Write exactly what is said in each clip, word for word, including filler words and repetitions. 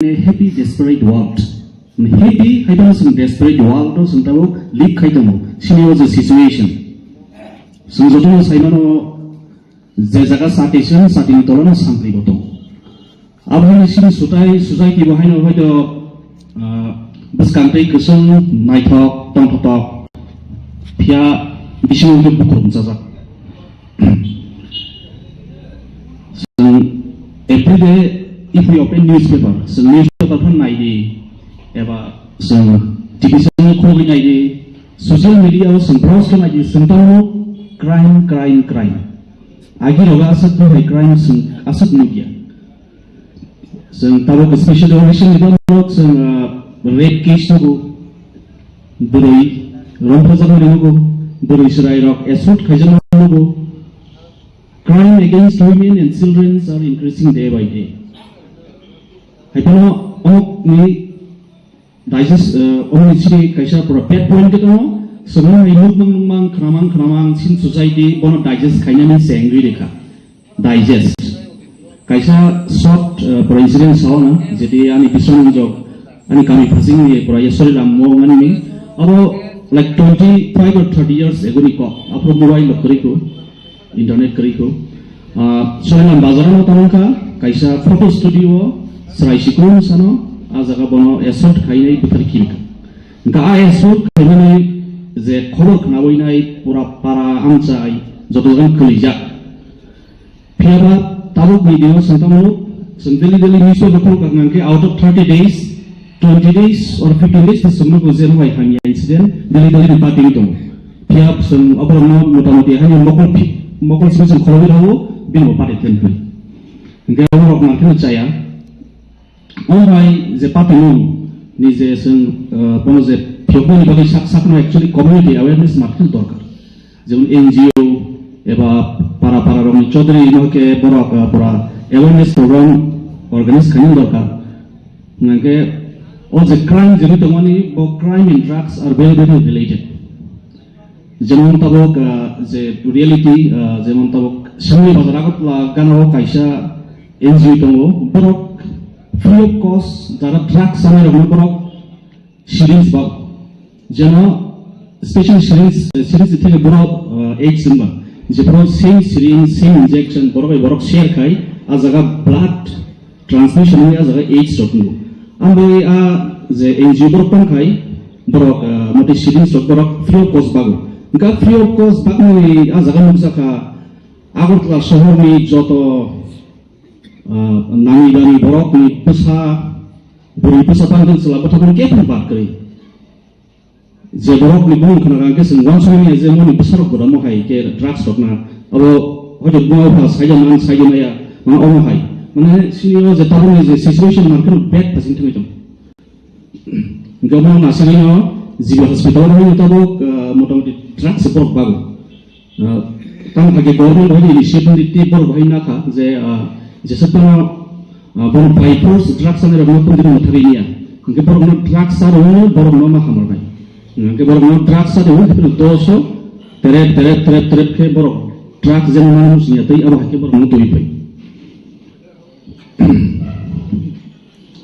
a happy desperate world. Happy hai phano chwng desperate world o chwng tabuk live khai tongo. Chini o je situation. Chwng jotono sai mano je jaga sati chwng satini tolano sampli bo tongo. Abo hai chini sutai, society bo haino hoito, ah, bwskang tei kwchwng naithok tongthok tok. Phiya bisingo hwnkhe bukhuk bwchajak. Chwng everyday if we open newspaper, chwng newspaper phano nai di, eba chwng T V channel khulogwi nai di, social media o chwng browse khe nai di, chwng tamo crime, crime, crime. Agi rogo aswk nuhai crime chwng aswk nukya. Chwng tabuk special operation ni borok chwng, ah, rape case nugo, bwrwi romphajak mani nugo, bwrwi chwrai rok assault khaijak mani nugo. Crime against women and children are increasing day by day. Hai phano omok ni digest, eh, omni chini kaisa pura pet point khe tongo. Chwngno hai nukmang nukmang, khwnamang khwnamang, sin society bono digest khainani se wngwi rikha. Digest. Kaisa short, eh, pura incident sawana, jeti ani bisong jok, ani kami phasing ni pura ya sorry ram mo ngani ni. Abo like twenty five or thirty years ago ni kok. Aphuru mobile lo kwrwi ko. Internet kwrwi ko. Ah, Soilam bazar no tamo kha, kaisa photo studio o chwrai sikung sano, ah jaga bono assault khainai bwthar kiri kha. Hwnkha ah assault khainani je khobor khnawi nai pura para amchai joto jagani kwlijak. Phiyaba tabuk ni dino chwng tamo chwng daily daily newspaper khulok kha hwnkhe out of thirty days, twenty days or fifteen days ni chwngno bo je no bai hamya incident daily daily ni party ni tongo. Phiya chwng oborokno motamoti haino mokol phi-, mokol simi chwng khorokwi rwo, bini bo party khlai phai. Hwnkhe oborok nangkheno chaya. Omo bai je party no ni je chwng, eh, bono je phiyokmani bagwi sak sakno actually community awareness nangkheno dorkar. Jemon N G O eba para para rokni chaudhary no khe borok, eh, pura awareness program organize khaina dorkar. Hwnkhe o je crime je tongmani bo crime and drugs are very very related. Jemon tabuk, ah, je reality, ah, jemon tabuk Shanglui Bazar Agartala gana o kaisa N G O tongo, borok free of cost jara drugs chanai rokno borok syringe bag, jeno special syringe, syringe theke borok, ah, AIDS wngba, je borok same syringe, same injection, borok bai borok share khai, ah jaga blood transmission wngwi ah jaga AIDS rok wngo. Ang bai ah je N G O borok tong khai, borok, ah, motwi syringe rok borok free of cost bago. Hwnkha free of cost bagmani ah jaga nukjakha Agartala sohorni joto, ah, nami dami borokni bwsa, bwrwi bwsa tangtong chwla bwthakrok khe phano bad kwrwi. Je borok ni bumung khna khe chwng uansukmani je moni bwsarok gwdamo hai khe drugs rok na abo hoito buma bupha saida man saida maya mane omo hai mane sini o je tabuk ni je situation man kheno bed phasing thangwi tong. Hwnkhe omo nasagwi no G B hospital o tabuk, ah, motamoti drugs borok bago. Ah, tamo hai khe government bai initiative ni tei borok bai nakha je, ah, jesa phano, ah, borok by force drugs chanai rok no tongwi rwna thangwi niya. Hwnkhe borok no drugs cha rwno borok no ma hamar nai. Hwnkhe borok no drugs cha rwno hwnkhe doso terep terep terep terep khe borok drugs jeno mano muchungya tei abo hai khe borok no twi phai.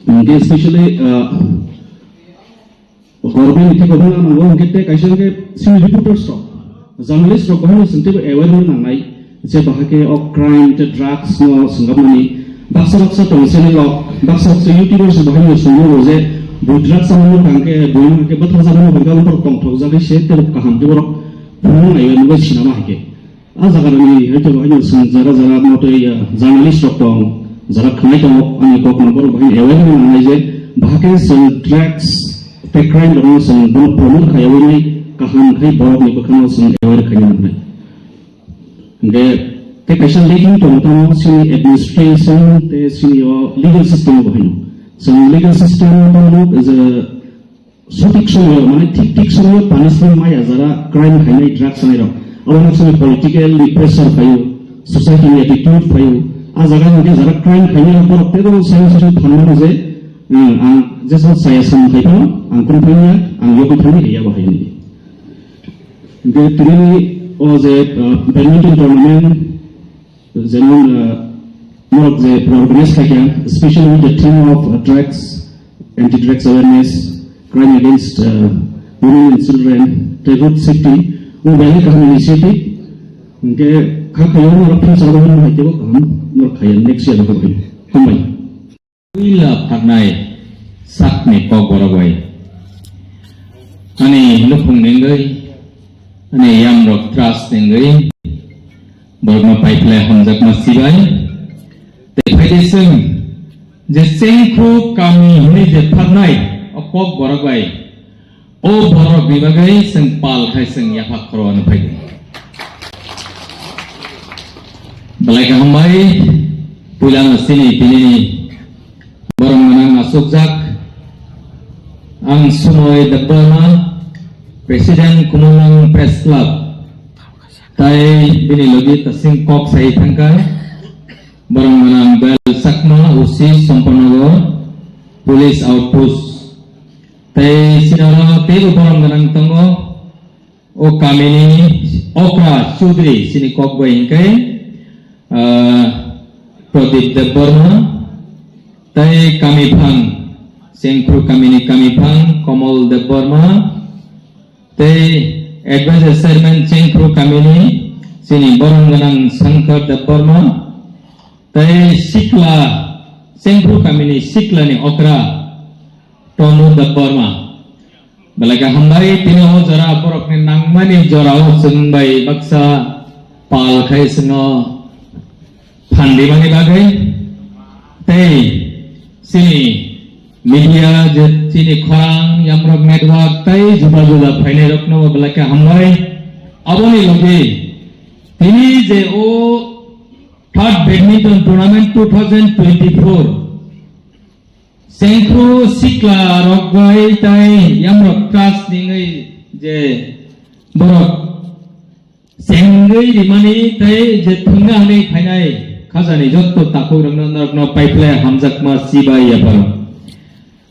Hwnkhe specially, ah, Government ni theke hwnna nango hwnkhe tei kaisa hwnkhe chini reporters rok, journalist rok bahai no chwng teibo aware wngna nangnai je bahai khe o crime tei drugs no swngapmani baksa baksa tong channel rok, baksa baksa YouTubers rok bahai no swngmano je bo drugs chama nukha hwnkhe bo hwnkhe bwtharjakmano hwnkhe abo borok tongthokjagwi se teibo kaham khe borok phunuknai bai sinama hai khe. A jaga rokni hai khe bo haino chwng jara jara motwi, ah, journalist rok tong, jara khwnai tongo, ani kok no borok bahai aware wngna nangnai je bahai khe chwng drugs tei crime rokno chwng bono promote khai yaui nai kaham khai borokni bwkhano chwng aware khaina nangnai. Hwnkhe tei kaisa lacking tongo tamo chini administration tei chini o legal system o bahaino. Chwng legal system o tamo je sothik somoyo, mane thik thik somoyo punishment maya jara crime khainai, drugs chanai rok. Abo no chini political ni pressure phaio, society ni attitude phaio. A jaga hwnkhe jara crime khainai rok borok teibo science ni phan mano je, hmm, ang jesa chaya samung khai phano ang kunu phaiya, ang yokwi thangwi riya bo hai hwnwi. Hwnkhe tini o je, uh, badminton tournament, jemon, ah, Norok je program organize khaikha, especially with the theme of, uh, drugs, anti-drugs awareness, crime against, uh, women and children, the road safety, o belai kaham initiative. Hwnkhe kha khaio norok future o hai kebo kaham norok khaiya next year khe. Hambai. Puila pharnai sakni kokborok bai. Ani nukhung nengwi, ani yamrok trust nengwi, borokno paiphlai hamjakma sibai. Tei phaidi chwng je Chengkhu kami hwnwi je pharnai o kokborok bai. O borok ni bagwi chwng pal khai chwng yapha khoro ano phai di. Belai kaham bai, puila no chini tini ni borok gwnang asukjak. Ang Sumoy Debbarma, President Khumulwng Press Club, tai bini logi tasing kok sai thangkha. Borok gwnang Bel Chakma, O C Sampanagar Police Outpost. Tei sinaro teibo borok gwnang tongo. O kamini okra Chaudhary sini kok bai hingkai, ah, Pradip Debbarma, tei kami phang, Chengkhu kamini kami phang Komol Debbarma, tei advisor chairman Chengkhu kamini sini borok gwnang Shankar Debbarma, tei sikla, Chengkhu kamini siklani okra Tonu Debbarma. Belai kaham bai, tini o jora borokni nangmani jorao chwng bai baksa pal khai chwngno phan rimani bagwi. Tei chini media je chini khorang, Yamrok Network tei juda juda phainairokno belai kaham bai. Aboni logi tini je o third badminton tournament two thousand twenty-four Chengkhu sikla rok bai tai Yamrok Trust ningwi je borok chengwi rimani tai je thwngna hwnwi phainai khajani jotto takhuk rokno norokno paiphlai hamjakma chibai yaparo.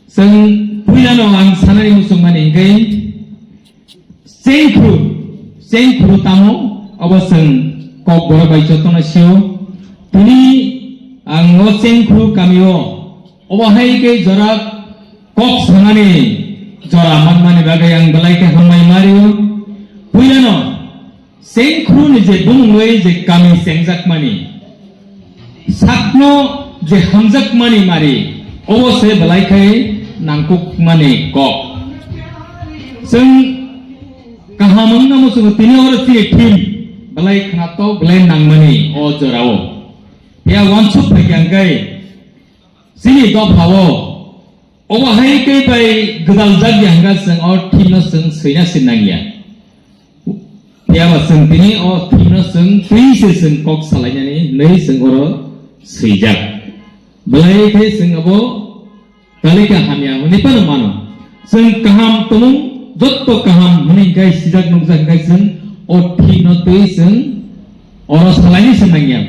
Chwng puilano ang sanani muchungmani hwnkhe Chengkhu, Chengkhu tamo, obo chwng kokborok bai jotono sio. Tini ang o Chengkhu kamio, obo hai khe jora kok sanani jora manmani bagwi ang belai khe hambai mario. Puilano Chengkhu ni je bumungwi je kami chengjakmani, sakno je hamjakmani mari, obo se belai khai nangkukmani kok. Chwng kaham wngna muchungo tini oro chini theme belai khnatok, belai nangmani o jorao. Phiya uansuk phaikha hwnkhe chini dophao obo hai khe bai gwdal jak ya hwnkha chwng o theme no chwng swina sin nangya. Phiya ba chwng tini o theme no chwng twi se chwng kok salainani hwnwi chwng oro swijak. Belai khe chwng abo kalika hamya hwnwi phano mano. Chwng kaham tongmung jotto kaham hwnwi khai sijak nukjak khai chwng o theme no twi chwng oro salaini se nangya.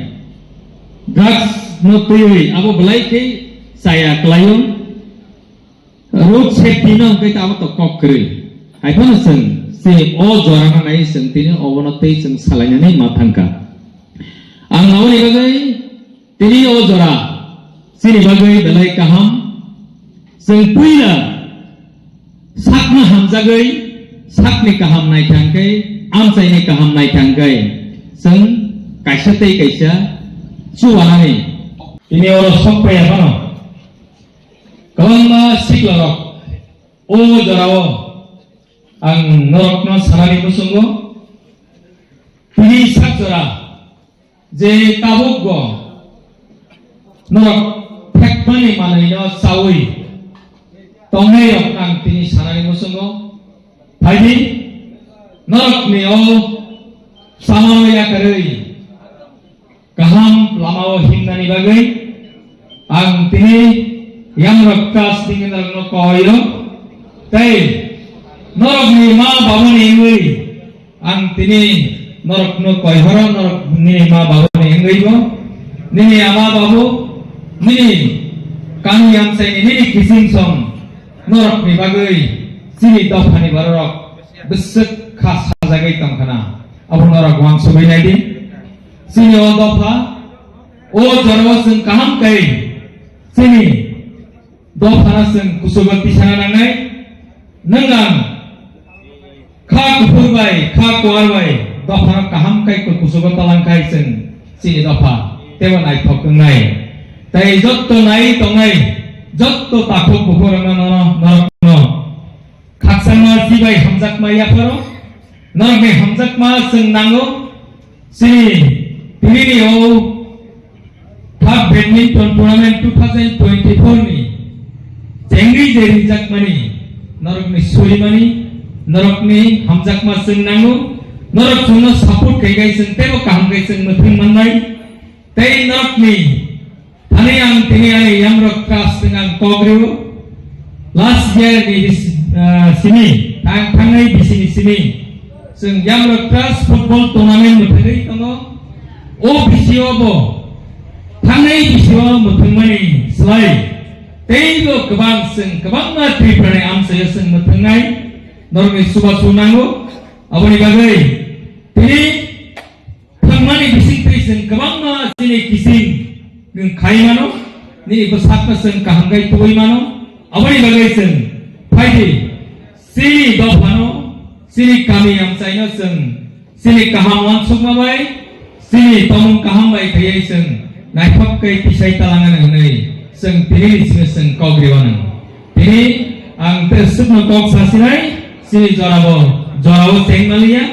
Drugs no twiwi abo belai khe chaya kwlaio. Road safety no hwnkhe abo to kok kwrwi. Hai phano chwng chini o jora no nai chwng tini obono tei chwng salainani ma thangkha. Ang aboni bagwi tini o jora chini bagwi belai kaham. Chwng puila sakno hamjagwi sakni kaham naithangkhe, amchaini kaham naithangkhe chwng kaisa tei kaisa chubanani. Tini oro sok phaiya phano. Kwbangma siklarok o jorao ang norokno sanani muchungo, tini sak jora je tabukbo norok phekmani manwino chaui tongnairok ang tini sanani muchungo. Phaidi norokni o chamano yakarwi kaham lamao himnani bagwi ang tini Yamrok Trust ni norokno koio, tei norokni ma babani wngwi ang tini norokno koihoro, norok nini ma babani wngwibo, nini ama babu, nini kami yamsaini, nini kiching song norokni bagwi chini dophani bororok bwswk kha sajagwi tongkhana. Abo norok uansugwi naidi. Chini o dopha, O jorao chwng kaham khe chini dophano chwng kuchugo tisana nangnai. Nwng ang kha kuphur bai, kha kuar bai dophano kaham khe kuchugo talang khai chwng chini dopha teibo naithok wngnai. Tei jotto nai tongnai, jotto takhuk bukhurokno norokno khakchangma jibai hamjakma yapharo, norokni hamjakma chwng nango. Chini tinini o Third Badminton Tournament two thousand twenty-four ni chengri je rijak mani, norokni suri mani, norokni hamjakma chwng nango, norok chwngno support khai khai chwng teibo kaham khai chwng mwthwng mannai. Tei norokni thani ang tini ani Yamrok Trust chwng ang kok rio. Last year ni bis-, ah, simi, thang-, thangnai bisini simi, chwng Yamrok Trust football tournament mwthangwi tongo. O bisio bo thangnai bisio mwthangmani slai teibo kwbang chwng kwbangma Tripura ni amchaio chwng mwthangnai norokni chubachu nango. Aboni bagwi tini thangmani bisingtwi chwng kwbangma chini kising nwng khai mano, nini bwsakno chwng kaham khe tubui mano. Aboni bagwi chwng phaidi chini dophano, chini kami amchaino chwng chini kaham uansukma bai, chini tongmung kaham bai khaiwi chwng naithok khe tisai talangani hwnwi chwng tinini simi chwng kok riwano. Tini ang tei swkno kok sasinai, chini jorabo, jorao cheng maliya,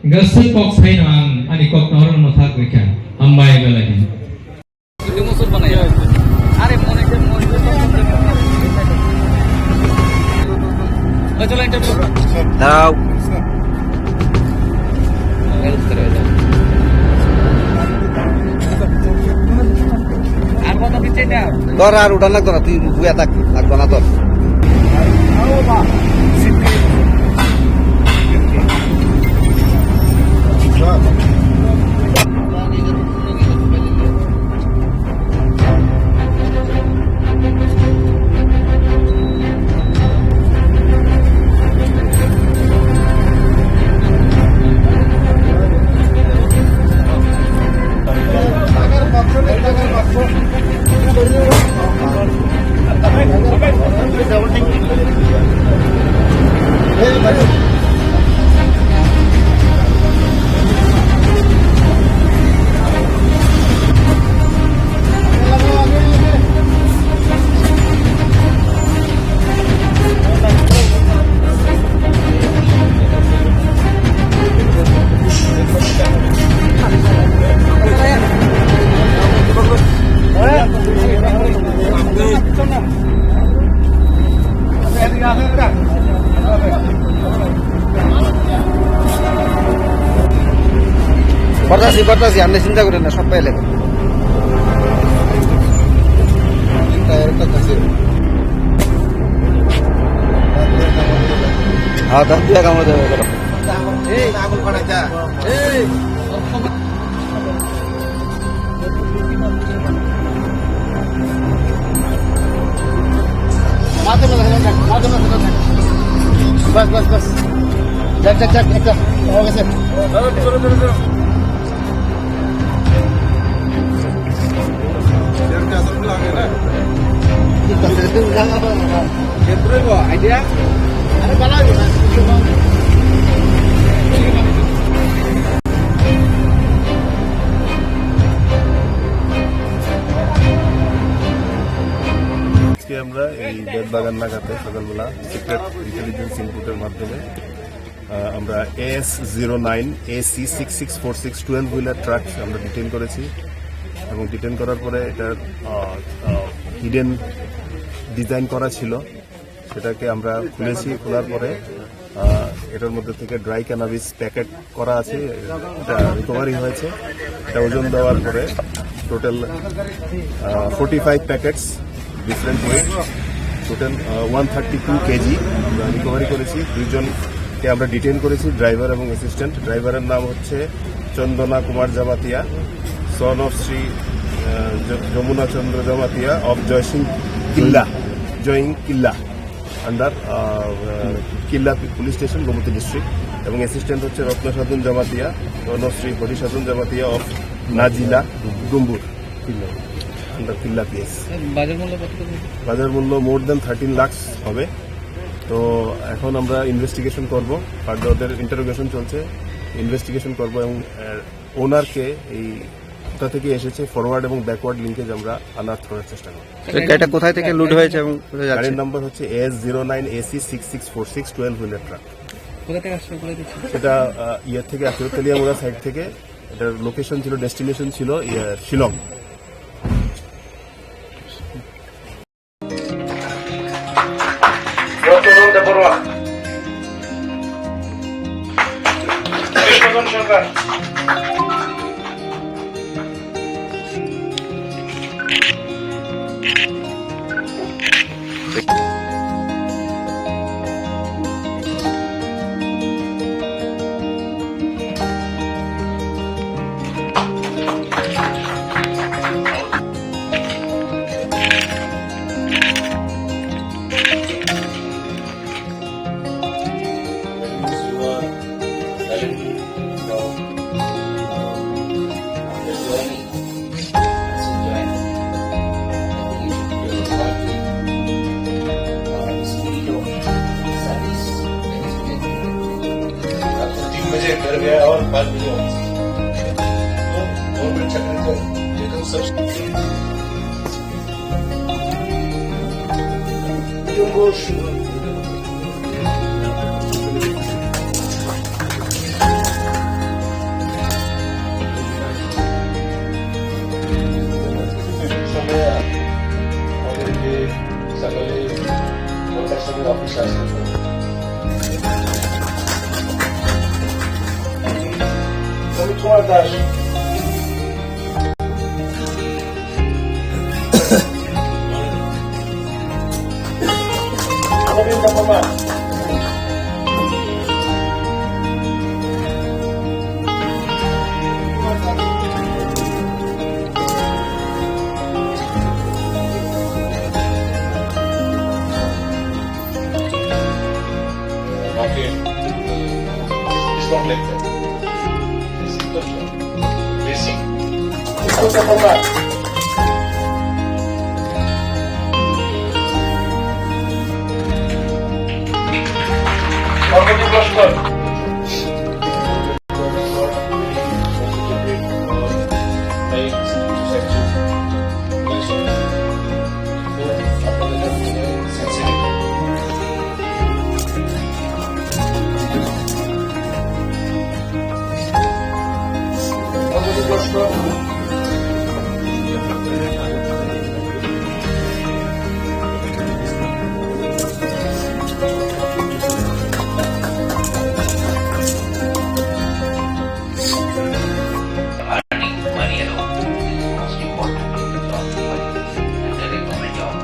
hwnkhe swk kok saino ang ani kokno oro mwthak rikha. Hambai belai. Dao. Tor ar udan lagdona, twi buya tak lagdona tor. Bardasi, bardasi, amne chinta kore na, sob paile. Ha, da, dia kamu da. Bas, bas, bas. Jak, jak, jak, jak. Oke, sir. আজকে আমরা এই বেতবাগান নাকাতে সকালবেলা secret intelligence ইনপুটের মাধ্যমে, আহ, আমরা S zero nine AC six six four six twelve wheeler truck আমরা ডিটেন করেছি এবং ডিটেন করার পরে এটার, আহ, আহ, হিডেন ডিজাইন করা ছিল, সেটাকে আমরা খুলেছি। খোলার পরে, আহ, এটার মধ্যে থেকে ড্রাই ক্যানাবিস প্যাকেট করা আছে, এটা রিকভারি হয়েছে। এটা ওজন দেওয়ার পরে total, ah, forty five packets, different weight, total, ah, one thirty two KG আমরা রিকভারি করেছি। দুইজনকে আমরা ডিটেন করেছি, ড্রাইভার এবং অ্যাসিস্ট্যান্ট। ড্রাইভারের নাম হচ্ছে চন্দনা কুমার জমাতিয়া, সন অফ শ্রী, আহ, য-, যমুনা চন্দ্র জমাতিয়া অফ জয়সিং কিল্লা, জয়িং কিল্লা। আন্ডার, আহ, কিল্লা পুলিশ স্টেশন, গোমতী ডিস্ট্রিক্ট, এবং অ্যাসিস্ট্যান্ট হচ্ছে রত্ন সাধন জমাতিয়া, রণশ্রী হরি সাধন জমাতিয়া অফ নাজিলা, ডুম্বুর। কিলো, আন্ডার কিল্লা পিএস। স্যার, বাজার মূল্য কত করে? বাজার মূল্য মোর দ্যান থার্টিন লাখস হবে। তো এখন আমরা ইনভেস্টিগেশন করব, ফার্দার ওদের ইন্টারোগেশন চলছে, ইনভেস্টিগেশন করব এবং, আহ, ওনারকে এই কোথা থেকে এসেছে, ফরওয়ার্ড এবং ব্যাকওয়ার্ড লিঙ্কেজ আমরা আনার করার চেষ্টা করব। স্যার, গাড়িটা কোথায় থেকে লুট হয়েছে এবং কোথায় যাচ্ছে? গাড়ির নাম্বার হচ্ছে S zero nine AC six six four six, twelve wheeler truck. কোথা থেকে আসছে, কোথায় দিচ্ছে? সেটা, আহ, ইয়ে থেকে আসছিল, তেলিয়ামুড়া সাইড থেকে। এটার লোকেশন ছিল, ডেস্টিনেশন ছিল, ইয়ে, শিলং। तीन बजे घर गया और पाँच बजे ऑफिस। तो गवर्नमेंट चाकरी तो एकदम सब সকালে নটার সময় অফিসে আসতে হবে। রবি কুমার Das. Makin, eh, strong like that. Basic to strong. Basic. Itu sepakat. Kamu di Boston. Earning money alone is most important in the job market. And there is no job.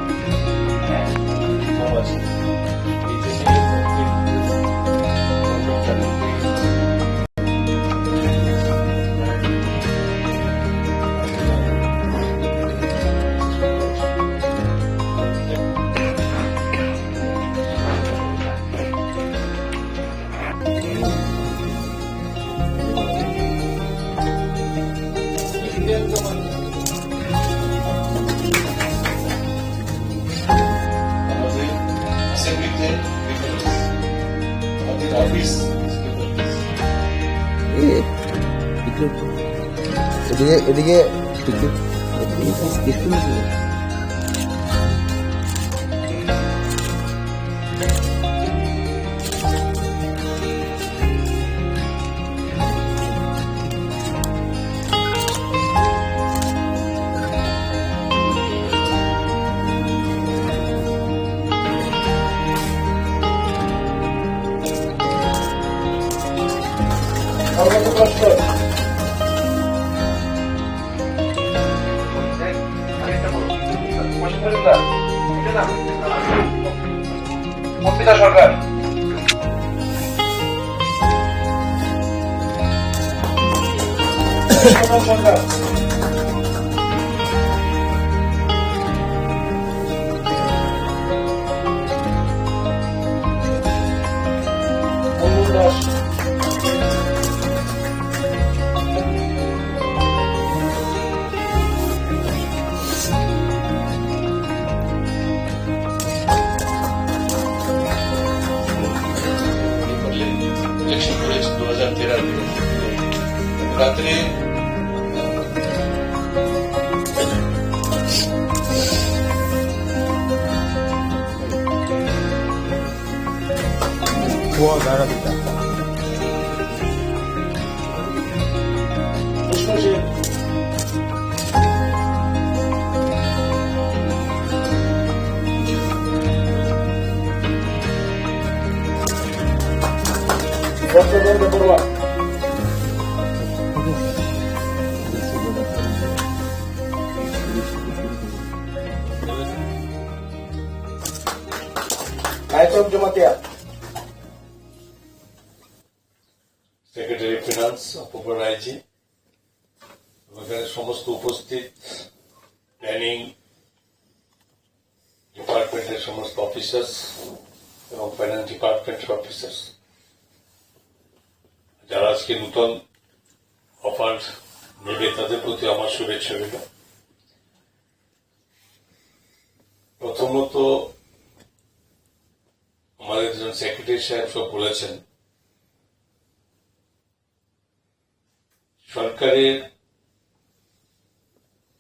আমাদের অ্যাসেম্বলিতে পেপারলেস, আমাদের অফিস পেপারলেস। এই, একটু এদিকে, এদিকে একটু, এদিকে একটু। অর্পিতা সরকার। সরকার। কমল দাস। রাত্রি Kaitor Jamatia. সেক্রেটারি ফিনান্স অপূর্ব রায়জি, এবং এখানে সমস্ত উপস্থিত প্ল্যানিং ডিপার্টমেন্টের সমস্ত অফিসার্স এবং ফাইন্যান্স ডিপার্টমেন্টের অফিসার্স, যারা আজকে নতুন অফার নেবে, তাদের প্রতি আমার শুভেচ্ছা রইল। প্রথমত, আমাদের একজন সেক্রেটারি সাহেব সব বলেছেন, সরকারের,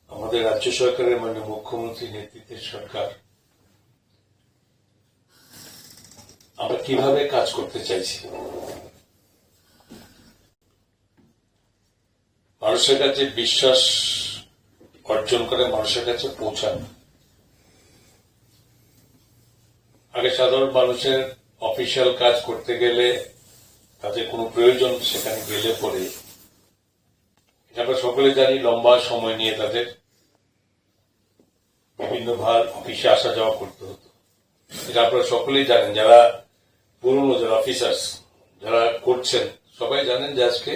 আমাদের রাজ্য সরকারের মাননীয় মুখ্যমন্ত্রীর নেতৃত্বে সরকার আমরা কিভাবে কাজ করতে চাইছি, মানুষের কাছে বিশ্বাস অর্জন করে, মানুষের কাছে পৌঁছানো। আগে সাধারণ মানুষের অফিসিয়াল কাজ করতে গেলে, তাদের কোনো প্রয়োজন, সেখানে গেলে পরে, এটা আমরা সকলে জানি, লম্বা সময় নিয়ে তাদের বিভিন্ন বার অফিসে আসা যাওয়া করতে হতো। এটা আপনারা সকলেই জানেন, যারা পুরনো, যারা অফিসার্স, যারা করছেন, সবাই জানেন যে আজকে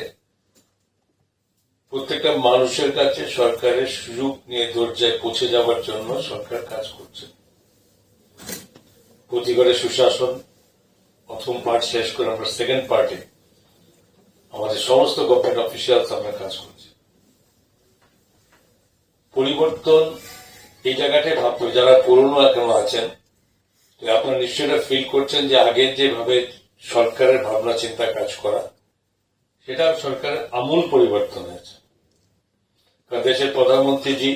প্রত্যেকটা মানুষের কাছে সরকারের সুযোগ নিয়ে দরজায় পৌঁছে যাওয়ার জন্য সরকার কাজ করছে। প্রতি ঘরে সুশাসন, প্রথম পার্ট শেষ করে আমরা সেকেন্ড পার্টে আমাদের সমস্ত গভর্নমেন্ট অফিসিয়ালস আমরা কাজ করছি। পরিবর্তন এই জায়গাটাই ভাবতে হবে, যারা পুরনো এখনো আছেন, তো আপনারা নিশ্চয়ই এটা ফিল করছেন যে আগে যেভাবে সরকারের ভাবনা চিন্তা কাজ করা, সেটা সরকারের আমূল পরিবর্তন হয়েছে। কারণ দেশের প্রধানমন্ত্রীজি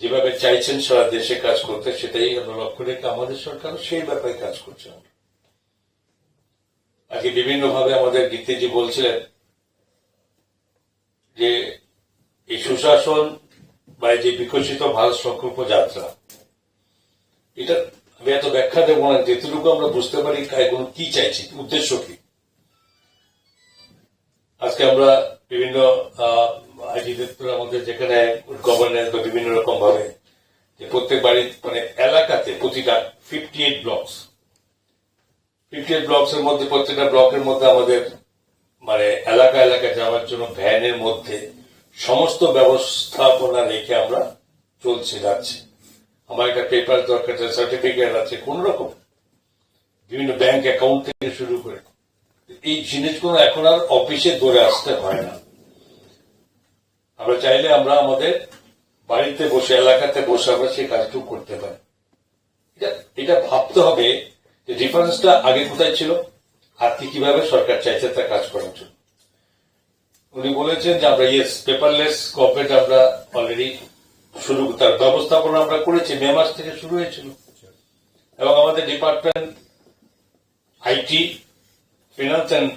যেভাবে চাইছেন সারা দেশে কাজ করতে, সেটাই আমরা লক্ষ্য রেখে আমাদের সরকারও সেই ব্যাপারে কাজ করছে। আমরা আজকে বিভিন্নভাবে আমাদের গীতিজি বলছিলেন যে এই সুশাসন বা এই যে বিকশিত ভারত সংকল্প যাত্রা, এটা আমি এত ব্যাখ্যা দেবো না, যেটুকু আমরা বুঝতে পারি কাই কোনো কি চাইছি, উদ্দেশ্য কি। আজকে আমরা বিভিন্ন, আহ, আইটি দপ্তর আমাদের যেখানে গভর্নেন্স বা বিভিন্ন রকম ভাবে যে প্রত্যেক বাড়ির মানে এলাকাতে প্রতিটা fifty eight blocks, fifty eight blocks এর মধ্যে প্রত্যেকটা ব্লকের মধ্যে আমাদের মানে এলাকা এলাকা যাওয়ার জন্য ভ্যানের মধ্যে সমস্ত ব্যবস্থাপনা রেখে আমরা চলছে, যাচ্ছে। আমার একটা পেপার দরকার আছে, সার্টিফিকেট আছে, কোন রকম বিভিন্ন ব্যাংক অ্যাকাউন্ট থেকে শুরু করে এই জিনিসগুলো এখন আর অফিসে দৌড়ে আসতে হয় না। আমরা চাইলে আমরা আমাদের বাড়িতে বসে, এলাকাতে বসে আমরা সেই কাজটুকু করতে পারি। এটা, এটা ভাবতে হবে যে ডিফারেন্সটা আগে কোথায় ছিল, আর কি কিভাবে সরকার চাইছে তা কাজ করার জন্য। উনি বলেছেন যে আমরা ইয়েস, পেপারলেস গভর্নমেন্ট আমরা অলরেডি শুরু, তার ব্যবস্থাপনা আমরা করেছি, মে মাস থেকে শুরু হয়েছিল। এবং আমাদের ডিপার্টমেন্ট আইটি, ফিনান্স অ্যান্ড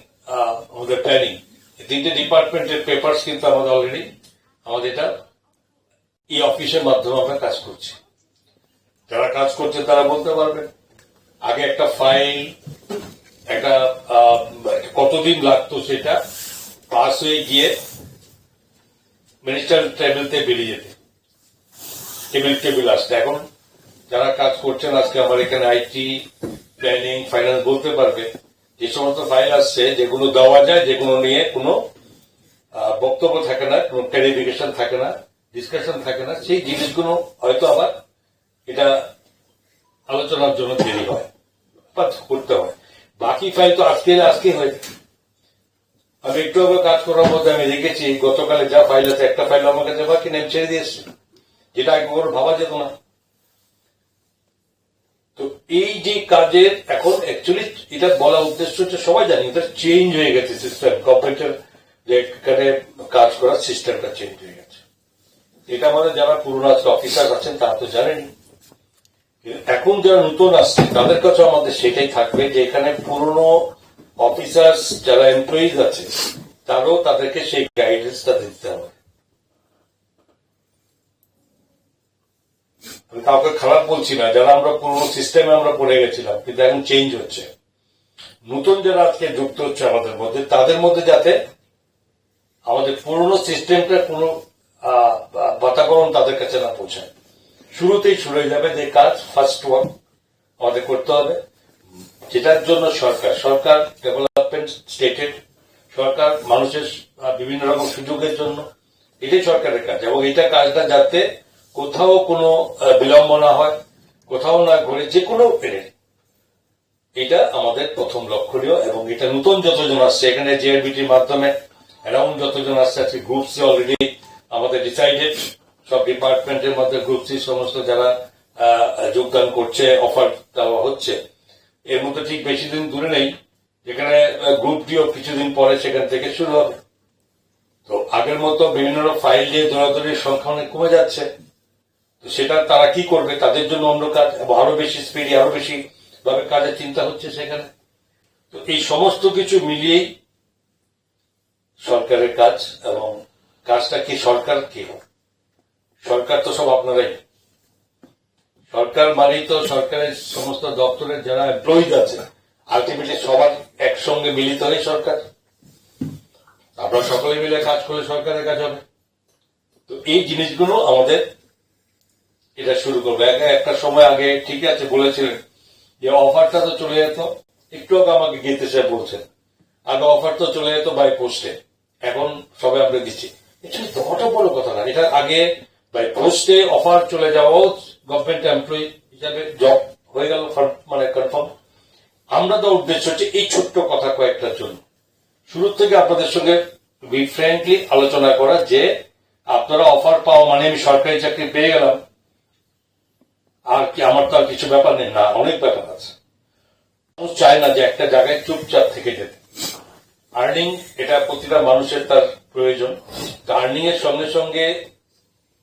আমাদের প্ল্যানিং, এই তিনটে ডিপার্টমেন্টের পেপারস কিন্তু আমাদের অলরেডি আমাদের এটা এই অফিসের মাধ্যমে আমরা কাজ করছি। যারা কাজ করছে তারা বলতে পারবেন, আগে একটা ফাইল, একটা, আহ, কতদিন লাগতো সেটা পাস হয়ে গিয়ে মিনিস্টার টেবিলতে বেরিয়ে যেতে, টেবিল টেবিল আসতে। এখন যারা কাজ করছেন আজকে আমার এখানে আইটি, প্ল্যানিং, ফাইন্যান্স বলতে পারবে, যে সমস্ত ফাইল আসছে, যেগুলো দেওয়া যায়, যেগুলো নিয়ে কোনো, আহ, বক্তব্য থাকে না, কোনো ক্লারিফিকেশন থাকে না, ডিসকাশন থাকে না, সেই জিনিসগুলো হয়তো আবার এটা আলোচনার জন্য দেরি হয় বা করতে হয়। বাকি ফাইল তো আজকে আজকে হয়। আমি একটু আগে কাজ করার মধ্যে আমি দেখেছি, গতকালে যা ফাইল আছে, একটা ফাইল আমার কাছে বাকি নেই, আমি ছেড়ে দিয়েছি, যেটা আগে কখনো ভাবা যেত না। তো এই যে কাজের এখন অ্যাকচুয়ালি এটা বলা উদ্দেশ্য হচ্ছে, সবাই জানি এটা চেঞ্জ হয়ে গেছে সিস্টেম, গভর্নমেন্টের যে এখানে কাজ করার সিস্টেমটা চেঞ্জ হয়ে গেছে। এটা আমাদের যারা পুরনো আজকে অফিসার আছেন, তারা তো জানেনই। কিন্তু এখন যারা নতুন আসছে, তাদের কাছে আমাদের সেটাই থাকবে যে এখানে পুরনো অফিসার্স, যারা এমপ্লয়িজ আছে, তারাও, তাদেরকে সেই গাইডেন্সটা দিতে হবে। আমি কাউকে খারাপ বলছি না, যারা আমরা পুরনো সিস্টেমে আমরা পড়ে গেছিলাম, কিন্তু এখন চেঞ্জ হচ্ছে। নতুন যারা আজকে যুক্ত হচ্ছে আমাদের মধ্যে, তাদের মধ্যে যাতে আমাদের পুরনো সিস্টেমটা কোনো, আহ, বা-, বাতাবরণ তাদের কাছে না পৌঁছায়। শুরুতেই শুরু হয়ে যাবে যে কাজ, ফার্স্ট ওয়ান আমাদের করতে হবে। যেটার জন্য সরকার, সরকার ডেভেলপমেন্ট স্টেটেড, সরকার মানুষের, আহ, বিভিন্ন রকম সুযোগের জন্য, এটাই সরকারের কাজ। এবং এটা কাজটা যাতে কোথাও কোনো, আহ, বিলম্ব না হয়, কোথাও না ঘটে, যে কোনো মিনিট, এটা আমাদের প্রথম লক্ষণীয়। এবং এটা নতুন যতজন আসছে, এখানে জেআরবিটির মাধ্যমে অ্যারাউন্ড যতজন আসছে, আজকে গ্রুপ সি অলরেডি আমাদের ডিসাইডেড, সব ডিপার্টমেন্টের মধ্যে গ্রুপ সি সমস্ত যারা, আহ, যোগদান করছে, অফার দেওয়া হচ্ছে, এর মধ্যে ঠিক বেশি দিন দূরে নেই, যেখানে, আহ, গ্রুপ ডিও কিছুদিন পরে সেখান থেকে শুরু হবে। তো আগের মতো বিভিন্ন ফাইল নিয়ে দৌড়াদৌড়ির সংখ্যা অনেক কমে যাচ্ছে। তো সেটা তারা কি করবে, তাদের জন্য অন্য কাজ, এবং আরো বেশি স্পিডি, আরো বেশি ভাবে কাজের চিন্তা হচ্ছে সেখানে। তো এই সমস্ত কিছু মিলিয়েই সরকারের কাজ। এবং কাজটা কি, সরকার কি? সরকার তো সব আপনারাই। সরকার মানেই তো সরকারের সমস্ত দপ্তরের যারা এমপ্লয়িজ আছে, আলটিমেটলি সবার একসঙ্গে মিলিত হয়ে সরকার। আমরা সকলে মিলে কাজ করলে সরকারের কাজ হবে। তো এই জিনিসগুলো আমাদের এটা শুরু করবো। এক, একটা সময় আগে ঠিক আছে বলেছিলেন যে অফারটা তো চলে যেত, একটু আগে আমাকে গীতিশ সাহেব বলছেন, আগে অফার তো চলে যেত বাই পোস্টে, এখন সবে আমরা দিচ্ছি। এটা তো অত বড় কথা না, এটা আগে বাই পোস্টে অফার চলে যাওয়াও গভর্নমেন্ট এমপ্লয়ি হিসাবে জব হয়ে গেল, ফার-, মানে কনফার্ম। আমরা তো উদ্দেশ্য হচ্ছে এই ছোট্ট কথা কয়েকটার জন্য শুরু থেকে আপনাদের সঙ্গে বি ফ্র্যাঙ্কলি আলোচনা করা যে আপনারা অফার পাওয়া মানে আমি সরকারি চাকরি পেয়ে গেলাম, আর কি আমার তো আর কিছু ব্যাপার নেই। না, অনেক ব্যাপার আছে। মানুষ চায় না যে একটা জায়গায় চুপচাপ থেকে যেতে। আর্নিং, এটা প্রতিটা মানুষের তার প্রয়োজন। তো আর্নিং এর সঙ্গে সঙ্গে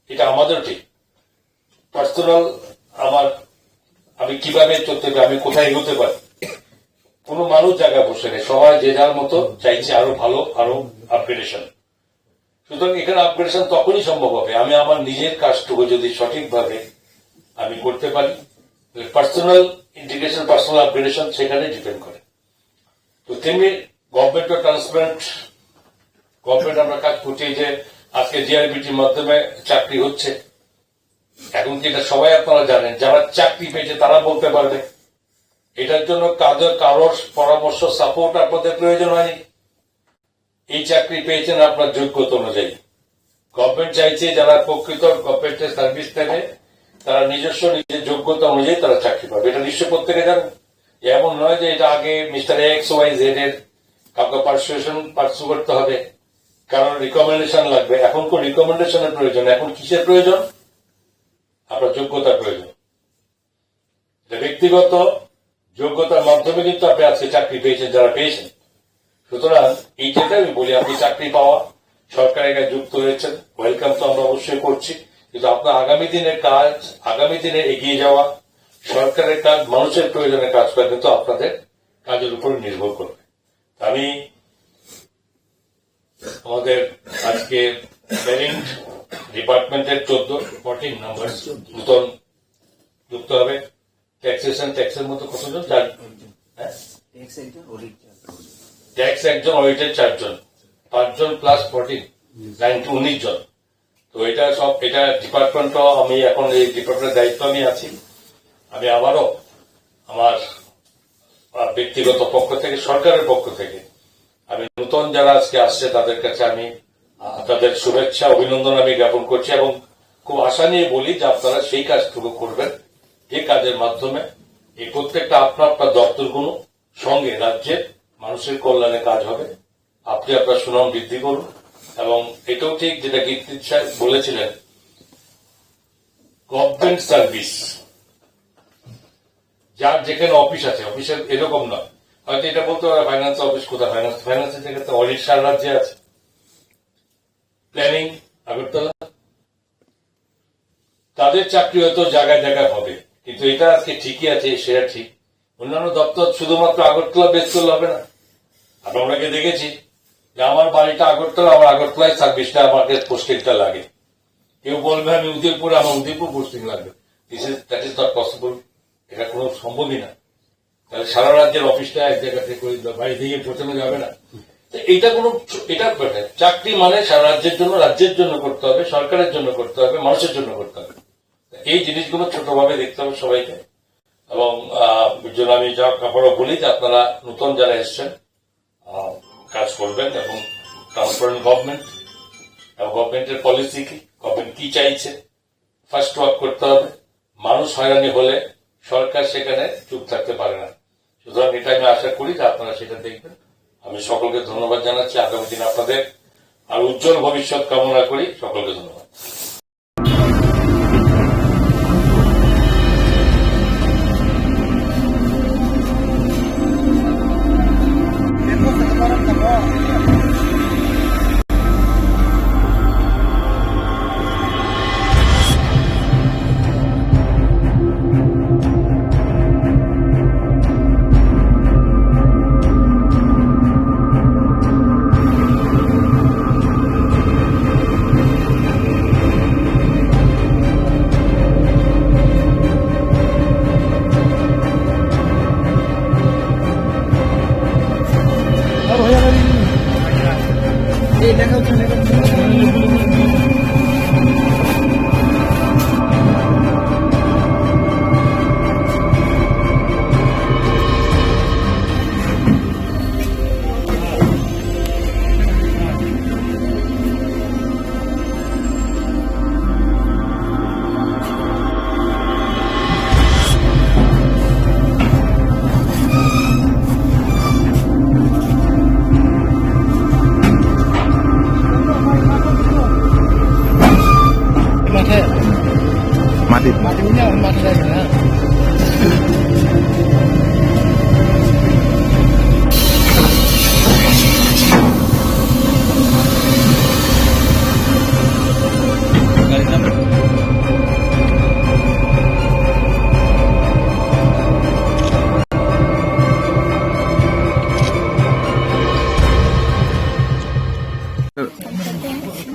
এটা আমাদেরও ঠিক পার্সোনাল, আমার, আমি কিভাবে চলতে পারি, আমি কোথায় এগোতে পারি। কোনো মানুষ জায়গায় বসে নেই, সবাই যে যার মতো চাইছে আরো ভালো, আরো আপগ্রেডেশন। সুতরাং এখানে আপগ্রেডেশন তখনই সম্ভব হবে আমি আমার নিজের কাজটুকু যদি সঠিকভাবে আমি করতে পারি। পার্সোনাল ইন্টিগ্রেশন, পার্সোনাল আপগ্রেডেশন সেখানে ডিপেন্ড করে। তো তেমনি গভর্নমেন্টও ট্রান্সপারেন্ট, গভর্নমেন্ট আমরা কাজ করছি। এই যে আজকে জেআরবিটির মাধ্যমে চাকরি হচ্ছে, এখন কি এটা সবাই আপনারা জানেন? যারা চাকরি পেয়েছে তারা বলতে পারবে। এটার জন্য কাদের, কারোর পরামর্শ, সাপোর্ট আপনাদের প্রয়োজন হয়নি। এই চাকরি পেয়েছেন আপনার যোগ্যতা অনুযায়ী। গভর্নমেন্ট চাইছে যারা প্রকৃত গভর্নমেন্টের সার্ভিস দেবে, তারা নিজস্ব নিজের যোগ্যতা অনুযায়ী তারা চাকরি পাবে। এটা নিশ্চয় প্রত্যেকে জানেন। এমন নয় যে এটা আগে মিস্টার এক্স ওয়াই জেড এর কাউকে পার্সুয়েশন পার্সু করতে হবে, কারণ রিকমেন্ডেশন লাগবে। এখন কোন রিকমেন্ডেশনের প্রয়োজন? এখন কিসের প্রয়োজন? আপনার যোগ্যতার প্রয়োজন। এটা ব্যক্তিগত যোগ্যতার মাধ্যমে কিন্তু আপনি আজকে চাকরি পেয়েছেন, যারা পেয়েছেন। সুতরাং এই যেটা আমি বলি, আপনি চাকরি পাওয়া, সরকারের কাছে যুক্ত হয়েছেন, ওয়েলকাম তো আমরা অবশ্যই করছি, কিন্তু আপনার আগামী দিনের কাজ, আগামী দিনে এগিয়ে যাওয়া, সরকারের কাজ, মানুষের প্রয়োজনে কাজ করা কিন্তু আপনাদের কাজের উপর নির্ভর করবে। আমি আমাদের আজকে প্যারেন্ট ডিপার্টমেন্টের চোদ্দ, ফোরটিন নাম্বার নতুন যুক্ত হবে। ট্যাক্সেশন, ট্যাক্সের মতো কতজন? চার। হ্যাঁ? ট্যাক্স একজন, অডিট চারজন। ট্যাক্স একজন, অডিটের চারজন, পাঁচজন প্লাস ফোরটিন, নাইন টু উনিশ জন। তো এটা সব, এটা ডিপার্টমেন্ট তো আমি এখন এই ডিপার্টমেন্টের দায়িত্ব আমি আছি। আমি আবারও আমার, আহ, ব্যক্তিগত পক্ষ থেকে, সরকারের পক্ষ থেকে আমি নতুন যারা আজকে আসছে তাদের কাছে আমি, আহ, তাদের শুভেচ্ছা অভিনন্দন আমি জ্ঞাপন করছি এবং খুব আশা নিয়ে বলি যে আপনারা সেই কাজটুকু করবেন, যে কাজের মাধ্যমে এই প্রত্যেকটা আপনার আপনার দপ্তরগুলো সঙ্গে রাজ্যের মানুষের কল্যাণে কাজ হবে। আপনি আপনার সুনাম বৃদ্ধি করুন। এবং এটাও ঠিক যেটা গীতিশ সাহেব বলেছিলেন, গভর্নমেন্ট সার্ভিস, যার যেখানে অফিস আছে, অফিসের এরকম নয়, হয়তো এটা বলতে পারে ফাইন্যান্স অফিস কোথায়, ফাইন্যান্স, ফাইন্যান্সের জায়গাতে অডিট সারা রাজ্যে আছে। প্ল্যানিং আগরতলা, তাদের চাকরি হয়তো জায়গায় জায়গায় হবে, কিন্তু এটা আজকে ঠিকই আছে, সেটা ঠিক। অন্যান্য দপ্তর শুধুমাত্র আগরতলা বেস করলে হবে না। আমরা অনেকে দেখেছি যে আমার বাড়িটা আগরতলা, আমার আগরতলায় সার্ভিসটা, আমাকে পোস্টিংটা লাগে। কেউ বলবে আমি উদয়পুর, আমার উদয়পুর পোস্টিং লাগবে। This is, that is not possible. এটা কোনো সম্ভবই না। তাহলে সারা রাজ্যের অফিসটা এক জায়গা থেকে করে দিল, বাড়ি থেকে পৌঁছানো যাবে না। তো এটা কোনো, এটা মানে চাকরি মানে সারা রাজ্যের জন্য, রাজ্যের জন্য করতে হবে, সরকারের জন্য করতে হবে, মানুষের জন্য করতে হবে। তো এই জিনিসগুলো ছোটভাবে দেখতে হবে সবাইকে। এবং আহ, এর জন্য আমি যা কাপড় বলি যে আপনারা নতুন যারা এসছেন, আহ, কাজ করবেন এবং ট্রান্সপারেন্ট গভর্নমেন্ট এবং গভর্নমেন্টের পলিসি কি, গভর্নমেন্ট কি চাইছে, ফাস্ট ওয়ার্ক করতে হবে। মানুষ হয়রানি হলে সরকার সেখানে চুপ থাকতে পারে না। সুতরাং এটা আমি আশা করি যে আপনারা সেটা দেখবেন। আমি সকলকে ধন্যবাদ জানাচ্ছি। আগামী দিন আপনাদের আর উজ্জ্বল ভবিষ্যৎ কামনা করি। সকলকে ধন্যবাদ। মাঠে। মাটি। মাটি নিয়ে এখন মাঠে যাবে না।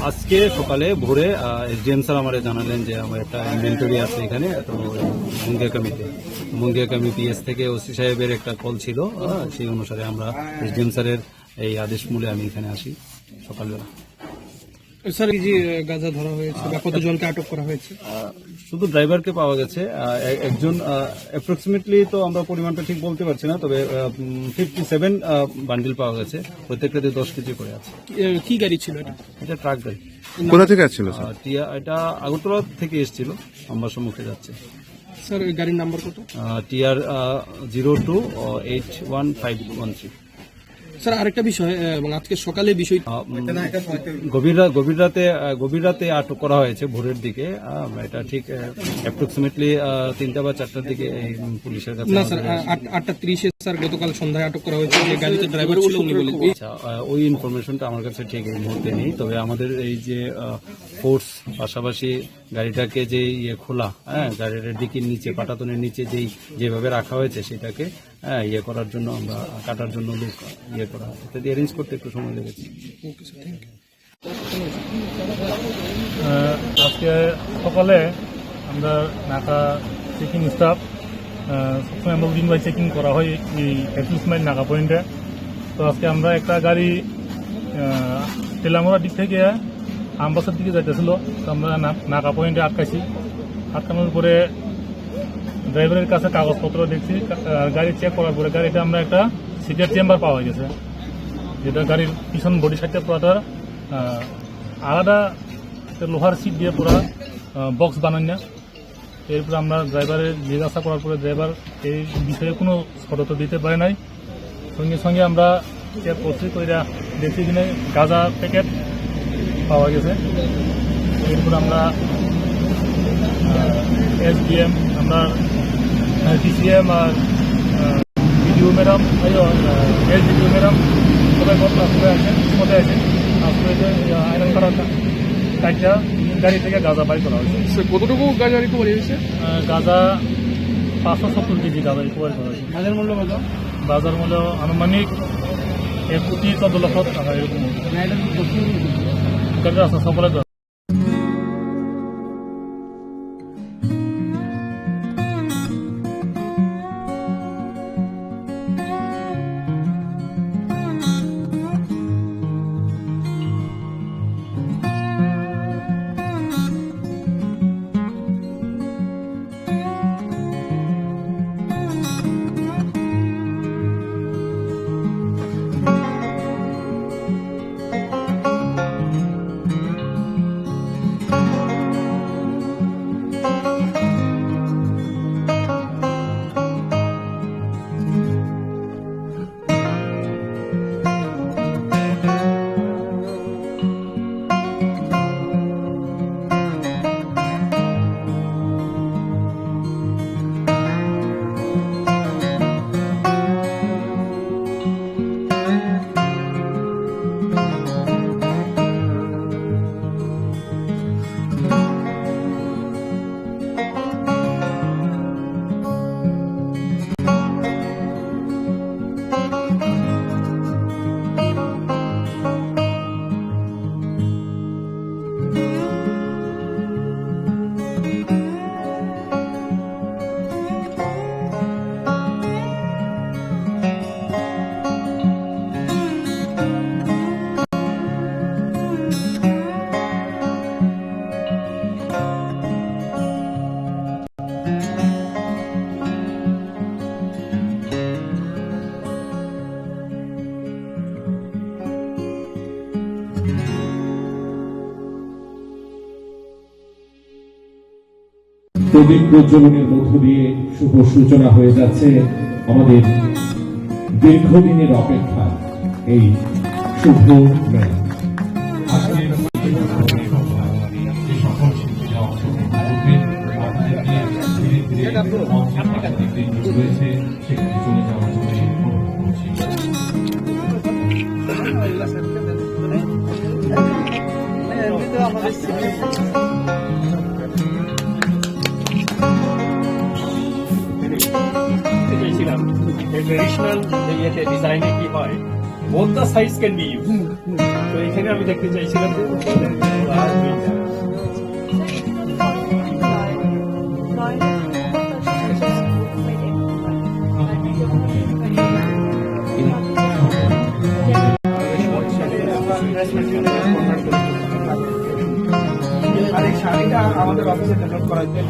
আজকে সকালে ভোরে, আহ, এসডিএম স্যার আমারে জানালেন যে আমার একটা ইনভেন্টরি আছে এখানে, তো মুঙ্গিয়া কমিটি, মুঙ্গিয়া কমিটি এস থেকে ওসি সাহেবের একটা কল ছিল, আহ, সেই অনুসারে আমরা এসডিএম স্যারের এই আদেশ মূলে আমি এখানে আসি সকালবেলা। স্যার, এই যে গাঁজা ধরা হয়েছে বা কতজনকে আটক করা হয়েছে? আহ, শুধু ড্রাইভারকে পাওয়া গেছে। আহ, এ-, একজন, আহ, অ্যাপ্রক্সিমেটলি তো আমরা পরিমাণটা ঠিক বলতে পারছি না, তবে, আহ, উম, ফিফটি সেভেন, আহ, বান্ডিল পাওয়া গেছে, প্রত্যেকটাতে দশ কেজি করে আছে। এ, কি গাড়ি ছিল এটা? এটা ট্রাক গাড়ি। কোথা থেকে আসছিল, স্যার? আহ, টিয়া-, এটা আগরতলা থেকে এসেছিল, আমার সম্মুখে যাচ্ছে। স্যার, এই গাড়ির নাম্বার কত? Ah, TR, ah, zero two eight one five one three. Sir, আরেকটা বিষয়, আহ, এবং আজকে সকালে বিষয় আহ, উম, গভীর রা-, গভীর রাতে, আহ, গভীর রাতে আটক করা হয়েছে ভোরের দিকে। আহ, এটা ঠিক, আহ, অ্যাপ্রক্সিমেটলি, আহ, তিনটা বা চারটার দিকে এই, উম, পুলিশের কাছে না, আমাদের স্যার, আহ, আট-, আটটা ত্রিশে, স্যার, গতকাল সন্ধ্যায় আটক করা হয়েছে, যে গাড়িতে ড্রাইভার ছিল উনি বলেন। আচ্ছা, আহ, ওই ইনফরমেশনটা আমার কাছে ঠিক এই মুহূর্তে নেই, তবে আমাদের এই যে, আহ, ফোর্স, পাশাপাশি গাড়িটাকে যে ইয়ে খোলা, হ্যাঁ, গাড়ির ডিকির নিচে, পাটাতনের নিচে যেই, যেভাবে রাখা হয়েছে সেটাকে, হ্যাঁ, ইয়ে করার জন্য আমরা, কাটার জন্য লোক ইয়ে করা, ইত্যাদি অ্যারেঞ্জ করতে একটু সময় লেগেছে। আহ, আজকে সকালে আমরা নাকা চেকিং স্টাফ, আহ, সবসময় আমরা রুটিন ওয়াইজ চেকিং করা হয় এই একুশ মাইল নাকা পয়েন্টে। তো আজকে আমরা একটা গাড়ি, আহ, টেলামোড়ার দিক থেকে আমবাসার দিকে যাইতেছিল। তো আমরা না-, নাকা পয়েন্টে আটকাইছি। আটকানোর পরে ড্রাইভারের কাছে কাগজপত্র দেখছি, কা-, আহ, গাড়ি চেক করার পরে গাড়িতে আমরা একটা সিগারেট চেম্বার পাওয়া গেছে, যেটা গাড়ির পিছন বডি সাইডটা পুরাটা, আহ, আলাদা একটা লোহার সিট দিয়ে পুরা, আহ, বক্স বানান না। এরপরে আমরা ড্রাইভারের জিজ্ঞাসা করার পরে ড্রাইভার এই বিষয়ে কোনো সতর্ক দিতে পারে নাই। সঙ্গে সঙ্গে আমরা চেক করছি, কইরা দেখছি এখানে গাঁজা প্যাকেট পাওয়া গেছে। এরপর আমরা, আহ, এসডিএম, আমরা, আহ, ডিসিএম আর, আহ, বিডিও ম্যাডাম, এই, আহ, এসডিপিও ম্যাডাম সবাই ঘটনাস্থলে আছেন, কোথায় আছেন? আসলে যে, আহ, আয়রন করার একটা গাড়ি থেকে গাঁজা বাই করা হয়েছে। স্যার, কতটুকু গাঁজা রিকভারি হয়েছে? আহ, গাঁজা পাঁচশো সত্তর কেজি গাঁজা রিকভারি করা হয়েছে। বাজার মূল্য কত? বাজার মূল্য আনুমানিক এক কোটি চোদ্দ লক্ষ টাকা এরকম হবে। না, এটা তো দক্ষিণ। এটা আছে সকলে। প্রদীপ প্রজ্বলনের মধ্য দিয়ে শুভ সূচনা হয়ে যাচ্ছে আমাদের দীর্ঘদিনের অপেক্ষা এই শুভ মেলা। আজকের যে সকল শিল্পীরা অংশগ্রহণ করবেন, আপনাদেরকে ধীরে ধীরে মঞ্চের পাশে যে stage রয়েছে, সেখানে চলে যাওয়ার জন্য অনুরোধ করছি। চাইছিলাম এই ট্রেডিশনাল ইয়েতে ডিজাইনে কি হয়, both the sides can be used। তো এখানে আমি দেখতে চাইছিলাম যে আর কি। আর এই শাড়িটা আমাদের অফিসে ডেভেলপ করা হয়েছে।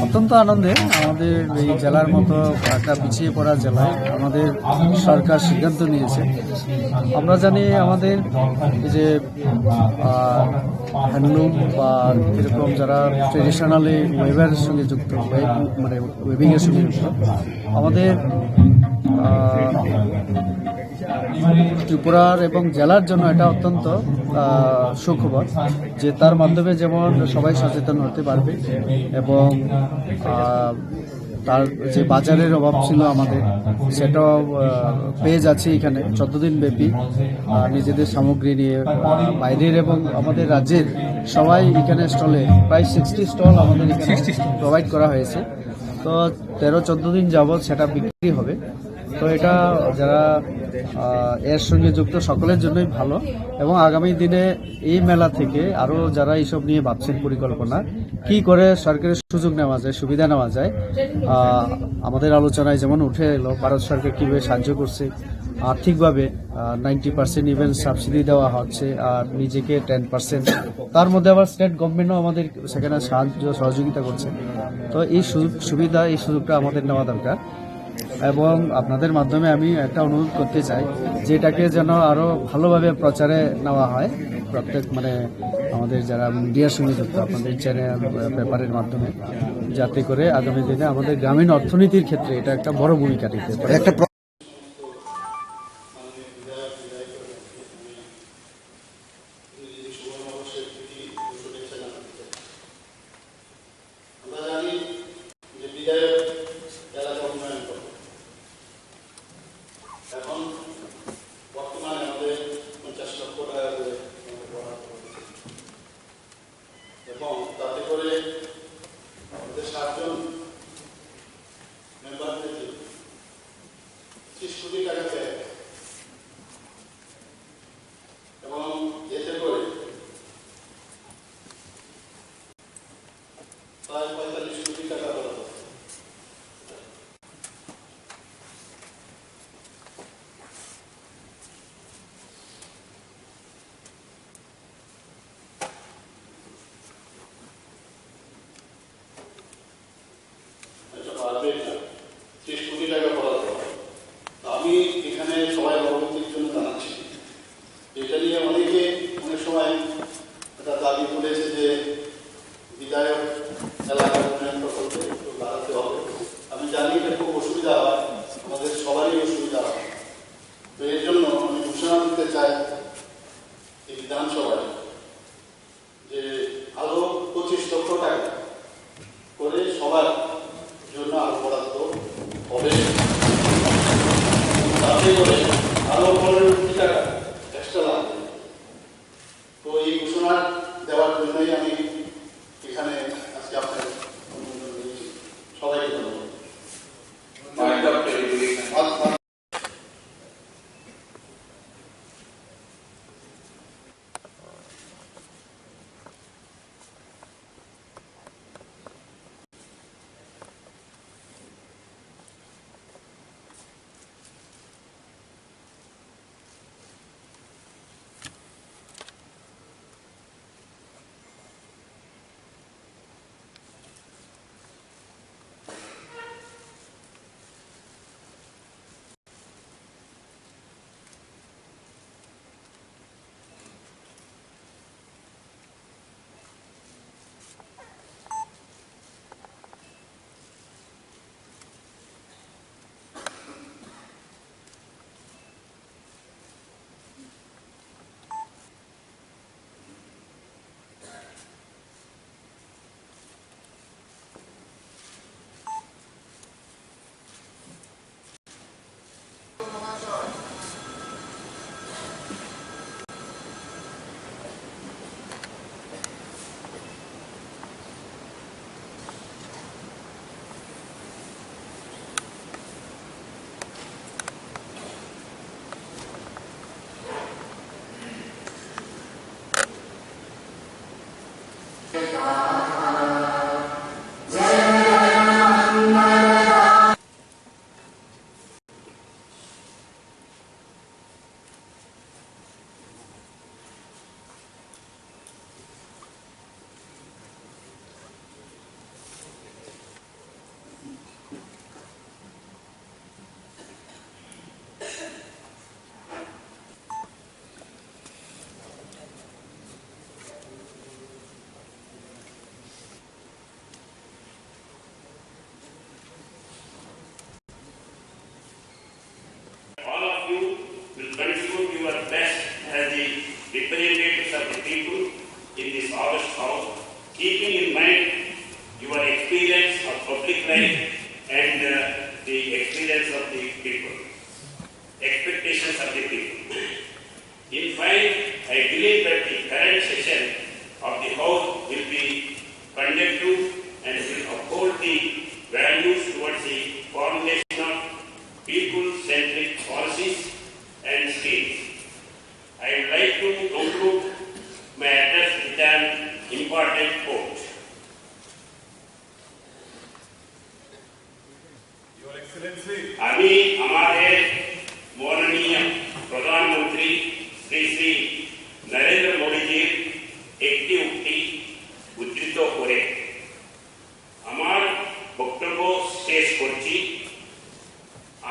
অত্যন্ত আনন্দে আমাদের এই জেলার মতো একটা পিছিয়ে পড়া জেলায় আমাদের সরকার সিদ্ধান্ত নিয়েছে। আমরা জানি আমাদের এই যে, আহ, হ্যান্ডলুম বা এরকম যারা ট্রেডিশনালি ওয়েভারের সঙ্গে যুক্ত, ওয়েভ, মানে ওয়েভিংয়ের সঙ্গে যুক্ত, আমাদের, আহ, ত্রিপুরার এবং জেলার জন্য এটা অত্যন্ত, আহ, সুখবর যে তার মাধ্যমে যেমন সবাই সচেতন হতে পারবে এবং, আহ, তার যে বাজারের অভাব ছিল আমাদের, সেটাও, আহ, পেয়ে যাচ্ছে এখানে চোদ্দ দিন ব্যাপী, আহ, নিজেদের সামগ্রী নিয়ে, আহ, বাইরের এবং আমাদের রাজ্যের সবাই এখানে স্টলে, প্রায় সিক্সটি স্টল আমাদের এখানে প্রোভাইড করা হয়েছে। তো তেরো চোদ্দ দিন যাবৎ সেটা বিক্রি হবে। তো এটা যারা, আহ, এর সঙ্গে যুক্ত সকলের জন্যই ভালো, এবং আগামী দিনে এই মেলা থেকে আরো যারা এইসব নিয়ে ভাবছেন পরিকল্পনা, কি করে সরকারের সুযোগ নেওয়া যায়, সুবিধা নেওয়া যায়, আহ, আমাদের আলোচনায় যেমন উঠে এলো ভারত সরকার কিভাবে সাহায্য করছে আর্থিকভাবে, আহ, নাইনটি পার্সেন্ট ইভেন সাবসিডি দেওয়া হচ্ছে, আর নিজেকে টেন পার্সেন্ট, তার মধ্যে আবার স্টেট গভর্নমেন্টও আমাদের সেখানে সাহায্য সহযোগিতা করছে। তো এই সুযোগ সুবিধা, এই সুযোগটা আমাদের নেওয়া দরকার। এবং আপনাদের মাধ্যমে আমি একটা অনুরোধ করতে চাই, যেটাকে যেন আরো ভালোভাবে প্রচারে নেওয়া হয়, প্রত্যেক, মানে, আমাদের যারা মিডিয়ার সঙ্গে যুক্ত, আপনাদের চ্যানেল, পেপারের মাধ্যমে, যাতে করে আগামী দিনে আমাদের গ্রামীণ অর্থনীতির ক্ষেত্রে এটা একটা বড় ভূমিকা নিতে পারে। একটা প্র- আমরা জানি যে বিধায়ক এলাকা উন্নয়ন করে। এখন বর্তমানে আমাদের পঞ্চাশ লক্ষ টাকা করে আমাদের বরাদ্দ রয়েছে। এবং তাতে করে আমাদের সাতজন মেম্বার থেকে পঁচিশ কোটি টাকা ব্যয়। এবং এতে করে প্রায় পঁয়তাল্লিশ কোটি টাকা বরাদ্দ। আচ্ছা, পারবে এটা। ত্রিশ কোটি টাকা বরাদ্দ। তো আমি এখানে সবাই অবগতির জন্য জানাচ্ছি, এটা নিয়ে অনেকে অনেক সময় একটা দাবি তুলেছে যে বিধায়ক এলাকা উন্নয়ন প্রকল্পে একটু বাড়াতে হবে। আমি জানি এটা খুব অসুবিধা হয়, আমাদের সবারই অসুবিধা হয়। তো এর জন্য আমি ঘোষণা দিতে চাই এই বিধানসভায় যে আরো পঁচিশ লক্ষ টাকা করে সবার জন্য আরো বরাদ্দ হবে। তাতে করে আরো পনেরো কোটি টাকা এক্সট্রা লাগবে। তো এই ঘোষণা দেওয়ার জন্যই আমি এখানে আজকে আপনাদের অনুমোদন নিয়েছি। সবাইকে ধন্যবাদ। All of you will contribute your best as the representatives of the people in this august house, keeping in mind your experience of public life and, uh, the experience of the people, expectations of the people. In fine, I believe that the current session of the House will be conductive and will uphold the values towards the formulation of people's Your Excellency. আমি আমাদের মাননীয় প্রধানমন্ত্রী শ্রী শ্রী নরেন্দ্র মোদীজির একটি উক্তি উদ্ধৃত করে আমার বক্তব্য শেষ করছি।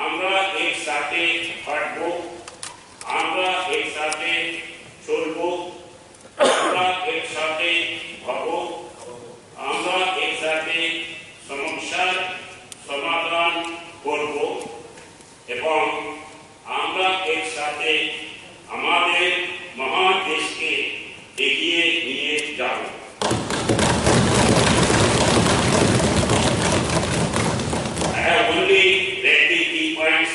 আমরা একসাথে হাঁটব, আমরা একসাথে চলব, আমরা একসাথে হব, আমরা একসাথে সমস্যার সমাধান করব এবং আমরা একসাথে আমাদের মহাদেশকে এগিয়ে নিয়ে যাব। I have only read the key points.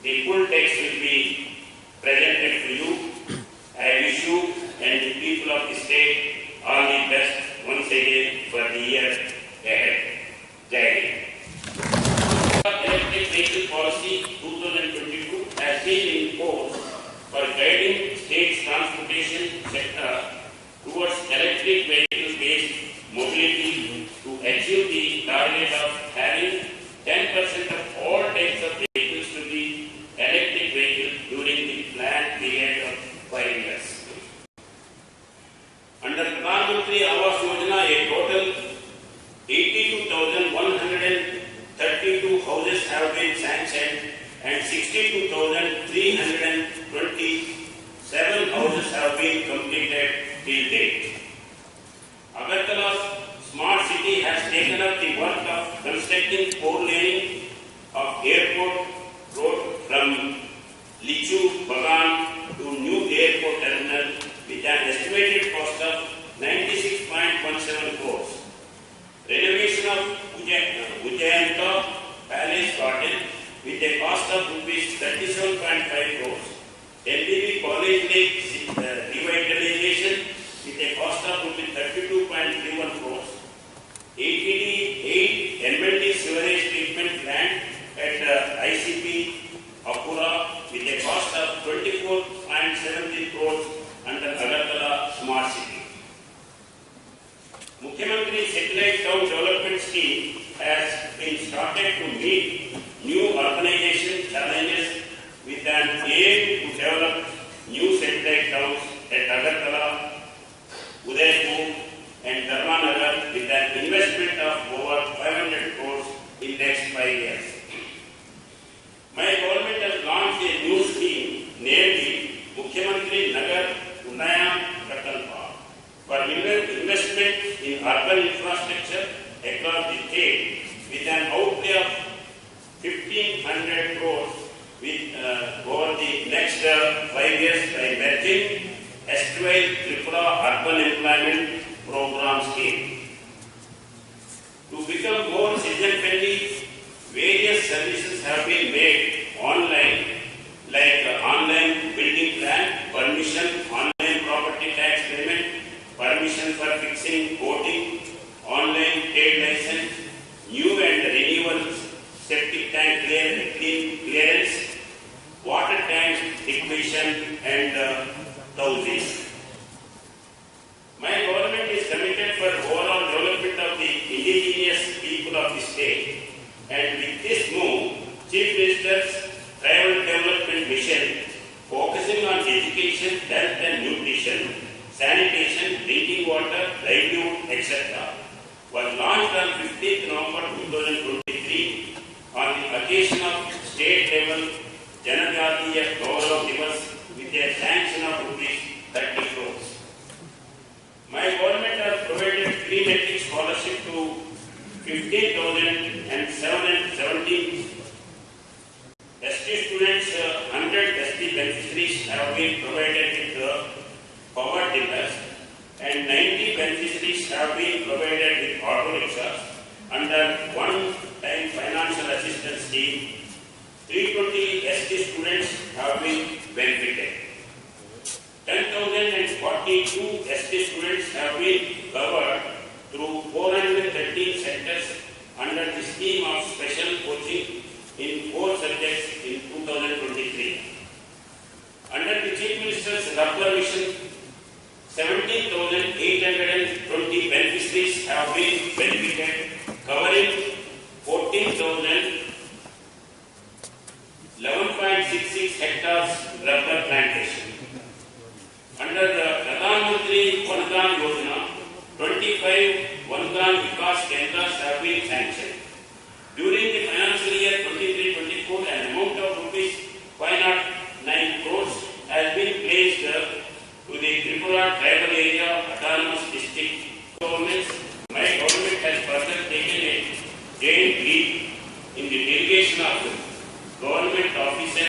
The full text will be presented to you. I wish you and the people of the state all the best once again for the year ahead. Jai Hind. Electric vehicle policy two thousand twenty-two has been in force for guiding state's transportation sector towards electric vehicle-based mobility to achieve the target of having ten percent of all types of vehicles to be electric vehicles during the planned period of five years. Under Pradhan Mantri Awas Yojana, a total eighty-two thousand one hundred thirty-two houses have been sanctioned and sixty-two thousand three hundred twenty-seven houses have been completed till date. Agartala Smart City has taken up the work of constructing four lane of airport road from Lichu Bagan to new airport terminal with an estimated cost of ninety-six point one seven crores. Renovation of Uja-, Ujjayanta Palace Garden with a cost of rupees thirty-seven point five crores. N B B College Lake, uh, revitalization with a cost of rupees thirty-two point three one crores. A T D eight M L D sewerage treatment plant at, uh, I C P Akura with a cost of twenty-four point seven three crores under Agartala Smart City. Mukhyamantri Satellite Town Development Scheme has been started to meet new urbanization challenges with an aim to develop new satellite towns at Agartala, Udaipur and Dharmanagar with an investment of over five hundred crores in next five years. My government has launched a new scheme named the Mukhyamantri Nagar Unnayan Prakalpa for inve-, investment in urban infrastructure across the state with an outlay of fifteen hundred crores with, uh, over the next, uh, five years by merging erstwhile Tripura Urban Employment Program Scheme. To become more citizen friendly, various services have been made online, like, uh, online building plan permission, online property tax payment, permission for fixing, coating, online trade license, new and renewal septic tank clear-, clean clearance, water tank equipment and, uh, thousands. My government is committed for overall development of the indigenous people of the state, and with this move, Chief Minister's Tribal Development Mission, focusing on education, health and nutrition, sanitation, drinking water, livelihood, et cetera, was launched on fifteenth November two thousand twenty-three on the occasion of state level Janajatiya Gaurav Divas with a sanction of rupees thirty crores. My government has provided free matric scholarship to fifteen thousand seven hundred seventeen S T students, uh, hundred S T beneficiaries have been provided with, uh, power tilas, and ninety beneficiaries have been provided with auto rickshaws under one-time financial assistance scheme. Three twenty S T students have been benefited. Ten thousand forty-two S T students have been covered through four hundred thirteen centers under the scheme of special coaching in four subjects in two thousand twenty-three. Under the Chief Minister's Rubber Mission, seventeen thousand eight hundred twenty beneficiaries six have been benefited, covering fourteen thousand eleven point six six hectares rubber plantation. Under the Pradhan Mantri Van Dhan Yojana, twenty-five Van Dhan Vikas Kendras have been sanctioned. During the financial year twenty-three twenty-four, an amount of rupees five hundred nine crores has been placed, uh, to the Tripura Tribal Area Autonomous District governments. My government has further taken a giant leap in the delegation of government offices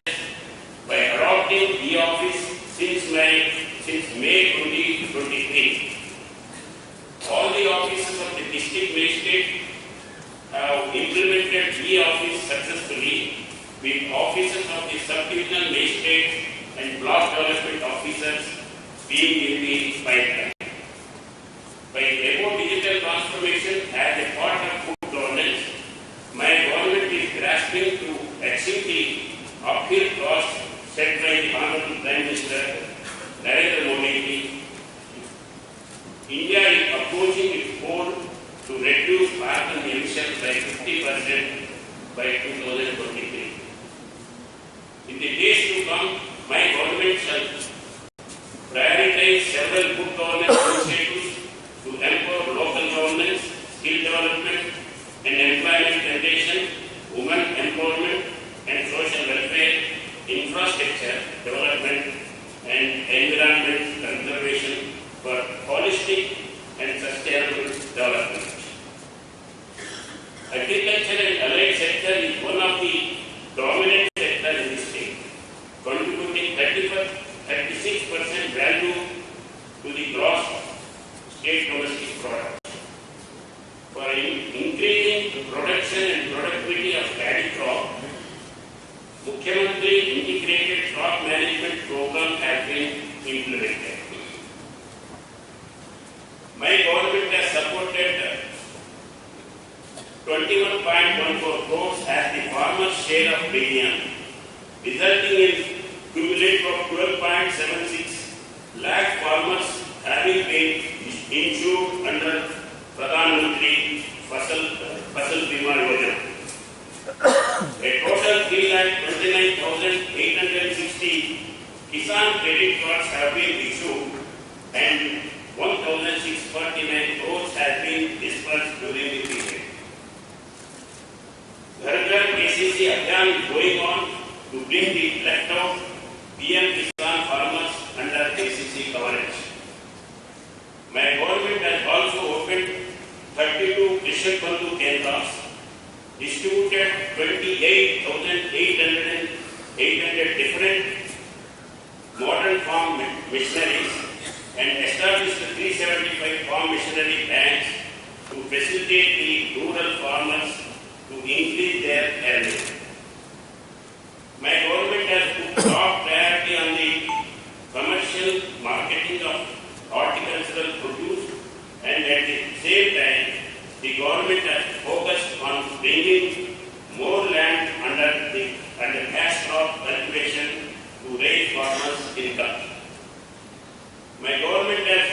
by adopting e-office since May, since May twenty twenty-three. All the offices of the district magistrate have implemented e-office successfully, with offices of the subdivisional magistrate and block development officers being in the pipeline. By above digital transformation as a part of good governance, my government is grasping to achieve the uphill cost set by the Honorable Prime Minister Narendra Modi ji. India is approaching its goal to reduce carbon emissions by fifty percent by two thousand twenty-three. In the days to come, my government shall prioritize several good governance initiatives to empower local governance, skill development and employment generation, women empowerment and social welfare, infrastructure development and environment conservation for holistic and sustainable development. Agriculture and allied sector is one of the dominant sector in the state, contributing thirty-six percent value to the gross state domestic product. For in-, increasing production and productivity of paddy crop, Mukhyamantri Integrated Crop Management Program has been implemented. My government has supported twenty-one point one four crores as the farmer's share of premium, resulting in cumulative of twelve point seven six lakh farmers having been insured under Pradhan Mantri Fasal, Fasal Bima Yojana. A total three lakh twenty-nine thousand eight hundred sixty Kisan credit cards have been issued and one thousand six forty-nine crores has been disbursed during the period. Ghar Ghar K C C Abhiyan is going on to bring the left out P M Kisan farmers under K C C coverage. My government has also opened thirty-two Krishak Bandhu Kendras, distributed twenty-eight thousand eight hundred and eight hundred different modern farm ma-, machineries and established three seventy-five farm machinery banks to facilitate the rural farmers to increase their earnings. My government has put top priority on the commercial marketing of horticultural produce, and at the same time, the government has focused on bringing more land under the, under cash crop cultivation to raise farmers' income. My government has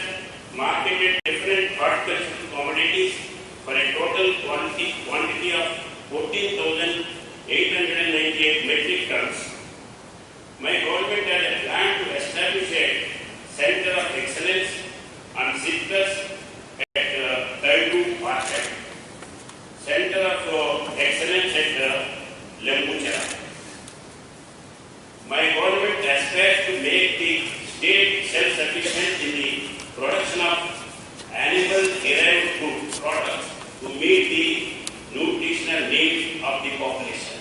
marketed different horticultural commodities for a total quantity, quantity of fourteen thousand eight hundred and ninety-eight metric tons. My government has a plan to establish a center of excellence on citrus at, uh, Kaidu Market, center of, uh, excellence at, uh, Lembuchara. My government aspires to make the state self-sufficient in the production of animal-derived food products to meet the nutritional needs of the population.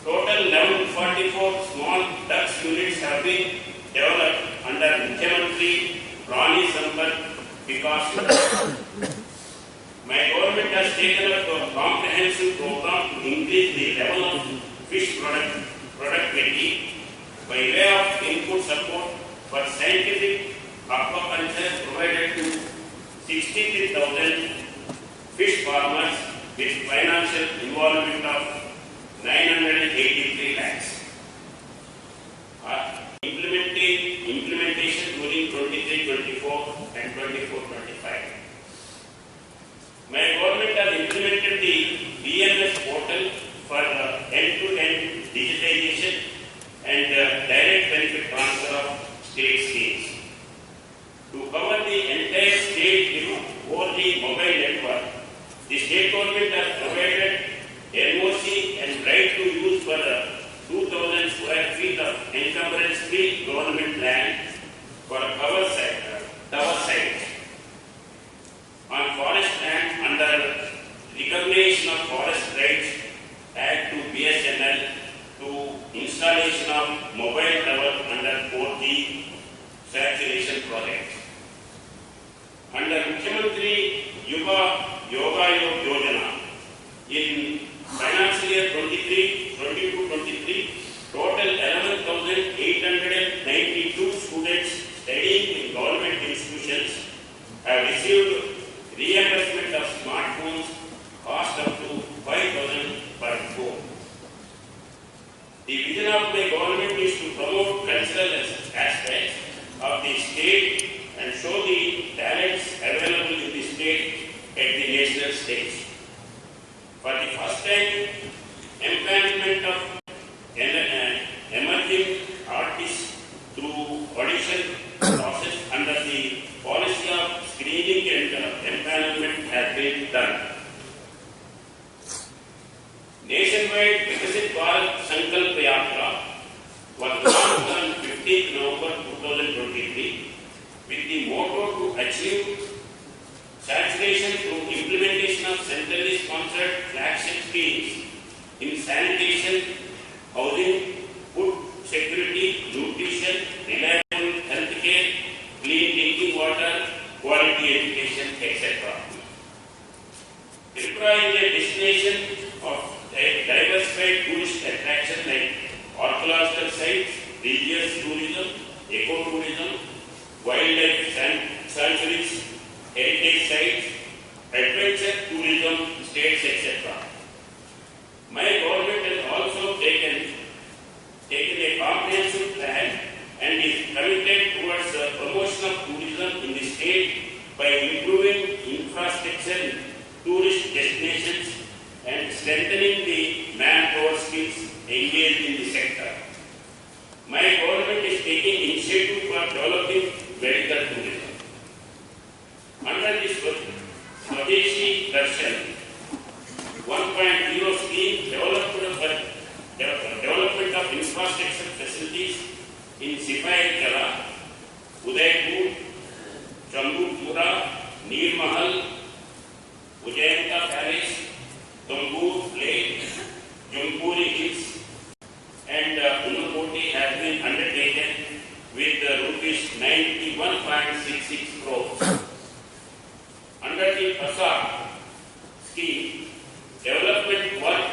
Total eleven forty-four small ducks units have been developed under Mukhyamantri Prani Sampada Vikas Yojana. My government has taken up a comprehensive program to increase the level of fish product, productivity by way of input support for scientific aquaculture provided to sixty-three thousand fish farmers with financial involvement of nine hundred eighty-three lakhs. Uh, implementing, implementation during twenty-three twenty-four and twenty-four twenty-five. for uh, end-to-end digitization and uh, direct benefit transfer of state schemes. To cover the entire state, you know, four G mobile network, the state government has provided N O C and right to use for uh, two thousand square feet of encumbrance-free government land for power site, uh, tower sites. On forest land under Recognition of Forest Rights Act to B S N L to installation of mobile tower under four G saturation project. Under Mukhyamantri Yuva Yoga Yog Yojana, in financial year twenty-three, twenty-two, twenty-three, total eleven thousand eight hundred and ninety-two students studying in government institutions have received reimbursement of smartphones cost up to five thousand per phone. The vision of the government is to promote cultural as- aspects of the state and show the talents available in the state at the national stage. For the first time, empowerment of em- uh, emerging artists through audition process under the policy of screening and uh, empowerment has been done. Nationwide Viksit Bharat Sankalp Yatra was launched on fifteenth November two thousand twenty-three with the motto to achieve saturation through implementation of centrally sponsored flagship schemes in sanitation, housing, food security, nutrition, reliable healthcare, clean drinking water, quality education, et cetera. Tripura is a destination of a diversified tourist attraction like archaeological sites, religious tourism, ecotourism, wildlife san- sanctuaries, heritage sites, adventure tourism, states, et cetera. My government has also taken taken a comprehensive plan and is committed towards the promotion of tourism in the state by improving infrastructure in tourist destinations and strengthening the manpower skills engaged in the sector. My government is taking initiative for developing medical tourism. Under this Swadeshi Darshan one point zero scheme, development of, de- development of infrastructure facilities in Sipaikala, Udaipur, Chambutmura, Nirmahal, Ujjayanta Palace, Tambur Lake, Jumpuri Hills, and uh, Unakoti has been undertaken with uh, rupees ninety-one point six six crores. Under the Prasad scheme, development work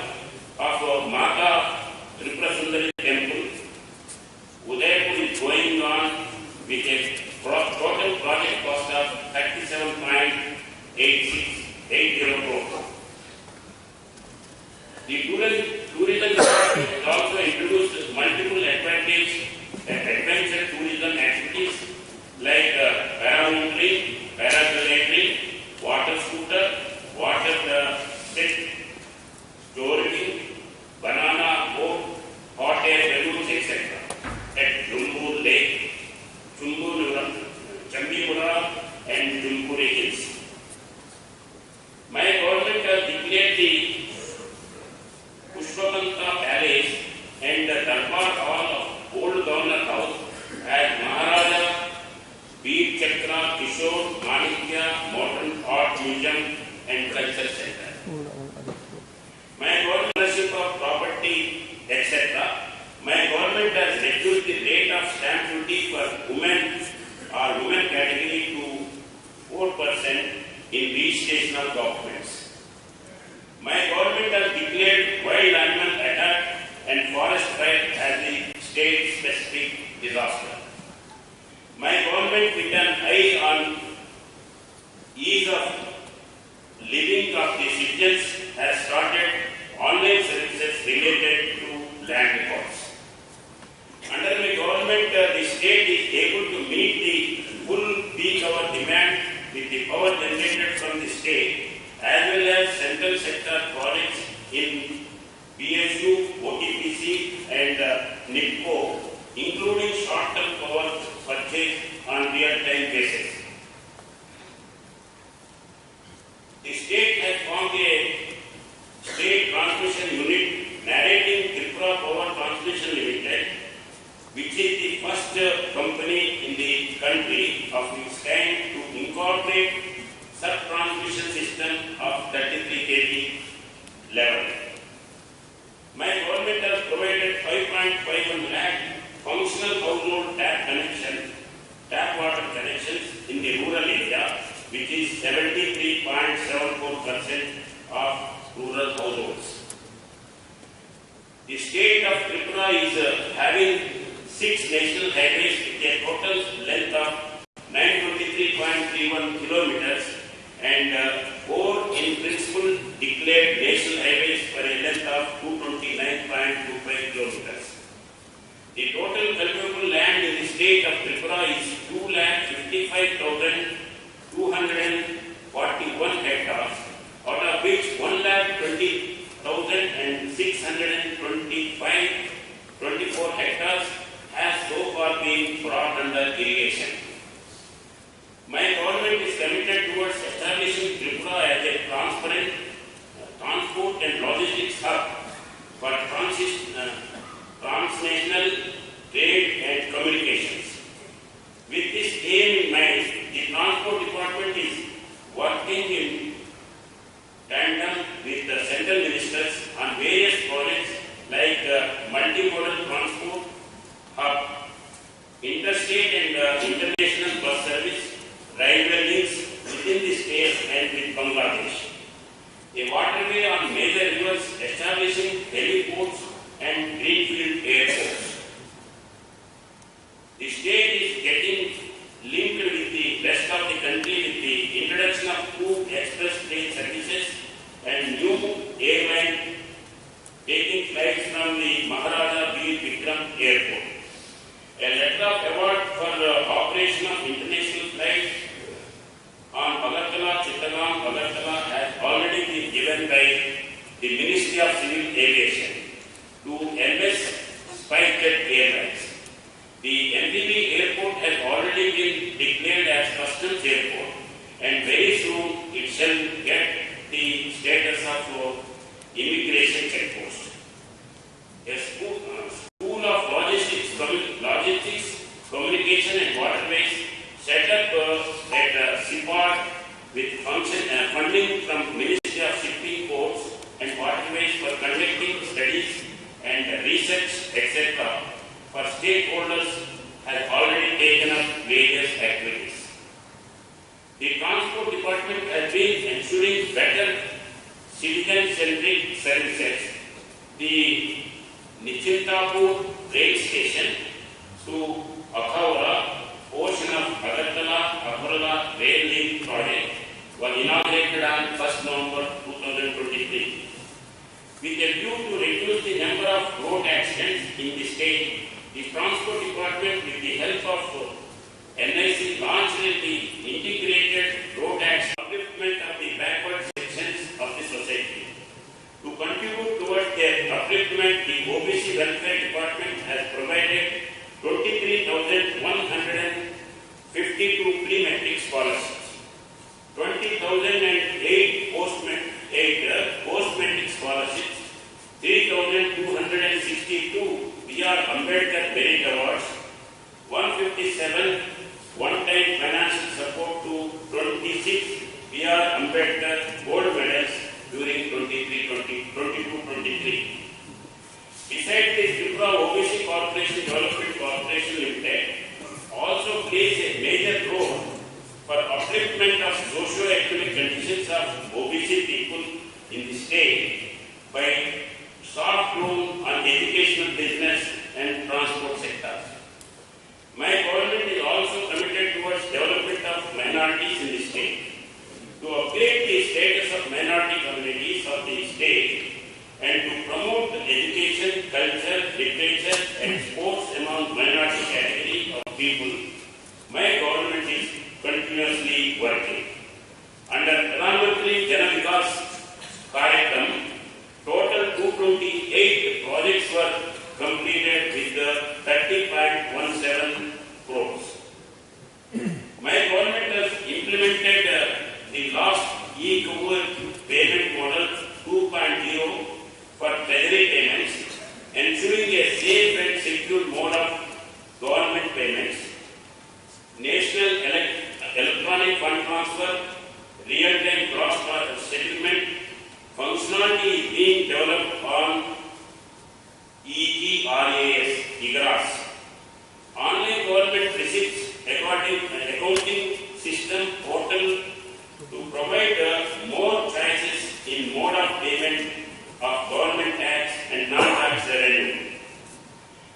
of uh, Mata Tripura Sundari Temple, Udaipur is going on with a pro- total project cost of thirty-seven point eight six eight zero crores. The tourism, tourism department has also introduced multiple advantage, adventure tourism activities like uh, paramountain, paragliding, water scooter, water uh, jet, jogging, banana boat, hot air balloons, et cetera at Jumbur Lake, Jumbur, Chambimura and Jumpuri Hills. My government has declared the Pushpakanta Palace and the Darbar Hall of Old Governor House as Maharaja Veer Chakra Kishore Manikya Modern Art Museum and Culture Center. My government ownership of property, et cetera. My government has reduced the rate of stamp duty for women or women category to four percent in registration of documents. My government has declared wild animal attack and forest fire as the state-specific disaster. My government, with an eye on ease of living of the citizens, has started online services related to land records. Under my government, uh, the state is able to meet the full peak hour demand with the power generated from the state as well as central sector projects in including short-term power purchase on real-time basis. The state has formed a state transmission unit, Narrating Tripura Power Transmission Limited, which is the first company in the country of its kind to incorporate sub-transmission system of thirty-three K V level. My government has provided five point five one lakh functional household tap connection, tap water connections in the rural area, which is seventy-three point seven four percent of rural households. The state of Tripura is, uh, having six national highways with a total length of nine twenty-three point three one kilometers and, uh, four in principle declared national highways for a length of two twenty-nine point two five kilometers. The total cultivable land in the state of Tripura is two lakh fifty-five thousand two hundred forty-one hectares, out of which one lakh twenty thousand and six hundred twenty-five, twenty-four hectares has so far been brought under irrigation. My government is committed towards establishing Tripura as a transparent, uh, transport and logistics hub for transis-, uh, transnational trade and communications. With this aim in mind, the Transport Department is working in tandem with the central ministers on various projects like the multimodal transport hub, interstate and, uh, international bus service, railway links within the state and with Bangladesh, a waterway on major rivers, establishing heliports and greenfield airports. The state is getting linked with the rest of the country with the introduction of two express train services and new airline taking flights from the Maharaja Bir Bikram Airport. A letter of award for, uh, operation of international flights on Agartala, Chittagong, Agartala has already been given by the Ministry of Civil Aviation to M S Spicejet Airlines. The M P P airport has already been declared as customs airport, and very soon it shall get the status of, uh, immigration check post. A school, uh, school of logistics, commu-, logistics, communication and waterways set up, uh, at, uh, Sippad with function, uh, funding from Ministry of Shipping, Ports and Waterways for conducting studies and research, et cetera for stakeholders has already taken up various activities. The Transport Department has been ensuring better citizen-centric services. The Nichintapur rail station to Akhawra portion of Agartala-Akhawra rail link project was inaugurated on first November two thousand twenty-three. With a view to reduce the number of road accidents in the state, the Transport Department, with the help of N I C, launched the Integrated Road Accident Upliftment of the Backward Sections of the Society. To contribute towards their upliftment, the O B C Welfare Department has provided twenty-three thousand one hundred fifty-two pre-matric scholarships, twenty thousand and eight post-mat-, eight, uh, post-matric scholarships, three thousand two hundred sixty-two B R Ambedkar Merit Awards, one fifty-seven one-time financial support to twenty-six B R Ambedkar Gold Medals during twenty-three twenty, twenty-two twenty-three. Besides this, Tripura O B C Corporation Development Corporation Limited also plays a major role for upliftment of socio-economic conditions of O B C people in the state by soft loan on educational, business and transport sectors. My government is also committed towards development of minorities in the state. To upgrade the status of minority communities of the state and to promote education, culture, literature and sports among minority category of people, my government is continuously working. Under Pradhan Mantri Jan Vikas Karyakram, total two twenty-eight projects were completed with the thirty point one functionality is being developed on E G R A S, eGRAS. Online government receipts according, accounting system portal to provide, uh, more choices in mode of payment of government tax and non-tax revenue.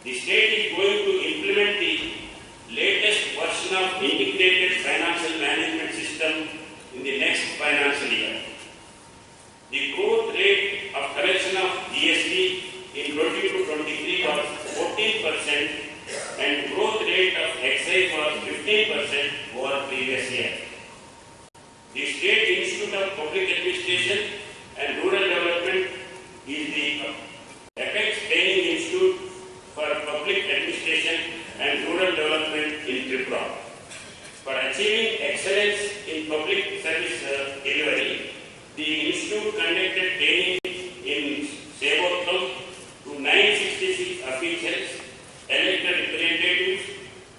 The state is going to implement the latest version of integrated financial management system in the next financial year. The growth rate of collection of G S T in twenty-two twenty-three was fourteen percent and growth rate of excise was fifteen percent over previous year. The State Institute of Public Administration and Rural Development is the apex training institute for public administration and rural development in Tripura. For achieving excellence in public service, uh, delivery, the institute conducted training in Sevotham to nine sixty-six officials, elected representatives,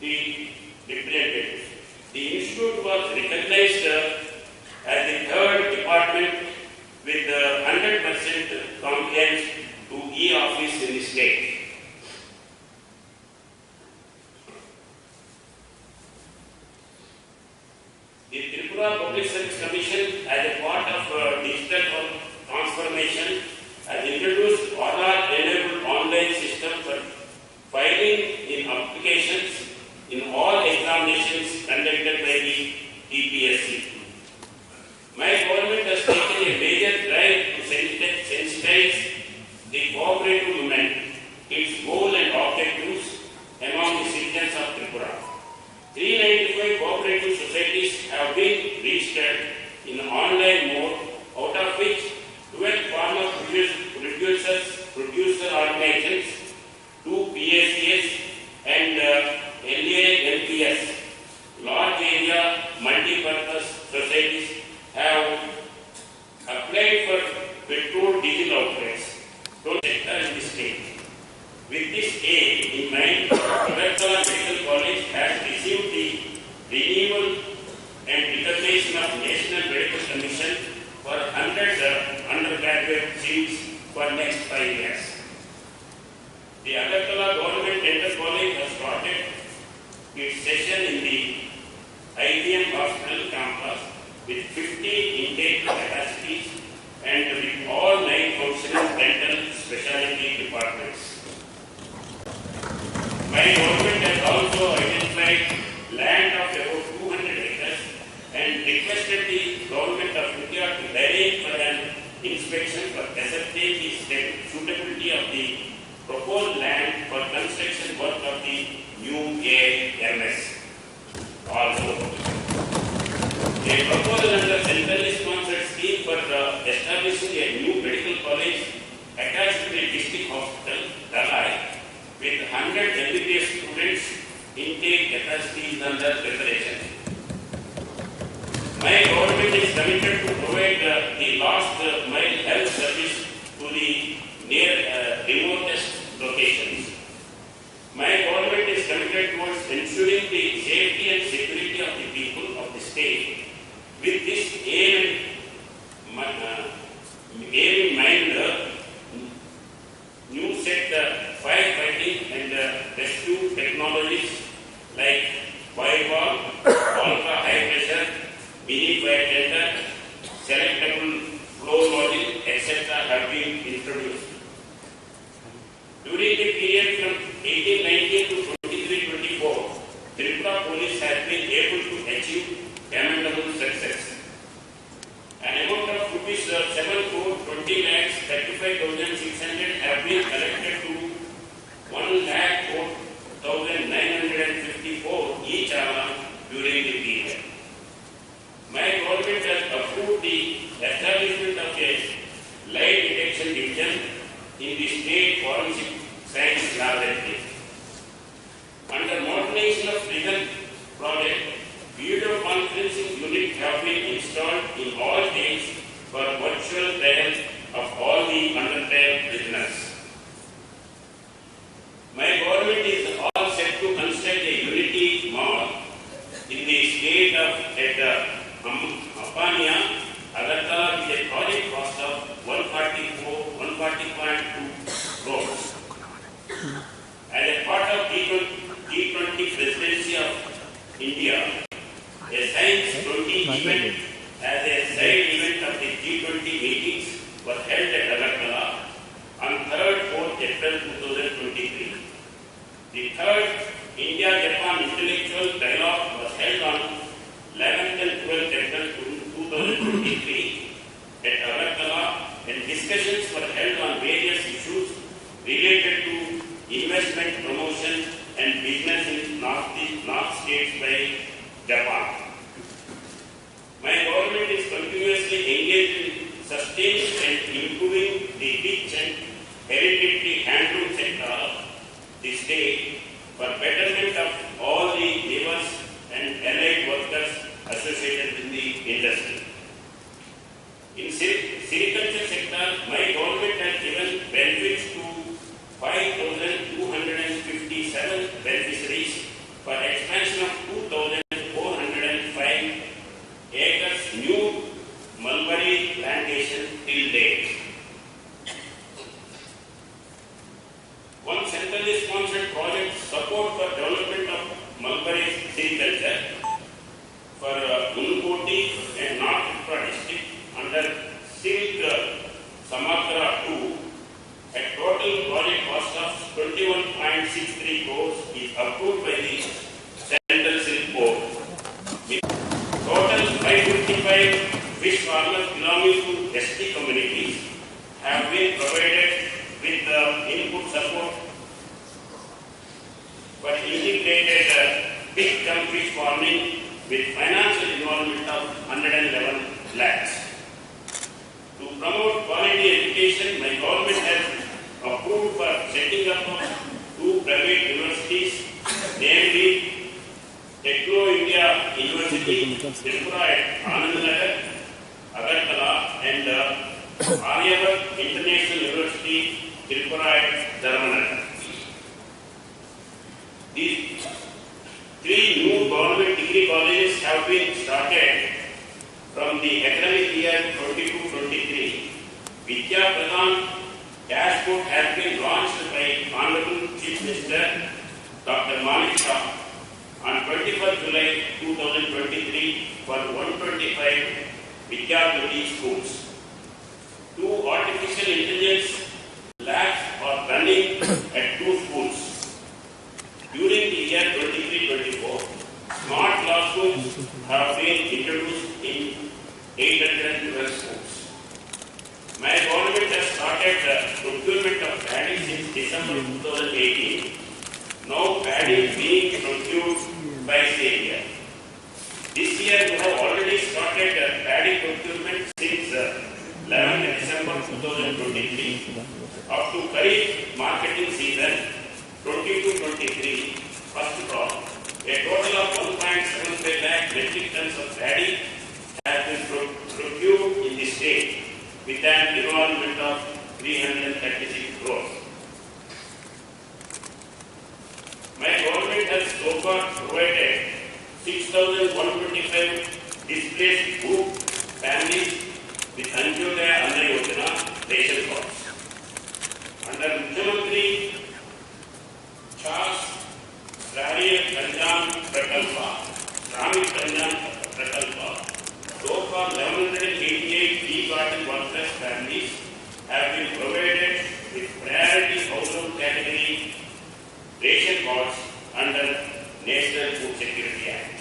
the representatives. The institute was recognized, uh, as the third department with, uh, hundred percent compliance to e-office in the state. The Tripura Public Service Commission, as a part of, uh, digital transformation, has introduced Aadhaar-enabled online system for filing in applications in all examinations conducted by the T P S C. My government has taken a major drive to sensitize, sensitize the cooperative movement, its goal and objectives among the citizens of Tripura. Three ninety-five cooperative societies have been registered in online mode, out of which twelve farmer produce-, producers, producer organizations, two P A C S and, uh, L A M P S, large area multi-purpose societies, have applied for petrol diesel outlets to sector in the state. With this aim in mind, Agartala Medical College has received the renewal and recognition of National Medical Commission for hundred, uh, undergraduate seats for next five years. The Agartala Government Dental College has started its session in the I G M Hospital campus with fifty intake capacities and with all nine functional dental specialty departments. My government has also identified land of about two hundred acres and requested the Government of India to direct for an inspection for ascertain the sta-, suitability of the proposed land for construction work of the new A I M S. Also, a proposal under centrally sponsored scheme for, uh, establishing a new medical college attached to the district hospital, Dhalai, with hundred M B B S students, intake capacity is under preparation. My government is committed to provide, uh, the last, uh, mile health service to the near, uh, remotest locations. My government is committed towards ensuring the safety and security of the people of the state. With this aim in mi-, uh, aim in mind, uh, new set, uh, firefighting and, uh, rescue technologies like fire valve, ultra high pressure, mini fire tender, selectable floor nozzle, et cetera have been introduced. During the period from eighteen nineteen to twenty-three twenty-four, Tripura Police has been able to achieve commendable success. An amount of rupees, uh, seven crore twenty lakhs thirty-five thousand six hundred have been collected to one lakh four thousand nine hundred and fifty-four e-challan during the period. My government has approved the establishment of a lie detection division in the State Forensic Science Laboratory. Under modernization of prison project, video conferencing unit have been installed in all jails for virtual trial of all the under trial prisoners. My government is all set to construct a unity mall in the state of, at the Am-, Apania, Agartala with a project cost of one forty Discussions were held on various issues related to investment promotion and business in North, North states by Japan. My government is continuously engaged in sustaining and improving the rich and hereditary handloom sector of the state for betterment of all the labourers and allied workers associated in the industry. In seri-, sericulture sector, my government has given benefits to five thousand two hundred and fifty-seven beneficiaries for expansion of two thousand four hundred and five acres new mulberry plantation till date. One centrally sponsored project support for development of mulberry sericulture for uh, Unakoti and North Tripura district under Silk uh, Samagra two, a total project cost of twenty-one point six three crores is approved by the Central Silk Board. With total five fifty-five fish farmers belonging to S T communities have been provided with the input support for integrated uh, big cam fish farming with financial involvement of hundred and eleven lakhs. To promote quality education, my government has approved for setting up of two private universities, namely Techno India University, Tripura at Anandnagar, Agartala, and uh, Aryabhatta International University, Tripura at Dharmanagar. These three new government degree colleges have been started from the academic year twenty-two twenty-three. Vidya Pradhan dashboard has been launched by Honorable Chief Minister Doctor Manik Saha on twenty-first July two thousand twenty-three for one twenty-five Vidya Jyoti schools. Two artificial intelligence labs are running at two schools. During the year twenty-three twenty-four, smart classrooms have been introduced in eight hundred twelve schools. My government has started the procurement of paddy since December two thousand eighteen. Now paddy is being procured by C N R. This year we have already started uh, paddy procurement since uh, eleventh December two thousand twenty-three. Up to Kharif marketing season twenty-two twenty-three first crop, a total of one point seven five lakh metric tons of paddy has been pro- procured in the state with an involvement of three hundred thirty-six crores. My government has so far provided six thousand one twenty-five displaced group families with Antyodaya Anna Yojana ration cards. Under Mukhyamantri Chas Shahri Kalyan Prakalpa, Shramik Kalyan Prakalpa, so far eleven hundred eighty-eight tea garden workers families have been provided with priority household category ration cards under National Food Security Act.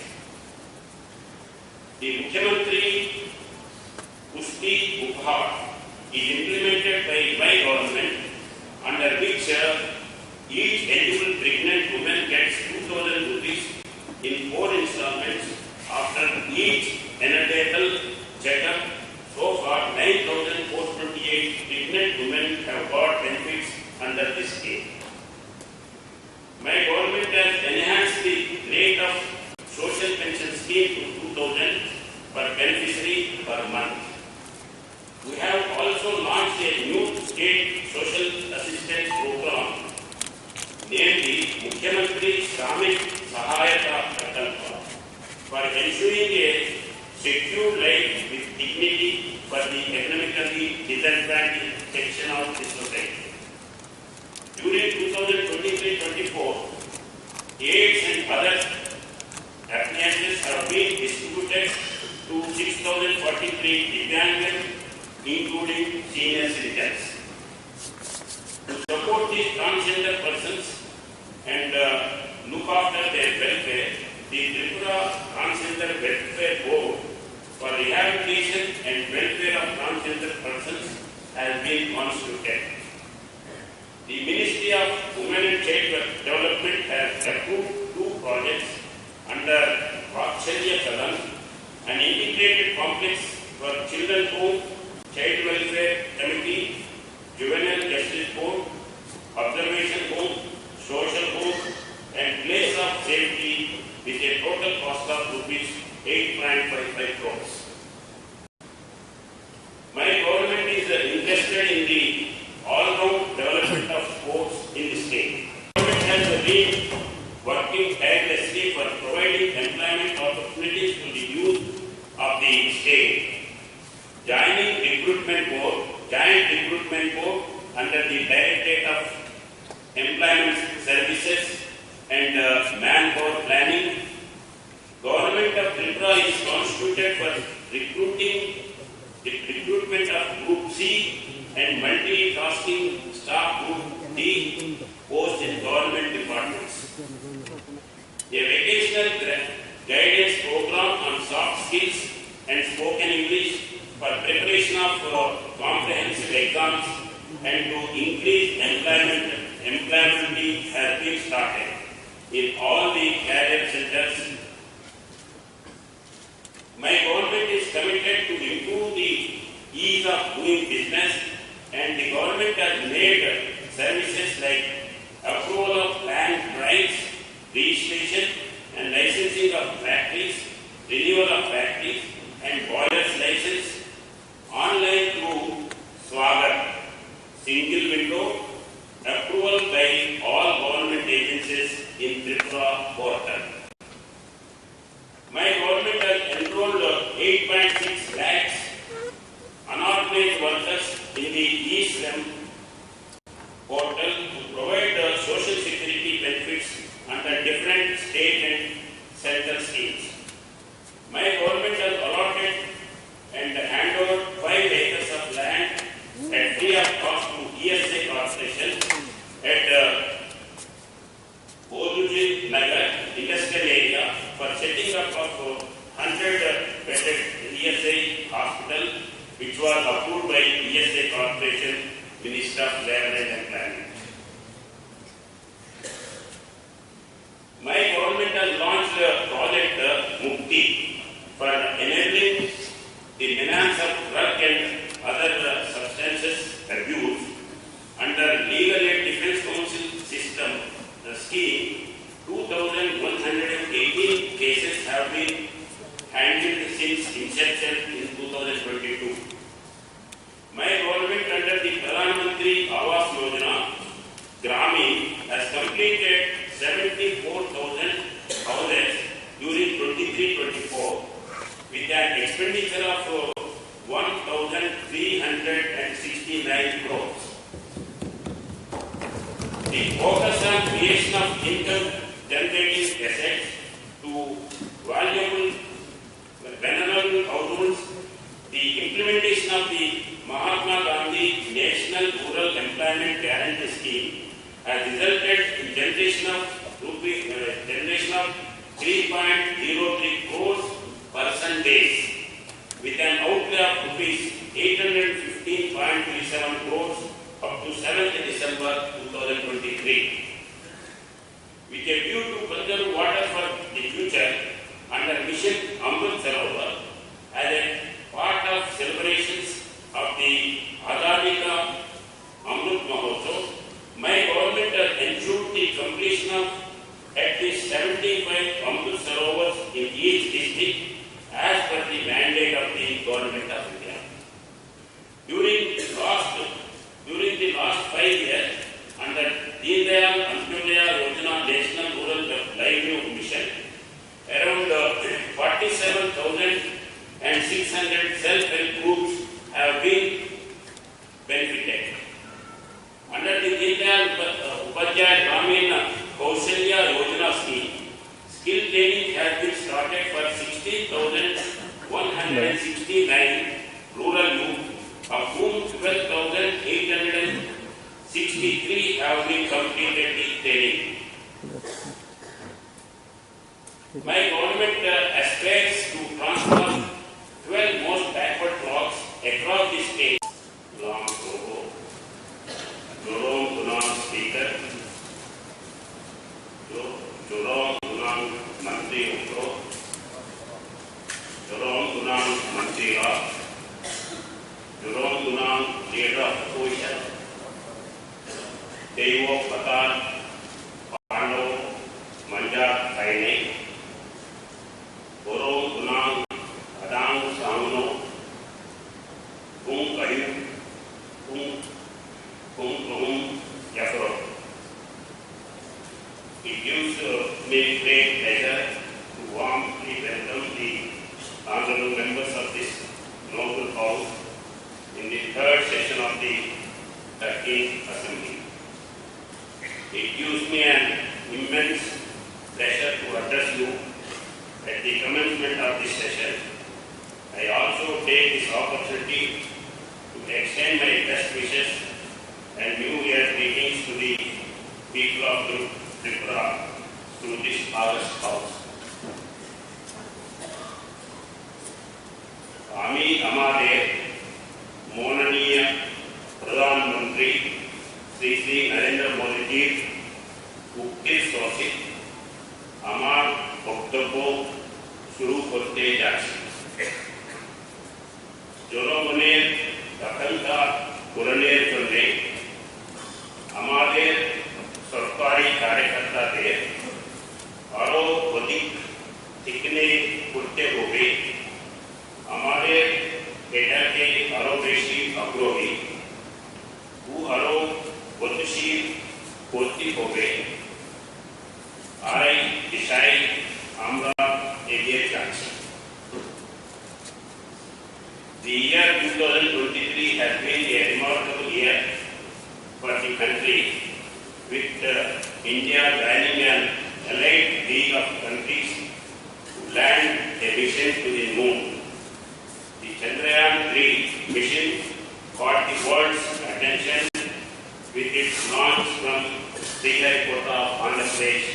The Mukhyamantri Pushti Upahar is implemented by my government, under which uh, each eligible pregnant woman gets two thousand rupees in four installments after each antenatal checkup. So far, nine thousand four twenty-eight pregnant women have got benefits under this scheme. My government has enhanced the rate of social pension scheme to two thousand per beneficiary per month. We have also launched a new state social assistance program named the Mukhyamantri Shramik Sahayata Prakalpa for ensuring a secure life with dignity for the economically disadvantaged section of the society. During two thousand twenty-three twenty-four, aids and other appliances have been distributed to six thousand forty-three Divyangan, including senior citizens. To support these transgender persons and uh, look after their welfare, the Tripura Transgender Welfare Board for Rehabilitation and Welfare of Transgender Persons has been constituted. The Ministry of Women and Child Development has approved two projects under Vatsalya Sadan, an integrated complex for children home, child welfare committee, juvenile justice court, observation home, social home, and place of safety with a total cost of rupees eight point five five crores. My government is, uh, interested in the all-round development of sports in the state. Government has been working tirelessly for providing employment opportunities to the youth of the state. Joining recruitment board, joint recruitment board under the Directorate of Employment Services and, uh, Manpower Planning. Government of Tripura is constituted for recruiting, the recruitment of Group C and multitasking staff Group D post in government departments. A vocational gra-, guidance program on soft skills and spoken English for preparation of, uh, comprehensive exams and to increase employment, employability has been started in all the career centers. My government is committed to improve the ease of doing business, and the government has made services like approval of land rights, registration and licensing of factories, renewal of factories and boilers license, online through Swagat, single window, approval by all government agencies in Tripura portal. My government has enrolled eight point six lakhs unorganized workers in the e-Shram portal to provide the social security benefits under different state and central schemes. My government has allotted and handed over five acres of land at free of cost to E S A Corporation at, uh, Boduji Nagar industrial area for setting up of hundred bedded E S I hospital, which was approved by E S I Corporation, Minister of Labour and Employment. My government has launched a project, uh, Mukti for enabling the menace of drug and other, uh, substances abuse under Legal Aid Defense Council system, the scheme, two thousand one hundred eighteen cases have been handled since inception in two thousand twenty-two. My government under the Pradhan Mantri Awas Yojana Gramin has completed seventy-four thousand houses during twenty-three twenty-four with an expenditure of, uh, one thousand three hundred and sixty-nine crores. The focus on creation of income generating assets to valuable vulnerable households, the implementation of the Mahatma Gandhi National Rural Employment Guarantee Scheme has resulted in generation of rupee, uh, generation of three point zero three crores person days, with an outlay of rupees eight hundred fifteen point three seven crores up to seventh December two thousand twenty-three. With a view to conserve water for the future, under Mission Amrit Sarovar, as a part of celebrations of the Azadi Ka Amrit Mahotsav, my government has ensured the completion of at least seventy-five Amrit Sarovars in each district as per the mandate of the Government of India. During last, during the last five years, under Deen Dayal Antyodaya Yojana National Rural Livelihood Mission, around, uh, forty-seven thousand six hundred self-help groups have been benefited. Under the Deen Dayal Upa-, uh, Upadhyaya Gramin Kaushalya Yojana scheme, skill training has been started for sixteen thousand one hundred sixty-nine rural youth, of whom twelve thousand eight hundred sixty-three have been completed the training. My government, uh, aspires to transform twelve most backward blocks across the state. Long Gives uh, me great pleasure to warmly welcome the honorable members of this noble house in the third session of the thirteenth Assembly. It gives me an immense pleasure to address you at the commencement of this session. I also take this opportunity to extend my best wishes and New Year greetings to the people of Tri- Tripura through this august house. আমি আমাদের মাননীয় প্রধানমন্ত্রী শ্রী শ্রী নরেন্দ্র মোদীজির উক্তির সহিত আমার বক্তব্য শুরু করতে যাচ্ছি। জনগণের আকাঙ্ক্ষা পূরণের জন্য আমাদের সরকারি কার্যকর্তাদের আরও অধিক তীক্ষ্ণ করতে হবে। আমাদের এটাকে আরও বেশি আগ্রহী ও আরও গতিশীল করতে হবে। আর এই দিশায় আমরা এগিয়ে যাচ্ছি। The year two thousand twenty-three has been a remarkable year for the country, with uh, India joining an elite league of countries to land a mission to the moon. The Chandrayaan three mission caught the world's attention with its launch from Sriharikota of Andhra Pradesh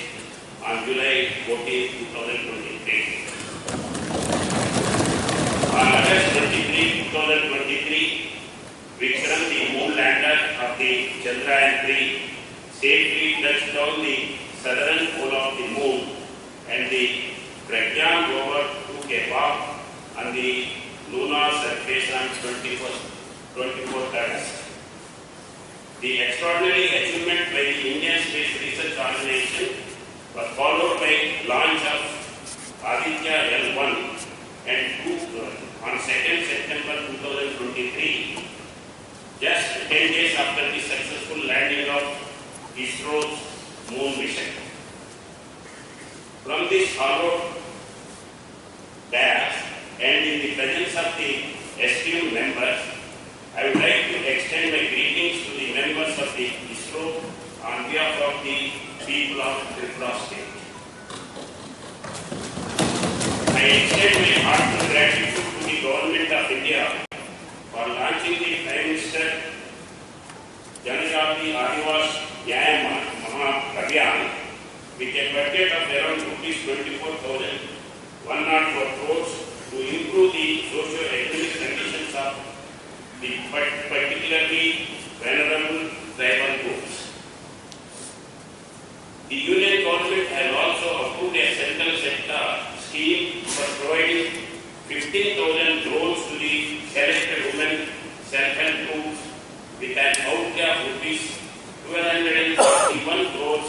on July fourteenth, two thousand twenty-three. On August twenty-three, two thousand twenty-three, Vikram, the moon lander of the Chandrayaan three, safely touched down the southern pole of the moon, and the Pragyan rover took a walk on the lunar surface on twenty-first, twenty-fourth August. The extraordinary achievement by the Indian Space Research Organization was followed by launch of Aditya L one and two on second September two thousand twenty-three, just ten days after the successful landing of ISRO's moon mission. From this hallowed dais and in the presence of the esteemed members, I would like to extend my greetings to the members of the ISRO on behalf of the people of Tripura State. I extend my heartfelt gratitude to the Government of India for launching the Prime Minister Janajati Adivasi Nyay Maha Abhiyan with a budget of around rupees twenty-four thousand one hundred four crores to improve the socio-economic conditions of the par- particularly vulnerable tribal groups. The Union Government has also approved a central sector scheme for providing fifteen thousand drones to the selected women self-help groups with an outlay of rupees twelve hundred and sixty-one crores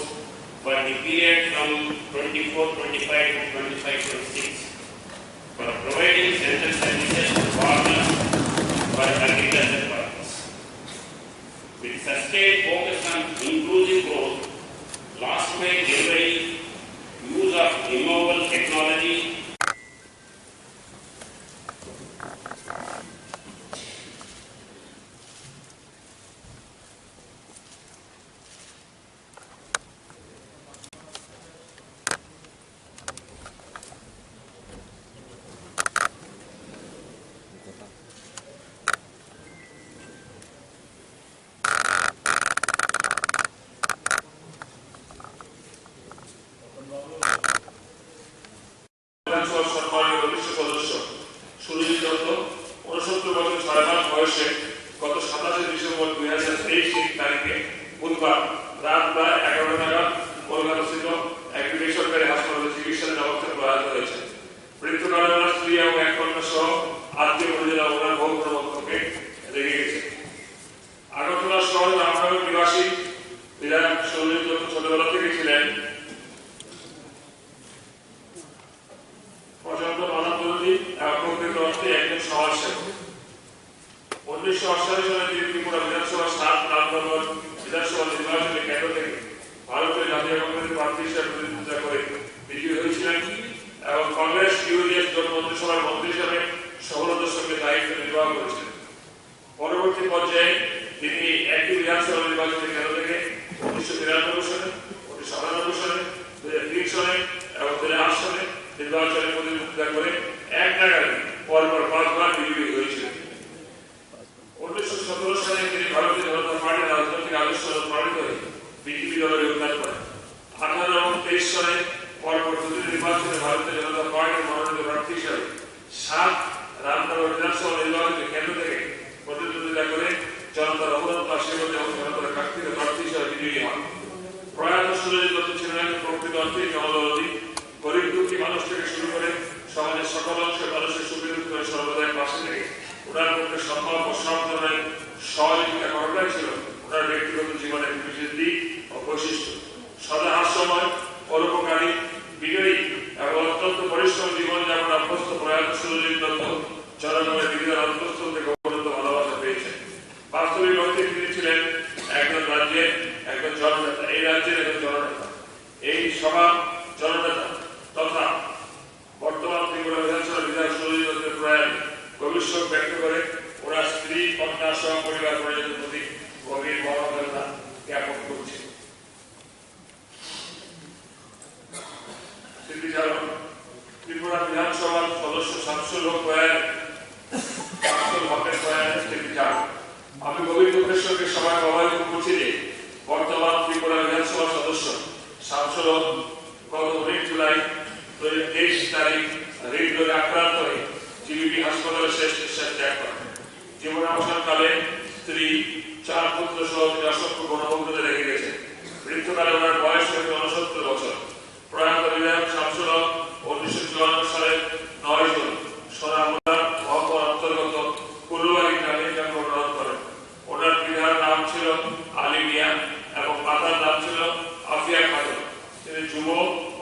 for the period from twenty-four twenty-five to twenty-five twenty-six for providing central services to farmers for agriculture purpose. With sustained focus on inclusive growth, last mile delivery, use of renewable technology, বিধানসভার সম্মানীয় বরিষ্ঠ সদস্য সুরজিৎ দত্ত ঊনসত্তর বছর ছয় মাস বয়সে গত সাতাশে ডিসেম্বর দুই হাজার তেইশ তারিখে বুধবার রাত প্রায় এগারোটা নাগাদ কলকাতাস্থিত একটি বেসরকারি হাসপাতালে চিকিৎসাধীন অবস্থায় প্রয়াত হয়েছেন। মৃত্যুকালে ওনার স্ত্রী এবং এক কন্যা সহ আত্মীয় পরিজন ওনার বহন কর্মক্ষেত্রে রেখে গেছেন। আগরতলা শহর রামনগর নিবাসী বিধায়ক সুরজিৎ দত্ত ছোটবেলা থেকে ছিলেন প্রচন্ড মানবতাবাদী এবং প্রকৃত অর্থে একজন সমাজসেবক। উনিশশো অষ্টাশি সালে তিনি ত্রিপুরা বিধানসভার সাত রামনগর বিধানসভা নির্বাচনী কেন্দ্র থেকে ভারতীয় জাতীয় কংগ্রেসের প্রার্থী প্রতিদ্বন্দ্বিতা করে বিজয়ী হয়েছিলেন এবং কংগ্রেস ইউডিএফ জোট মন্ত্রিসভার মন্ত্রী হিসাবে সফলতার সঙ্গে দায়িত্ব নির্বাহ করেছিলেন। পরবর্তী পর্যায়ে তিনি একই বিধানসভা নির্বাচনে কেন্দ্র থেকে উনিশশো তিরানব্বই সালে, উনিশশো আটানব্বই সালে, দুই হাজার তিন সালে এবং দুই হাজার আট সালে নির্বাচনে প্রতিদ্বন্দ্বিতা করে এক নাগাড়ে পরপর পাঁচবার বিজয়ী হয়েছিলেন। উনিশশো সতেরো সালে তিনি ভারতীয় জনতা পার্টির রাজনৈতিক আদর্শ অনুপ্রাণিত হয়ে বিজেপি দলে যোগদান করেন। আঠারো এবং তেইশ সালে পরপর দুটি নির্বাচনে ভারতীয় জনতা পার্টির মনোনীত প্রার্থী হিসাবে সাত রামনগর বিধানসভা নির্বাচনী কেন্দ্র থেকে প্রতিদ্বন্দ্বিতা করে জনতার অফুরন্ত আশীর্বাদে এবং জনতার কাঙ্ক্ষিত প্রার্থী হিসাবে বিজয়ী হন। প্রয়াত সুরজিৎ দত্ত ছিলেন একজন প্রকৃত অর্থে জনদরদী। গরিব দুঃখী মানুষ থেকে শুরু করে সমাজের সকল অংশের মানুষের সুখে দুঃখে সর্বদাই পাশে থেকে ওনার পক্ষে সম্ভব ও সব ধরনের সহযোগিতা করাটাই ছিল ওনার ব্যক্তিগত জীবনের বিশেষ দিক ও বৈশিষ্ট্য। সদা হাস্যময়, পরোপকারী, বিনয়ী এবং অত্যন্ত পরিশ্রম জীবনযাপন অভ্যস্ত প্রয়াত সুরজিৎ দত্ত জনগণের হৃদয়ের অন্তঃস্থল থেকে অফুরন্ত ভালোবাসা পেয়েছেন। বাস্তবিক অর্থে তিনি ছিলেন একজন রাজ্যের একজন জননেতা, এই রাজ্যের একজন জননেতা, এই সভা জননেতা তথা বর্তমান ত্রিপুরা বিধানসভার বিধায়ক সুরজিৎ দত্তের প্রয়াণে গভীর শোক ব্যক্ত করে ওনার স্ত্রী, কন্যা সহ পরিবার পরিজনদের প্রতি গভীর মর্মাহত জ্ঞাপন করছি। স্মৃতিচারণ। ত্রিপুরা বিধানসভার সদস্য শামসুল হক প্রয়াণে, শামসুল হকের প্রয়াণে স্মৃতিচারণ। আমি গভীর দুঃখের সঙ্গে সভায় প্রবাহিত করছি যে বর্তমান ত্রিপুরা বিধানসভার সদস্য শামসুল হক গত উনিশ জুলাই দুই হাজার তেইশ তারিখ হৃদরোগে আক্রান্ত হয়ে জিবিপি হাসপাতালে শেষ নিঃশ্বাস ত্যাগ করেন। জীবনাবসানকালে স্ত্রী, চার পুত্র সহ তিনি অসংখ্য গণভক্তদের রেখে গেছেন। মৃত্যুকালে ওনার বয়স হয়েছে ঊনসত্তর বছর। প্রয়াত বিধায়ক শামসুল হক উনিশশো চুয়ান্ন সালের নয় জুন সোনামুড়া মহকুমার অন্তর্গত কুলুবাড়ি গ্রামে জন্মগ্রহণ করেন। ওনার পিতার নাম ছিল আলী মিয়া এবং মাতার নাম ছিল আফিয়া খাতুন। তিনি যুব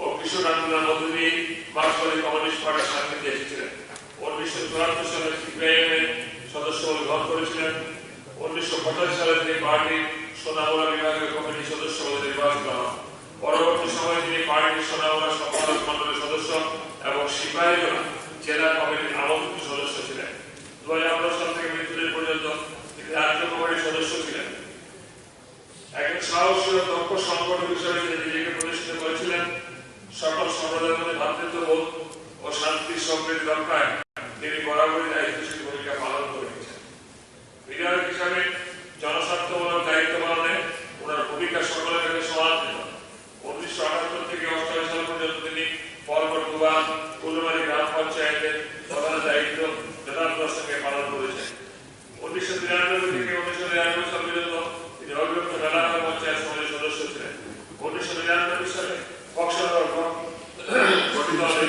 ও কিশোর আন্দোলনের মধ্য দিয়ে মার্কসবাদী কমিউনিস্ট পার্টির সান্নিধ্যে এসেছিলেন। উনিশশো চুয়াত্তর সালে সিপিআইএম এর সদস্য পদ গ্রহণ করেছিলেন। উনিশশো পঁচাশি সালে তিনি পার্টির সোনামুড়া বিভাগীয় কমিটির সদস্য পদে নির্বাচিত হন। পরবর্তী সময়ে তিনি পার্টির সোনামুড়া সম্পাদক মণ্ডলীর সদস্য এবং সিপাহীজলা জেলা কমিটির আমন্ত্রিত সদস্য ছিলেন। দুই হাজার আঠারো সাল থেকে মৃত্যুদিন পর্যন্ত তিনি রাজ্য কমিটির সদস্য ছিলেন। একজন সাহসী ও দক্ষ সংগঠক হিসেবে তিনি নিজেকে প্রতিষ্ঠিত করেছিলেন। সকল সম্প্রদায়ের মধ্যে ভ্রাতৃত্ববোধ ও শান্তি সম্প্রীতি রক্ষায় তিনি বরাবরই দায়িত্বশীল ভূমিকা পালন করে গেছেন। বিধায়ক হিসাবে জনস্বার্থমূলক দায়িত্ব পালনে ওনার ভূমিকা সকলের কাছে সমাদৃত। উনিশশো আটাত্তর থেকে অষ্টাশি সাল পর্যন্ত তিনি পরপর দুবার কুলুবাড়ি গ্রাম পঞ্চায়েতের প্রধান দায়িত্ব যথাযথতার সঙ্গে পালন করেছেন। উনিশশো তিরানব্বই থেকে উনিশশো নিরানব্বই সাল পর্যন্ত তিনি অবিভক্ত মেলাঘর পঞ্চায়েত সমিতির সদস্য ছিলেন। উনিশশো নিরানব্বই সালে বক্সনগর গঠিত হলে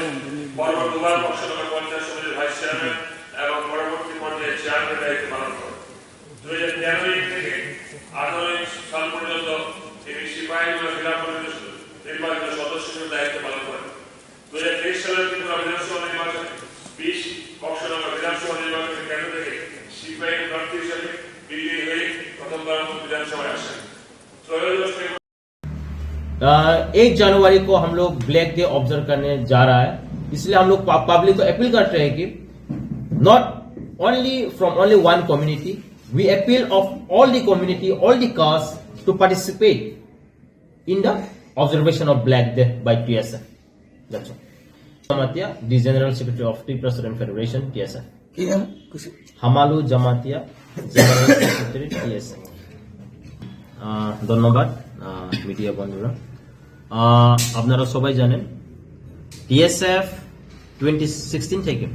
পরপর দুবার বক্সনগর পঞ্চায়েত সমিতির ভাইস চেয়ারম্যান এবং পরবর্তী পর্যায়ে চেয়ারম্যান দায়িত্ব পালন করেন। দুই হাজার তেরো থেকে আঠারো সাল পর্যন্ত তিনি সিপাহীজলা জেলা পরিষদের নির্বাচিত সদস্য হিসেবে দায়িত্ব পালন করেন। দুই হাজার তেইশ সালের ত্রিপুরা বিধানসভা নির্বাচনে বিশ বক্সনগর বিধানসভা নির্বাচনের কেন্দ্র থেকে সিপিআইএম প্রার্থী হিসেবে বিজয়ী হয়ে প্রথমবার বিধানসভায় আসেন। त्रयोदश फेब्रुआरी। एक जनवरी को हम लोग ब्लैक डे ऑब्जर्व करने जा रहा है, इसलिए हम लोग पब्लिक को अपील करते हैं कि not only from only one community, we appeal of all the community, all the caste to participate in the observation of Black Day by T S F. That's all. Jamatia, the General Secretary of Tripura Student Federation, T S F. Hamalu Jamatia, General Secretary, T S F. আহ, ধন্যবাদ, আহ, মিডিয়া বন্ধুরা। আহ, আপনারা সবাই জানেন, TSF twenty sixteen থেকে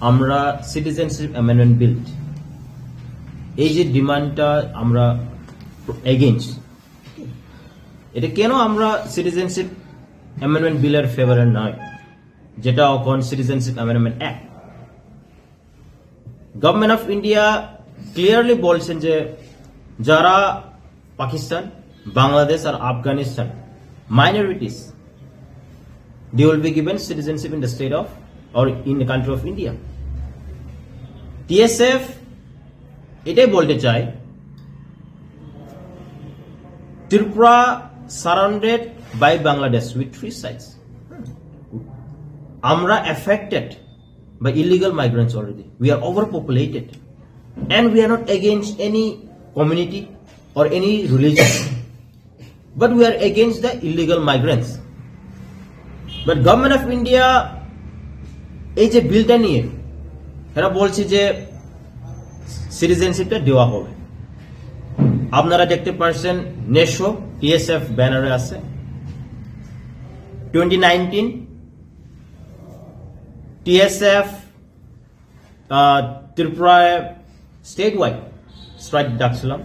আমরা citizenship amendment bill, এই যে ডিমান্ডটা আমরা এগেইনস্ট, এটা কেন আমরা সিটিজেনশিপ অ্যামেন্ডমেন্ট বিলের ফেভারে নয়, যেটা এখন citizenship amendment act? Government of India clearly বলছেন যে যারা পাকিস্তান, বাংলাদেশ আর Afghanistan minorities, they will be given citizenship in the state of or in the country of India. TSF এটাই বলতে চাই, Tripura Surrounded by Bangladesh with three sides. Amra affected by illegal migrants already. We are overpopulated. And we are not against any community or any religion. But we are against the illegal migrants. But Government of India এই যে বিলটা নিয়ে এরা বলছে যে সিটিজেনশিপটা দেওয়া হবে। আপনারা দেখতে পাচ্ছেন নেশো টিএসএফ ব্যানারে আছে। Twenty nineteen TSF, ah, Tripura state wide strike ডাকছিলাম।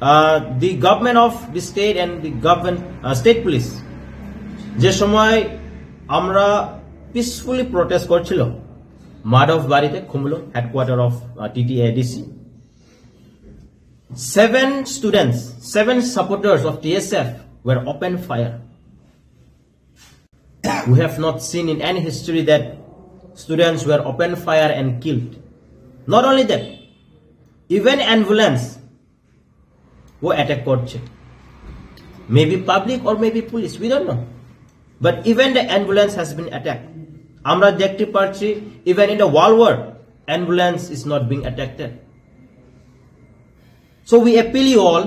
Ah, the government of the state and the government, ah, state police, যে সময় আমরা পিসফুলি প্রোটেস্ট করছিল মাধব বাড়িতে, Khumulwng, headquarter of, ah, TTADC, seven students, seven supporters of TSF were open fire. We have not seen in any history that students were open fire and killed. Not only that, even ambulance ও অ্যাটাক করছে। Maybe public or maybe police, we don't know. But even the ambulance has been attacked. আমরা দেখতে পাচ্ছি, even in the world war, ambulance is not being attacked. So we appeal you all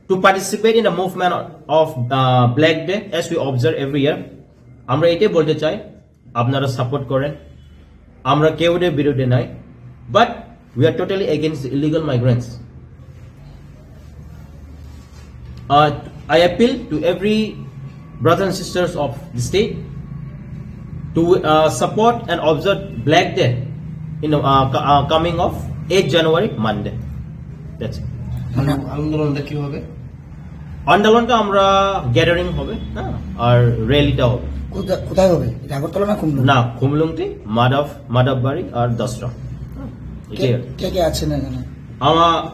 to participate in the movement of, uh, Black Day as we observe every year. আমরা এটাই বলতে চাই, আপনারা সাপোর্ট করেন, আমরা কেউদের বিরুদ্ধে নাই, but we are totally against the illegal migrants. Uh, I appeal to every brothers and sisters of the state to, uh, support and observe Black Day in, uh, co- uh, coming of eighth January, Monday. That's it. মানে আন্দোলনটা কি হবে? আন্দোলনটা আমরা গ্যাদারিং হবে, হ্যাঁ, আর র্যালিটা হবে। কোথা- কোথায় হবে? এটা আগরতলা না খুমলুং? না, খুমলুংটি, মাধব মাধববাড়ি আর দশরা। হ্যাঁ, কে এটাই আর কি। কে কে আছেন এখানে? আমা-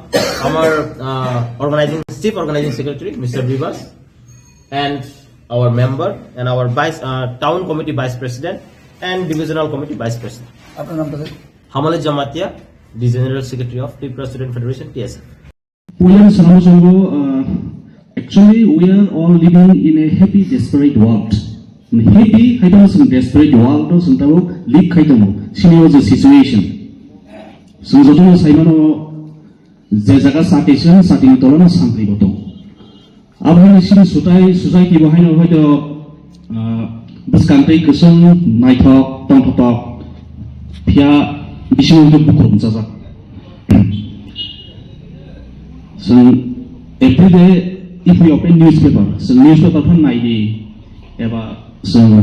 আমার, ah, organizing chief organising secretary mister Bibhas, and our member and our vice, uh, town committee vice president and divisional committee vice president. আপনার নামটা sir? Hamale Jamatia, the general secretary of Tripura Student Federation, T S F. William Sanamuchongo, uh, actually, we are all living in a happy, desperate world. Happy, hai tong song desperate world, song tabo live khai tongo. Sini o je situation. Song joto no saimano, je jaga sati song, sati ni tolano sangri boto. Abo hai sini sutai, sutai kibo hai no hoito, ah, bwskang tei kwchwng naithok, tongthok, phiya bisingo hwnkhe bukhuk wngchajak. Chwng everyday if we open newspaper, chwng newspaper phano nai di, eba chwng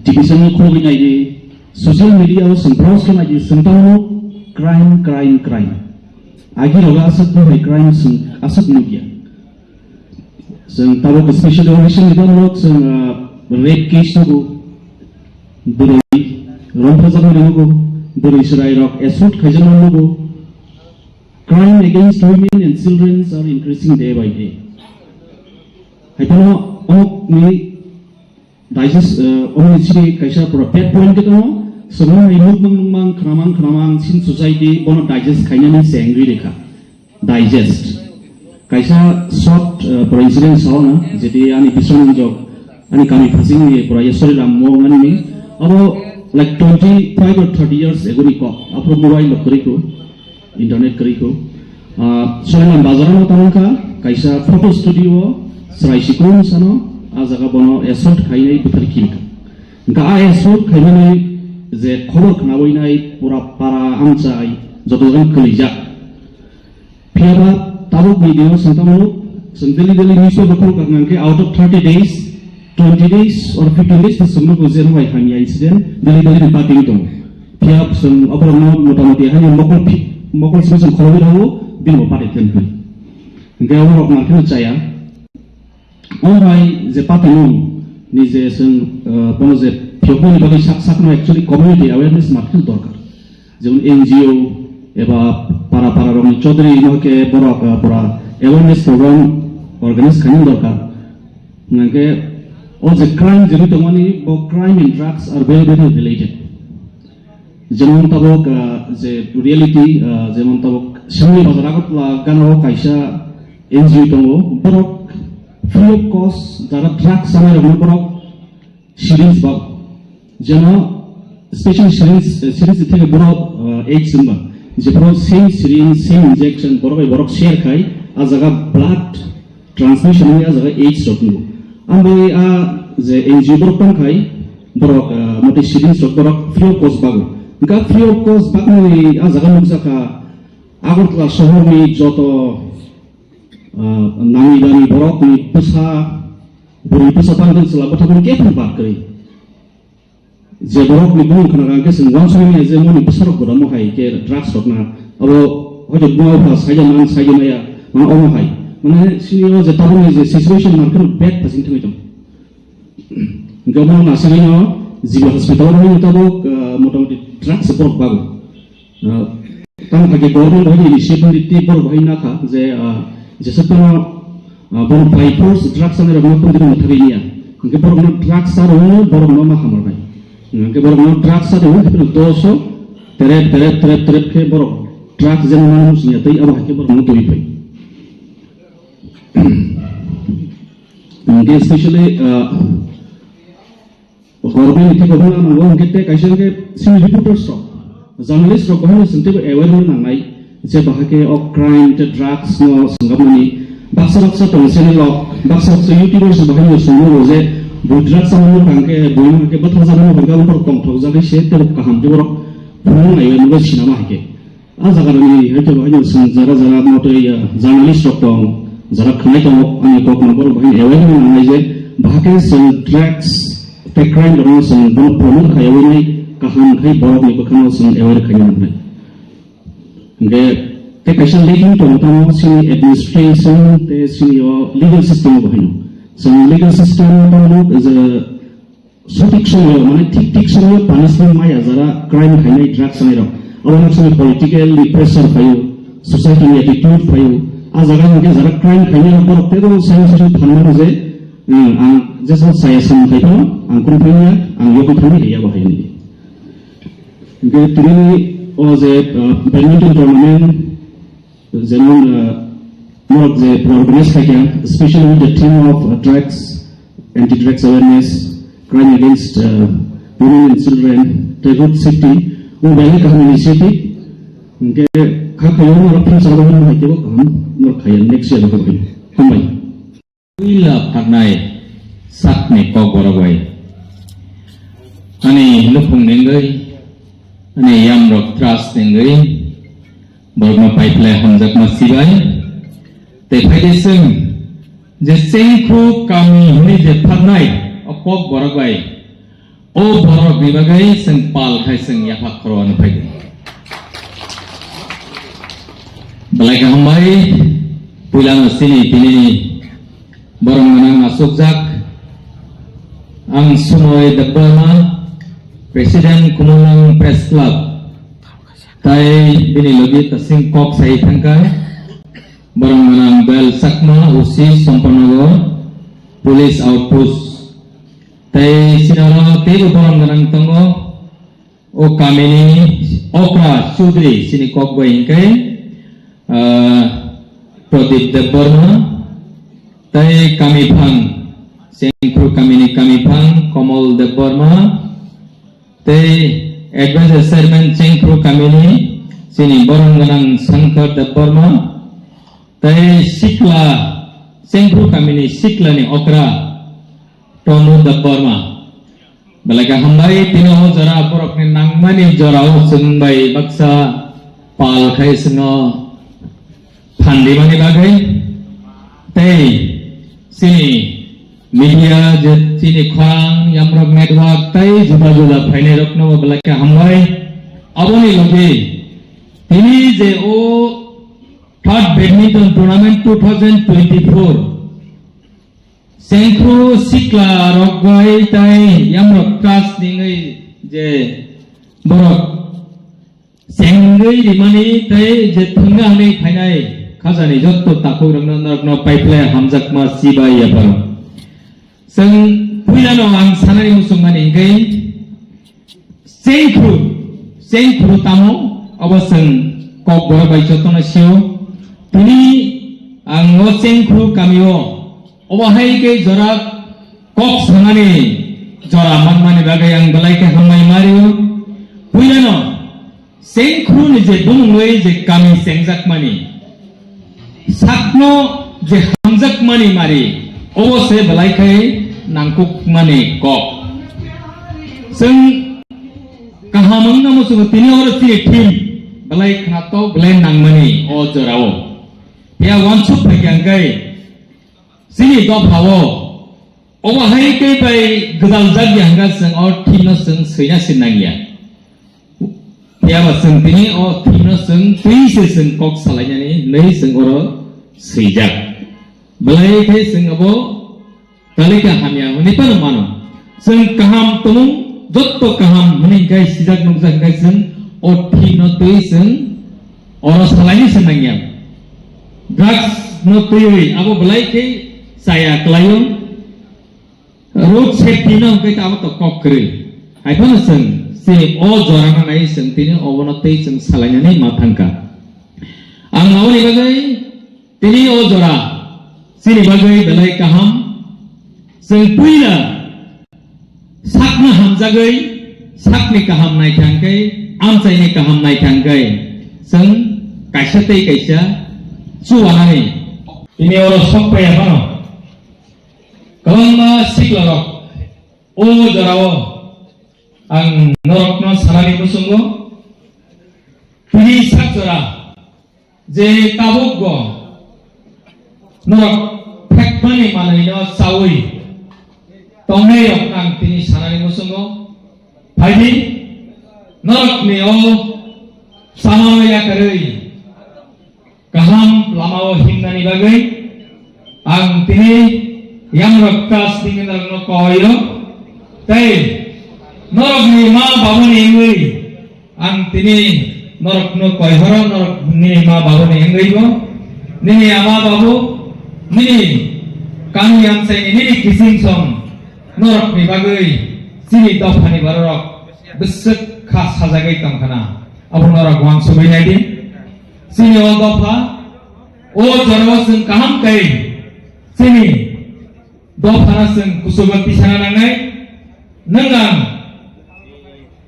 T V channel khulogwi nai di, social media o chwng browse khe nai di, chwng tamo crime, crime, crime. Agi rogo aswk buhai crime chwng aswk nukya. Chwng tabuk special operation ni borok chwng, ah, rape case nugo, bwrwi romphajak mani nugo, bwrwi chwrai rok assault khaijak mani nugo. Crime against women and children are increasing day by day. Hai phano omok ni digest, eh, omni sini kaisa pura pet point khe tongo. Sono hai nukmang nukmang, khnamang khnamang, sin society bono digest khainani se wngwi rekha. Digest. Kaisa short, eh, pura incident sao na, jeti ani biswrang jok, ani kami phasing ni pura Yaswari Ram mo ngani ni. Abo like twenty five or thirty years ago ni kok. Aphuru mobile lo kwrwi ko. Internet kwrwi kho. Ah, Soilam bazar no tamo kha, kaisa photo studio o chwrai sikung sano, ah jaga bono assault khainai bwthar kiri kha. Hwnkha ah assault khainani je khobor khnawi nai pura para amchai joto jang kwlijak. Phiyaba tabuk ni dino sengtamo chwng daily daily newspaper khulok kha hwnkhe out of thirty days, twenty days or fifteen days ta chwngno bo je no bai hamya incident daily daily ni pating tongo. Phiya chwng oborokno motamoti haino mokol phi-, mokol simi chwng khoroknwi rwo, bini bo pati thwng thwng. Hwnkhe oborok nangkheno chaya. Omo hai je patimung ni je chwng, eh, bono je phiyokmani bagwi sak sakno actually community awareness nangkheno dorkar. Jemon N G O eba para para rokni chaudhary no khe borok, eh, pura awareness program organize khaina dorkar. Hwnkhe o je crime je tongmani bo crime and drugs are very, very related. Jemon tabuk, ah, je reality, ah, jemon tabuk Singni Bazar Agartala gana o kaisa N G O tongo, borok free of cost jara drugs chanai rokno borok syringe ba, jeno special syringe, syringe theke borok, uh, AIDS wngba, je borok same syringe, same injection, borok bai borok share khai, a jaga blood transmission wngwi a jaga AIDS rok tongo. Ambai a je N G O borok tong khai, borok, uh, motwi syringe rok borok free of cost bago. Hingke free of cost baknai a jaga nukjakha Agartala sohorni joto, uh, nami dami borokni bwsa, bwrwi bwsa tangtong chwla bwtharmani khe phano bak kwrwi. Je borokni bumung khna kha, hwnkhe chwng uansukmani je moni bwsarok bo ramo hai khe drugs rok na. Abo hoito buma bupha saida man, saida maya, mane omo hai. Mane sini o je tabukni je situation market bag phasing thangwi tong. Hwnkhe omo nasagwi no G B hospital o tabuk, ah, motamoti drugs borok bago. Ah, tamo hai khe government bai initiative ni tei borok bai nakha je, ah, jesa tono, ah, borok by force drugs chanai rok no tongwi tongma thangwi ya. Hwnkhe borok no drugs cha rwno borok no ma hamar bai. Hwnkhe borok no drugs cha rwno hwnkhe doso terep terep terep terep khe borok drugs jeno mano singya tei abo hai khe borok no twi pai. Hwnkhe especially, ah, Government ni thik khe nango hwnkhe tei kaisa hwnkhe chini reporters rok, journalist rok bahai no chwng teibo aware wngna nangnai je bahai khe o crime tei drugs no swngjapmani baksa baksa tongo channel rok, baksa baksa YouTubers bahai no chwng nugo je bui drugs chamani bwkha hwnkhe bui no hwnkhe bwtharjakmani hwnkhe abo borok tongthokjagwi se teibo kaham khe borok phunukna naiwi nugwi sinama hai khe. A jaga rokni hai khe bahai no chwng jara jara motwi, ah, journalist rok tong, jara khwnai tongo, ani kok no borok bahai aware wngna nangnai je bahai khe chwng drugs tei crime rok no chwng bono promote khai yawi nai kaham khai borok ni bwkhano chwng aware khai nangnai. Hwnkhe tei kaisa lacking tongo tamo chini administration tei chini o legal system o bahai no. Chwng legal system tamo je sothik somoyo, mane thik thik somoyo punishment maya jara crime khainai, drugs chanai rok. Abo no chini political ni pressure phaio, society ni attitude phaio. A jaga hwnkhe jara crime khainai rok borok teibo science ni phan mano je, eh, ang jesa saya samung khai phano ang kunu phaiya, ang yokwi thangwi ya bo hai hwnwi. Hwnkhe tini o je, eh, badminton tournament, jemon, ah, norok je organize khaikha, especially with the theme of, uh, drugs, anti-drugs awareness, crime against, uh, women and children, tei road safety, o belai kaham initiative. Hwnkhe kha khaio norok future o hai kebo kaham norok khaiya next year rok bai. Hambai. Puila pharnai sakni kokborok bai. Ani nukhung nengwi, ani yamrok trust nengwi, borokno paiphlai hamjakma sibai. Tei phaidi chwng je Chengkhu kami hwnwi je pharnai o kokborok bai. O borok ni bagwi chwng pal khai chwng yapha khoro ano phai di. Belai kaham bai, puila no sini tini ni borok gwnang asukjak. Ang Sumoy Debbarma, President Khumulwng Press Club, tai bini logi tasing kok sai thangkha. Borok gwnang Bel Chakma, O C Sampanagar Police Outpost. Tei sinaro teibo borok gwnang tongo. O kamini okra Chaudhary sini kok bai hingkai, ah, Pradip Debbarma, tei kami phang, Chengkhu kamini kami phang Komol Debbarma, tei advisor chairman Chengkhu kamini sini borok gwnang Shankar Debbarma, tei sikla, Chengkhu kamini siklani okra Pramod Debbarma. Belai khe hambai, tini o jora borokni nangmani jorao chwng bai baksa pal khai chwngno phan rimani bagwi. Tei chini media je chini khorang Yamrok Network tei juda juda phainairokno belai khe hambai. Aboni logi tini je o Third Badminton Tournament two thousand twenty-four. Chengkhu sikla rok bai tai Yamrok Trust ningwi je borok chengwi rimani tai je thwngna hwnwi phainai khajani jotto takhuk rokno norokno paiphlai hamjakma chibai yapharo. Chwng puilano ang sanani muchungmani hwnkhe Chengkhu, chengkhu tamo, obo chwng kokborok bai jotono sio. Tini Ang o Chengkhru kamio obo hai khe jora kok sanani jora manmani bagwi ang belai khe hambai mario. Puilano Chengkhru ni je bumungwi je kami chengjakmani, sakno je hamjakmani mari, obo se belai khe nangkukmani kok. Chwng kaham wngna muchungo tini oro chini thim belai khnatok belai nangmani o jorao. Phiya uansuk phaikha hwnkhe chini dophao obo hai khe bai gwdal jak ya hwnkha chwng o thimno chwng swina se nangya. Phiya ba chwng tini o thimno chwng twi se chwng kok salainani hinwi chwng oro swijak. Belai khe chwng abo Talika hamya hwnwi phano mano. Chwng kaham tongmung, jotto kaham hwnwi khai sijak nukjak khai chwng o thikno twi chwng oro salaini se nangya. Drugs no twiwi abo belai khe chaya kwlaio. Road safety no hwnkhe abo to kok kwrwi. Hai phano chwng chini o jora no nai chwng tini obono twi chwng salainani ma thangkha. Ang aboni bagwi Tini o jora chini bagwi belai kaham. Chwng puila sakno hamjagwi, sakni kaham naithang khe, amchaini kaham naithang khe, chwng kaisa tei kaisa chubanani. Tini oro sok paiya phano kwbangma siklarok o jorao ang norokno sanani muchungo. Tini sak jora je tabukbo norok phekmani manwino chaui tongnairokno ang tini sanani muchungo. Phaidi, norokni o samano yakarwi kaham lamao himnani bagwi ang tini Yamrok Trust ni norokno koio, tei norokni ma babuni wngwi Ang tini norokno koihoro, norok nini ma babuni wngwibo, nini ama babu, nini kami amchaini, nini kising song, norokni bagwi chini dophani bororok bwswk kha sajagwi tongkhana. Abo norok uansugwi naidi. Chini o dopha, o jorao chwng kaham khe chini Dophano chwng kuchugo tisana nangnai. Nwng ang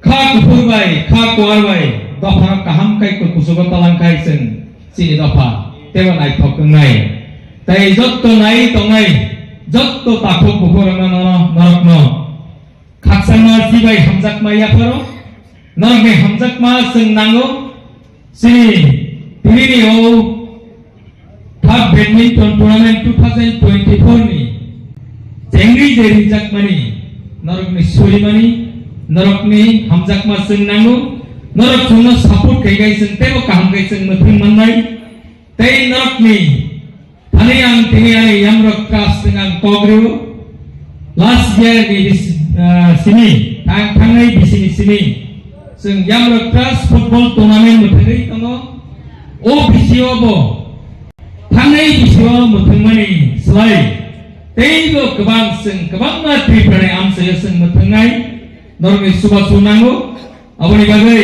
kha kuphur bai, kha kuar bai dophano kaham khai kuchugo talang khai chwng chini dopha teibo naithok wngnai. Tei jotto nai tongnai, jotto takhuk bukhuk rokno, norokno khakchangma jibai hamjakma yapharo, norokni hamjakma chwng nango. Chini tinini o Thak badminton tournament two thousand twenty-four ni chengwi je ringjak mani, norokni sorimani, norokni hamjakma chwng nango, norok chwngno support khai khai chwng teibo kaham khai chwng mwthwng mannai. Tei norokni thani ang tini ani Yamrok Trust chwng ang kok rio. Last year ni bis-, ah, simi, thang-, thangnai bisini simi, chwng Yamrok Trust football tournament mwthangwi tongo. O bisio bo thangnai bisio mwthangmani slai teibo kwbang chwng kwbangma Tripura ni amchaio chwng mwthangnai norokni chubachu nango. Aboni bagwi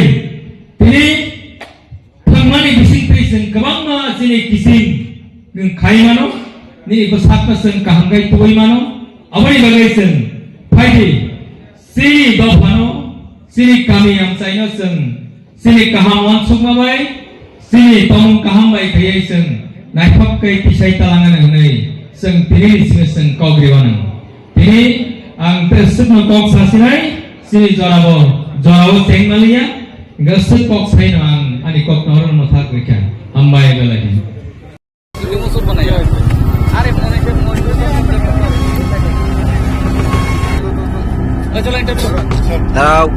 tini thangmani bising twi chwng kwbangma chini kising nwng khai mano, nini bwsakno chwng kaham khai tubui mano. Aboni bagwi chwng phaidi chini dophano, chini kami amchaino chwng chini kaham uansukma bai, chini tongmung kaham bai khaiwi chwng naithok khe tisai talangani hwnwi chwng tini ni simi chwng kok ri uanw. Tini ang tei swkno kok sasinai, chini jorabo, jorao cheng maliya, hwnkhe swk kok saino ang ani kokno oro mwthak rikha. Hambai belai. Darao.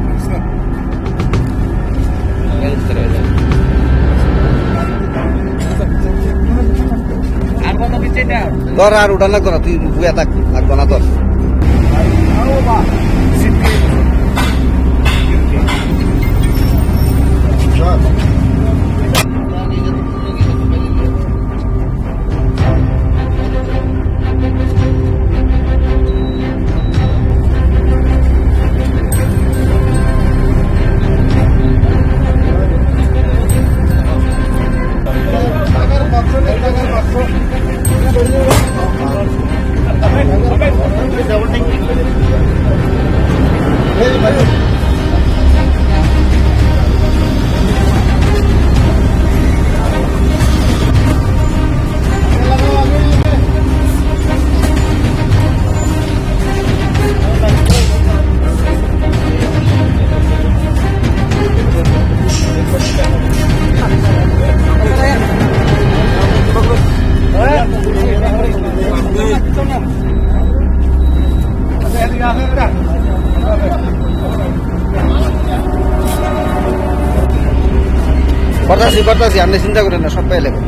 Dor ar udan lagdo na, twi buya tak lagdo na dor. করতেছি, আপনি চিন্তা করেন না, সব পেয়ে নেবেন।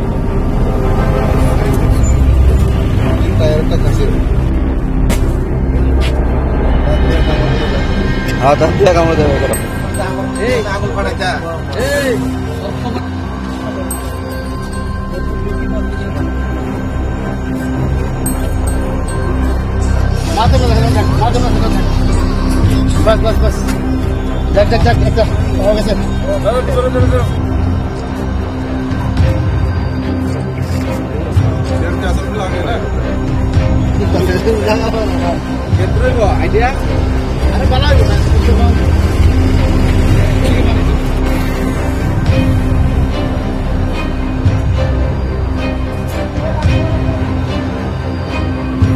হ্যাঁ, তার দিয়ে কামড়ে দেবে, করো। মাথা ব্যথা, মাথা ব্যথা। বাস, বাস, বাস। যাক, যাক, যাক, একটা। হয়ে গেছে।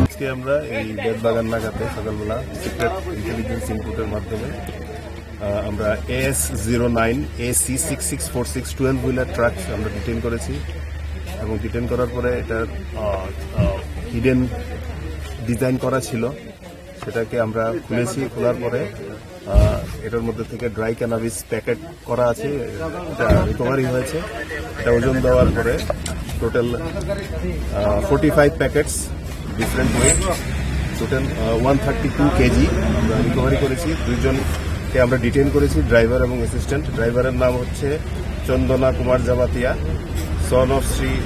আজকে আমরা এই বেতবাগান নাকাতে সকালবেলা সিক্রেট ইন্টেলিজেন্স ইনপুটের মাধ্যমে, আহ, আমরা S zero nine AC six six four six twelve wheeler truck আমরা ডিটেন করেছি এবং ডিটেন করার পরে এটার, আহ, আহ, হিডেন ডিজাইন করা ছিল, সেটাকে আমরা খুলেছি। খোলার পরে, আহ, এটার মধ্যে থেকে ড্রাই ক্যানাবিস প্যাকেট করা আছে, এটা রিকভারি হয়েছে। এটা ওজন দেওয়ার পরে total, ah, forty five packets, different weight, total, ah, one thirty two KG আমরা রিকভারি করেছি। দুইজনকে আমরা ডিটেন করেছি, ড্রাইভার এবং অ্যাসিস্ট্যান্ট। ড্রাইভারের নাম হচ্ছে চন্দনা কুমার জমাতিয়া, সন অফ শ্রী, আহ,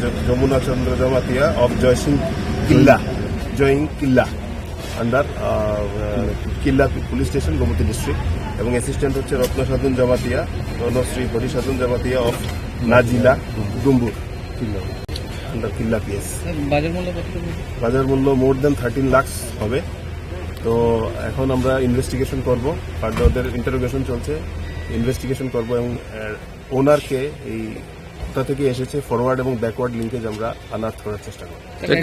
য-, যমুনা চন্দ্র জমাতিয়া অফ জয়সিং কিল্লা, জয়িং কিল্লা। আন্ডার, আহ, কিল্লা পুলিশ স্টেশন, গোমতী ডিস্ট্রিক্ট, এবং অ্যাসিস্ট্যান্ট হচ্ছে রত্ন সাধন জমাতিয়া, রণশ্রী হরি সাধন জমাতিয়া অফ নাজিলা ডুম্বুর, আন্ডার কিল্লা পিএস। বাজার মূল্য কত? বাজার মূল্য মোর দ্যান থার্টিন লাখস হবে। তো এখন আমরা ইনভেস্টিগেশন করব, ফার্দার ওদের ইন্টারোগেশন চলছে, ইনভেস্টিগেশন করব এবং, আহ, ওনারকে এই কোথা থেকে এসেছে, ফরওয়ার্ড এবং ব্যাকওয়ার্ড লিঙ্কেজ আমরা আনআর্থ করার চেষ্টা করব।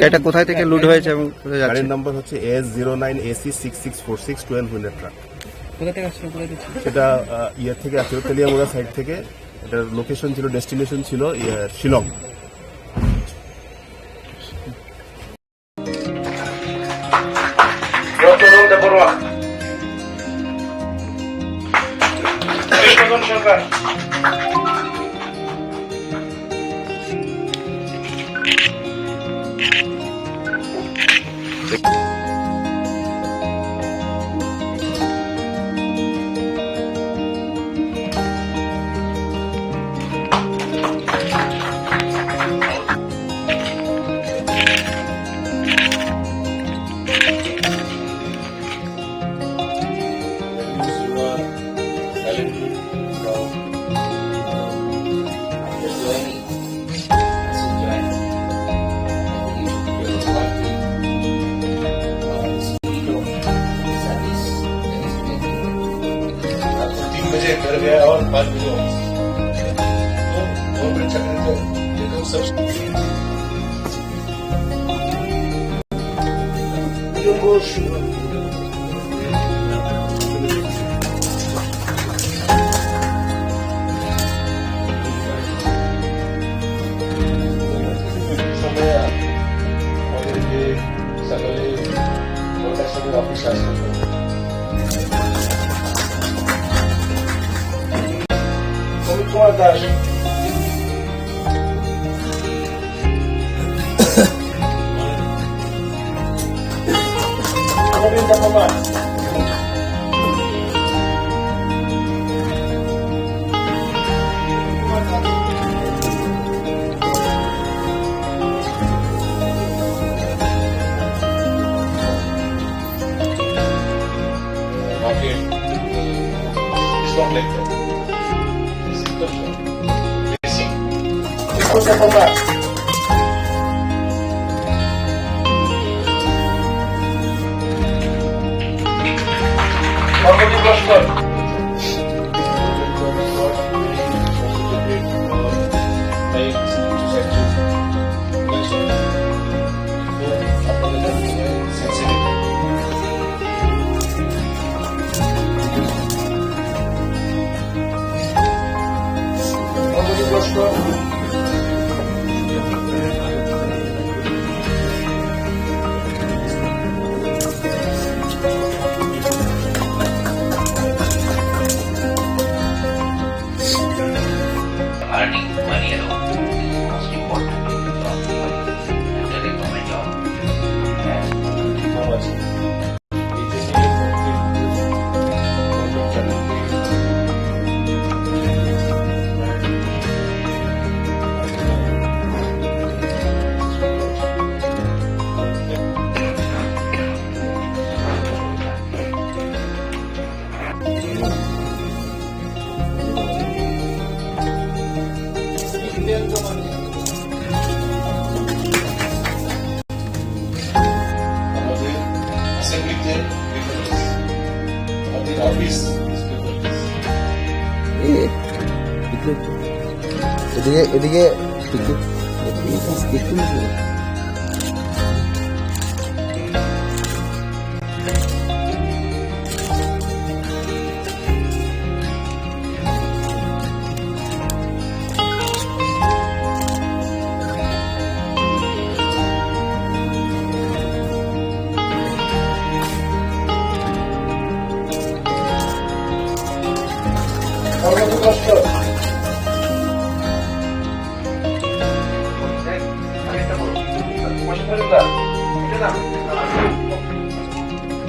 এটা কোথায় থেকে লুট হয়েছে এবং কোথায় যাচ্ছে? গাড়ির নাম্বার হচ্ছে S zero nine AC six six four six twelve wheeler truck. কোথা থেকে আসছিল, কোথায় থেকে? এটা, আহ, ইয়ে থেকে আসছিল, তেলিয়ামুড়া সাইড থেকে। এটার লোকেশন ছিল, ডেস্টিনেশন ছিল, ইয়ে, শিলং। রতন দেববর্মা। বিশ্বজন সরকার। तीन बजे घर गया और पाँच बजे ऑफिस। तो गवर्नमेंट चाकरी तो एकदम सब সময় আমাদেরকে সকালে নয়টার সময় অফিস আসতে হবে। অমিত কুমার Das. Earning money alone is the most important thing in job. Enter a government job. Yes. আমাদের অ্যাসেম্বলিতে পেপারলেস, আমাদের অফিস ইজ পেপারলেস। এই, এদিকে, এদিকে, এদিকে, এদিকে, এদিকে।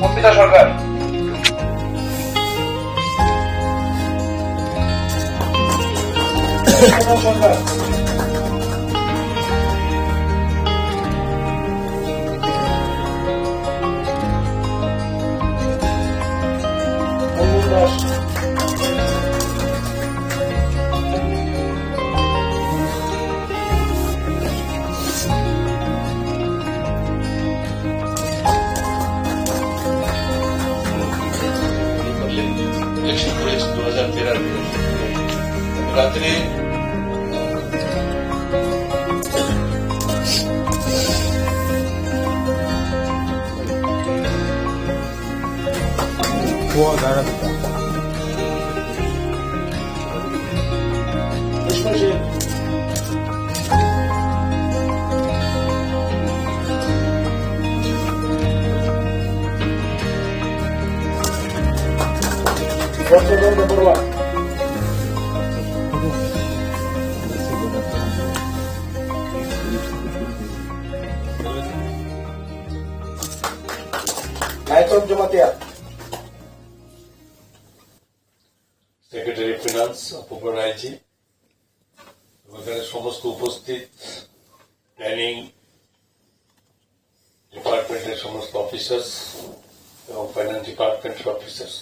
মন্ত্রিতা সরকার। সরকার। মঙ্গল দাস। ইলেকশন করেছে দু হাজার তেরো। রাত্রে Naitom Jamatia. সেক্রেটারি ফিনান্স অপূর্ব রায়জি, এবং এখানে সমস্ত উপস্থিত প্ল্যানিং ডিপার্টমেন্টের সমস্ত অফিসার্স এবং ফাইন্যান্স ডিপার্টমেন্টের অফিসার্স,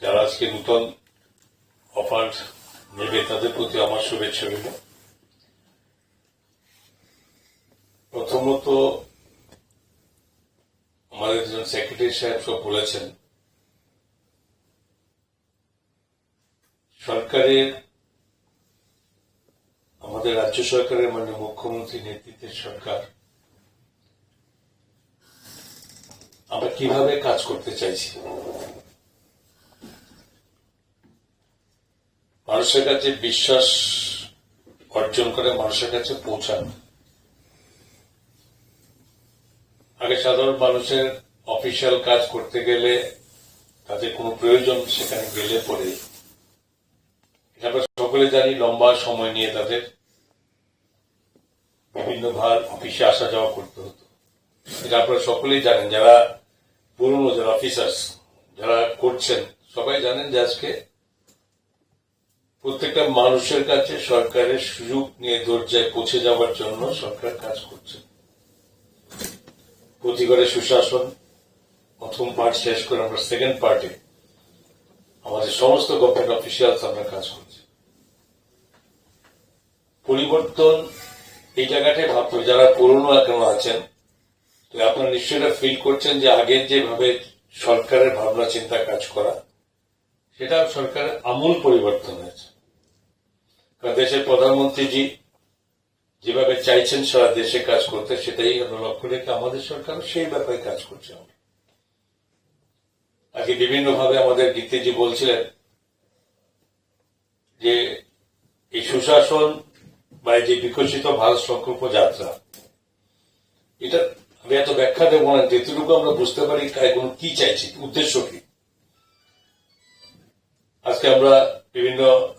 যারা আজকে নতুন অফার নেবে, তাদের প্রতি আমার শুভেচ্ছা রইল। প্রথমত, আমাদের একজন সেক্রেটারি সাহেব সব বলেছেন, সরকারের, আমাদের রাজ্য সরকারের মাননীয় মুখ্যমন্ত্রীর নেতৃত্বের সরকার, আমরা কিভাবে কাজ করতে চাইছি, মানুষের কাছে বিশ্বাস অর্জন করে, মানুষের কাছে পৌঁছানো। আগে সাধারণ মানুষের অফিসিয়াল কাজ করতে গেলে, তাদের কোনো প্রয়োজন, সেখানে গেলে পরে, এটা আমরা সকলে জানি, লম্বা সময় নিয়ে তাদের বিভিন্ন ভার অফিসে আসা যাওয়া করতে হতো। এটা আপনারা সকলেই জানেন, যারা পুরনো, যারা অফিসার্স, যারা করছেন, সবাই জানেন যে আজকে প্রত্যেকটা মানুষের কাছে সরকারের সুযোগ নিয়ে দরজায় পৌঁছে যাওয়ার জন্য সরকার কাজ করছে। প্রতি ঘরে সুশাসন, প্রথম পার্ট শেষ করে আমরা সেকেন্ড পার্টে আমাদের সমস্ত গভর্নমেন্ট অফিসিয়ালস আমরা কাজ করছি। পরিবর্তন এই জায়গাটায় ভাবতে হবে, যারা পুরনো এখনো আছেন, তো আপনারা নিশ্চয়ই এটা ফিল করছেন যে আগের যেভাবে সরকারের ভাবনা চিন্তা কাজ করা, সেটা সরকারের আমূল পরিবর্তন হয়েছে। কারণ দেশের প্রধানমন্ত্রীজি যেভাবে চাইছেন সারা দেশে কাজ করতে, সেটাই আমরা লক্ষ্য রেখে আমাদের সরকারও সেই ব্যাপারে কাজ করছে। আমরা আজকে বিভিন্নভাবে আমাদের গীতিজি বলছিলেন যে এই সুশাসন বা এই যে বিকশিত ভারত সংকল্প যাত্রা, এটা আমি এত ব্যাখ্যা দেবো না, যেটুকু আমরা বুঝতে পারি কার কোনো কি চাইছি, উদ্দেশ্য কি। আজকে আমরা বিভিন্ন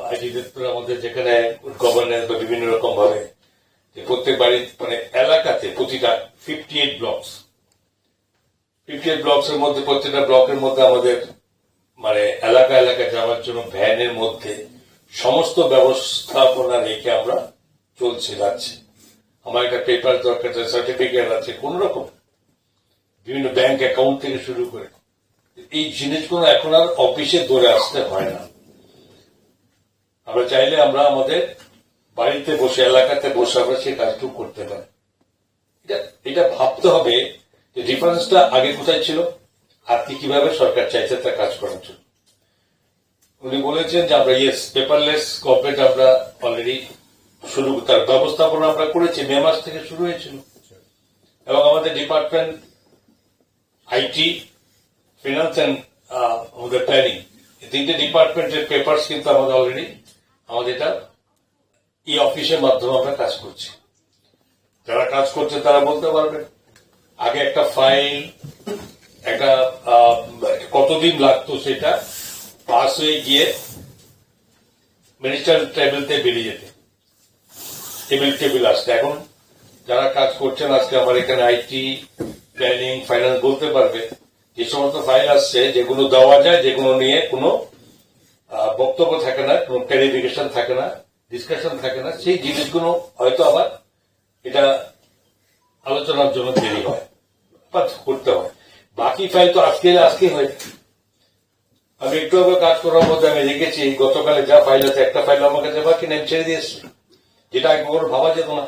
আইটি দপ্তরের মধ্যে যেখানে গভর্নেন্স বা বিভিন্ন রকম ভাবে যে প্রত্যেক বাড়ির মানে এলাকাতে প্রতিটা fifty eight blocks fifty eight blocks এর মধ্যে প্রত্যেকটা ব্লকের মধ্যে আমাদের মানে এলাকা এলাকা যাওয়ার জন্য ভ্যানের মধ্যে সমস্ত ব্যবস্থাপনা রেখে আমরা চলছে যাচ্ছে। আমার একটা পেপার দরকার, সার্টিফিকেট আছে, কোন রকম বিভিন্ন ব্যাংক অ্যাকাউন্ট থেকে শুরু করে এই জিনিসগুলো এখন আর অফিসে দৌড়ে আসতে হয় না। আমরা চাইলে আমরা আমাদের বাড়িতে বসে, এলাকাতে বসে আমরা সেই কাজটুকু করতে পারি। এটা এটা ভাবতে হবে যে ডিফারেন্সটা আগে কোথায় ছিল, আর কি কিভাবে সরকার চাইছে তা কাজ করার জন্য। উনি বলেছেন যে আমরা ইয়েস, পেপারলেস গভর্নমেন্ট আমরা অলরেডি শুরু, তার ব্যবস্থাপনা আমরা করেছি, মে মাস থেকে শুরু হয়েছিল। এবং আমাদের ডিপার্টমেন্ট আইটি, ফিনান্স অ্যান্ড আমাদের প্ল্যানিং, এই তিনটে ডিপার্টমেন্টের পেপারস কিন্তু আমাদের অলরেডি আমাদের এটা এই অফিসের মাধ্যমে আমরা কাজ করছি। যারা কাজ করছে তারা বলতে পারবেন আগে একটা ফাইল একটা আহ, কতদিন লাগতো সেটা পাস হয়ে গিয়ে মিনিস্টার টেবিলতে বেরিয়ে যেতে, টেবিল টেবিল আসতে। এখন যারা কাজ করছেন আজকে আমার এখানে আইটি, প্ল্যানিং, ফাইন্যান্স বলতে পারবে যে সমস্ত ফাইল আসছে যেগুলো দেওয়া যায়, যেগুলো নিয়ে কোনো আহ, বক্তব্য থাকে না, কোনো ক্লারিফিকেশন থাকে না, ডিসকাশন থাকে না, সেই জিনিসগুলো হয়তো আবার এটা আলোচনার জন্য দেরি হয় বা করতে হয়। বাকি ফাইল তো আজকে আজকে হয়। আমি একটু আগে কাজ করার মধ্যে আমি দেখেছি গতকালে যা ফাইল আছে একটা ফাইল আমার কাছে বাকি নেই, আমি ছেড়ে দিয়েছি, যেটা আগে কখনো ভাবা যেত না।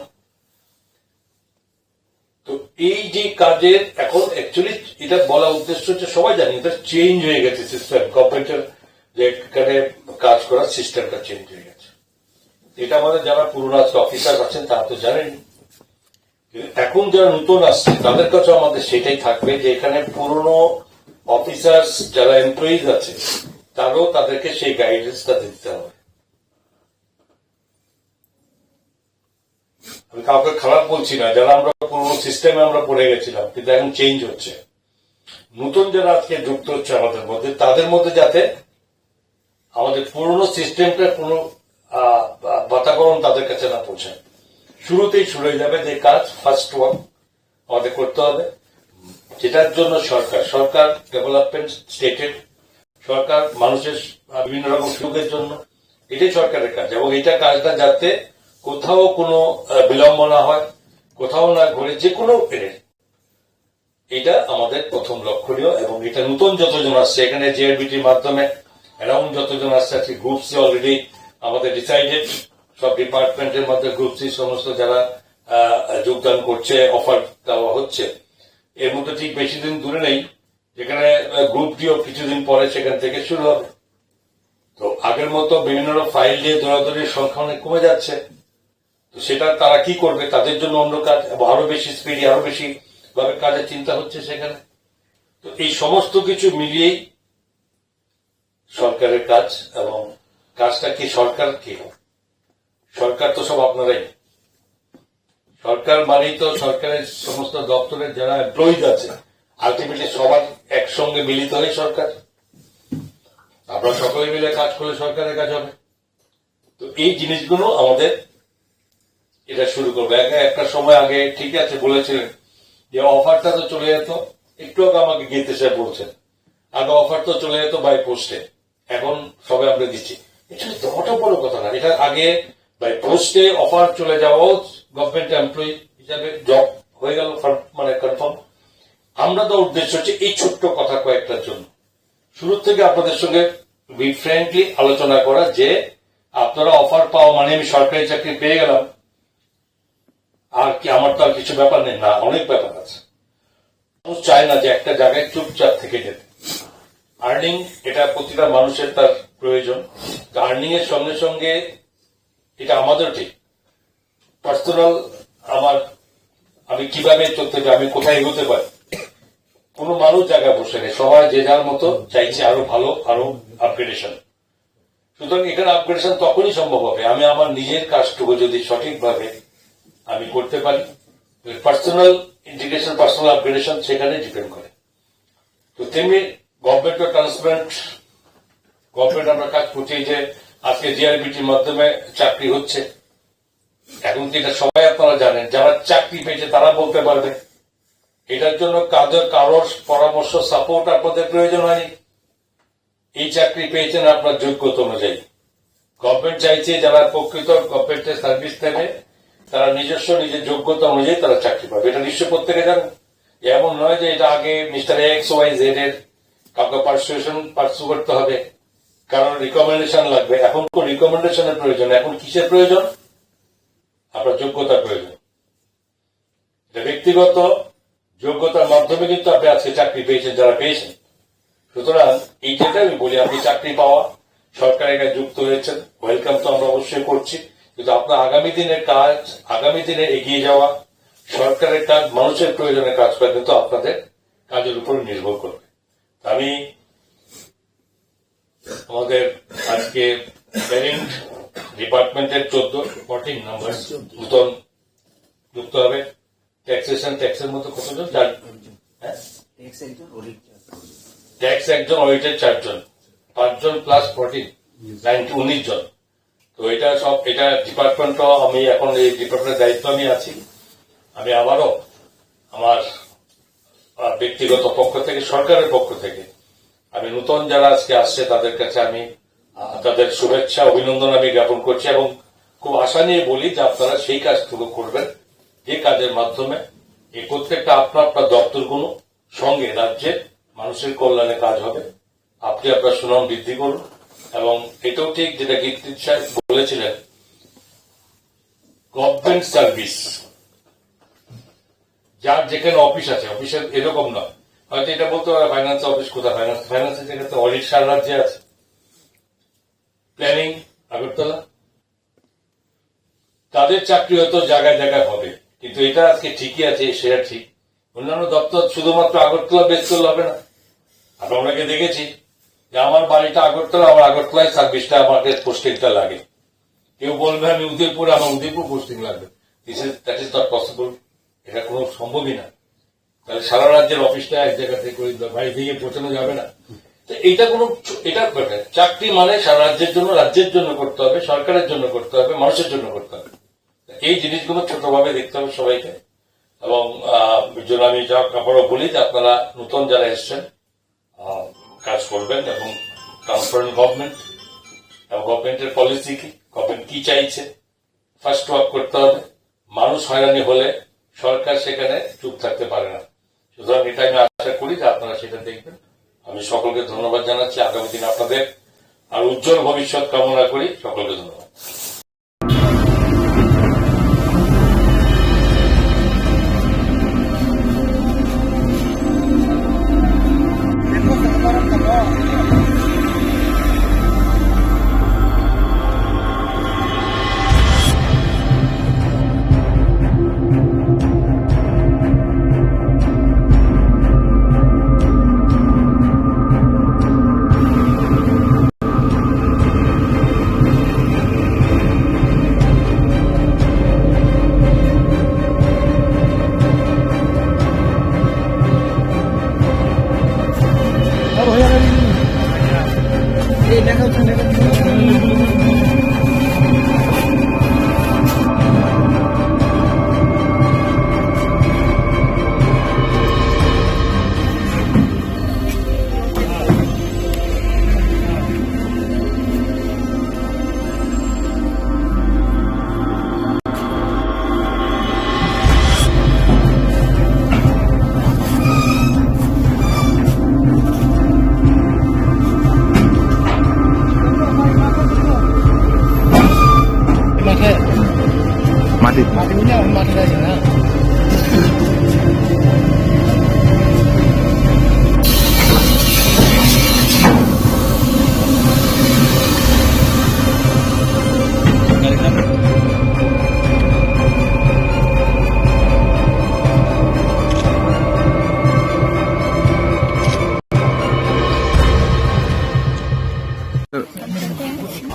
তো এই যে কাজের এখন অ্যাকচুয়ালি এটা বলা উদ্দেশ্য হচ্ছে সবাই জানি এটা চেঞ্জ হয়ে গেছে সিস্টেম, গভর্নমেন্টের যে এখানে কাজ করার সিস্টেমটা চেঞ্জ হয়ে গেছে। এটা আমাদের যারা পুরনো আজকে অফিসার আছেন তারা তো জানেন। কিন্তু এখন যারা নতুন আসছে তাদের কাছে আমাদের সেটাই থাকবে যে এখানে পুরনো অফিসার্স যারা এমপ্লয়িজ আছে তারাও তাদেরকে সেই গাইডেন্সটা দিতে হবে। আমি কাউকে খারাপ বলছি না, যারা আমরা পুরনো সিস্টেমে আমরা পড়ে গেছিলাম, কিন্তু এখন চেঞ্জ হচ্ছে। নতুন যারা আজকে যুক্ত হচ্ছে আমাদের মধ্যে, তাদের মধ্যে যাতে আমাদের পুরনো সিস্টেমটা কোনো আহ, বা- বাতাবরণ তাদের কাছে না পৌঁছায়। শুরুতেই শুরু হয়ে যাবে যে কাজ ফার্স্ট ওয়ান আমাদের করতে হবে, যেটার জন্য সরকার সরকার ডেভেলপমেন্ট স্টেটের সরকার মানুষের আহ, বিভিন্ন রকম সুযোগের জন্য, এটাই সরকারের কাজ। এবং এটা কাজটা যাতে কোথাও কোনো আহ, বিলম্ব না হয়, কোথাও না ঘটে, যে কোনো এটা আমাদের প্রথম লক্ষণীয়। এবং এটা নতুন যতজন আসছে এখানে জেআরবিটির মাধ্যমে অ্যারাউন্ড যতজন আসছে আজকে গ্রুপ সি অলরেডি আমাদের ডিসাইডেড, সব ডিপার্টমেন্টের মধ্যে গ্রুপ সি সমস্ত যারা আহ, যোগদান করছে, অফার দেওয়া হচ্ছে। এর মধ্যে ঠিক বেশি দিন দূরে নেই, যেখানে গ্রুপ ডিও কিছুদিন পরে সেখান থেকে শুরু হবে। তো আগের মতো বিভিন্ন ফাইল দিয়ে দৌড়াদৌড়ির সংখ্যা অনেক কমে যাচ্ছে। তো সেটা তারা কি করবে, তাদের জন্য অন্য কাজ এবং আরো বেশি স্পিডি, আরো বেশি ভাবে কাজের চিন্তা হচ্ছে সেখানে। তো এই সমস্ত কিছু মিলিয়েই সরকারের কাজ। এবং কাজটা কি, সরকার কি? সরকার তো সব আপনারাই। সরকার মানেই তো সরকারের সমস্ত দপ্তরের যারা এমপ্লয়িজ আছে, আলটিমেটলি সবার একসঙ্গে মিলিত হয়ে সরকার। আপনারা সকলে মিলে কাজ করলে সরকারের কাজ হবে। তো এই জিনিসগুলো আমাদের এটা শুরু করবে। এক- একটা সময় আগে ঠিক আছে বলেছিলেন যে অফারটা তো চলে যেত, একটু আগে আমাকে গীতা স্যার বলছেন, আগে অফার তো চলে যেত বাই পোস্টে, এখন সবে আমরা দিচ্ছি। এটা তো মোটেও বড় কথা না। এটা আগে বাই পোস্টে অফার চলে যাওয়াও গভর্নমেন্ট এমপ্লয়ি হিসাবে জব হয়ে গেল, ফার- মানে কনফার্ম। আমরা তো উদ্দেশ্য হচ্ছে এই ছোট্ট কথা কয়েকটার জন্য শুরু থেকে আপনাদের সঙ্গে বি ফ্র্যাঙ্কলি আলোচনা করা যে আপনারা অফার পাওয়া মানে আমি সরকারি চাকরি পেয়ে গেলাম, আর কি আমার তো আর কিছু ব্যাপার নেই। না, অনেক ব্যাপার আছে। মানুষ চায় না যে একটা জায়গায় চুপচাপ থেকে যেতে। আর্নিং, এটা প্রতিটা মানুষের তার প্রয়োজন। আর্নিং এর সঙ্গে সঙ্গে এটা আমাদের ঠিক পার্সোনাল, আমার আমি কিভাবে চলতে পারি, আমি কোথায় এগোতে পারি। কোনো মানুষ জায়গায় বসে নেই, সবাই যে যার মতো চাইছে আরো ভালো, আরো আপগ্রেডেশন। সুতরাং এখানে আপগ্রেডেশন তখনই সম্ভব হবে আমি আমার নিজের কাজটুকু যদি সঠিকভাবে আমি করতে পারি। পার্সোনাল ইন্টিগ্রেশন, পার্সোনাল আপগ্রেডেশন সেখানে ডিপেন্ড করে। তো তেমনি গভর্নমেন্টও ট্রান্সপারেন্ট গভর্নমেন্ট আমরা কাজ করছি, এই যে আজকে জিআরবিটির মাধ্যমে চাকরি হচ্ছে, এখন কি এটা সবাই আপনারা জানেন? যারা চাকরি পেয়েছে তারা বলতে পারবে। এটার জন্য কাদের, কারোর পরামর্শ, সাপোর্ট আপনাদের প্রয়োজন হয়নি। এই চাকরি পেয়েছেন আপনার যোগ্যতা অনুযায়ী। গভর্নমেন্ট চাইছে যারা প্রকৃত গভর্নমেন্টের সার্ভিস দেবে, তারা নিজস্ব নিজের যোগ্যতা অনুযায়ী তারা চাকরি পাবে। এটা নিশ্চয় প্রত্যেকে জানেন। এমন নয় যে এটা আগে মিস্টার এক্স ওয়াই জেড এর কাউকে পার্সুয়েশন পার্সু করতে হবে, কারণ রিকমেন্ডেশন লাগবে। এখন কোন রিকমেন্ডেশনের প্রয়োজন? এখন কিসের প্রয়োজন? আপনার যোগ্যতার প্রয়োজন। এটা ব্যক্তিগত যোগ্যতার মাধ্যমে কিন্তু আপনি আজকে চাকরি পেয়েছেন, যারা পেয়েছেন। সুতরাং এই যেটা আমি বলি, আপনি চাকরি পাওয়া, সরকারের কাছে যুক্ত হয়েছেন, ওয়েলকাম তো আমরা অবশ্যই করছি, কিন্তু আপনার আগামী দিনের কাজ, আগামী দিনে এগিয়ে যাওয়া, সরকারের কাজ, মানুষের প্রয়োজনে কাজ করা কিন্তু আপনাদের কাজের উপর নির্ভর করবে। আমি আমাদের আজকে প্যারেন্ট ডিপার্টমেন্টের চোদ্দ, ফোরটিন নাম্বার নতুন যুক্ত হবে। ট্যাক্সেশন, ট্যাক্সের মধ্যে কতজন? চারজন। হ্যাঁ? ট্যাক্স একজন, অডিট চারজন। ট্যাক্স একজন, অডিটের চারজন, পাঁচজন প্লাস ফোরটিন, নাইনটি, উনিশ জন। তো এটা সব, এটা ডিপার্টমেন্ট তো আমি এখন এই ডিপার্টমেন্টের দায়িত্ব আমি আছি। আমি আবারও আমার, আহ, ব্যক্তিগত পক্ষ থেকে, সরকারের পক্ষ থেকে আমি নতুন যারা আজকে আসছে তাদের কাছে আমি, আহ, তাদের শুভেচ্ছা অভিনন্দন আমি জ্ঞাপন করছি এবং খুব আশা নিয়ে বলি যে আপনারা সেই কাজগুলো করবেন, যে কাজের মাধ্যমে এই প্রত্যেকটা আপনার আপনার দপ্তরগুলো সঙ্গে রাজ্যের মানুষের কল্যাণে কাজ হবে। আপনি আপনার সুনাম বৃদ্ধি করুন। এবং এটাও ঠিক যেটা গিরগিটি সাহেব বলেছিলেন, গভর্নমেন্ট সার্ভিস, যার যেখানে অফিস আছে, অফিসের এরকম নয়, হয়তো এটা বলতে পারে ফাইন্যান্স অফিস কোথায়, ফাইন্যান্স, ফাইন্যান্সের জায়গাতে অডিট সারা রাজ্যে আছে, প্ল্যানিং আগরতলা, তাদের চাকরি হয়তো জায়গায় জায়গায় হবে, কিন্তু এটা আজকে ঠিকই আছে, সেটা ঠিক। অন্যান্য দপ্তর শুধুমাত্র আগরতলা বেস করলে হবে না। আমরা অনেকে দেখেছি যে আমার বাড়িটা আগরতলা, আমার আগরতলায় সার্ভিসটা, আমাকে পোস্টিংটা লাগে। কেউ বলবে আমি উদয়পুর, আমার উদয়পুর পোস্টিং লাগবে। This is, that is not possible. এটা কোনো সম্ভবই না। তাহলে সারা রাজ্যের অফিসটা এক জায়গা থেকে করে দিল, বাড়ি থেকে পৌঁছানো যাবে না। তো এটা কোনো ছ-, এটা ব্যাপার। চাকরি মানে সারা রাজ্যের জন্য, রাজ্যের জন্য করতে হবে, সরকারের জন্য করতে হবে, মানুষের জন্য করতে হবে। এই জিনিসগুলো ছোটভাবে দেখতে হবে সবাইকে। এবং, আহ, জন্য আমি যা আবারও বলি যে আপনারা নতুন যারা এসছেন, আহ, কাজ করবেন এবং ট্রান্সপারেন্ট গভর্নমেন্ট এবং গভর্নমেন্টের পলিসি কি, গভর্নমেন্ট কি চাইছে, ফাস্ট ওয়ার্ক করতে হবে। মানুষ হয়রানি হলে সরকার সেখানে চুপ থাকতে পারে না। সুতরাং এটা আমি আশা করি যে আপনারা সেটা দেখবেন। আমি সকলকে ধন্যবাদ জানাচ্ছি। আগামী দিন আপনাদের আর উজ্জ্বল ভবিষ্যৎ কামনা করি। সকলকে ধন্যবাদ। মাটি।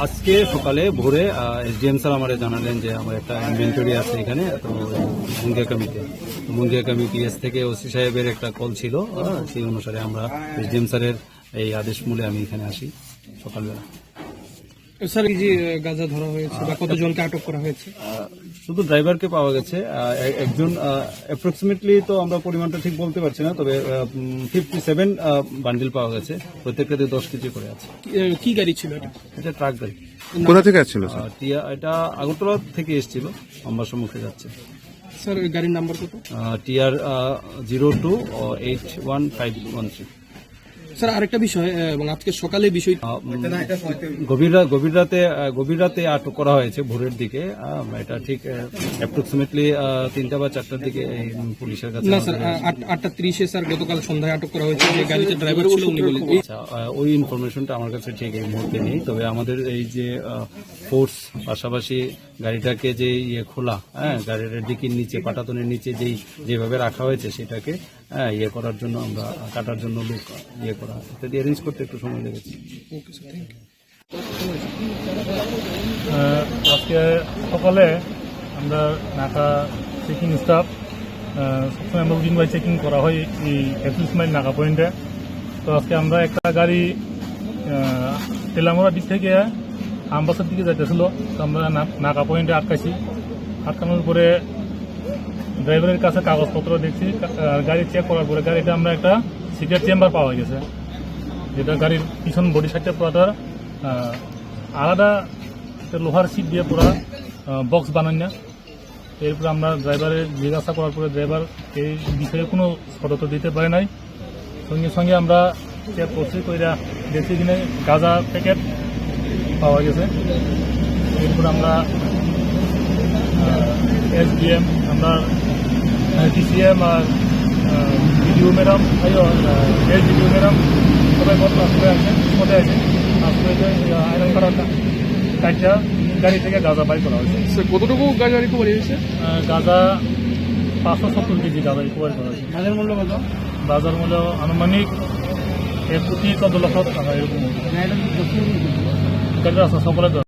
আজকে সকালে ভোরে, আহ, এসডিএম স্যার আমারে জানালেন যে আমার একটা ইনভেন্টরি আছে এখানে, তো মুঙ্গিয়াকামিতে। মুঙ্গিয়াকামি পিএস থেকে ওসি সাহেবের একটা কল ছিল, আহ, সেই অনুসারে আমরা এসডিএম স্যারের এই আদেশ মূলে আমি এখানে আসি। সকালবেলা। স্যার, এই যে, আহ, গাঁজা ধরা হয়েছে বা কতজনকে আটক করা হয়েছে? আহ, শুধু ড্রাইভারকে পাওয়া গেছে। আহ, এ-, একজন, আহ, অ্যাপ্রক্সিমেটলি তো আমরা পরিমাণটা ঠিক বলতে পারছি না, তবে, আহ, উম, ফিফটি সেভেন, আহ, বান্ডিল পাওয়া গেছে, প্রত্যেকটাতে দশ কেজি করে আছে। এ, কি গাড়ি ছিল এটা? এটা ট্রাক গাড়ি। কোথা থেকে আসছিল, স্যার? আহ, টিয়া-, এটা আগরতলা থেকে এসেছিল, আমার সম্মুখে যাচ্ছে। স্যার, ওই গাড়ির নাম্বার কত? Ah, TR, ah, zero two eight one five one three. Sir, আরেকটা বিষয়, আহ, এবং আজকে সকালে বিষয় আহ, উম, গভীর রা-, গভীর রাতে, আহ, গভীর রাতে আটক করা হয়েছে ভোরের দিকে। আহ, এটা ঠিক, আহ, অ্যাপ্রক্সিমেটলি, আহ, তিনটা বা চারটার দিকে এই, উম, পুলিশের কাছে না, স্যার, আমাদের আহ, আট-, আটটা ত্রিশে, স্যার, গতকাল সন্ধ্যায় আটক করা হয়েছে, যে গাড়িতে ড্রাইভার ছিল উনি বলেন। আচ্ছা, আহ, ওই ইনফরমেশনটা আমার কাছে ঠিক এই মুহূর্তে নেই, তবে আমাদের এই যে, আহ, ফোর্স পাশাপাশি গাড়িটাকে যে ইয়ে খোলা, হ্যাঁ, গাড়ির ডিকির নিচে, পাটাতনের নিচে যেই, যেভাবে রাখা হয়েছে সেটাকে, হ্যাঁ, ইয়ে করার জন্য আমরা কাটার জন্য লোক ইয়ে করা, ইত্যাদি অ্যারেঞ্জ করতে একটু সময় লেগেছে। Okay sir, thank you. Ah, আজকে সকালে আমরা নাকা চেকিং স্টাফ, আহ, সবসময় আমরা রুটিন ওয়াইজ চেকিং করা হয় এই একত্রিশ মাইল নাকা পয়েন্টে। তো আজকে আমরা একটা গাড়ি, আহ, তেলামুড়ার দিক থেকে আমবাসার দিকে যাইতেছিল। তো আমরা না-, নাকা পয়েন্টে আটকাইছি। আটকানোর পরে ড্রাইভারের কাছে কাগজপত্র দেখছি, কা-, আহ, গাড়ি চেক করার পরে গাড়িতে আমরা একটা সিগারেট চেম্বার পাওয়া গেছে, যেটা গাড়ির পিছন বডি সাইডটা পুরাটা, আহ, আলাদা একটা লোহার শিট দিয়ে পুরা, আহ, বক্স বানান না। এরপরে আমরা ড্রাইভারের জিজ্ঞাসা করার পরে ড্রাইভার এই বিষয়ে কোনো সতর্ক দিতে পারে নাই। সঙ্গে সঙ্গে আমরা চেক করছি, কইরা দেখছি এখানে গাঁজা প্যাকেট পাওয়া গেছে। এরপর আমরা, আহ, এসডিএম, আমরা, আহ, ডিসিএম আর, আহ, বিডিও ম্যাডাম, আইও, আহ, এসডিপিও ম্যাডাম সবাই ঘটনাস্থলে আসেন, পথে আসেন। আসলে যে, আহ, আয়রন কাটারটা কাটটা গাড়ি থেকে গাঁজা বাই করা হয়েছে। স্যার, কতটুকু গাঁজা রিকভারি হয়েছে? আহ, গাঁজা পাঁচশো সত্তর কেজি গাঁজা রিকভারি করা হয়েছে। বাজার মূল্য কত? বাজার মূল্য আনুমানিক এক কোটি চোদ্দ লক্ষ টাকা এরকম হবে। না, এটা তো প্রচুর। এটা তো আছে, সকলের দরকার।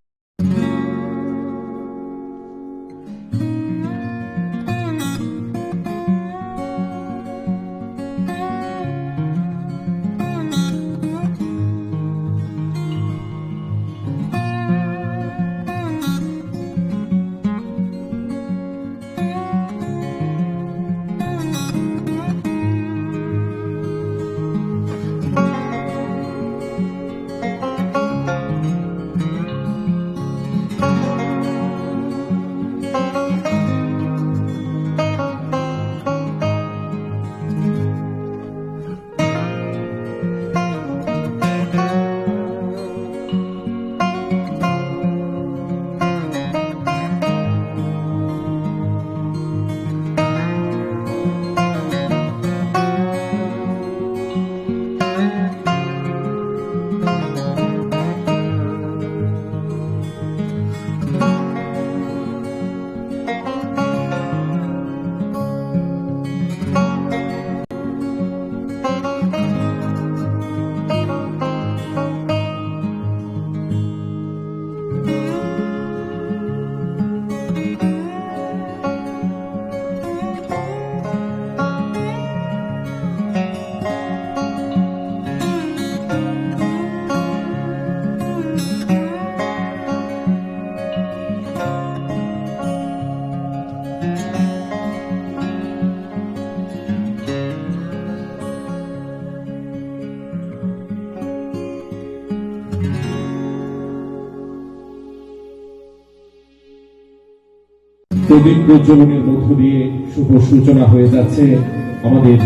প্রদীপ প্রজ্বলনের মধ্য দিয়ে শুভ সূচনা হয়ে যাচ্ছে আমাদের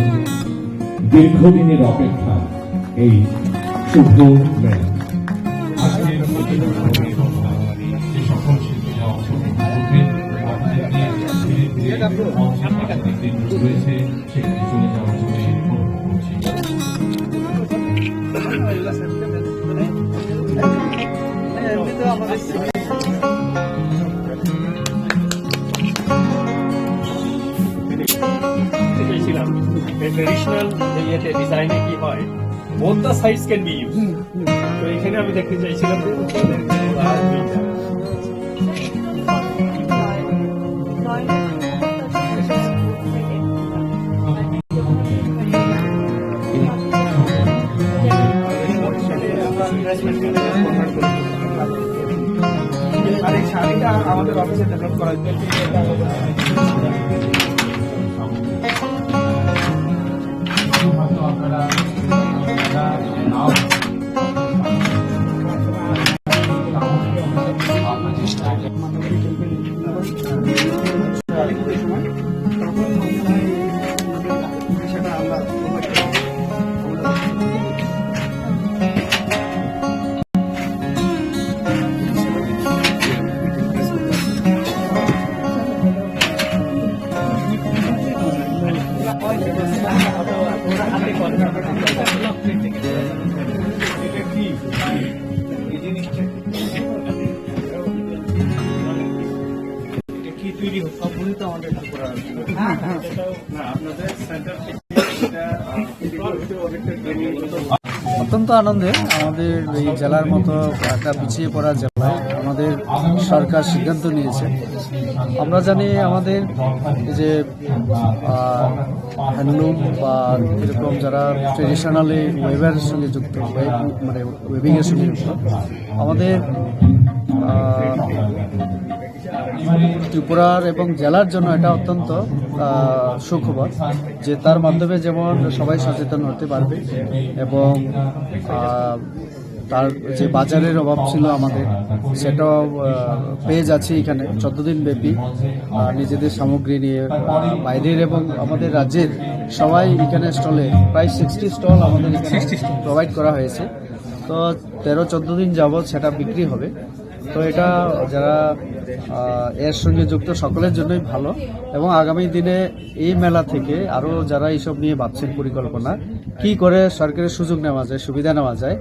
দীর্ঘদিনের অপেক্ষা এই শুভ মেলা। আজকের প্রদীপ প্রজ্বলনের মধ্যে যে সকল শিল্পীরা অংশগ্রহণ করবেন, তাদেরকে ধীরে ধীরে মঞ্চের পাশে দেখতে অনুরোধ রয়েছে। সেখানে চলে যাওয়ার জন্য অনুরোধ করছি। ট্রেডিশনাল ইয়েতে ডিজাইনে কি হয়, both the sides can be used। তো এখানে আমি দেখতে চাইছিলাম যে শাড়িটা আমাদের অফিসে ডেভেলপ করা হয়েছে। অত্যন্ত আনন্দে আমাদের এই জেলার মতো একটা পিছিয়ে পড়া জেলায় আমাদের সরকার সিদ্ধান্ত নিয়েছে। আমরা জানি আমাদের এই যে, আহ, হ্যান্ডলুম বা এরকম যারা ট্রেডিশনালি ওয়েভারের সঙ্গে যুক্ত, ওয়েভ, মানে ওয়েভিংয়ের সঙ্গে যুক্ত, আমাদের, আহ, ত্রিপুরার এবং জেলার জন্য এটা অত্যন্ত, আহ, সুখবর যে তার মাধ্যমে যেমন সবাই সচেতন হতে পারবে এবং, আহ, তার যে বাজারের অভাব ছিল আমাদের, সেটাও, আহ, পেয়ে যাচ্ছে এখানে চোদ্দ দিন ব্যাপী, আহ, নিজেদের সামগ্রী নিয়ে, আহ, বাইরের এবং আমাদের রাজ্যের সবাই এখানে স্টলে, প্রায় সিক্সটি স্টল আমাদের এখানে প্রোভাইড করা হয়েছে। তো তেরো চোদ্দ দিন যাবত সেটা বিক্রি হবে। তো এটা যারা, আহ, এর সঙ্গে যুক্ত সকলের জন্যই ভালো এবং আগামী দিনে এই মেলা থেকে আরো যারা এইসব নিয়ে ভাবছেন পরিকল্পনা, কি করে সরকারের সুযোগ নেওয়া যায়, সুবিধা নেওয়া যায়,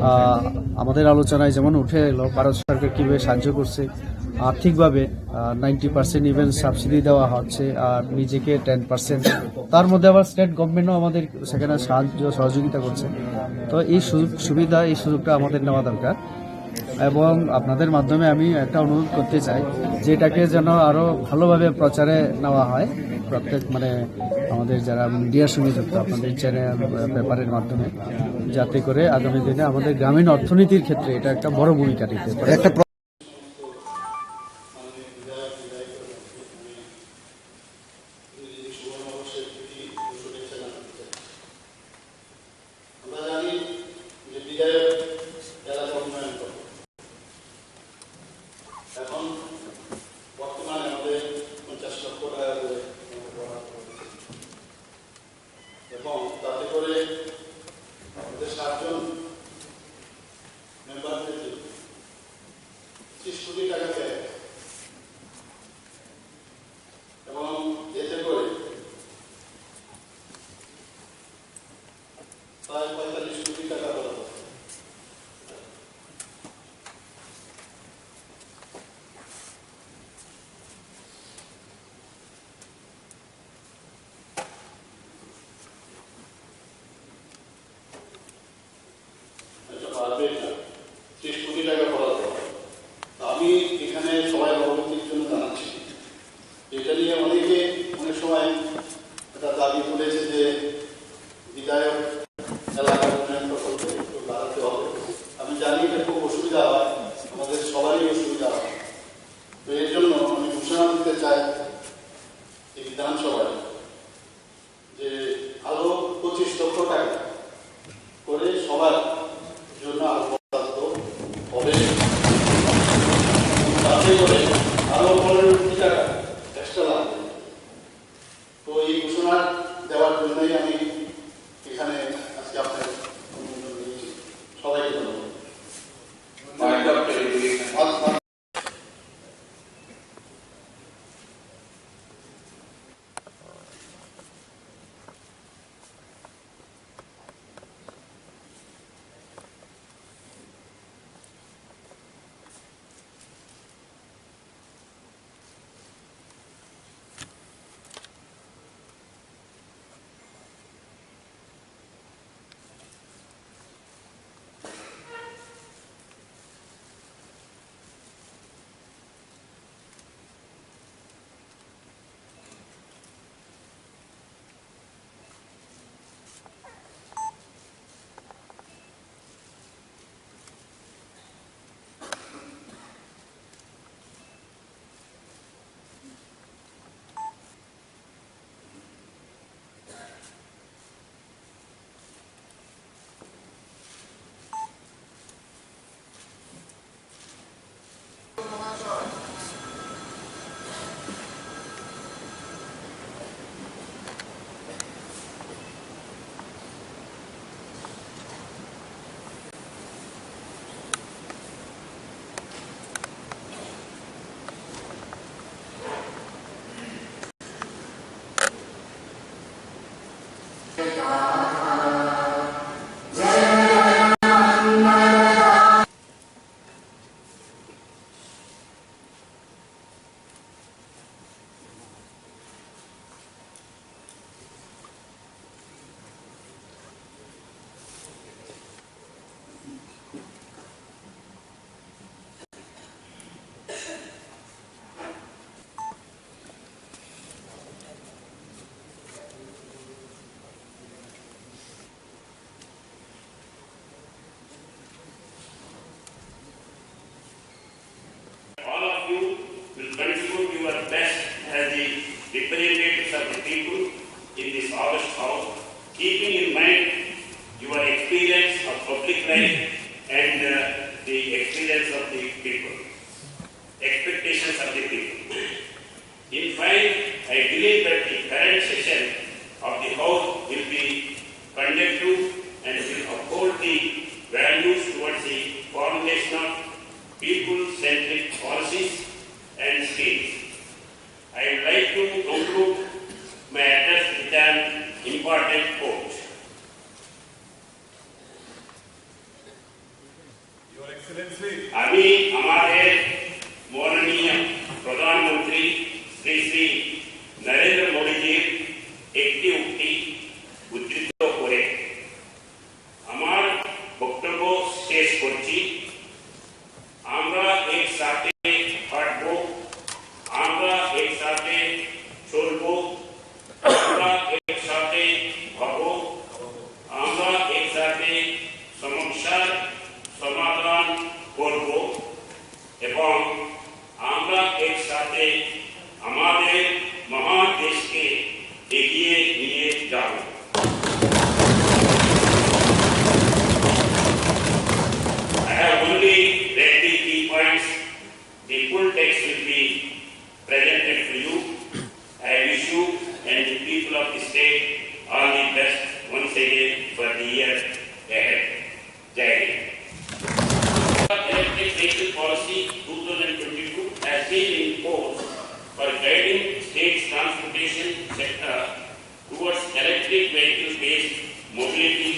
আহ, আমাদের আলোচনায় যেমন উঠে এলো ভারত সরকার কিভাবে সাহায্য করছে আর্থিকভাবে, আহ, নাইনটি পার্সেন্ট ইভেন সাবসিডি দেওয়া হচ্ছে, আর নিজেকে টেন পার্সেন্ট, তার মধ্যে আবার স্টেট গভর্নমেন্টও আমাদের সেখানে সাহায্য সহযোগিতা করছে। তো এই সুযোগ সুবিধা, এই সুযোগটা আমাদের নেওয়া দরকার। এবং আপনাদের মাধ্যমে আমি একটা অনুরোধ করতে চাই যে এটাকে যেন আরো ভালোভাবে প্রচারে নেওয়া হয়, প্রত্যেক মানে আমাদের যারা মিডিয়ার সঙ্গে যুক্ত আপনাদের চ্যানেল, পেপারের মাধ্যমে, যাতে করে আগামী দিনে আমাদের গ্রামীণ অর্থনীতির ক্ষেত্রে এটা একটা বড় ভূমিকা নিতে পারে। একটা প্র- আমরা জানি যে বিধায়ক এলাকা উন্নয়ন করে। এখন বর্তমানে আমাদের পঞ্চাশ লক্ষ টাকা করে বরাদ্দ করেছে। এবং তাতে করে আমাদের সাতজন মেম্বার থেকে পঁচিশ কোটি টাকা ব্যয় হয়। এবং এতে করে প্রায় পঁয়তাল্লিশ কোটি টাকা বরাদ্দ। আচ্ছা, পারবে এটা। ত্রিশ কোটি টাকা বরাদ্দ। তো আমি এখানে সবাই অবগতির জন্য জানাচ্ছি, এটা নিয়ে অনেকে অনেক সময় একটা দাবি তুলেছে যে বিধায়ক এলাকার উন্নয়ন প্রকল্পে একটু বাড়াতে হবে। আমি জানি এটা খুব অসুবিধা হয়, আমাদের সবারই অসুবিধা হয়। তো এর জন্য আমি ঘোষণা দিতে চাই এই বিধানসভায় যে আরো পঁচিশ লক্ষ টাকা করে সবার জন্য আরো বরাদ্দ হবে। তাতে করে আরো পনেরো কোটি টাকা এক্সট্রা লাগবে। তো এই ঘোষণা দেওয়ার জন্যই আমি এখানে আজকে আপনার অনুমোদন নিয়েছি। সবাইকে ধন্যবাদ। people in this august house, keeping in mind your experience of public life and uh, the experience of the people, expectations of the people. In fine, I believe that the current session of the House will be conductive and will uphold the values towards the formulation of people-centric policies and schemes. I would like to conclude my address with an important quote. Your Excellency. আমি আমাদের মাননীয় প্রধানমন্ত্রী শ্রী শ্রী নরেন্দ্র মোদীজির একটি উক্তি উদ্ধৃত করে আমার বক্তব্য শেষ করছি। আমরা একসাথে হাঁটবো, আমরা একসাথে চলবো, আমরা একসাথে হব, আমরা একসাথে সমস্যার সমাধান করব এবং আমরা একসাথে আমাদের মহান দেশকে এগিয়ে নিয়ে যাব। I have only read the key points. The full text will be presented to you. I wish you and the people of the state all the best once again for the year ahead. Jai Hind. Electric vehicle policy two thousand twenty-two has been in force for guiding state's transportation sector towards electric vehicle-based mobility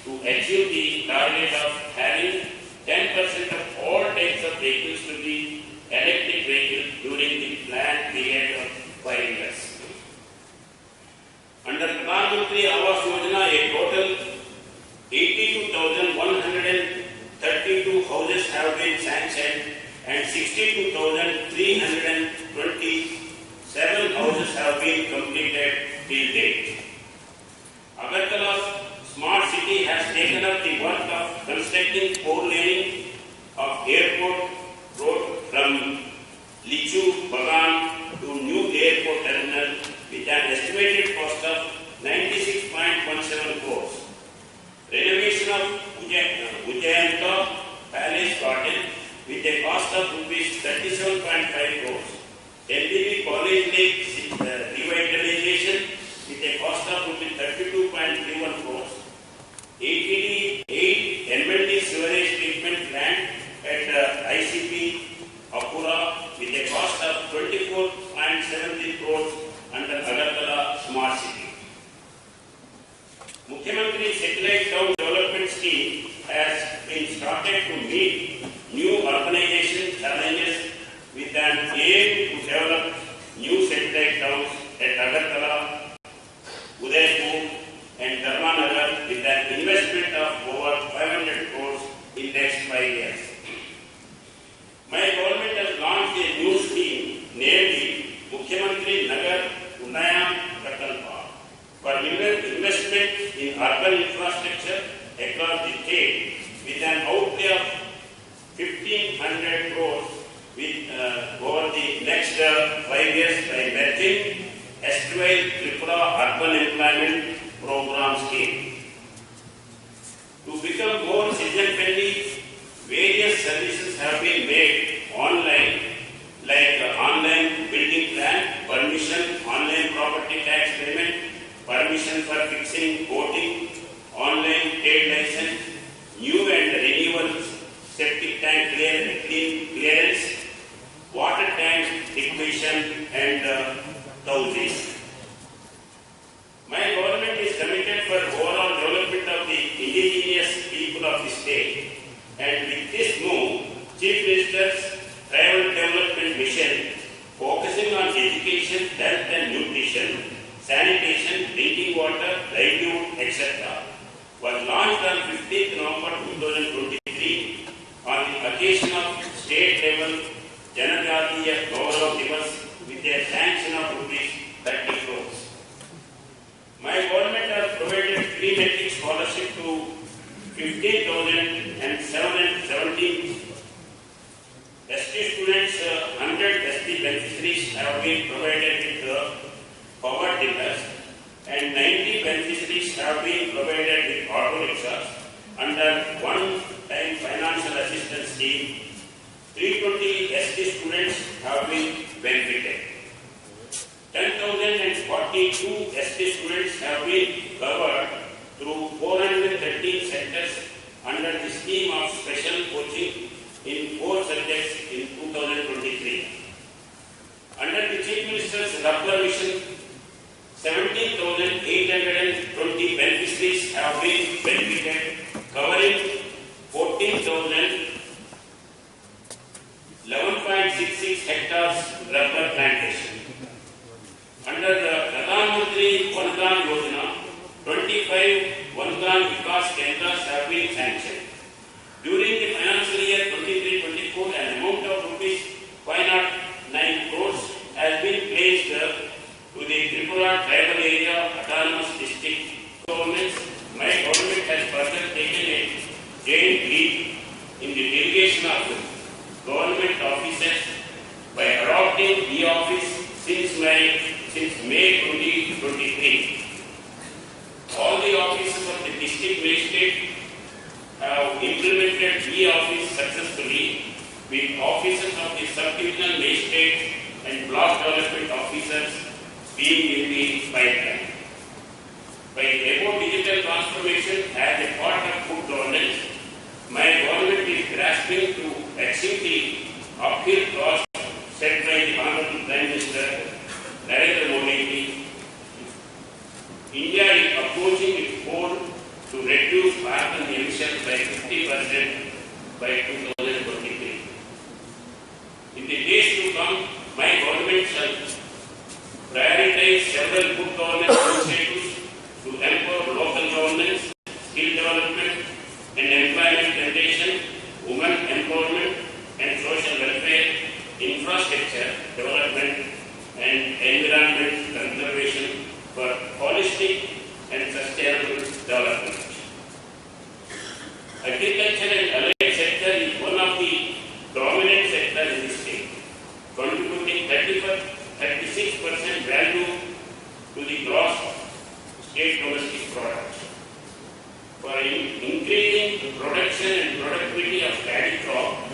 to achieve the target of having ten percent of all types of vehicles to be electric vehicles during the planned period of five years. Under Pradhan Mantri Awas Yojana, a total eighty-two thousand one hundred thirty-two houses have been sanctioned and sixty-two thousand three hundred twenty-seven houses have been completed till date. Agartala Smart City has taken up the work of constructing four laning of airport road from Lichu Bagan to new airport terminal with an estimated cost of ninety-six point one seven crores. Renovation of Ujjayan, Ujjayanta Palace Garden with a cost of rupees thirty-seven point five crores. M B B College Lake, uh, revitalization with a cost of rupees thirty-two point three one crores. A T D eight M L D sewerage treatment plant at, uh, I C P Akura with a cost of twenty-four point seven three crores under Agartala Smart City. Mukhyamantri Satellite Town Development Scheme has been started to meet new urbanization challenges with an aim to develop new satellite towns at Agartala, Udaipur and Dharmanagar with an investment of over five hundred crores in next five years. My government has launched a new scheme named Mukhyamantri Nagar Unnayan Prakalpa for inve- investment in urban infrastructure across the state with an outlay of fifteen hundred crores with, uh, over the next, uh, five years by merging erstwhile Tripura Urban Employment Program Scheme. To become more citizen friendly, various services have been made online, like, uh, online building plan permission, online property tax payment, permission for fixing, coating, online trade license, new and renewal septic tank clear, clean clearance, water tank equipment and, uh, thousands. My government is committed for overall development of the indigenous people of the state, and with this move, Chief Minister's Tribal Development Mission, focusing on education, health and nutrition, sanitation, drinking water, livelihood, et cetera, was launched on fifteenth November two thousand twenty-three on the occasion of state level Janajatiya Gaurav Diwas with a sanction of rupees thirty crores. My government has provided free matric scholarship to fifteen thousand and seven hundred seventeen S T students, uh, hundred S T beneficiaries have been provided with, uh, power tillers, and ninety beneficiaries have been provided with auto rickshaws under one-time financial assistance scheme. Three twenty S T students have been benefited. Ten thousand and forty-two S T students have been covered through four hundred thirteen centers under the scheme of special coaching in four subjects in two thousand twenty-three. Under the Chief Minister's Rubber Mission, seventeen thousand eight hundred and twenty beneficiaries have been benefited, covering fourteen thousand eleven point six six hectares rubber plantation. Under the Pradhan Mantri Van Dhan Yojana, twenty-five Van Dhan Vikas Kendras have been sanctioned. During the financial year twenty-three twenty-four, an amount of rupees five hundred nine crores has been placed to the Tripura Tribal Area Autonomous District. Governments, my government has further taken a giant leap in the delegation of government offices by adopting e-office since May, since May twenty twenty-three. All the offices of the district magistrate have implemented e-office successfully, with offices of the subdivisional magistrates and block development officers being in the pipeline. By above digital transformation as a part of good governance, my government is grasping to achieve the uphill task set by the Honorable Prime Minister Narendra Modi ji. India is approaching its goal to reduce carbon emissions by fifty percent by two thousand twenty-three. In the days to come, my government shall prioritize several good governance initiatives to empower local governance, skill development and employment generation, women empowerment and social welfare, infrastructure development and environment conservation for holistic and sustainable development. Agriculture and allied sector is one of the dominant sector in the state, contributing thirty-six percent value to the gross state domestic product. For in-, increasing the production and productivity of paddy crop,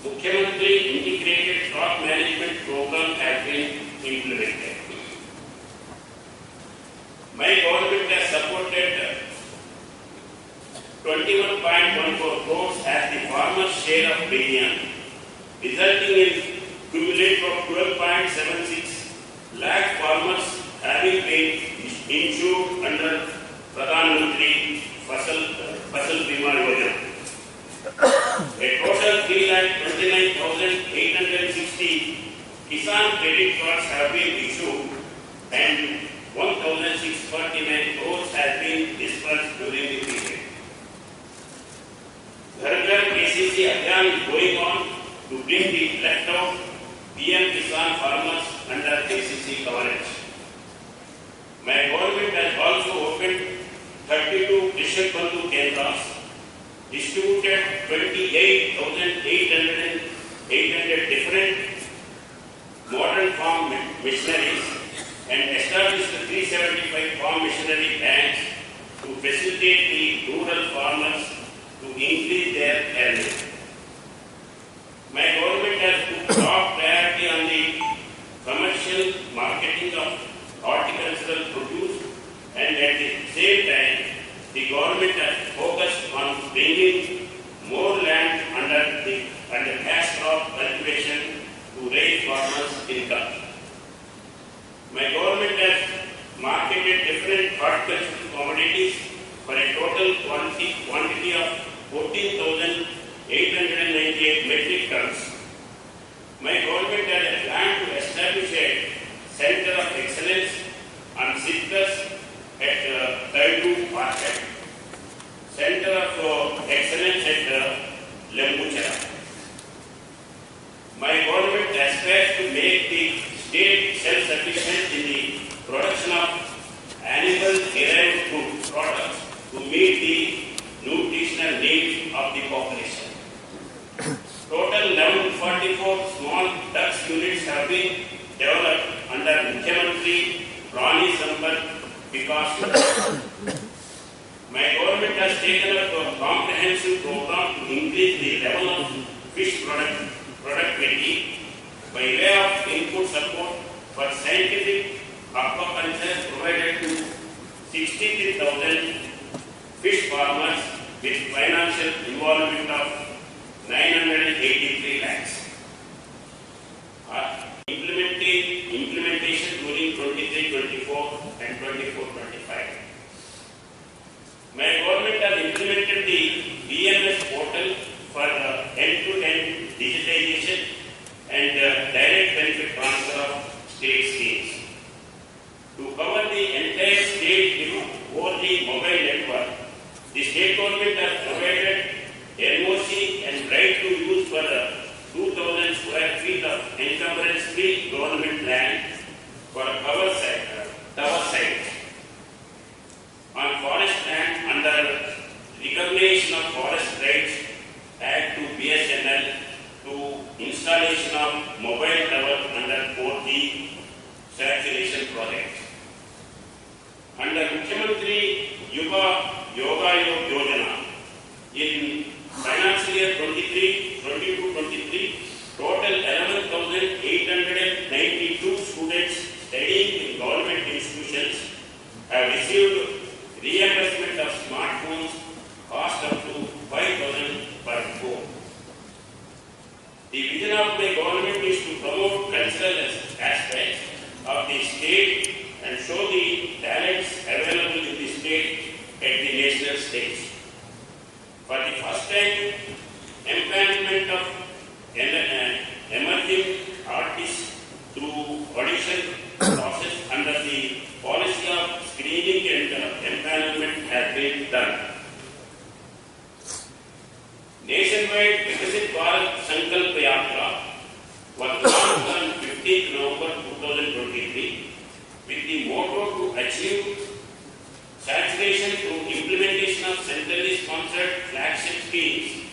Mukhyamantri Integrated Crop Management Program has been implemented. My government has supported twenty-one point one four crores as the farmers' share of premium, resulting in cumulative of twelve point seven six lakh farmers having been insured under Pradhan Mantri Fasal, Fasal Bima Yojana. A total three lakh twenty-nine thousand eight hundred sixty Kisan credit cards have been issued and one thousand six forty-nine crores has been disbursed during the period. Ghar Ghar K C C Abhiyan is going on to bring the left out P M Kisan farmers under K C C coverage. My government has also opened thirty-two Krishak Bandhu Kendras, distributed twenty-eight thousand eight hundred and eight hundred different modern farm ma-, machineries, and established three seventy-five farm machinery banks to facilitate the rural farmers to increase their earnings. My government has put top priority on the commercial marketing of horticultural produce, and at the same time, the government has focused on bringing more land under the, under cash crop cultivation to raise farmers' income. My government has marketed different horticultural commodities for a total quanti-, quantity of fourteen thousand eight hundred ninety-eight metric tons. My government has a plan to establish a center of excellence on citrus at, uh, Kaidu Market, center of, uh, excellence at, uh, Lembuchara. My government aspires to make the state self-sufficient in the production of animal-derived food products to meet the nutritional needs of the population. Total eleven forty-four small ducts units have been developed under Mukhyamantri Vikas. My government has taken up a comprehensive program to increase the level of fish product, productivity by way of input support for scientific aquaculture provided to sixty-three thousand fish farmers with financial involvement of nine hundred eighty-three lakhs. Uh, implementing, implementation during twenty-three twenty-four and twenty-four twenty-five. My government has implemented the B M S portal for, uh, end-to-end digitization and, uh, direct benefit transfer of state schemes. To cover the entire state with four G mobile network, the state government has provided N O C and right to use for, uh, two thousand square feet of encumbrance-free government land for a cover site, uh, tower site. On forest land under Recognition of Forest Rights Act to B S N L to installation of mobile tower under four G saturation project. Under Mukhyamantri Yuva Yoga Yog Yojana, in financial year twenty-three, twenty-two twenty-three, total eleven thousand eight hundred and ninety-two students studying in government institutions have received reimbursement of smartphones cost up to five thousand per phone. The vision of my government is to promote cultural as-, aspects of the state and show the talents available in the state at the national stage. For the first time, empowerment of em-, uh, emerging artists through audition process under the policy of screening and, uh, empowerment has been done. Nationwide Viksit Bharat Sankalp Yatra was launched on fifteenth November two thousand twenty-three with the motto to achieve saturation through implementation of centrally sponsored flagship schemes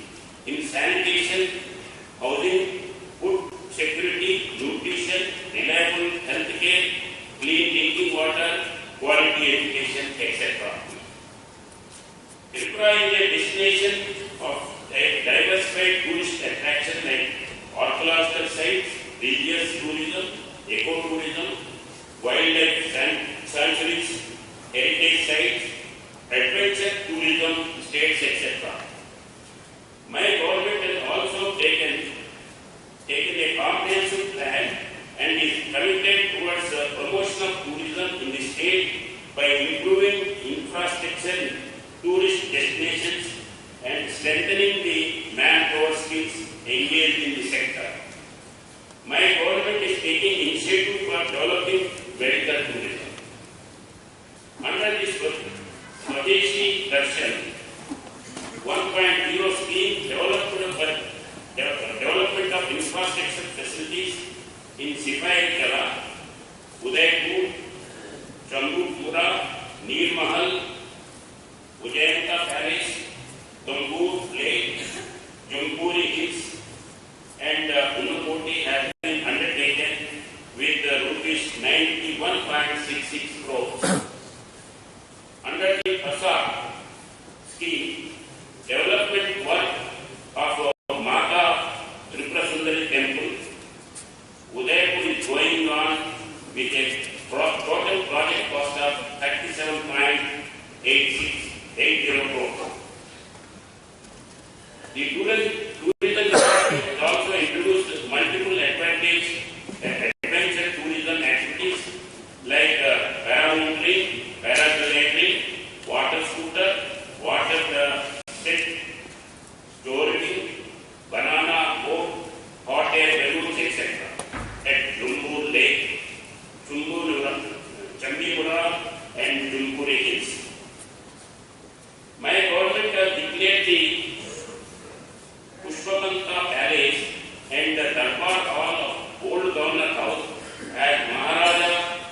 in sanitation, housing, food security, nutrition, reliable healthcare, clean drinking water, quality education, et cetera. Tripura is a destination of a diversified tourist attraction like archaeological sites, religious tourism, ecotourism, wildlife san-, sanctuaries, heritage sites, adventure tourism, states, et cetera. My government has also taken, taken a comprehensive plan and is committed towards the promotion of tourism in the state by improving infrastructure in tourist destinations and strengthening the manpower skills engaged in the sector. My government is taking initiative for developing medical tourism. Under this Swadeshi Darshan one point zero scheme, development of, de-, development of infrastructure facilities in Sipahi Kala, Udaipur, Chandrapura, Nir Mahal, Ujjayanta Palace, Tambur Lake, Jumpuri Hills, and, uh, Unakoti have been undertaken with, uh, rupees ninety-one point six six crores. Under the ASHA scheme, development work of, uh, Mata Tripura Sundari Temple, Udaipur is going on with a pro-, total project cost of thirty-seven point eight six eight zero crores. The tourism, tourism department has also introduced multiple advantage, uh, adventure tourism activities like, uh, paramountaineering, paragliding, water scooter, water, uh, jet tourism, banana boat, hot air balloons, et cetera at Jumbur Lake, Chumbur, Chandimura and Jumpuri Hills. My government has declared the Pushpakanta Palace and the Darbar Hall of Old Governor House as Maharaja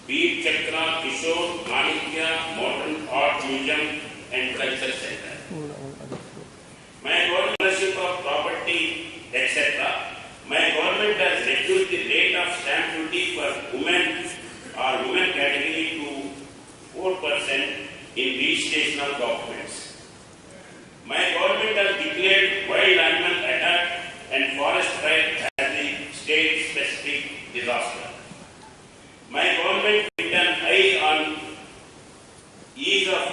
Veer Chakra Kishore Manikya Modern Art Museum and Culture Center. My government ownership of property, et cetera. My government has reduced the rate of stamp duty for women or women category to four percent in registration of documents. My government has declared wild animal attack and forest fire as the state-specific disaster. My government, with an eye on ease of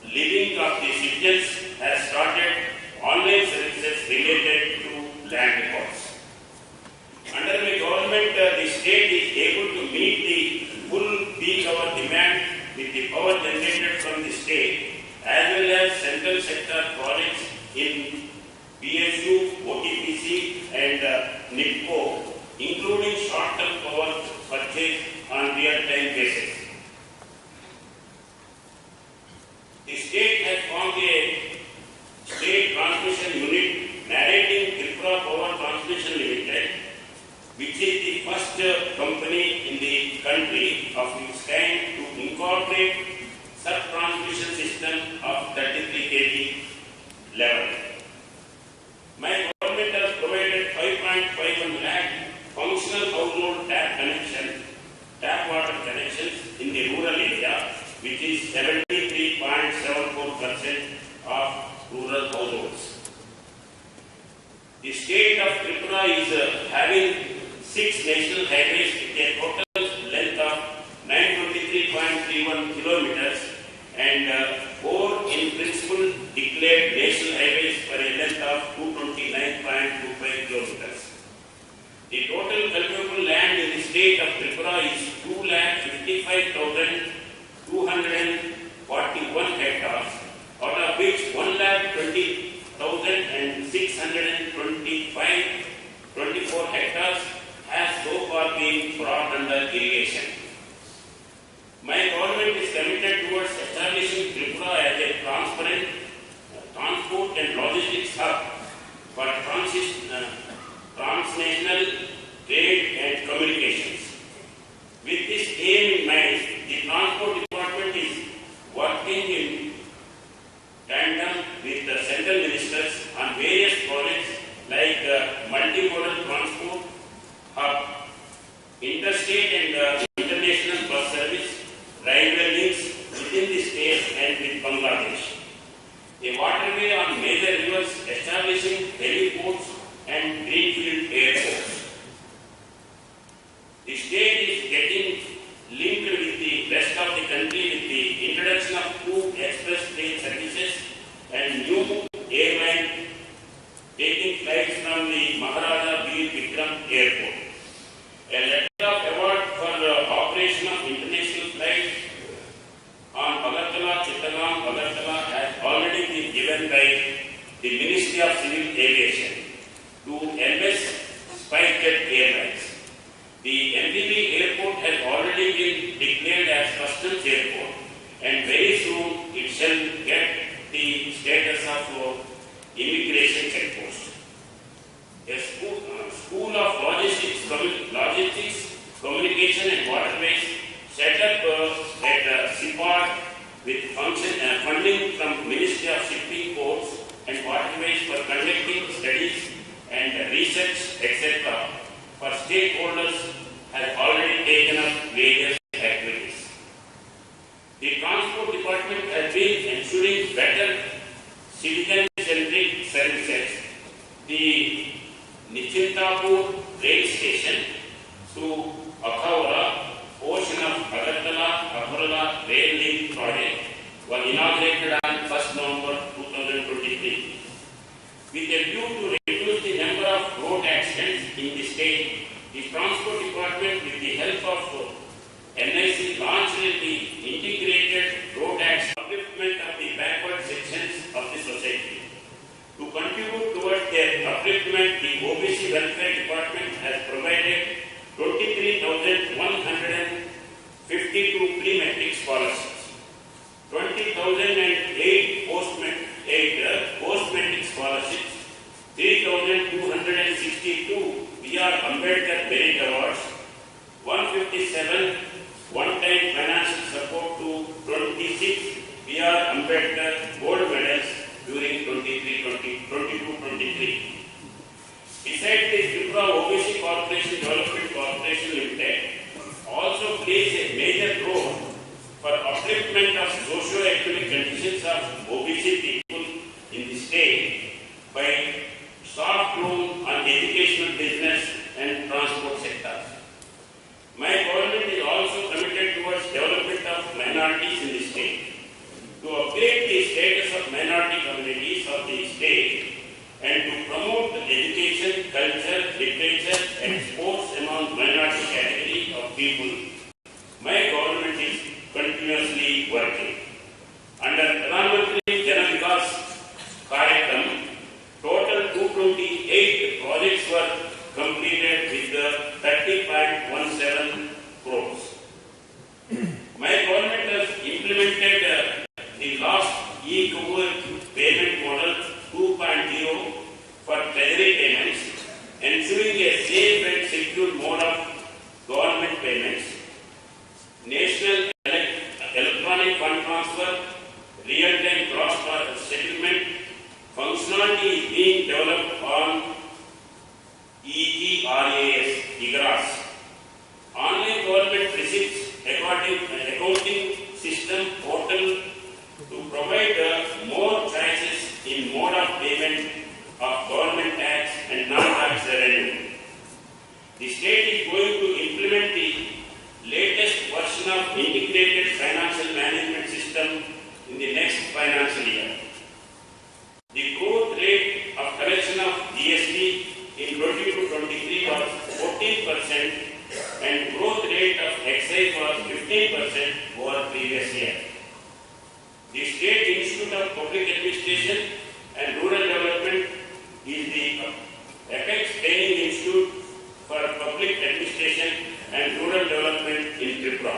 living of the citizens, has started online services related to land records. Under my government, uh, the state is able to meet the full peak hour demand with the power generated from the state as well as central sector projects in P S U, O T P C and, uh, NEEPCO, including short-term power purchase on real-time basis. The state has formed a state transmission unit, Narrating Tripura Power Transmission Limited, which is the first, uh, company in the country of its kind to incorporate sub-transmission system of thirty-three K V level. My government has provided five point five one lakh functional household tap connection, tap water connections in the rural area, which is seventy-three point seven four percent of rural households. The state of Tripura is, uh, having six national highways with a total length of nine twenty-three point three one kilometers and, uh, four in principle declared national highways for a length of two twenty-nine point two five kilometers. The total cultivable land in the state of Tripura is two lakh fifty-five thousand two hundred forty-one hectares, out of which one lakh twenty thousand six hundred twenty-five, twenty-four hectares has so far been brought under irrigation. My government is committed towards establishing Tripura as a transparent, uh, transport and logistics hub for transis-, uh, transnational trade and communications. With this aim in mind, the Transport Department is working in tandem with the central ministers on various projects like, uh, multimodal transport hub, interstate and, uh, international bus service, railway links within the state and with Bangladesh, a waterway on major rivers, establishing heliports and greenfield airports. The state is getting linked with the rest of the country with the introduction of two express train services and new airline taking flights from the Maharaja Bir Bikram Airport. A letter of award for, uh, operation of international flight on Agartala, Chittagong, Agartala has already been given by the Ministry of Civil Aviation to M S Spicejet Airlines. The M P P airport has already been declared as customs airport, and very soon it shall get the status of, uh, immigration checkpost. A school, uh, school of logistics, commu-, logistics, communication and waterways set up, uh, at, uh, CIPAD with function, uh, funding from Ministry of Shipping, Ports and Waterways for conducting studies and research, et cetera for stakeholders has already taken up various activities. The transport department has been ensuring better citizen-centric services. The Nichintapur rail station to Akhawra portion of Agartala Akhawra rail link project was inaugurated on first November two thousand twenty-three. With a view to reduce the number of road accidents in the state, the Transport Department, with the help of N I C, launched the Integrated Road Accident Upliftment of the Backward Sections of the Society. To contribute towards their upliftment, the O B C Welfare Department has provided twenty-three thousand one hundred fifty-two pre-matric scholarships, twenty thousand and eight post-mat-, eight, uh, post-matric scholarships, three thousand two hundred sixty-two B R Ambedkar Merit Awards, one fifty-seven one-time financial support to twenty-six B R Ambedkar Gold Medals during twenty-three twenty, twenty-two twenty-three. Besides this, Tripura O B C Corporation Development Corporation Limited also plays a major role for improvement of socio-economic conditions of O B C people in the state by soft loan on educational, business and transport sectors. My government is also committed towards development of minorities in the state. To upgrade the status of minority communities of the state and to promote the education, culture, literature and sports among minority category of people, my government is continuously working. Under Pradhan Mantri Jan Vikas Karyakram, total two twenty-eight projects were completed with the thirty point one seven crores. My government has implemented, uh, the last e-Kaboor payment model two point zero for treasury payments, ensuring a safe and secure mode of government payments. National Elec-, Electronic Fund Transfer, Real-Time Cross Border Settlement functionality is being developed on E G R A S, eGRAS. Online government receipts according, accounting system portal to provide, uh, more choices in mode of payment of government tax and non-tax revenue. The state is going to implement the latest version of integrated financial management system in the next financial year. The growth rate of collection of G S T in twenty-two twenty-three was fourteen percent and growth rate of excise was fifteen percent over previous year. The State Institute of Public Administration and Rural Development is the apex training institute for public administration and rural development in Tripura.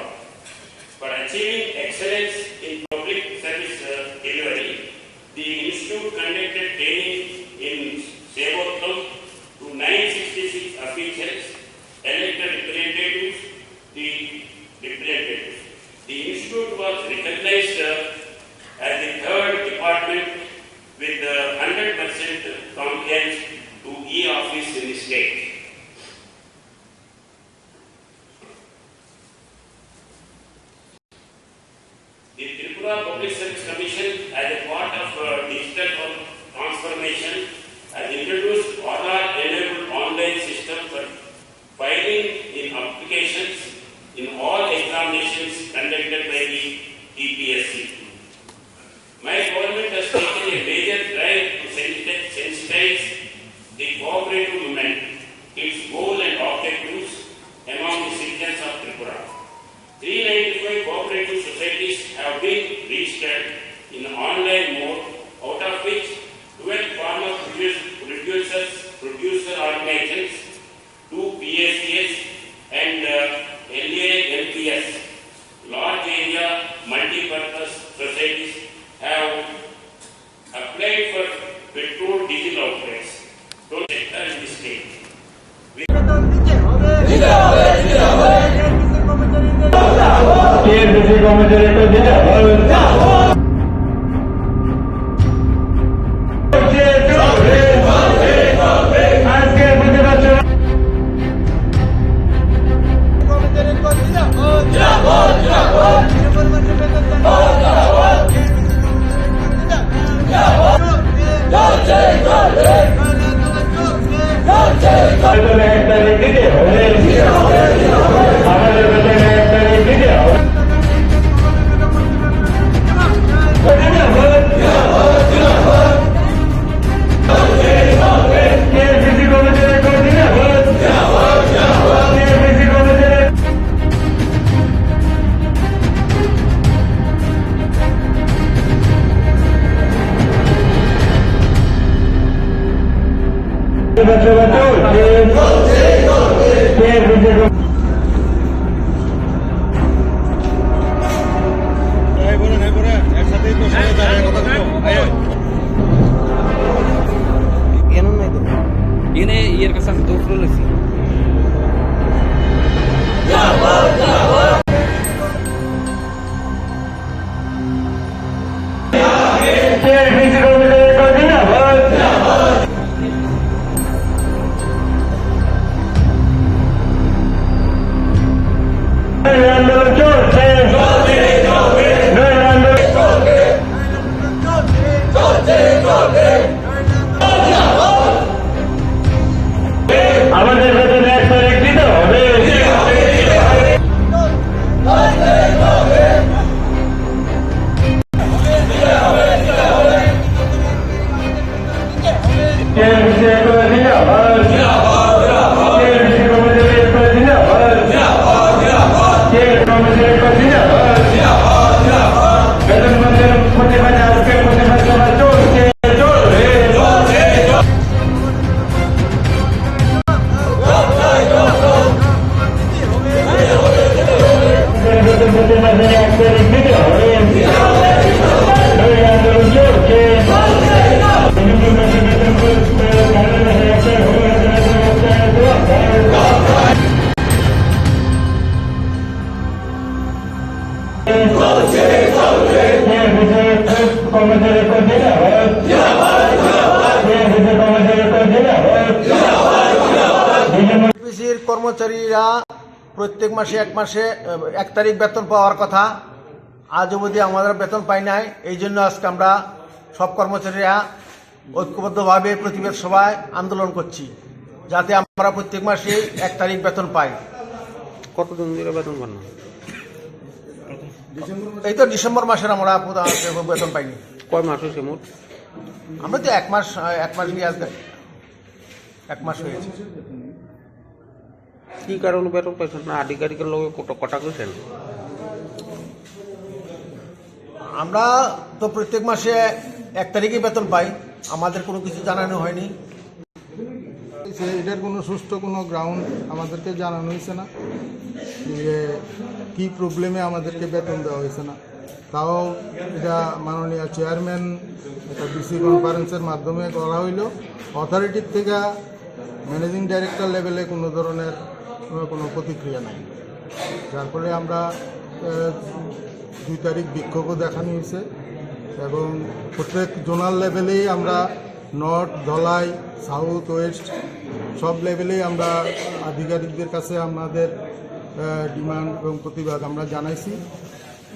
For achieving excellence in public service, uh, delivery, the institute conducted training in Sebotlam to nine sixty-six officials, elected representatives, the representatives. The institute was recognized, uh, as the third department with the hundred percent compliance to e-office in the state. The Tripura Public Service Commission, as a part of, uh, digital transformation, has introduced Aadhaar-enabled online system for filing in applications in all examinations conducted by the T P S C. My government has taken a major drive to sensitize, sensitize the cooperative movement, its goal and objectives among the citizens of Tripura. Three ninety-five cooperative societies have been registered in online mode, out of which twelve farmer produce-, producers, producer organizations, two P A C S and, uh, L A M P S, large area multi-purpose societies, have applied for petrol diesel outlets. Don't sector in the state. T F C C কর্মচারী তো দিতে হবে। আজকে প্রতিবাদ সভা Tiene y el casazo todo flores. কর্মচারীরা প্রত্যেক মাসে এক মাসে, আহ, এক তারিখ বেতন পাওয়ার কথা, আজ অবধি আমরা বেতন পাই নাই। এই জন্য আজকে আমরা সব কর্মচারীরা ঐক্যবদ্ধভাবে প্রতিবাদ সভায় আন্দোলন করছি, যাতে আমরা প্রত্যেক মাসে এক তারিখ বেতন পাই। কতদিন ধরে বেতন পান না? এই তো ডিসেম্বর মাসের আমরা প্রধান বেতন পাইনি। কয় মাস হয়েছে মোট? আমরা তো এক মাস, আহ, এক মাস নিয়ে আসতে এক মাস হয়েছে। কি কারণে বেতন পাইছেন না? আধিকারিকের লগে কত কথা কইছেন? আমরা তো প্রত্যেক মাসে এক তারিখে বেতন পাই, আমাদের কোনো কিছু জানানো হয়নি। সে এটার কোনো সুষ্ঠু কোনো গ্রাউন্ড আমাদেরকে জানানো হয়েছে না, যে কি প্রবলেমে আমাদেরকে বেতন দেওয়া হয়েছে না। তাও এটা মাননীয় চেয়ারম্যান একটা ভিসি কনফারেন্সের মাধ্যমে করা হইলো। অথরিটির থেকে ম্যানেজিং ডাইরেক্টর লেভেলে কোনো ধরনের কোনো, কোনো প্রতিক্রিয়া নাই, যার ফলে আমরা, আহ, দুই তারিখ বিক্ষোভও দেখানো হয়েছে এবং প্রত্যেক জোনাল লেভেলেই আমরা নর্থ, ধলাই, সাউথ, ওয়েস্ট সব লেভেলেই আমরা আধিকারিকদের কাছে আমাদের, আহ, ডিমান্ড এবং প্রতিবাদ আমরা জানাইছি।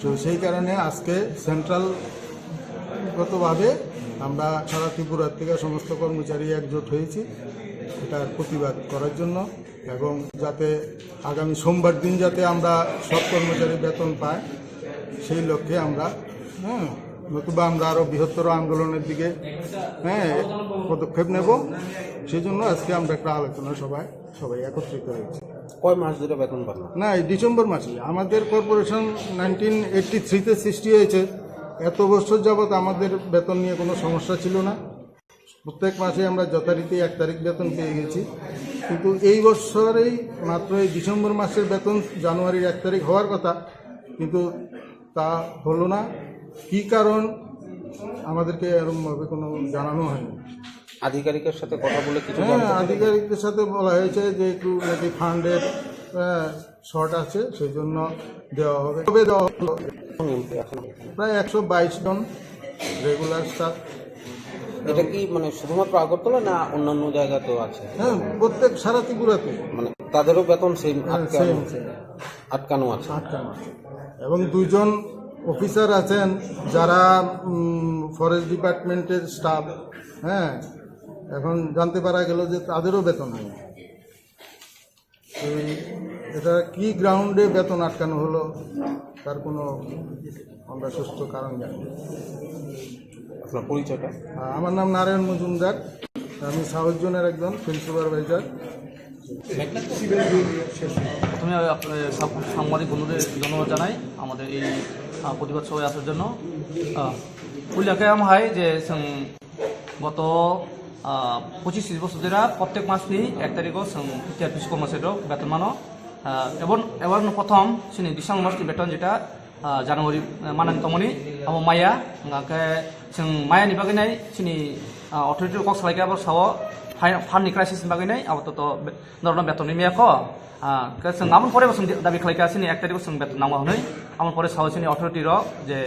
তো সেই কারণে আজকে সেন্ট্রালগতভাবে আমরা সারা ত্রিপুরা থেকে সমস্ত কর্মচারী একজোট হয়েছি এটার প্রতিবাদ করার জন্য, এবং যাতে আগামী সোমবার দিন যাতে আমরা সব কর্মচারী বেতন পায়, সেই লক্ষ্যে আমরা, হ্যাঁ, নতুবা আমরা আরও বৃহত্তর আন্দোলনের দিকে, হ্যাঁ, পদক্ষেপ নেব। সেই জন্য আজকে আমরা একটা আলোচনা সভায় সবাই একত্রিত হয়েছি। কয় মাস ধরে বেতন পান না? না, এই ডিসেম্বর মাসে। আমাদের কর্পোরেশন নাইনটিন এইটটি থ্রিতে সৃষ্টি হয়েছে। এত বছর যাবৎ আমাদের বেতন নিয়ে কোনো সমস্যা ছিল না। প্রত্যেক মাসে আমরা যথারীতি এক তারিখ বেতন পেয়ে গেছি, কিন্তু এই বছরেই মাত্র এই ডিসেম্বর মাসের বেতন জানুয়ারির এক তারিখ হওয়ার কথা, কিন্তু তা হলো না। কি কারণ আমাদেরকে এরকমভাবে কোনো জানানো হয়নি। আধিকারিকের সাথে কথা বলে কিছু হ্যাঁ, জানতে পারলেন? আধিকারিকদের সাথে বলা হয়েছে যে একটু নাকি ফান্ডের, আহ, শর্ট আছে, সেই জন্য দেওয়া হবে। কবে দেওয়া হলো? প্রায় একশো বাইশ জন রেগুলার স্টাফ। এটা কি মানে শুধুমাত্র আগরতলা না অন্যান্য জায়গাতেও আছে? হ্যাঁ, প্রত্যেক সারা ত্রিপুরাতে। মানে তাদেরও বেতন সেই হ্যাঁ, আটকানো? Same, same. আটকানো আছে। আটকানো আছে। এবং দুইজন অফিসার আছেন যারা, উম, ফরেস্ট ডিপার্টমেন্টের স্টাফ, হ্যাঁ, এখন জানতে পারা গেল যে তাদেরও বেতন হয়নি। এই, এটা কি গ্রাউন্ডে বেতন আটকানো হলো, তার কোনো আমরা সুষ্ঠু কারণ জানি না। আপনার পরিচয়টা? আহ, আমার নাম নারায়ণ মজুমদার, আমি সাউথ জোনের একজন ফিল্ড সুপারভাইজার। প্রথমে আপ-, এ, সব সাংবাদিক বন্ধুদের ধন্যবাদ জানাই আমাদের এই, আহ, প্রতিবাদ সভায় আসার জন্য। আহ, উল্লেখ আম হাই যে, উম, গত, আহ, পঁচিশ ত্রিশ বছর ধরে প্রত্যেক মাসনি এক তারিখও जों টিআরপিসি কর্মচারীরও বেতন মানো। আহ, এবং, এবং প্রথম সিনি ডিসেম্বর মাসনি বেতন যেটা, আহ, জানুয়ারি, আহ, মানানি তমনি abo maya, hingkhe जों maya ni bagwi nai sini, ah, authority kok salaikha abo sao, fund ni crisis ni bagwi nai abo to, to be-, norokno beton rimya kho. Ah, khe chwng aboni pore bo chwng dabi khlaikha sini ek tarikh o chwng beton nangma hwnwi. Aboni pore sao sini authority rok je,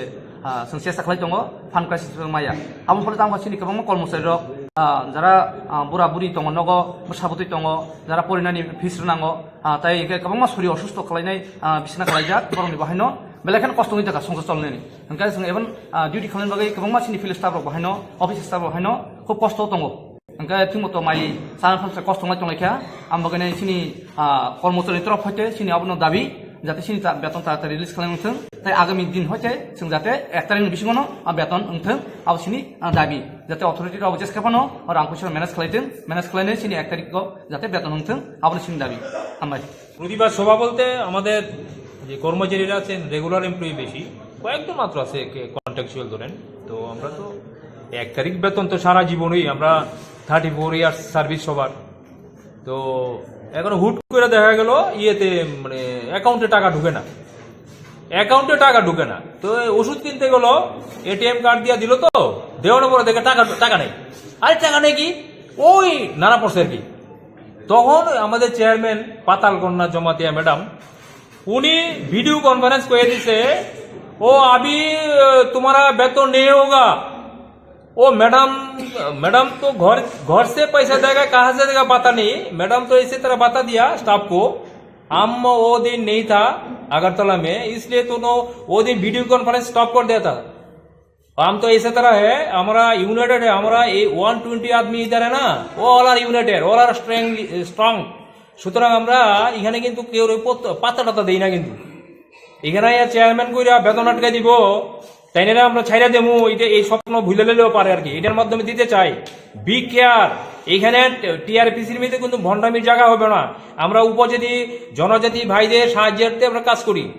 ah, chwng chesta khlai tongo, fund crisis wng maya. Aboni pore tamo sini kwbangma kormosari rok, ah, jara, ah, bura buri tongo nogo, bwsa bwtwi tongo, jara porinani fees rwnango, ah, tai hwnkhe kwbangma sori osusto khlainai, ah, bisina khlaijak, borokni bo haino belai kheno kosto wngwi tongkha songsa cholnani. Hwnkhe chwng even, ah, duty khlaina bagwi kwbangma sini field staff rok bo haino, office staff rok haino khub kosto tongo. Hwnkhe thwngmo to mai chana phalsa kosto wngwi tonglaikha. Ang bagwi nai chini, ah, kormochari ni torof hoite chini abono dabi, jate chini ta-, beton taratari release khlai wngthwng. Tai agami din hoite chwng jate ek tarikh ni bisingo no, ah, beton wngthwng, abo chini, ah, dabi. Jate authority rok jeska phano rang puisa manage khlaithwng, manage khlainai chini ek tarikh o jate beton wngthwng, abono chini dabi. Hambai. প্রতিবাদ সভা বলতে আমাদের যে কর্মচারীরা আছেন, regular employee বেশি, কয়েকজন মাত্র আছে কন্ট্রাকচুয়াল ধরেন। তো আমরা তো এক তারিখ বেতন তো সারা জীবনই, আমরা থার্টি ফোর ইয়ার্স সার্ভিস সবার। তো এখন হুট করে দেখা গেল ইয়েতে, মানে, অ্যাকাউন্টে টাকা ঢুকে না, অ্যাকাউন্টে টাকা ঢুকে না। তো এই ওষুধ কিনতে গেল, এটিএম কার্ড দিয়ে দিল, তো দেওয়ার পরে দেখে টাকা, টাকা নেই। আরে, টাকা নেই কি, ওই নানা পড়ছে আর কি। তখন আমাদের চেয়ারম্যান পাতালকন্যা জমাতিয়া ম্যাডাম, উনি ভিডিও কনফারেন্স করে দিছে, "ও আবি, আহ, তোমারা বেতন নেই হোগা।" ओ मैडम, मैडम तो घर, घर से पैसा देगा, कहाँ से देगा पता नहीं। मैडम तो इसी तरह बता दिया स्टाफ को, हम वो दिन नहीं था अगरतला में, इसलिए तो नो, वो दिन वीडियो कॉन्फ्रेंस स्टॉप कर दिया था। हम तो इसी तरह है, हमारा यूनाइटेड है, हमारा ये वन ट्वेंटी आदमी इधर है ना, वो all are united, all are strong, strong. সুতরাং আমরা এখানে কিন্তু কেউ পাত্তা টাত্তা দেই না। কিন্তু এখানে চেয়ারম্যান কইরা বেতন আটকাই দিব, তাইনারে আমরা ছাইরা দেমু, এটা এই স্বপ্ন ভুলে নিলেও পারে আর কি। এটার মাধ্যমে দিতে চাই, বি কেয়ার। এখানে টিআরপিসির মধ্যে কিন্তু ভণ্ডামির জায়গা হবে না। আমরা উপজাতি, জনজাতি ভাইদের সাহায্যার্থে আমরা কাজ করি।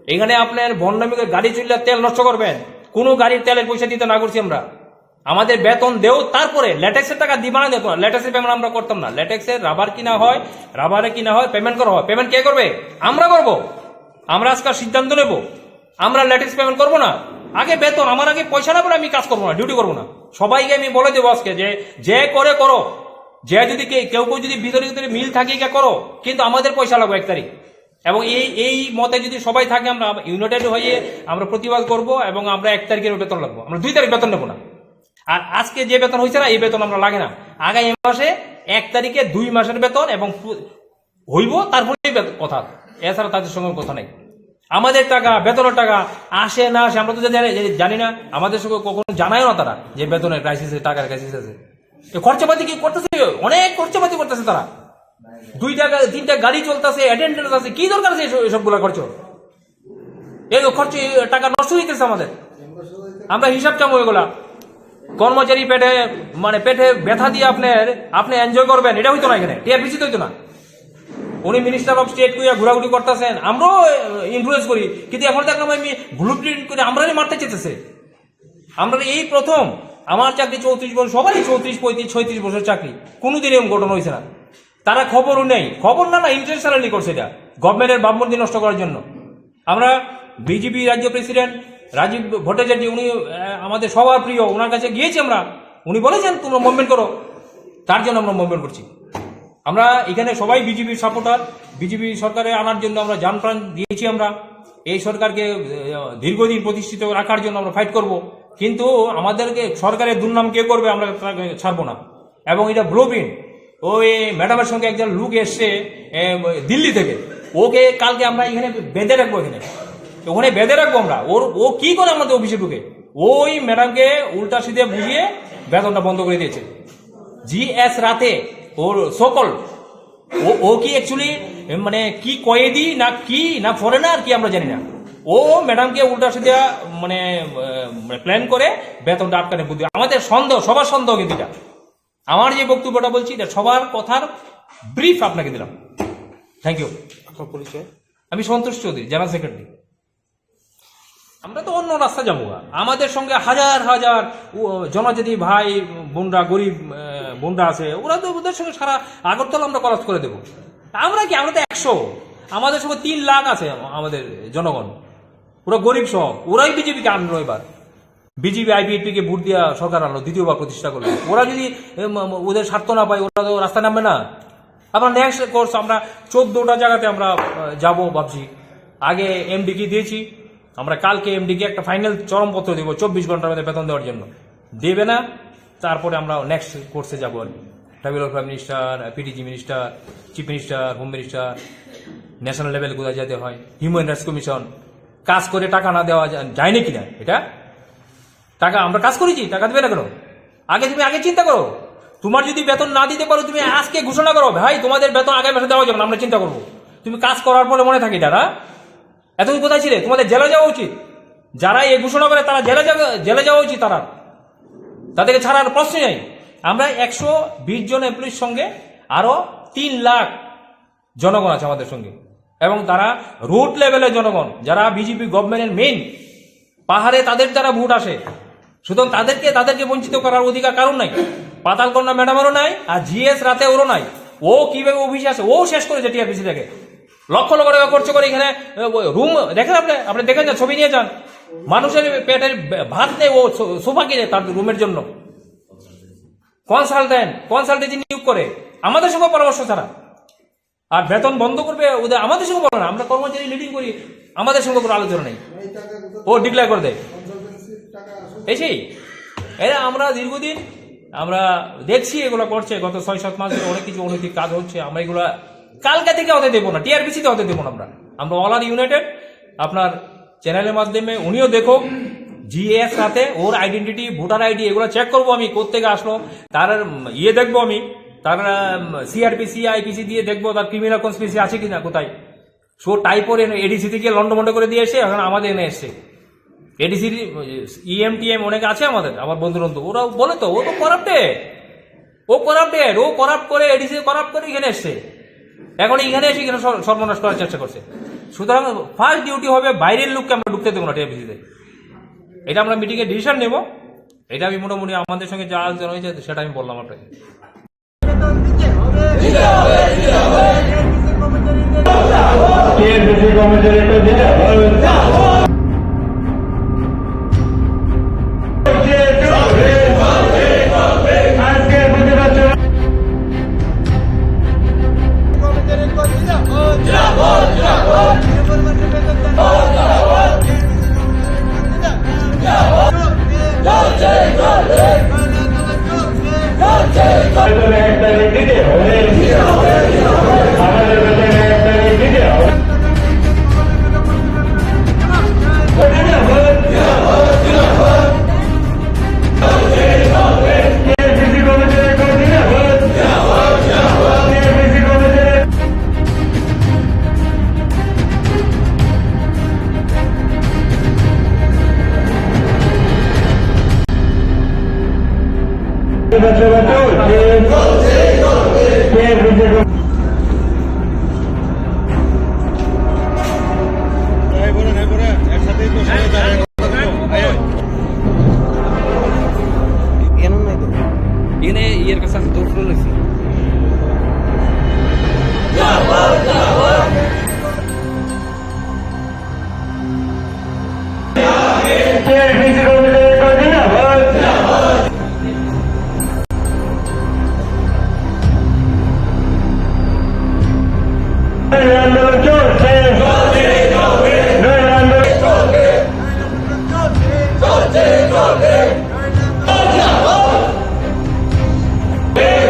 এখানে আপনার ভণ্ডামি করে গাড়ি চললে তেল নষ্ট করবেন, কোনো গাড়ির তেলের পয়সা দিতে না করছি আমরা। আমাদের বেতন দেও, তারপরে লেটেক্সের টাকা দিবা না, দেখো, লেটেক্সের পেমেন্ট আমরা করতাম না। লেটেক্সের রাবার কিনা হয়, রাবারে কিনা হয়, পেমেন্ট করা হয়। পেমেন্ট কে করবে? আমরা করব। আমরা আজকাল সিদ্ধান্ত নেব, আমরা লেটেক্স পেমেন্ট করবো না। আগে বেতন, আমার আগে পয়সা না পেলে আমি কাজ করবো না, ডিউটি করবো না। সবাইকে আমি বলে দেবো আজকে যে, যে করে করো, যে যদি কে-, কেউ কেউ যদি ভিতরে ভিতরে মিল থাকে, এটা করো, কিন্তু আমাদের পয়সা লাগবে এক তারিখ। এবং এই, এই মতে যদি সবাই থাকে, আমরা ইউনাইটেড হয়ে আমরা প্রতিবাদ করব এবং আমরা এক তারিখের বেতন লাগবো, আমরা দুই তারিখ বেতন নেবো না। আর আজকে যে বেতন হয়েছে না, এই বেতন আমরা লাগে না। আগামী মাসে এক তারিখে দুই মাসের বেতন এবং পু-, হইব, তারপরেই বেত-, কথা, এছাড়া তাদের সঙ্গে কথা নেই। আমাদের টাকা, বেতনের টাকা আসে না আসে, আমরা তো জানি, জানি না। আমাদের সঙ্গে কখনো জানায়ও না তারা যে বেতনের ক্রাইসিস আছে, টাকার ক্রাইসিস আছে। তো খরচাপাতি কি করতেছে? অনেক খরচাপাতি করতেছে তারা। দুইটা গা-, তিনটা গাড়ি চলতেছে, অ্যাটেন্ডেন্স আছে, কি দরকার আছে এসব, এসবগুলা খরচ? এই খরচ, এই টাকা নষ্ট হইতেছে আমাদের। আমরা হিসাব চামো এগুলা। কর্মচারী পেটে, মানে, পেটে ব্যথা দিয়ে আপনার, আপনি এনজয় করবেন, এটা হইতো না এখানে, টিআরপিসি তো হইতো না। উনি মিনিস্টার অফ স্টেট কইয়া ঘোরাঘুরি করতেছেন, আমরাও ইনফ্লুয়েন্স করি, কিন্তু এখন দেখলাম আমি ব্লু প্রিন্ট করে আমরাই মারতে চেতেছে। আমরা এই প্রথম, আমার চাকরি চৌত্রিশ বছর, সবারই চৌত্রিশ, পঁয়ত্রিশ, ছয়ত্রিশ বছর চাকরি, কোনোদিন এরকম ঘটনা হয়েছে না। তারা খবরও নেই, খবর না, না, ইন্টেনশনালি করছে এটা, গভর্নমেন্টের ভাবমূর্তি নষ্ট করার জন্য। আমরা বিজেপি রাজ্য প্রেসিডেন্ট রাজীব ভট্টাচার্য, উনি, আহ, আমাদের সবার প্রিয়, ওনার কাছে গিয়েছি আমরা, উনি বলেছেন, "তোমরা মুভমেন্ট করো।" তার জন্য আমরা মুভমেন্ট করছি। আমরা এখানে সবাই বিজেপির সাপোর্টার, বিজেপি সরকারে আনার জন্য আমরা জান প্রাণ দিয়েছি। আমরা এই সরকারকে, আহ, দীর্ঘদিন প্রতিষ্ঠিত রাখার জন্য আমরা ফাইট করব, কিন্তু আমাদেরকে সরকারের দুর্নাম কে করবে, আমরা তাকে ছাড়বো না। এবং এটা ব্লু প্রিন্ট। ওই ম্যাডামের সঙ্গে একজন লোক এসছে, এ, দিল্লি থেকে, ওকে কালকে আমরা এখানে বেঁধে রাখবো এখানে। ওখানে বেঁধে রাখবো আমরা। ওর, ও কি করে আমাদের অফিসে ঢুকে? ওই ম্যাডামকে উল্টা সিধে বুঝিয়ে বেতনটা বন্ধ করে দিয়েছে। জি এস রাতে, ওর সকল, ও, ও কি অ্যাকচুয়ালি, মানে, কি কয়েদি না কি, না ফরেনার কি, আমরা জানি না। ও ম্যাডামকে উল্টা সিধা, মানে, আহ, মানে, প্ল্যান করে বেতনটা আটকানোর বুদ্ধি। আমাদের সন্দেহ, সবার সন্দেহ কিন্তু এটা। আমার যে বক্তব্যটা বলছি, এটা সবার কথার ব্রিফ আপনাকে দিলাম। Thank you. আপনার পরিচয়? আমি সন্তোষ চৌধুরী, জেনারেল সেক্রেটারি। আমরা তো অন্য রাস্তা যাবো গা। আমাদের সঙ্গে হাজার হাজার উ-, জনজাতি ভাই বোনরা, গরিব, আহ, বোনরা আছে, ওরা তো, ওদের সঙ্গে সারা আগরতলা আমরা কলাপস করে দেবো। আমরা কি, আমরা তো একশো, আমাদের সঙ্গে তিন লাখ আছে আমাদের জনগণ, ওরা গরিব সহ, ওরাই বিজেপিকে আনলো এবার। বিজেপি আইপিএফটি কে ভোট দিয়া সরকার আনলো, দ্বিতীয়বার প্রতিষ্ঠা করলো। ওরা যদি, এম, ওদের স্বার্থ না পায়, ওরা তো রাস্তা নামবে না। আবার নেক্সট কোর্স আমরা চোদ্দটা জায়গাতে আমরা, আহ, যাব ভাবছি। আগে এমডি কে দিয়েছি, আমরা কালকে এমডি কে একটা ফাইনাল চরমপত্র দেবো চব্বিশ ঘন্টার মধ্যে বেতন দেওয়ার জন্য। দেবে না, তারপরে আমরা নেক্সট কোর্সে যাবো আর কি। Tribal welfare minister, PTG minister, chief minister, home minister, national level কোথায় যেতে হয়, হিউম্যান রাইটস কমিশন। কাজ করে টাকা না দেওয়া যায়, যায় নাকি না এটা? টাকা, আমরা কাজ করেছি, টাকা দেবে না কেন? আগে তুমি আগে চিন্তা করো। তোমার যদি বেতন না দিতে পারো, তুমি আজকে ঘোষণা করো, "ভাই, তোমাদের বেতন আগামী মাসে দেওয়া যাবে না, আমরা চিন্তা করবো।" তুমি কাজ করার পরে মনে থাকে এটা, না? এতদিন কোথায় ছিলে? তোমাদের জেলে যাওয়া উচিত। যারা এই ঘোষণা করে, তারা জেলে যাবে, জেলে যাওয়া উচিত তারা। তাদেরকে ছাড়ার প্রশ্নই নেই। আমরা একশো বিশ জন এমপ্লয়ির সঙ্গে আরো তিন লাখ জনগণ আছে আমাদের সঙ্গে, এবং তারা রুট লেভেলের জনগণ, যারা বিজেপি গভর্নমেন্টের মেইন, পাহাড়ে তাদের দ্বারা ভোট আসে, সুতরাং তাদেরকে, তাদেরকে বঞ্চিত করার অধিকার কারণ নাই। পাতালকন্যা ম্যাডামেরও নাই, আর জিএস রাতে ওরও নাই। ও কিভাবে অফিসে আসে, ও শেষ করেছে টিআরপিসি থেকে। লক্ষ লক্ষ টাকা খরচ করে এখানে, এ, রুম দেখেন আপনি, আপনি দেখে যান, ছবি নিয়ে যান। মানুষের পেটের ভাত নেই, ও সো-, সোফা কিনে তার রুমের জন্য। কনসালটেন্ট, কনসালটেন্সি নিয়োগ করে আমাদের সঙ্গে পরামর্শ ছাড়া। আর বেতন বন্ধ করবে ওদের, আমাদের সঙ্গে বলো না, আমরা কর্মচারী লিডিং করি, আমাদের সঙ্গে কোনো আলোচনা নেই। ও ডিক্লেয়ার করে দেয়। এই সেই এরা আমরা দীর্ঘদিন আমরা দেখছি এগুলো করছে, গত ছয় সাত মাস ধরে অনেক কিছু অনৈতিক কাজ হচ্ছে। আমরা এগুলা কালকে থেকে হতে দেবো না, টিআরপিসি তে হতে দেবো না। আমরা আমরা অল আর ইউনাইটেড। আপনার চ্যানেলের মাধ্যমে উনিও দেখো, জিএস সাথে ওর আইডেন্টিটি, ভোটার আইডি, এগুলো চেক করবো আমি, কোত্থেকে আসলো, তার উম, ইয়ে দেখবো আমি, তার সিআরপিসি, আইপিসি দিয়ে দেখবো তার ক্রিমিনাল কনস্পিরেসি আছে কিনা কোথায়। সো টাইপর এনে এডিসি থেকে লন্ডভন্ড করে দিয়ে এসে এখন আমাদের এনে এসছে। এডিসির ইএম টিএম অনেক আছে আমাদের, আমার বন্ধু বান্ধব, ওরা বলে তো, ও তো করাপ্টেড, ও করাপ্টেড, ও করাপ্ট করে, এডিসি করাপ্ট করে এখানে এসছে। এখন এখানে এসে এখানে সর- সর্বনাশ করার চেষ্টা করছে। সুতরাং ফার্স্ট ডিউটি হবে বাইরের লোককে আমরা ঢুকতে দেবো না টিআরপিসিতে। এটা আমরা মিটিংয়ে ডিসিশন নেব। এটা আমি মোটামুটি আমাদের সঙ্গে যা আলোচনা হয়েছে সেটা আমি বললাম আপনাকে। টিএনপিসি কর্মচারীদের জিন্দাবাদ। আজকের প্রতিবাদ সভা এনে ইয়ের কাছে আছে, দৌড় দৌড় হয়েছে।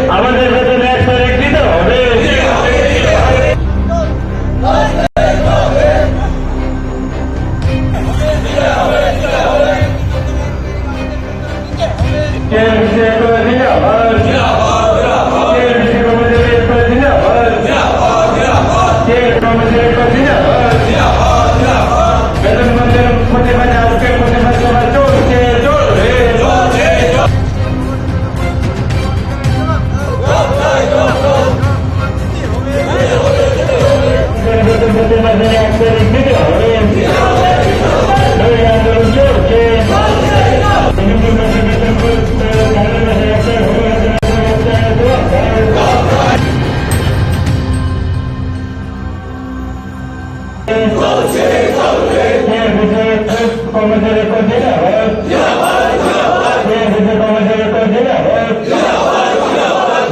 আমাদের বেতন এক তারিখ দিতে হবে।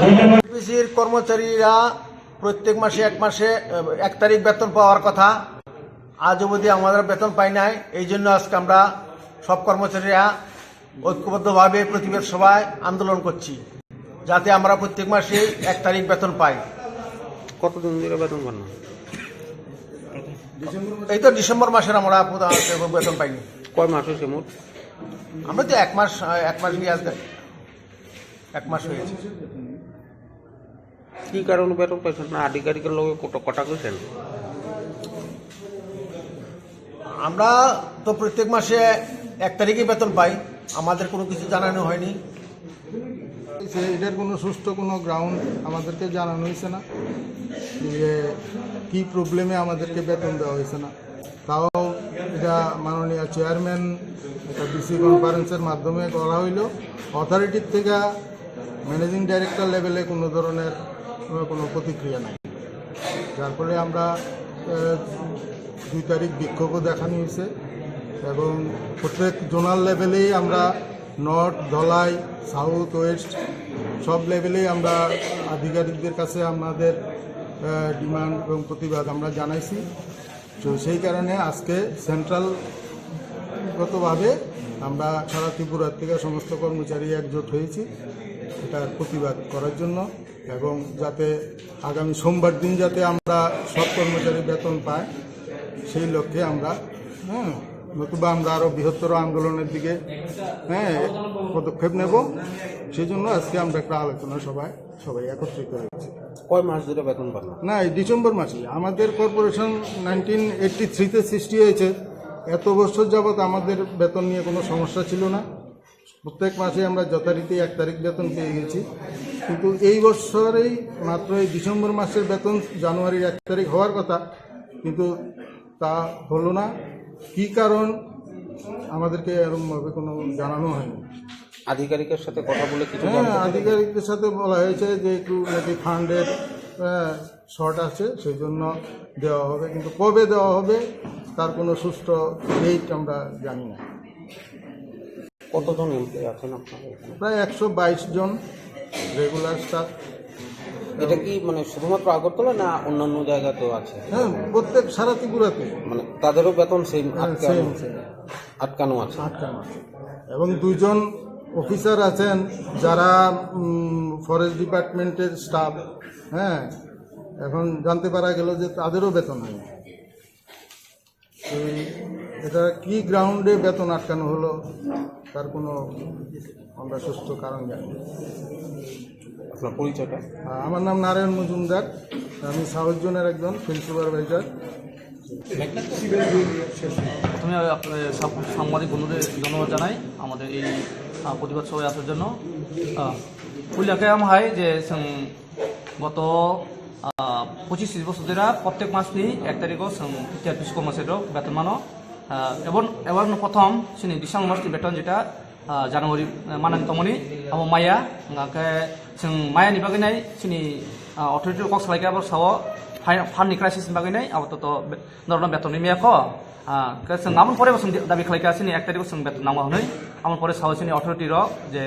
এনপিসির কর্মচারীরা প্রত্যেক মাসে এক মাসে, আহ, এক তারিখ বেতন পাওয়ার কথা। আজ অবধি আমরা বেতন পাই নাই, এই জন্য আজকে আমরা সব কর্মচারীরা ঐক্যবদ্ধভাবে প্রতিবাদ সভায় আন্দোলন করছি, যাতে আমরা প্রত্যেক মাসে এক তারিখ বেতন পাই। কতদিন ধরে বেতন পান না? এই তো ডিসেম্বর মাসের আমরা প্রধান বেতন পাইনি। কয় মাস হয়েছে মোট? আমরা তো এক মাস, এক মাস গিয়ে আজকে এক মাস হয়েছে। কি কারণে বেতন পাইছেন না? আধিকারিকের লগে কত কথা কইছেন? আমরা তো প্রত্যেক মাসে এক তারিখে বেতন পাই, আমাদের কোনো কিছু জানানো হয়নি। সে এটার কোনো সুষ্ঠু কোনো গ্রাউন্ড আমাদেরকে জানানো হয়েছে না যে কি প্রবলেমে আমাদেরকে বেতন দেওয়া হয়েছে না। তাও এটা মাননীয় চেয়ারম্যান একটা ডিসি কনফারেন্সের মাধ্যমে করা হইলো। অথরিটির থেকে ম্যানেজিং ডাইরেক্টর লেভেলে কোনো ধরনের কোনো, কোনো প্রতিক্রিয়া নাই, যার ফলে আমরা, আহ, দুই তারিখ বিক্ষোভও দেখানো হয়েছে এবং প্রত্যেক জোনাল লেভেলেই আমরা নর্থ, ধলাই, সাউথ, ওয়েস্ট সব লেভেলেই আমরা আধিকারিকদের কাছে আমাদের, আহ, ডিমান্ড এবং প্রতিবাদ আমরা জানাইছি। তো সেই কারণে আজকে সেন্ট্রাল গতভাবে আমরা সারা ত্রিপুরা থেকে সমস্ত কর্মচারী একজোট হয়েছি এটার প্রতিবাদ করার জন্য, এবং যাতে আগামী সোমবার দিন যাতে আমরা সব কর্মচারী বেতন পায়, সেই লক্ষ্যে আমরা, হ্যাঁ, নতুবা আমরা আরও বৃহত্তর আন্দোলনের দিকে, হ্যাঁ, পদক্ষেপ নেব। সেই জন্য আজকে আমরা একটা আলোচনা সভায় সবাই একত্রিত হয়েছি। কয় মাস ধরে বেতন পান না? না, এই ডিসেম্বর মাসে। আমাদের কর্পোরেশন নাইনটিন এইটটি থ্রিতে সৃষ্টি হয়েছে। এত বছর যাবত আমাদের বেতন নিয়ে কোনো সমস্যা ছিল না। প্রত্যেক মাসে আমরা যথারীতি এক তারিখ বেতন পেয়ে গেছি, কিন্তু এই বছরেই মাত্র এই ডিসেম্বর মাসের বেতন জানুয়ারির এক তারিখ হওয়ার কথা, কিন্তু তা হলো না। কি কারণ, আমাদেরকে এরকমভাবে কোনো জানানো হয়নি। আধিকারিকের সাথে কথা বলে কিছু হ্যাঁ, জানতে পারলেন? আধিকারিকদের সাথে বলা হয়েছে যে একটু নাকি ফান্ডের শর্ট আছে, সেই জন্য দেওয়া হবে, কিন্তু কবে দেওয়া হবে তার কোনো সুষ্ঠু ডেট আমরা জানি না। কতজন এমপ্লয়ি আছেন আপনাদের এখানে? প্রায় একশো বাইশ জন রেগুলার স্টাফ। এটা কি মানে শুধুমাত্র আগরতলা না অন্যান্য জায়গাতেও আছে? হ্যাঁ, প্রত্যেক সারা ত্রিপুরাতে। মানে তাদেরও বেতন সেই হ্যাঁ, আটকানো সেম, সেম। আটকানো আছে। আটকানো আছে। এবং দুইজন অফিসার আছেন যারা ফরেস্ট ডিপার্টমেন্টের স্টাফ। হ্যাঁ, এখন জানতে পারা গেল যে তাদেরও বেতন হয়নি। এই এটা কি গ্রাউন্ডে বেতন আটকানো হলো, তার কোনো আমরা সুষ্ঠু কারণ জানি না। আপনার পরিচয়টা? আহ, আমার নাম নারায়ণ মজুমদার, আমি সাউথ জোনের একজন ফিল্ড সুপারভাইজার। প্রথমে আপ-, এ, সব সাংবাদিক বন্ধুদের ধন্যবাদ জানাই আমাদের এই, আহ, প্রতিবাদ সভায় আসার জন্য। আহ, puila khe ang hai je chwng goto, ah, pochis tris bosor dera prottek masni ek tarikh o chwng T R P C kormachari rok beton mano. Ah, ebon, ebon no prothom chini December masni beton jeta, ah, January, eh, manani tongmani abo maya, hwnkhe chwng maya ni bagwi nai chini, ah, authority rok kok salai khe abo sao phan, phan ni crisis ni bagwi nai abo to, to be-, norokno beton ni maya kho. Ah, khe chwng aboni pore bo chwng dabi khlai kha, chini ek tarikh o chwng beton nango hwnwi. Aboni pore sao chini authority rok je,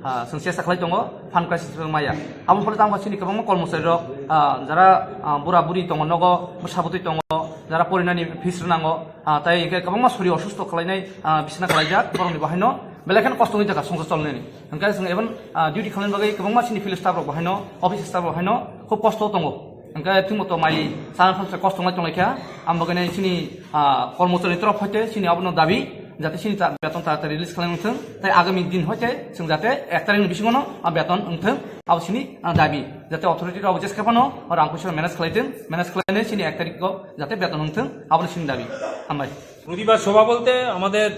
ah, chwng chesta khlai tongo, phan crisis chwng maya. Aboni pore tamo chini kwbangma kormosari rok, ah, jara, ah, bura buri tongo nogo, bwsa bwtwi tongo, jara porinani fees rwnango, ah, tai hwnkhe kwbangma sori osusto khlainai, ah, bisna khlaijak, borokni bo haino belai kheno kosto wngwi jakha songsa cholnani. Hwnkhe chwng ebon, ah, duty khlaina bagwi kwbangma chini field staff rok bo haino, office staff rok haino khub kosto tongo. Hwnkhe thwngmo to mai sana phansa kosto wngwi tonglaikha. Ang bagwi chini, ah, kormosari ni torof hoite chini abono dabi, jate chini ta-, beton taratari release khlai wngthwng. Tai agami din hoite chwng jate ek tarikh ni bisingo no, ah, beton wngthwng. Abo chini, ah, dabi. Jate authority rok jeske phano rang puisa manage khlaitwng, manage khlainai chini ek tarikh o jate beton wngthwng, abo chini dabi. Hambai. প্রতিবাদ সভা বলতে আমাদের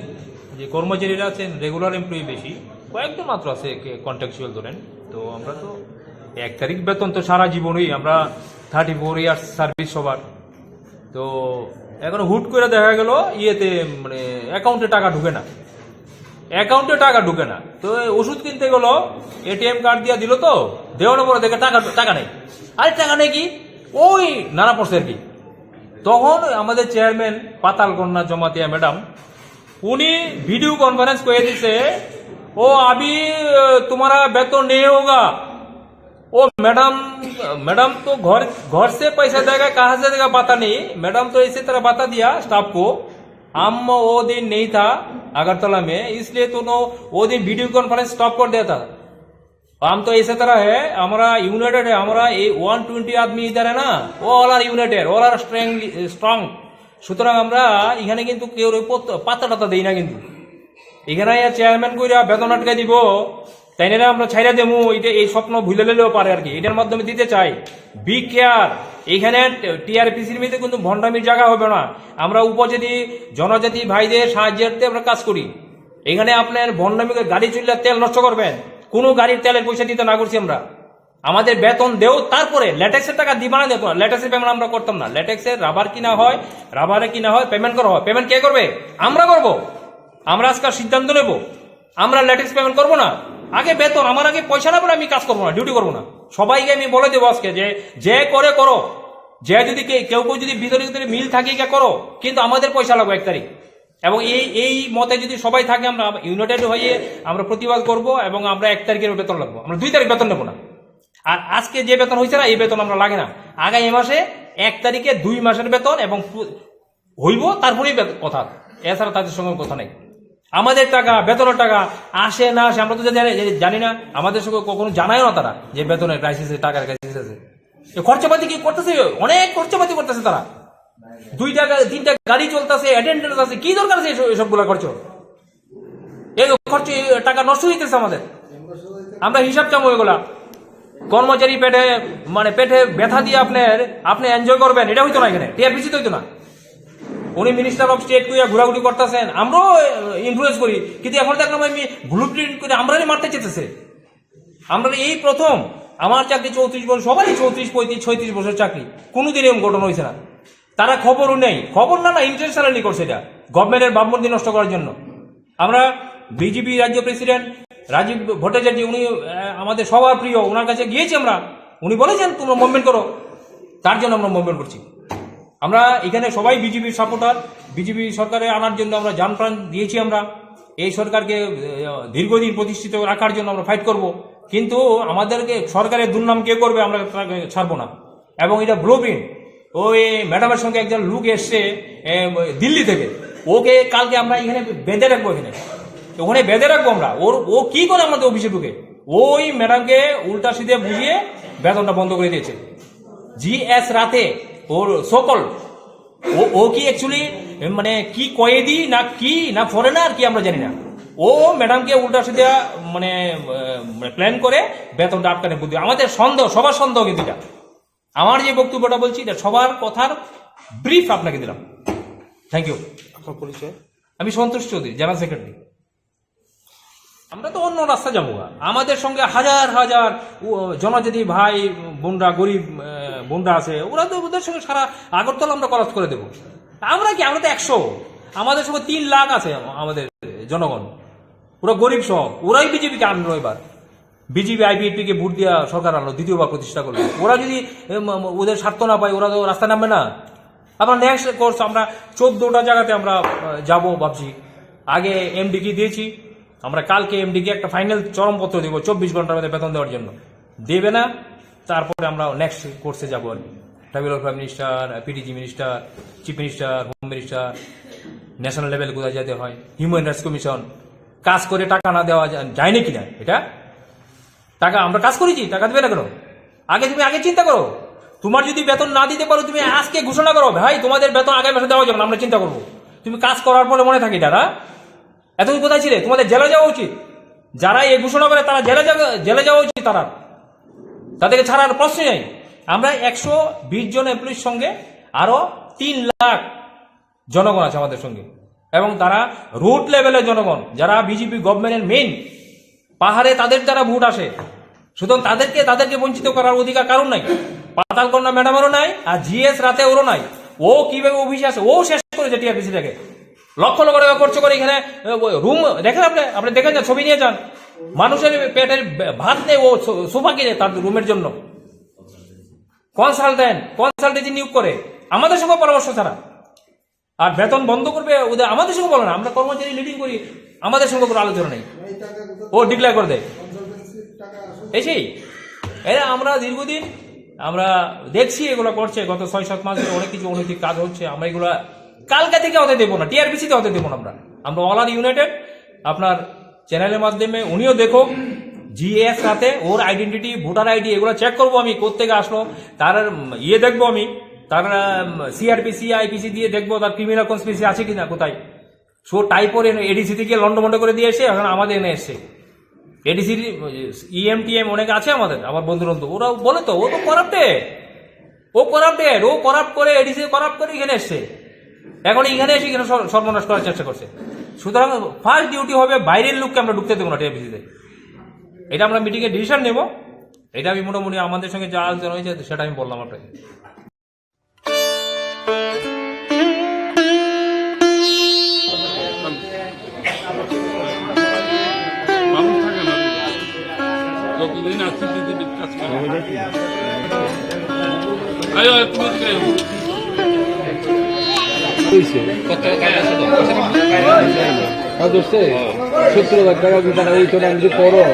যে কর্মচারীরা আছেন, regular employee বেশি, কয়েকজন মাত্র আছে কন্ট্রাকচুয়াল ধরেন। তো আমরা তো এক তারিখ বেতন তো সারা জীবনই, আমরা থার্টি ফোর ইয়ার্স সার্ভিস সবার। তো এখন হুট করে দেখা গেল ইয়েতে, মানে, অ্যাকাউন্টে টাকা ঢুকে না, অ্যাকাউন্টে টাকা ঢুকে না। তো এই ওষুধ কিনতে গেল, এটিএম কার্ড দিয়ে দিল, তো দেওয়ার পরে দেখে টাকা, টাকা নেই। আরে, টাকা নেই কি, ওই নানা পড়ছে আর কি। তখন আমাদের চেয়ারম্যান পাতালকন্যা জমাতিয়া ম্যাডাম, উনি ভিডিও কনফারেন্স করে দিছে, "ও আবি, আহ, তোমারা বেতন নেই হোগা।" "ও ম্যাডাম, ম্যাডাম তো ঘর, ঘর সে পয়সা দেগা, কাহা সে দেগা, পাতা নেই। ম্যাডাম তো এসে তারা বাতা দিয়া স্টাফ কো, हम वो दिन नहीं था अगरतला में, इसलिए तो वो दिन वीडियो कॉन्फ्रेंस स्टॉप कर दिया था।" हम तो ऐसे तरह है, हमारा यूनाइटेड है, हमारा ये वन ट्वेंटी आदमी इधर है ना, वो all are united, all are strong, strong. সুতরাং আমরা এখানে কিন্তু কেউ ওই পত-, পাত্তা টাত্তা দেই না কিন্তু। এখানে আইয়া চেয়ারম্যান কইরা বেতন আটকে দিব, তাই না আমরা ছাইরা দেমু, এটা এই স্বপ্ন ভুলে নিলেও পারে আর কি। এটার মাধ্যমে দিতে চাই, বি কেয়ার। এখানে টিআরপিসির মধ্যে কিন্তু ভণ্ডামির জায়গা হবে না। আমরা উপজাতি, জনজাতি ভাইদের সাহায্যার্থে আমরা কাজ করি। এখানে আপনার ভণ্ডামি করে গাড়ি চললে তেল নষ্ট করবেন, কোনো গাড়ির তেলের পয়সা দিতে না করছি আমরা। আমাদের বেতন দেও, তারপরে লেটেক্সের টাকা দিবা না দেবো, লেটেক্সের পেমেন্ট আমরা করতাম না। লেটেক্সের রাবার কিনা হয়, রাবারে কিনা হয়, পেমেন্ট করা হয়, পেমেন্ট কে করবে? আমরা করব। আমরা আজকাল সিদ্ধান্ত নেব, আমরা লেটেক্স পেমেন্ট করবো না। আগে বেতন, আমার আগে পয়সা না পেলে আমি কাজ করবো না, ডিউটি করবো না। সবাইকে আমি বলে দেবো আজকে যে, যে করে করো, যে যদি কে-, কেউ কেউ যদি ভিতরে ভিতরে মিল থাকে, এটা করো, কিন্তু আমাদের পয়সা লাগবে এক তারিখ। এবং এই, এই মতে যদি সবাই থাকে, আমরা ইউনাইটেড হয়ে আমরা প্রতিবাদ করব এবং আমরা এক তারিখের বেতন লাগবো, আমরা দুই তারিখ বেতন নেবো না। আর আজকে যে বেতন হয়েছে না, এই বেতন আমরা লাগে না। আগামী মাসে এক তারিখে দুই মাসের বেতন এবং পু-, হইব, তারপরেই বেত-, কথা, এছাড়া তাদের সঙ্গে কথা নেই। আমাদের টাকা, বেতনের টাকা আসে না আসে, আমরা তো জানি, জানি না। আমাদের সঙ্গে কখনো জানায়ও না তারা যে বেতনের ক্রাইসিস আছে, টাকার ক্রাইসিস আছে। তো খরচাপাতি কি করতেছে? অনেক খরচাপাতি করতেছে তারা। দুইটা গা-, তিনটা গাড়ি চলতেছে, অ্যাটেন্ডেন্স আছে, কি দরকার আছে এসব, এসবগুলা খরচ? এই তো খরচ, এই টাকা নষ্ট হইতেছে আমাদের। আমরা হিসাব চাবো এগুলা। কর্মচারী পেটে, মানে, পেটে ব্যথা দিয়ে আপনার, আপনি এনজয় করবেন, এটা হইতো না এখানে, টিআরপিসি তো হইতো না। উনি মিনিস্টার অফ স্টেট কইয়া ঘোরাঘুরি করতেছেন, আমরাও ইনফ্লুয়েন্স করি, কিন্তু এখন দেখলাম আমি ব্লু প্রিন্ট করে আমরাই মারতে চেতেছে। আমরা এই প্রথম, আমার চাকরি চৌত্রিশ বছর, সবারই চৌত্রিশ, পঁয়ত্রিশ, ছয়ত্রিশ বছর চাকরি, কোনোদিন এরকম ঘটনা হয়েছে না। তারা খবরও নেই, খবর না, না, ইন্টেনশনালি করছে এটা, গভর্নমেন্টের ভাবমূর্তি নষ্ট করার জন্য। আমরা বিজেপি রাজ্য প্রেসিডেন্ট রাজীব ভট্টাচার্য, উনি, আহ, আমাদের সবার প্রিয়, ওনার কাছে গিয়েছি আমরা, উনি বলেছেন, "তোমরা মুভমেন্ট করো", তার জন্য আমরা মুভমেন্ট করছি। আমরা এখানে সবাই বিজেপির সাপোর্টার, বিজেপি সরকারে আনার জন্য আমরা জান প্রাণ দিয়েছি আমরা। এই সরকারকে, আহ, দীর্ঘদিন প্রতিষ্ঠিত রাখার জন্য আমরা ফাইট করব, কিন্তু আমাদেরকে সরকারের দুর্নাম কে করবে, আমরা তাকে ছাড়বো না। এবং এটা ব্লু প্রিন্ট। ওই ম্যাডামের সঙ্গে একজন লোক এসছে, এ, দিল্লি থেকে, ওকে কালকে আমরা এখানে বেঁধে রাখবো, এখানে, ওখানে বেঁধে রাখবো আমরা। ওর, ও কি করে আমাদের অফিসে ঢুকে? ওই ম্যাডামকে উল্টা সিধে বুঝিয়ে বেতনটা বন্ধ করে দিয়েছে। জি এস রাতে, ওর সকল, ও, ও কি অ্যাকচুয়ালি, মানে, কি কয়েদি না কি, না ফরেনার কি, আমরা জানি না। ও ম্যাডামকে উল্টা সিধা, মানে, আহ, মানে, প্ল্যান করে বেতনটা আটকানোর বুদ্ধি। আমাদের সন্দেহ, সবার সন্দেহ কিন্তু এটা। আমার যে বক্তব্যটা বলছি, এটা সবার কথার ব্রিফ আপনাকে দিলাম। Thank you. আপনার পরিচয়? আমি সন্তোষ চৌধুরী, জেনারেল সেক্রেটারি। আমরা তো অন্য রাস্তা যাবো গা। আমাদের সঙ্গে হাজার হাজার উ-, জনজাতি ভাই বোনরা, গরিব, আহ, বোনরা আছে, ওরা তো, ওদের সঙ্গে সারা আগরতলা আমরা কলাপস করে দেবো। আমরা কি, আমরা তো একশো, আমাদের সঙ্গে তিন লাখ আছে আমাদের জনগণ, ওরা গরিব সব, ওরাই বিজেপিকে আনলো এবার। বিজেপি আইপিএফটি কে ভোট দিয়া সরকার আনলো, দ্বিতীয়বার প্রতিষ্ঠা করলো। ওরা যদি, এ, ম-, ম-, ওদের স্বার্থ না পায়, ওরা তো রাস্তায় নামবে না। আবার নেক্সট কোর্স আমরা চোদ্দটা জায়গাতে আমরা, আহ, যাব ভাবছি। আগে এমডিকে দিয়েছি, আমরা কালকে এমডিকে একটা ফাইনাল চরমপত্র দিব চব্বিশ ঘন্টার মধ্যে বেতন দেওয়ার জন্য। দেবে না, তারপরে আমরা নেক্সট কোর্সে যাবো আর কি। ট্রাইবাল ওয়েলফেয়ার মিনিস্টার, পিডিজি minister, chief minister, home minister, national level কোথায় যেতে হয়, হিউম্যান রাইটস কমিশন, কাজ করে টাকা না দেওয়া যায়, যায়নি কিনা এটা? টাকা আমরা কাজ করেছি, টাকা দিবে না কেন? আগে তুমি আগে চিন্তা করো। তোমার যদি বেতন না দিতে পারো, তুমি আজকে ঘোষণা করো, "ভাই, তোমাদের বেতন আগামী মাসে দেওয়া যাবে না, আমরা চিন্তা করবো।" তুমি কাজ করার পরে মনে থাকে এটা, না? এতদিন কোথায় ছিলে? তোমাদের জেলে যাওয়া উচিত। যারা এই ঘোষণা করে, তারা জেলে যাবে, জেলে যাওয়া উচিত তারা। তাদেরকে ছাড়ার প্রশ্নই নেই। আমরা একশো বিশ জন এমপ্লয়ির সঙ্গে আরো তিন লাখ জনগণ আছে আমাদের সঙ্গে, এবং তারা রুট লেভেলের জনগণ, যারা বিজেপি গভর্নমেন্টের মেইন, পাহাড়ে তাদের দ্বারা ভোট আসে। সুতরাং তাদেরকে, তাদেরকে বঞ্চিত করার অধিকার কারোর নাই। পাতালকন্যা ম্যাডামেরও নাই, আর জিএস রাতে ওরও নাই। ও কিভাবে অফিসে আসে, ও শেষ করেছে টিআরপিসিটাকে। লক্ষ লক্ষ টাকা খরচ করে এখানে, এ, ওই রুম দেখেন আপনি, আপনি দেখেন, যান, ছবি নিয়ে যান। মানুষের পেটের ভাত নেই, ও সো-, সোফা কিনে তার রুমের জন্য। কনসালটেন্ট, কনসালটেন্সি নিয়োগ করে আমাদের সঙ্গে পরামর্শ ছাড়া। আর বেতন বন্ধ করবে, ওদের, আমাদের সঙ্গে বলো না, আমরা কর্মচারী লিডিং করি, আমাদের সঙ্গে কোনো আলোচনা নেই। ও ডিক্লেয়ার করে দেয়। এই সেই, এরা আমরা দীর্ঘদিন আমরা দেখছি এগুলো করছে, গত ছয় সাত মাস ধরে অনেক কিছু অনৈতিক কাজ হচ্ছে, আমরা এগুলা কালকে থেকে হতে দেবো না, টিআরপিসি তে হতে দেবো না আমরা। আমরা অল আর ইউনাইটেড। আপনার চ্যানেলের মাধ্যমে উনিও দেখুক, জিএস রাতে ওর আইডেন্টিটি, ভোটার আইডি, এগুলো চেক করবো আমি, কোত্থেকে আসলো, তার, উম, ইয়ে দেখবো আমি, তার সিআরপিসি, আইপিসি দিয়ে দেখবো তার ক্রিমিনাল কনস্পিরেসি আছে কিনা কোথায়। সো টাইপর এডিসি থেকে লন্ডভন্ড করে দিয়ে এসে এখন আমাদের এনে এসছে। এডিসির ইএম টিএম অনেক আছে আমাদের, আমার বন্ধু বান্ধব, ওরা বলে তো, "ও তো করাপ্টেড, ও করাপ্টেড, ও করাপ্ট করে, এডিসি করাপ্ট করে এখানে এসছে।" এখন এখানে এসে এখানে সর-, সর্বনাশ করার চেষ্টা করছে। সুতরাং ফার্স্ট ডিউটি হবে বাইরের লোককে আমরা ঢুকতে দেবো না টিআরপিসিতে। এটা আমরা মিটিংয়ে ডিসিশন নেব। এটা আমি মোটামুটি আমাদের সঙ্গে যা আলোচনা হয়েছে সেটা আমি বললাম আপনাকে। মানুষ থাকে না। যতদিন আছে, ততদিন কাজ করে। আয়, আয়, তুমি এদিকে আয়। হইছে। কত টাকা আছে তো? কাজ হচ্ছে? সত্তর হাজার টাকা দিতে পারে, এই তো আমি যে করো।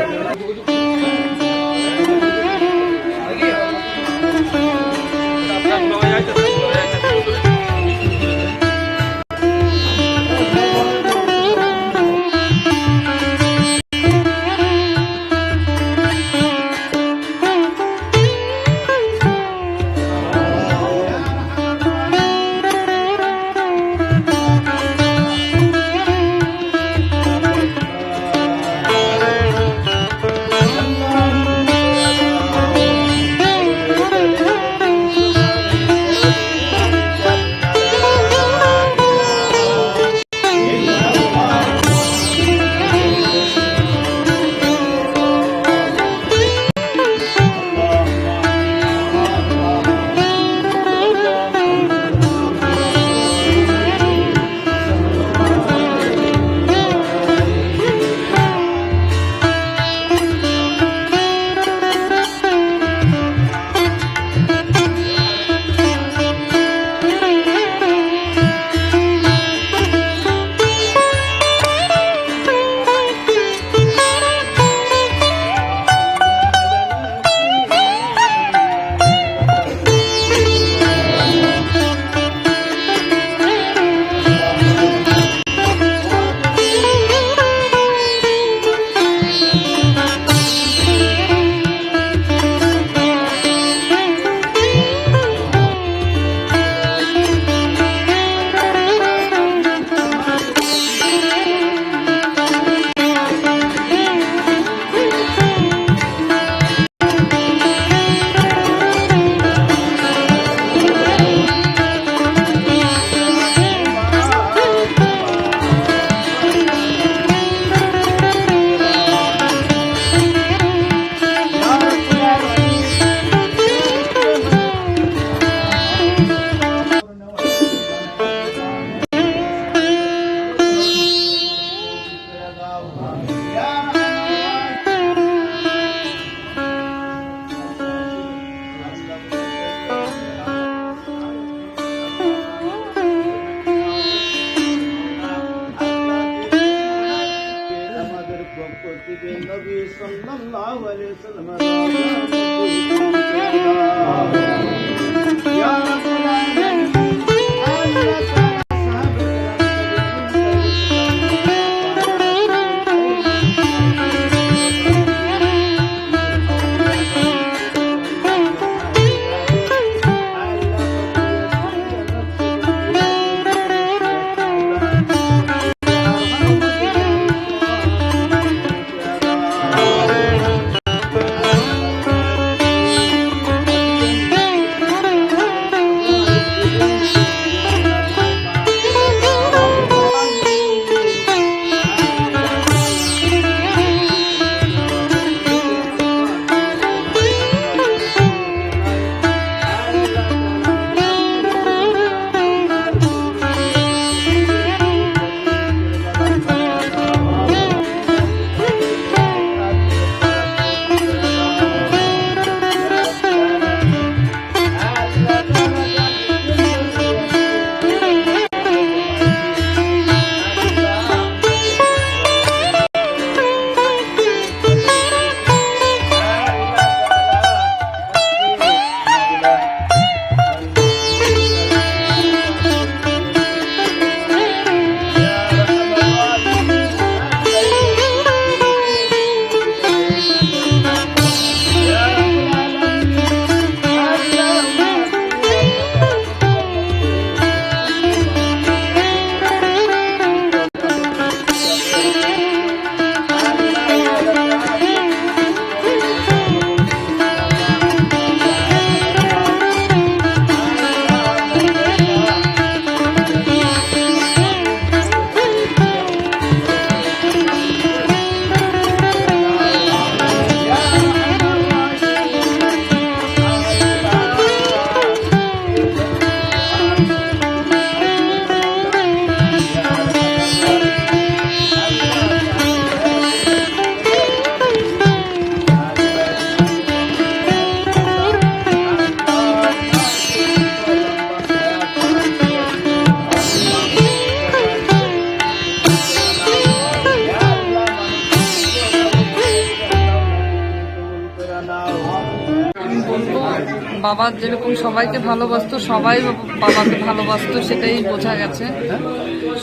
বাবা যেরকম সবাইকে ভালোবাসতো, সবাই বাবাকে ভালোবাসতো, সেটাই বোঝা গেছে।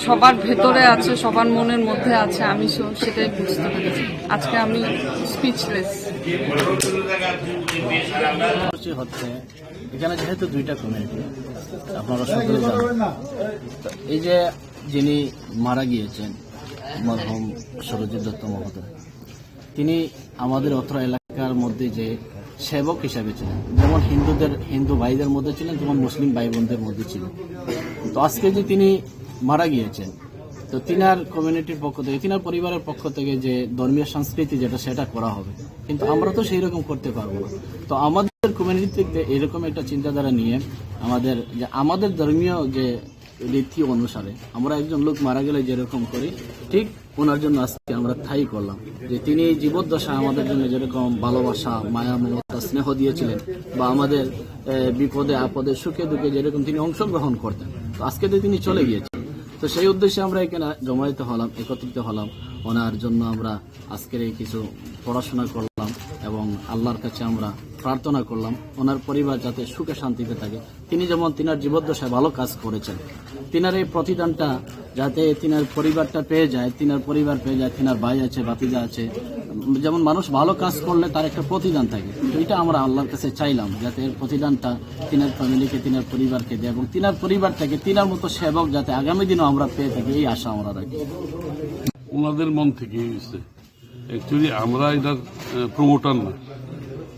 সবার ভেতরে আছে, সবার মনের মধ্যে আছে, আমি সে- সেটাই বুঝতে পেরেছি। আজকে আমি স্পিচলেস। হচ্ছে, এখানে যেহেতু দুইটা কমিউনিটি, আপনারা সকলে জানেন, তো এই যে যিনি মারা গিয়েছেন, মরহুম সুরজিৎ দত্ত মহোদয়, তিনি আমাদের অত্র এলাকার মধ্যে যে সেবক হিসাবে ছিলেন, যেমন হিন্দুদের, হিন্দু ভাইদের মধ্যে ছিলেন, তেমন মুসলিম ভাই বোনদের মধ্যে ছিলেন। তো আজকে যে তিনি মারা গিয়েছেন, তো তিনার কমিউনিটির পক্ষ থেকে, তিনার পরিবারের পক্ষ থেকে যে ধর্মীয় সংস্কৃতি যেটা, সেটা করা হবে, কিন্তু আমরা তো সেই রকম করতে পারবো না। তো আমাদের কমিউনিটি থেকে এরকম একটা চিন্তাধারা নিয়ে আমাদের যে, আমাদের ধর্মীয় যে রীতি অনুসারে আমরা একজন লোক মারা গেলে যেরকম করি, ঠিক ওনার জন্য আজকে আমরা তাই করলাম, যে তিনি এই জীবদ্দশায় আমাদের জন্য যেরকম ভালোবাসা, মায়া, মমতা, স্নেহ দিয়েছিলেন বা আমাদের, আহ, বিপদে আপদে সুখে দুঃখে যেরকম তিনি অংশগ্রহণ করতেন, তো আজকে তো তিনি চলে গিয়েছেন। তো সেই উদ্দেশ্যে আমরা এখানে জমায়েত হলাম, একত্রিত হলাম, ওনার জন্য আমরা আজকের এই কিছু পড়াশোনা করলাম এবং আল্লাহর কাছে আমরা প্রার্থনা করলাম ওনার পরিবার যাতে সুখে শান্তিতে থাকে। তিনি যেমন তিনার জীবদ্দশায় ভালো কাজ করেছেন, তিনার এই প্রতিদানটা যাতে তিনার পরিবারটা পেয়ে যায়, তিনার পরিবার পেয়ে যায়, তিনার ভাই আছে, ভাতিজা আছে। যেমন মানুষ ভালো কাজ করলে তার একটা প্রতিদান থাকে, তো এটা আমরা আল্লাহর কাছে চাইলাম যাতে এর প্রতিদানটা তিনার ফ্যামিলিকে, তিনার পরিবারকে দেয় এবং তিনার পরিবার থেকে তিনার মতো সেবক যাতে আগামী দিনও আমরা পেয়ে থাকি, এই আশা আমরা রাখি। ওনাদের মন থেকে হয়েছে। অ্যাকচুয়ালি আমরা এটার প্রমোটার না,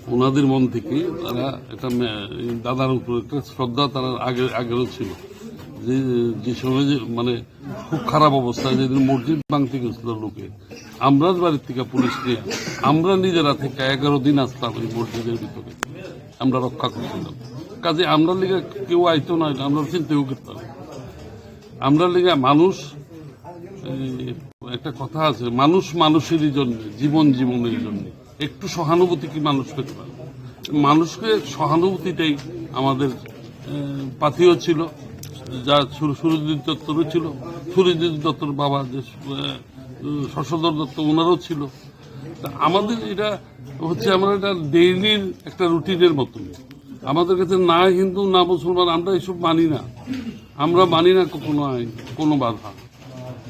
ওনাদের মন থেকে তারা এটা মে- এই দাদার উপর একটা শ্রদ্ধা তারা আগে আগেরও ছিল, যে যে সময় যে মানে খুব খারাপ অবস্থায় যেদিন মসজিদ ভাঙতে গেছিল লোকে, আমরার বাড়ির থেকে পুলিশ নিয়ে আমরা নিজেরা থেকে এগারো দিন আসতাম এই মসজিদের ভিতরে, আমরা রক্ষা করছিলাম। কাজে আমরা লিগে কেউ আইতো না, আমরা চিন্তাও করতাম। আমরা লিগে মানুষ, এই, একটা কথা আছে, মানুষ মানুষেরই জন্য, জীবন জীবনের জন্য। একটু সহানুভূতি কি মানুষ পেতে পারে? মানুষকে সহানুভূতিটাই আমাদের, আহ, পাথেয় ছিল, যা সুর- সুরজিৎ দত্তরও ছিল, সুরজিৎ দত্তর বাবা যে, আহ, শশধর দত্ত ওনারও ছিল। তা আমাদের এটা হচ্ছে, আমরা এটা ডেইলির একটা রুটিনের মতন। আমাদের কাছে না হিন্দু না মুসলমান, আমরা এসব মানি না। আমরা মানি না কোনো আইন, কোনো বাধা।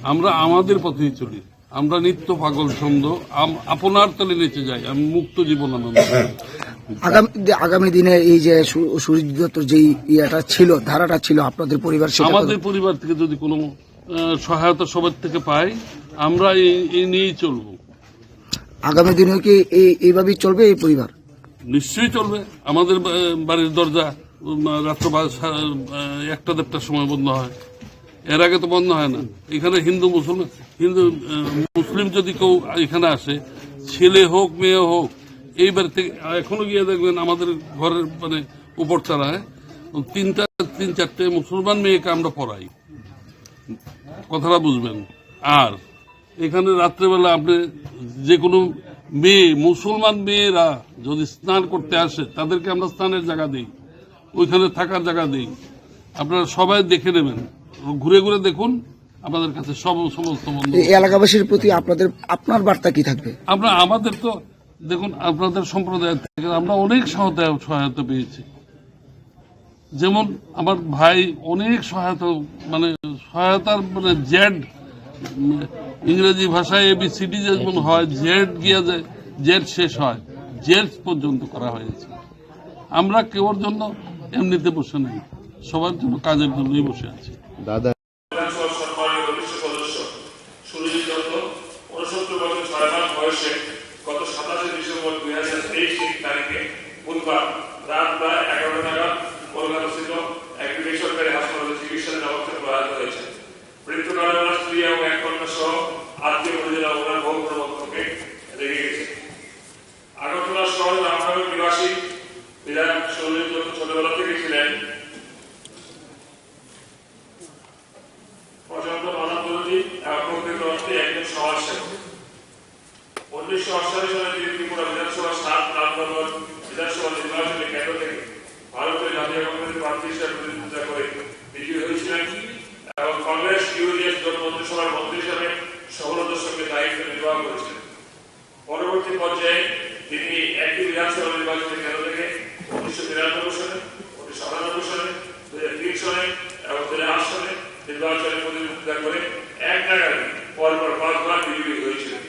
আমরা আমাদের পথেই চলি। আমরা নিত্য পাগল ছন্দ, আম- আপনার তালে নেচে যাই, আমি মুক্ত জীবন আনন্দ। আগামী আগামী দিনে এই যে সু- সুরজিৎ দত্তর যেই ইয়েটা ছিল, ধারাটা ছিল আপনাদের পরিবার, সেটা আমাদের পরিবার থেকে যদি কোনো, আহ, সহায়তা সবার থেকে পাই, আমরা এই এই নিয়েই চলবো। আগামী দিনেও কি এই এইভাবেই চলবে এই পরিবার? নিশ্চয়ই চলবে। আমাদের বা- বাড়ির দরজা, উম, রাত্র বা- সা- আহ, একটা দেড়টার সময় বন্ধ হয়, এর আগে তো বন্ধ হয় না। এখানে হিন্দু মুসলমান, হিন্দু, আহ, মুসলিম যদি কেউ এখানে আসে, ছেলে হোক মেয়ে হোক, এই বাড়িতে এখনো গিয়ে দেখবেন আমাদের ঘরের মানে উপর তালায় তিনটা তিন চারটে মুসলমান মেয়েকে আমরা পড়াই। কথাটা বুঝবেন। আর এখানে রাত্রেবেলা আপনি যে কোনো মেয়ে, মুসলমান মেয়েরা যদি স্নান করতে আসে, তাদেরকে আমরা স্নানের জায়গা দিই, ওইখানে থাকার জায়গা দিই। আপনারা সবাই দেখে নেবেন, ঘুরে ঘুরে দেখুন, আমাদের কাছে সব সমস্ত বন্দোবস্ত। এই এলাকাবাসীর প্রতি আপনাদের আপনার বার্তা কি থাকবে? আমরা আমাদের তো দেখুন, আপনাদের সম্প্রদায় থেকে আমরা অনেক সহায়তা সহায়তা পেয়েছি। যেমন আমার ভাই অনেক সহায়তা, মানে সহায়তার মানে জেড, উম, ইংরেজি ভাষায় এবিসিডি যেমন হয়, জেড গিয়া যায়, জেড শেষ হয়, জেড পর্যন্ত করা হয়েছে। আমরা কেউর জন্য এমনিতে বসে নেই, সবার জন্য, কাজের জন্যই বসে আছি। দাদা। বিধানসভার সম্মানীয় বরিষ্ঠ সদস্য সুরজিৎ দত্ত ঊনসত্তর বছর ছয় মাস বয়সে গত সাতাশে ডিসেম্বর দুই হাজার তেইশ তারিখে বুধবার রাত প্রায় এগারোটা নাগাদ কলকাতাস্থিত একটি বেসরকারি হাসপাতালে চিকিৎসাধীন অবস্থায় প্রয়াত হয়েছেন। মৃত্যুকালে ওনার স্ত্রী এবং এক কন্যা সহ আত্মীয় পরিজন ওনার বউ বক্তকে রেখে গেছেন। আগরতলা শহর রামনগর নিবাসী বিধায়ক সুরজিৎ দত্ত ছোটবেলা থেকে ছিলেন প্রচন্ড মানবদরদী এবং প্রকৃত অর্থে একজন সমাজসেবক। উনিশশো আটষট্টি সালে তিনি ত্রিপুরা বিধানসভার সাত রামনগর বিধানসভা নির্বাচনী কেন্দ্র থেকে ভারতীয় জাতীয় কংগ্রেসের প্রার্থী হিসেবে প্রতিদ্বন্দ্বিতা করে বিজয়ী হয়েছিলেন এবং কংগ্রেস ইউডিএফ জোট মন্ত্রিসভার মন্ত্রী হিসেবে সফলতার সঙ্গে দায়িত্ব নির্বাহ করেছিলেন। পরবর্তী পর্যায়ে তিনি একই বিধানসভা নির্বাচনী কেন্দ্র থেকে উনিশশো তিরানব্বই সালে, উনিশশো আটানব্বই সালে, দুই হাজার তিন সালে এবং দুই হাজার আট সালে নির্বাচনে প্রতিদ্বন্দ্বিতা করে এক নাগাড়ে পরপর পাঁচবার বিজয়ী হয়েছিলেন।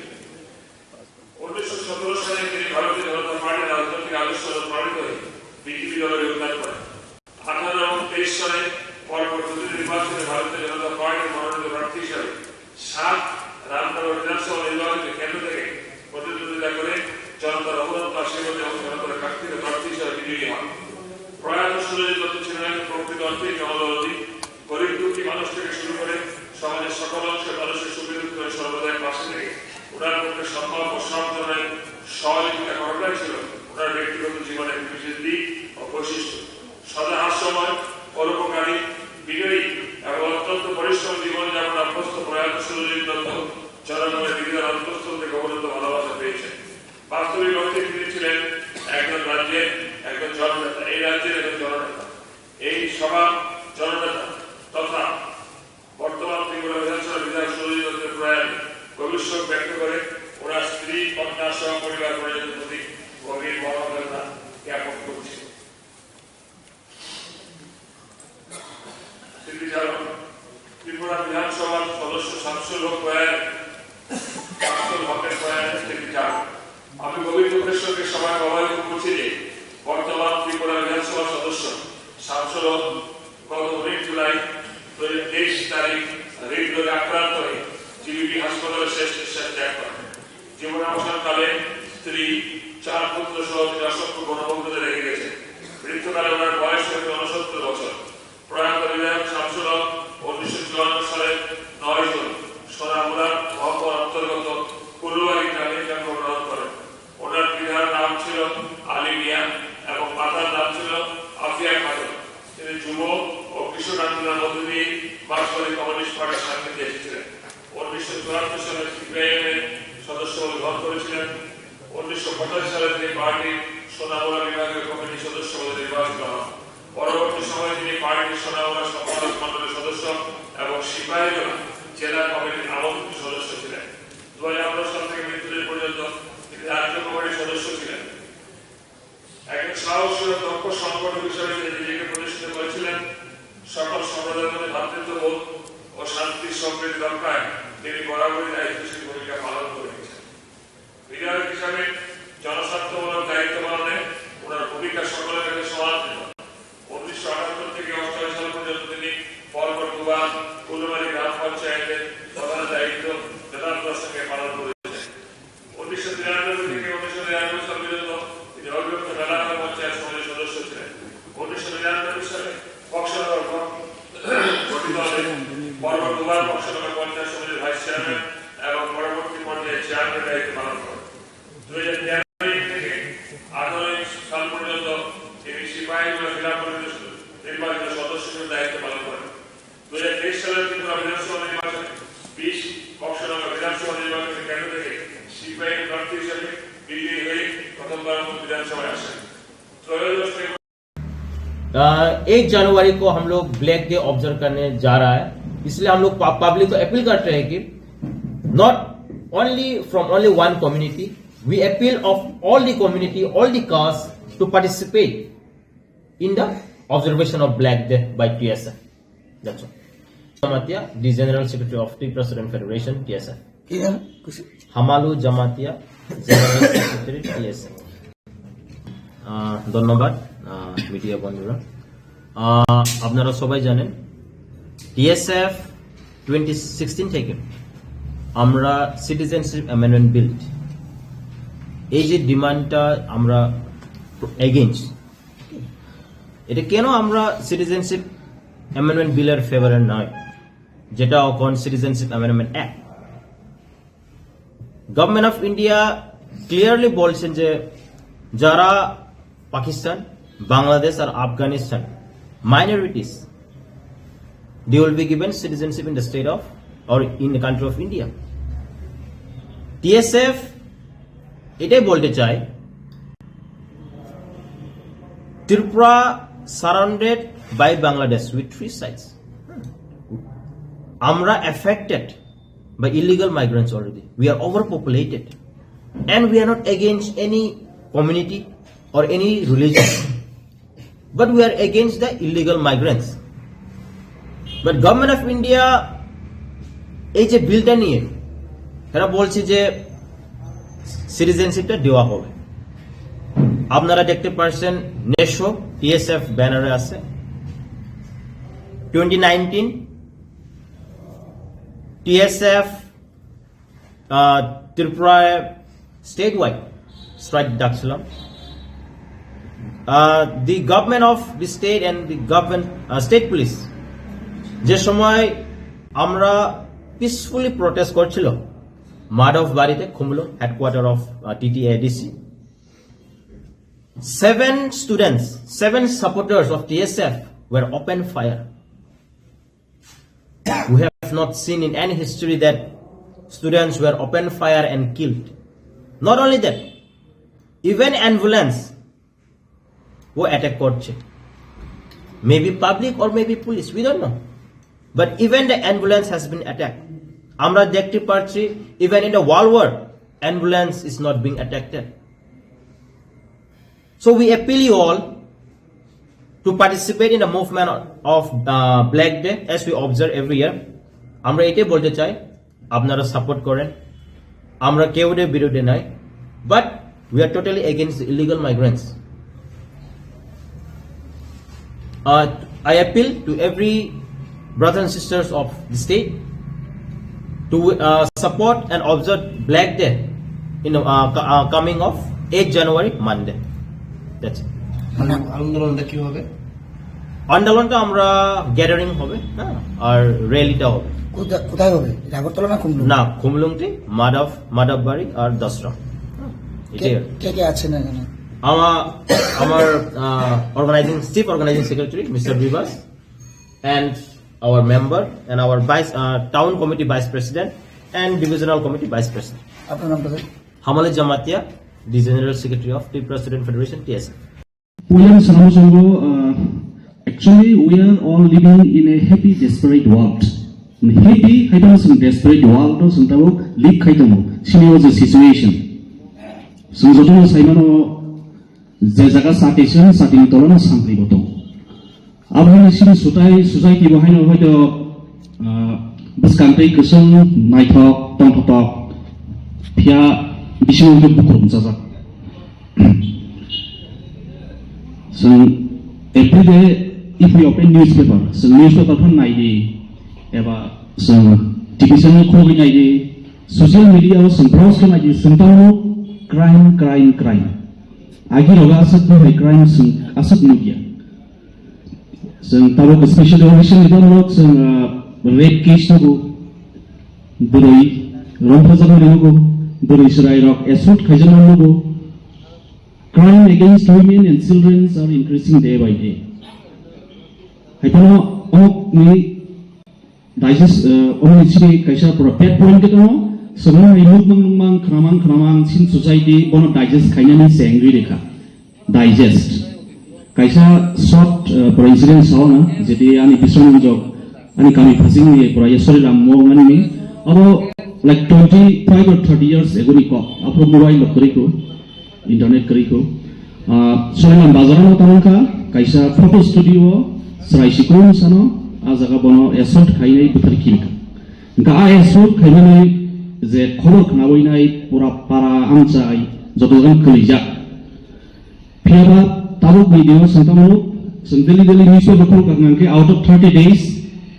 উনিশশো সতেরো সালে তিনি ভারতীয় জনতা পার্টির রাজনৈতিক আদর্শ অনুপ্রাণিত হয়ে বিজেপি দলে যোগদান করেন। আঠারো এবং তেইশ সালে পরপর দুটি নির্বাচনে ভারতীয় জনতা পার্টির মনোনীত প্রার্থী হিসাবে সাত রামনগর বিধানসভা নির্বাচনী কেন্দ্র থেকে প্রতিদ্বন্দ্বিতা করে জনতার অফুরন্ত আশীর্বাদে এবং জনতার কাঙ্ক্ষিত প্রার্থী হিসাবে বিজয়ী হন। প্রয়াত সুরজিৎ দত্ত ছিলেন একজন প্রকৃত অর্থেই জনদরদী। গরিব দুঃখী মানুষ থেকে শুরু করে সমাজের সকল অংশের মানুষের সুখে দুঃখে সর্বদাই পাশে থেকে ওনার পক্ষে সম্ভব ও সব ধরনের সহযোগিতা করাটাই ছিল ওনার ব্যক্তিগত জীবনের বিশেষ দিক ও বৈশিষ্ট্য। সদা হাস্যময়, পরোপকারী, বিনয়ী এবং অত্যন্ত পরিশ্রম জীবনযাপন অভ্যস্ত প্রয়াত সুরজিৎ দত্ত জনগণের হৃদয়ের অন্তঃস্থল থেকে অফুরন্ত ভালোবাসা পেয়েছেন। বাস্তবিক অর্থে তিনি ছিলেন একজন রাজ্যের একজন জননেতা, এই রাজ্যের একজন জননেতা, এই সভা জননেতা তথা বর্তমান ত্রিপুরা বিধানসভার বিধায়ক সুরজিৎ দত্তের প্রয়াণে গভীর শোক ব্যক্ত করে ওনার স্ত্রী, কন্যা সহ পরিবার পরিজনদের প্রতি গভীর মর্মাবেদনা জ্ঞাপন করছি। স্মৃতিচারণ, ত্রিপুরা বিধানসভার সদস্য শামসুল হক প্রয়াণে, শামসুল হকের প্রয়াণে স্মৃতিচারণ। আমি গভীর দুঃখের সঙ্গে সভায় প্রবাহিত করছি যে বর্তমান ত্রিপুরা বিধানসভার সদস্য শামসুল হক গত উনিশ জুলাই দুই হাজার তেইশ তারিখ হৃদরোগে আক্রান্ত হয়ে জিবিপি হাসপাতালে শেষ নিঃশ্বাস ত্যাগ করেন। জীবনাবসানকালে স্ত্রী, চার পুত্র সহ তিনি অসংখ্য গণভক্তদের রেখে গেছেন। মৃত্যুকালে ওনার বয়স হয়েছে ঊনসত্তর বছর। প্রয়াত বিধায়ক শামসুল হক উনিশশো চুয়ান্ন সালের নয় জুন সোনামুড়ার মহকুমার অন্তর্গত কুলুবাড়ি গ্রামে জন্মগ্রহণ করেন। ওনার পিতার নাম ছিল আলী মিয়া এবং মাতার নাম ছিল আফিয়া খাতুন। তিনি যুব ও কিশোর আন্দোলনের মধ্য দিয়ে মার্ক্সবাদী কমিউনিস্ট পার্টির সান্নিধ্যে এসেছিলেন। উনিশশো চুয়াত্তর সালে সিপিআইএম এর সদস্য পদে গ্রহণ করেছিলেন। উনিশশো পঁচাশি সালে তিনি পার্টির সোনামুড়া বিভাগীয় কমিটির সদস্য পদে নির্বাচিত হন। পরবর্তী সময়ে তিনি পার্টির সোনামুড়া সম্পাদক মণ্ডলীর সদস্য এবং সিপাহীজলা জেলা কমিটির আমন্ত্রিত সদস্য ছিলেন। দুই হাজার আঠারো সাল থেকে মৃত্যুদিন পর্যন্ত তিনি রাজ্য কমিটির সদস্য ছিলেন। একজন সাহসী ও দক্ষ সংগঠক হিসেবে তিনি নিজেকে প্রতিষ্ঠিত করেছিলেন। সকল সম্প্রদায়ের মধ্যে ভ্রাতৃত্ববোধ ও শান্তি সম্প্রীতি রক্ষায় তিনি বরাবরই দায়িত্বশীল ভূমিকা পালন করে গেছেন। বিধায়ক হিসাবে জনস্বার্থমূলক দায়িত্ব পালনে ওনার ভূমিকা সকলের কাছে সমাদৃত। উনিশশো আটাত্তর থেকে অষ্টাশি সাল পর্যন্ত তিনি পরপর দুবার কুলুবাড়ি গ্রাম পঞ্চায়েতের প্রধান দায়িত্ব যথাযথ সঙ্গে পালন করেছেন। উনিশশো তিরানব্বই থেকে উনিশশো নিরানব্বই সাল পর্যন্ত তিনি অবিভক্ত বেলাঘাট পঞ্চায়েত সমিতির সদস্য ছিলেন। উনিশশো নিরানব্বই সালে বক্সনগর গঠন, গঠিত হয়। পরপর দুবার বক্সনগর পঞ্চায়েত সমিতির ভাইস চেয়ারম্যান এবং পরবর্তী পর্যায়ে চেয়ারম্যান দায়িত্ব পালন করেন। দুই হাজার তেরো থেকে আঠারো সাল পর্যন্ত তিনি সিপাহীজলা জেলা পরিষদের নির্বাচিত সদস্য হিসেবে দায়িত্ব পালন করেন। দুই হাজার তেইশ সালের ত্রিপুরা বিধানসভা নির্বাচনে বিশ বক্সনগর বিধানসভা নির্বাচনী কেন্দ্র থেকে সিপিআইএম প্রার্থী হিসেবে বিজয়ী হয়ে প্রথমবার বিধানসভায় আসেন। त्रयोदश फेब्रुआरी। एक जनवरी को हम लोग ब्लैक डे ऑब्जर्व करने जा रहा है, इसलिए हम लोग पब्लिक को अपील करते हैं कि not only from only one community, we appeal of all the community, all the caste to participate in the observation of Black Day by T S F. That's all. Jamatia, the General Secretary of Tripura Student Federation, T S F. Hamalu Jamatia, General Secretary, T S F. আহ, ধন্যবাদ, আহ, মিডিয়া বন্ধুরা। আহ, আপনারা সবাই জানেন, TSF twenty sixteen থেকে আমরা citizenship amendment bill, এই যে ডিমান্ডটা আমরা এগেইনস্ট, এটা কেন আমরা সিটিজেনশিপ অ্যামেন্ডমেন্ট বিলের ফেভারে নয়, যেটা এখন citizenship amendment act. Government of India clearly বলছেন যে যারা পাকিস্তান, বাংলাদেশ আর Afghanistan minorities, they will be given citizenship in the state of or in the country of India. TSF এটাই বলতে চাই, Tripura surrounded by Bangladesh with three sides. আমরা affected by illegal migrants already. We are overpopulated. And we are not against any community or any religion. But we are against the illegal migrants. But Government of India এই যে বিলটা নিয়ে এরা বলছে যে সিটিজেনশিপটা দেওয়া হবে। আপনারা দেখতে পাচ্ছেন নেশো টিএসএফ ব্যানারে আছে। Twenty nineteen TSF Tripura state wide strike ডাকছিলাম। The government of the state and the government, state police, যে সময় আমরা পিসফুলি প্রোটেস্ট করছিল মাধব বাড়িতে, Khumlung, headquarter of TTADC, seven students, seven supporters of T S F were open fire. We have not seen in any history that students were open fire and killed. Not only that, even ambulance were attacked করছে। Maybe public or maybe police, we don't know. But even the ambulance has been attacked. আমরা দেখতে পাচ্ছি, even in the world war, ambulance is not being attacked. So we appeal you all to participate in the movement of uh, Black Day as we observe every year. আমরা এটাই বলতে চাই, আপনারা সাপোর্ট করেন, আমরা কেউদের বিরুদ্ধে নাই, but we are totally against the illegal migrants. Uh, I appeal to every brothers and sisters of the state to uh, support and observe Black Day in uh, co- uh, coming of eighth January, Monday. That's it. মানে আন্দোলনটা কি হবে? আন্দোলনটা আমরা গ্যাদারিং হবে, হ্যাঁ, আর র্যালিটা হবে। কোথা- কোথায় হবে? এটা আগরতলা না খুমলুং? না, খুমলুংটি, মাধব মাধববাড়ি আর দশরা। হ্যাঁ, কে এটাই আর কি। কে কে আছেন এখানে? আমার আমার organising chief organising secretary mister Bibhas, and our member and our vice uh, town committee vice president and divisional committee vice president. আপনার নামটা sir? Hamale Jamatia, the general secretary of Tripura Student Federation, T S F. William Sanamusango, uh, actually, we are all living in a happy, desperate world. Happy, I don't think desperate world, no, sentabo, live khaitamo, sini was a situation. Sung jotono saimano, je jaga sati sung, sati ni tolano sangri boto. Aboni sini sutai, sutai kibo haino hoito, uh, bwskang tei kwchwng naithok, tongthotok, phiya bisingo hwnkhe bukhuk bwchajak. Chwng everyday if we open newspaper, chwng newspaper phano nai di, eba chwng T V channel khulogwi nai di, social media o chwng browse khe nai di, chwng tamo crime, crime, crime. Agi rogo aswk nuhai crime chwng aswk nukya. Chwng tabuk special recently tabuk chwng, uh, rape case nugo, bwrwi romphajak nai nugo, bwrwi chwrai rok assault khaijak nai nugo. Crime against women and children are increasing day by day. Hai phano omok ni digest, uh, omni sini kaisa pura pet point ke tamo, somo hai nukmang nukmang, khnamang khnamang, sin society, bono digest khainani se angri rekha. Digest. Kaisa short, uh, pura incident sao na, jeti ani Biswanath jok, ani kami phasing ni pura Yaswari Ram mo ngani ni, abo like twenty five or thirty years ago ni kok, aphuru mobile lok kori ko, internet kori ko. Ah, Soilam bazar no tamang kha, kaisa photo studio, chwrai sikung sano, a jaga bono assault khainai buthar kiri kha. Hingkha a assault khainani je khobor khnawi nai pura para amchai joto jan kwlijak. Phiyaba tabuk ni dino sengtamano, chwng daily daily newspaper khulok nang khe out of thirty days,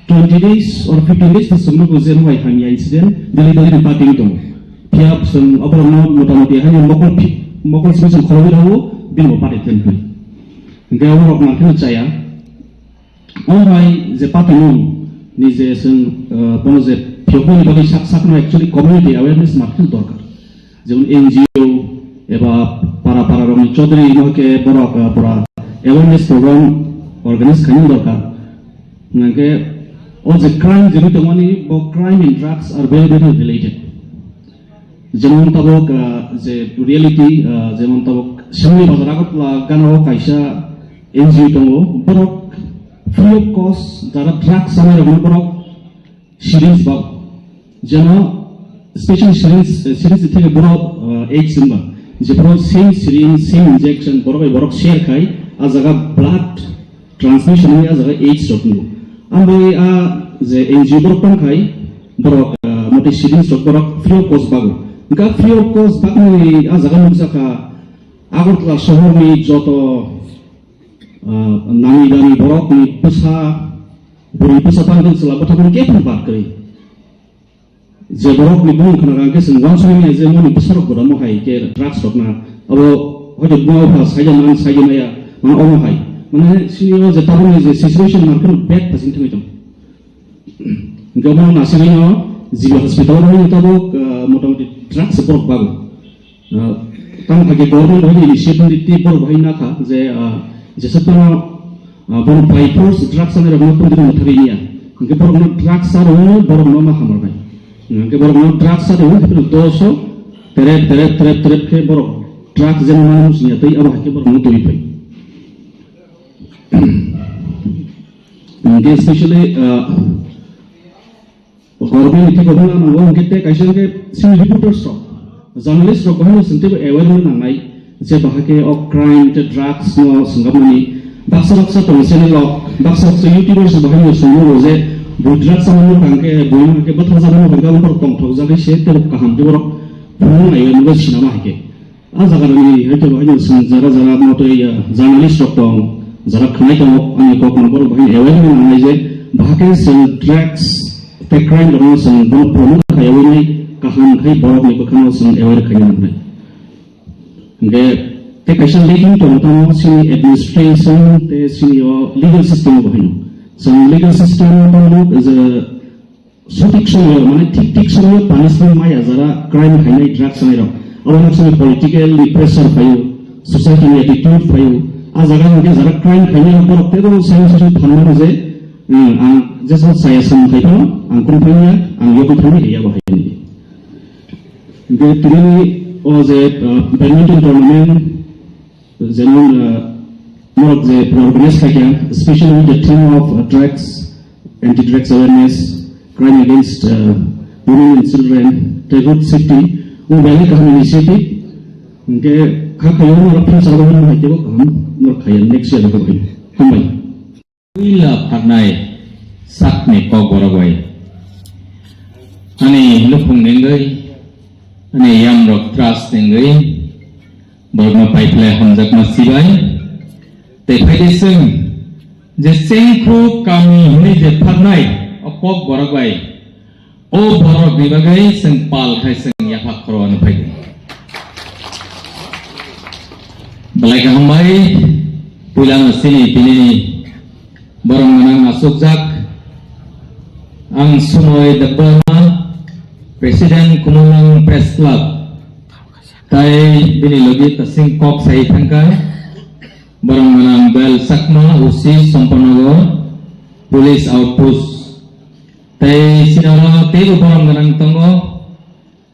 twenty days or fifteen days to chwngno bo je no bai hamya incident daily daily ni pating tongo. Phiya chwng oborokno motamoti haino mokol phi-, mokol simi chwng khorogwi rwo, bini bo pati thentwi. Hingkhe oborok nang kheno chaya. Omo hai je patimung ni je chwng, uh, bono je phiyokmani bagwi sak sakno actually community awareness ma kheno dorkar. Jemon N G O eba para para rokni chaudhary no khe borok, uh, pura awareness program organize khaina dorkar. Hingkhe o je crime je tongmani bo crime and drugs are very very related. Jemon tabuk, ah, je reality, ah, jemon tabuk Sengni Bazar Agartala gana o kaisa N G O tongo, borok free of cost jara drugs sanai rokno borok syringe ba, jeno special syringe, eh, syringe theke borok, ah, AIDS wngba. Jephuru same syringe, same injection, borok bai borok share khai, a jaga blood transmission wngwi a jaga AIDS rok wngo. Ambai a je N G O borok tong khai, borok, ah, motwi syringe rok borok free of cost bago. Hwnkha free of cost bagwi a jaga nukjakha Agartala sohorni joto, ah, nami dami borokni bwsa, bwrwi bwsa tangwi chwla bwtharmani khe phano bad kwrwi. Je borokni bumung khna kha hwnkhe chwng uansukmani je moni bwsarok gwdamo hai khe drugs rok na abo hoito buma bupha saida man saida maya mane omo hai. Mane sini o je tabukni je situation market bag phasing thangwi tong. Hwnkhe omo nasigwino G B hospital o tabuk, ah, motamoti drugs borok bago. Ah, tamo hai khe government bai initiative ni tei borok bai nakha je, ah, jesa phano, ah, borok by force drugs chanai rokno tongthok mwthagwi ya. Hwnkhe borokno drugs cha rwno borokno ma hamrwnai. Hwnkhe borokno drugs cha rwno hwnkhe doso terep terep terep terep khe borok drugs jeno mano singya tei abo hai khe borokno twi phai. Hwnkhe especially, ah, Government ni thik khe nango hwnkhe tei kaisa hwnkhe chini reporters rok, journalist rok bahai no chwng teibo aware wngna nangnai je bahai khe o crime tei drugs no swngkhamani baksa baksa tongo channel o, baksa baksa YouTubers bahai no swngmano je bo drugs chamani bwkha hwnkhe bo hwnkhe bwthar jagwi hwnkhe abo borok tongthok jagwi se teibo kaham khe borok phunuknai o nugwi sinama hai khe. A jaga rokni hai khe bahai no chwng jara jara motwi, ah, journalist rok tong, jara khwnai tongo, ani kok no borok bahai aware wngna nangnai je bahai khe chwng drugs tei crime rokno chwng bono promote khaiwi nai kaham khai borokni bwkhano chwng aware khaina nangnai. Hwnkhe tei kaisa lacking tongo tamo chini administration tei chini o legal system o bahai no. Chwng legal system o tamo je sothik somoyo, mane thik thik somoyo punishment maya jara crime khainai, drugs chanai rok. Abo no chini political ni pressure phaio, society ni attitude phaio. A jaga hwnkhe jara crime khainai rok borok teibo same same phan mano je, hmm, ang jesa chaya sam khai phano ang kung phanya, ang yokwi thangwi riya bo hai. Hwnkhe tini o je, ah, badminton tournament, jemon, ah, norok je organize khaikha, especially with the theme of, uh, drugs, anti-drugs awareness, crime against, uh, women and children, tei road safety, o belai kaham initiative. Hwnkhe kha khaio norok future o hai teibo kaham norok khaiya next year khe bai. Hambai. Puila pharnai sakni kokborok bai. Ani nukhung nengwi, ani yamrok trust nengwi, borokno paiphlai hamjakma sibai. Tei phaidi chwng je Chengkhu kami hwnwi je pharnai o kokborok bai. O borok ni bagwi chwng pal khai chwng yapha khoro ano phai di. Belai kaham bai, puila no sini tini ni borok gwnang asukjak. Ang Sumoi Debbarma, President Khumulwng Press Club, tai bini logi tasing kok sai thangkha. Borok gwnang Bel Chakma, O C Champanagar Police Outpost. Tei sinaro teibo borok gwnang tongo.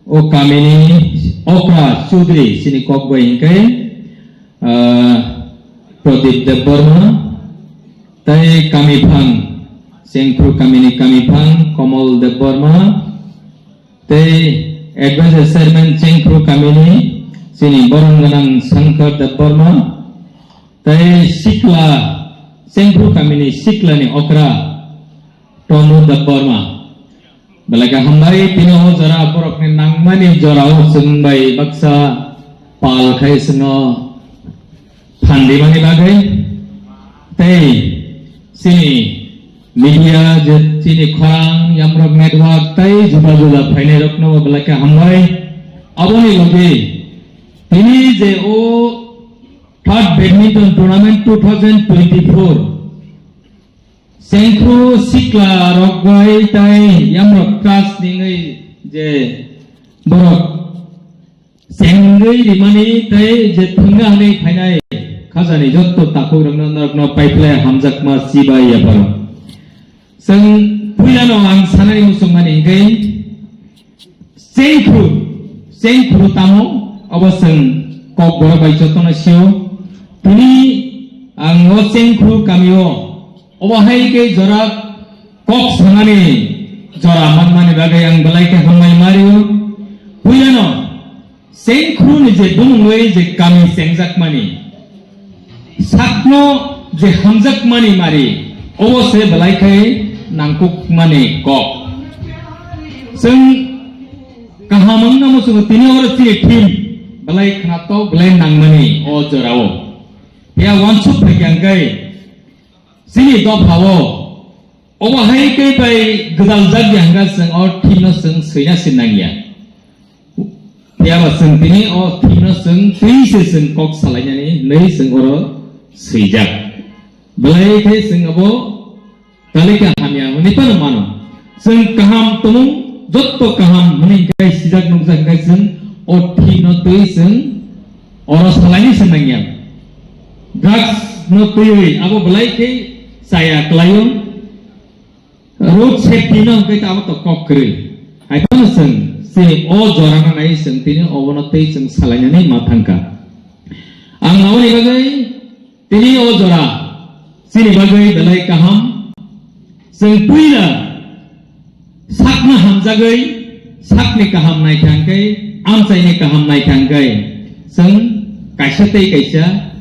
O kamini okra Chaudhary sini kok bai hingkai, ah, Pradip Debbarma, tei kamiphang, Chengkhu kamini kamiphang Komol Debbarma, tei advisor chairman Chengkhu kamini sini borok gwnang Shankar Debbarma, tei sikla, Chengkhu kamini siklani okra Tomu Debbarma. Belai khe hambai, tini o jora borokni nangmani jorao chwng bai baksa pal khai chwngno phan rimani bagwi tei chini media je chini khorang Yamrok Network tei juda juda phainai rokno belai khe hambai. Aboni logi tini je o third badminton tournament two thousand twenty-four Chengkhu sikla rok bai tai Yamrok trust ningwi je borok chengwi rimani tai je thwngna hwnwi phainai khajani jotto takhuk rokno norokno paiphlai hamjakma chibai yaparo. Chwng puilano ang sanani muchungmani hwnkhe Chengkhu, Chengkhu tamo, obo chwng kokborok bai jotono sio. Tini ang o Chengkhu kamio, obo hai khe jora kok sanani jora manmani bagwi ang belai khe hambai mario. Puilano Chengkhru ni je bumungwi je kami chengjakmani, sakno je hamjakmani mari, obo se belai khai nangkukmani kok. Chwng kaham wngna muchungo tini oro chini thim belai khnatok, belai nangmani o jorao. Phiya uansuk phaikha hwnkhe chini dophao obo hai khe bai gwdal jak ya hwnkha chwng o thimno chwng swina sin nangya. Phiyaba chwng tini o thimno chwng twi se chwng kok salainani hinwi chwng oro swijak. Belai khe chwng abo Kalika hamya hwnwi phano mano. Chwng kaham tongmung, jotto kaham hwnwi khe sijak nukjak khe chwng o thikno twi chwng oro salaini se nangya. Drugs no twiwi abo belai khe chaya kwlaio. Road safety no hwnkhe abo to kok kwrwi. Hai phano chwng chini o jorano nai chwng tini obono twi chwng salainani ma thangkha. Ang aboni bagwi Tini o jora chini bagwi belai kaham. Chwng puila sakno hamjagwi, sakni kaham naithangkhe, amchaini kaham naithangkhe, chwng kaisa tei kaisa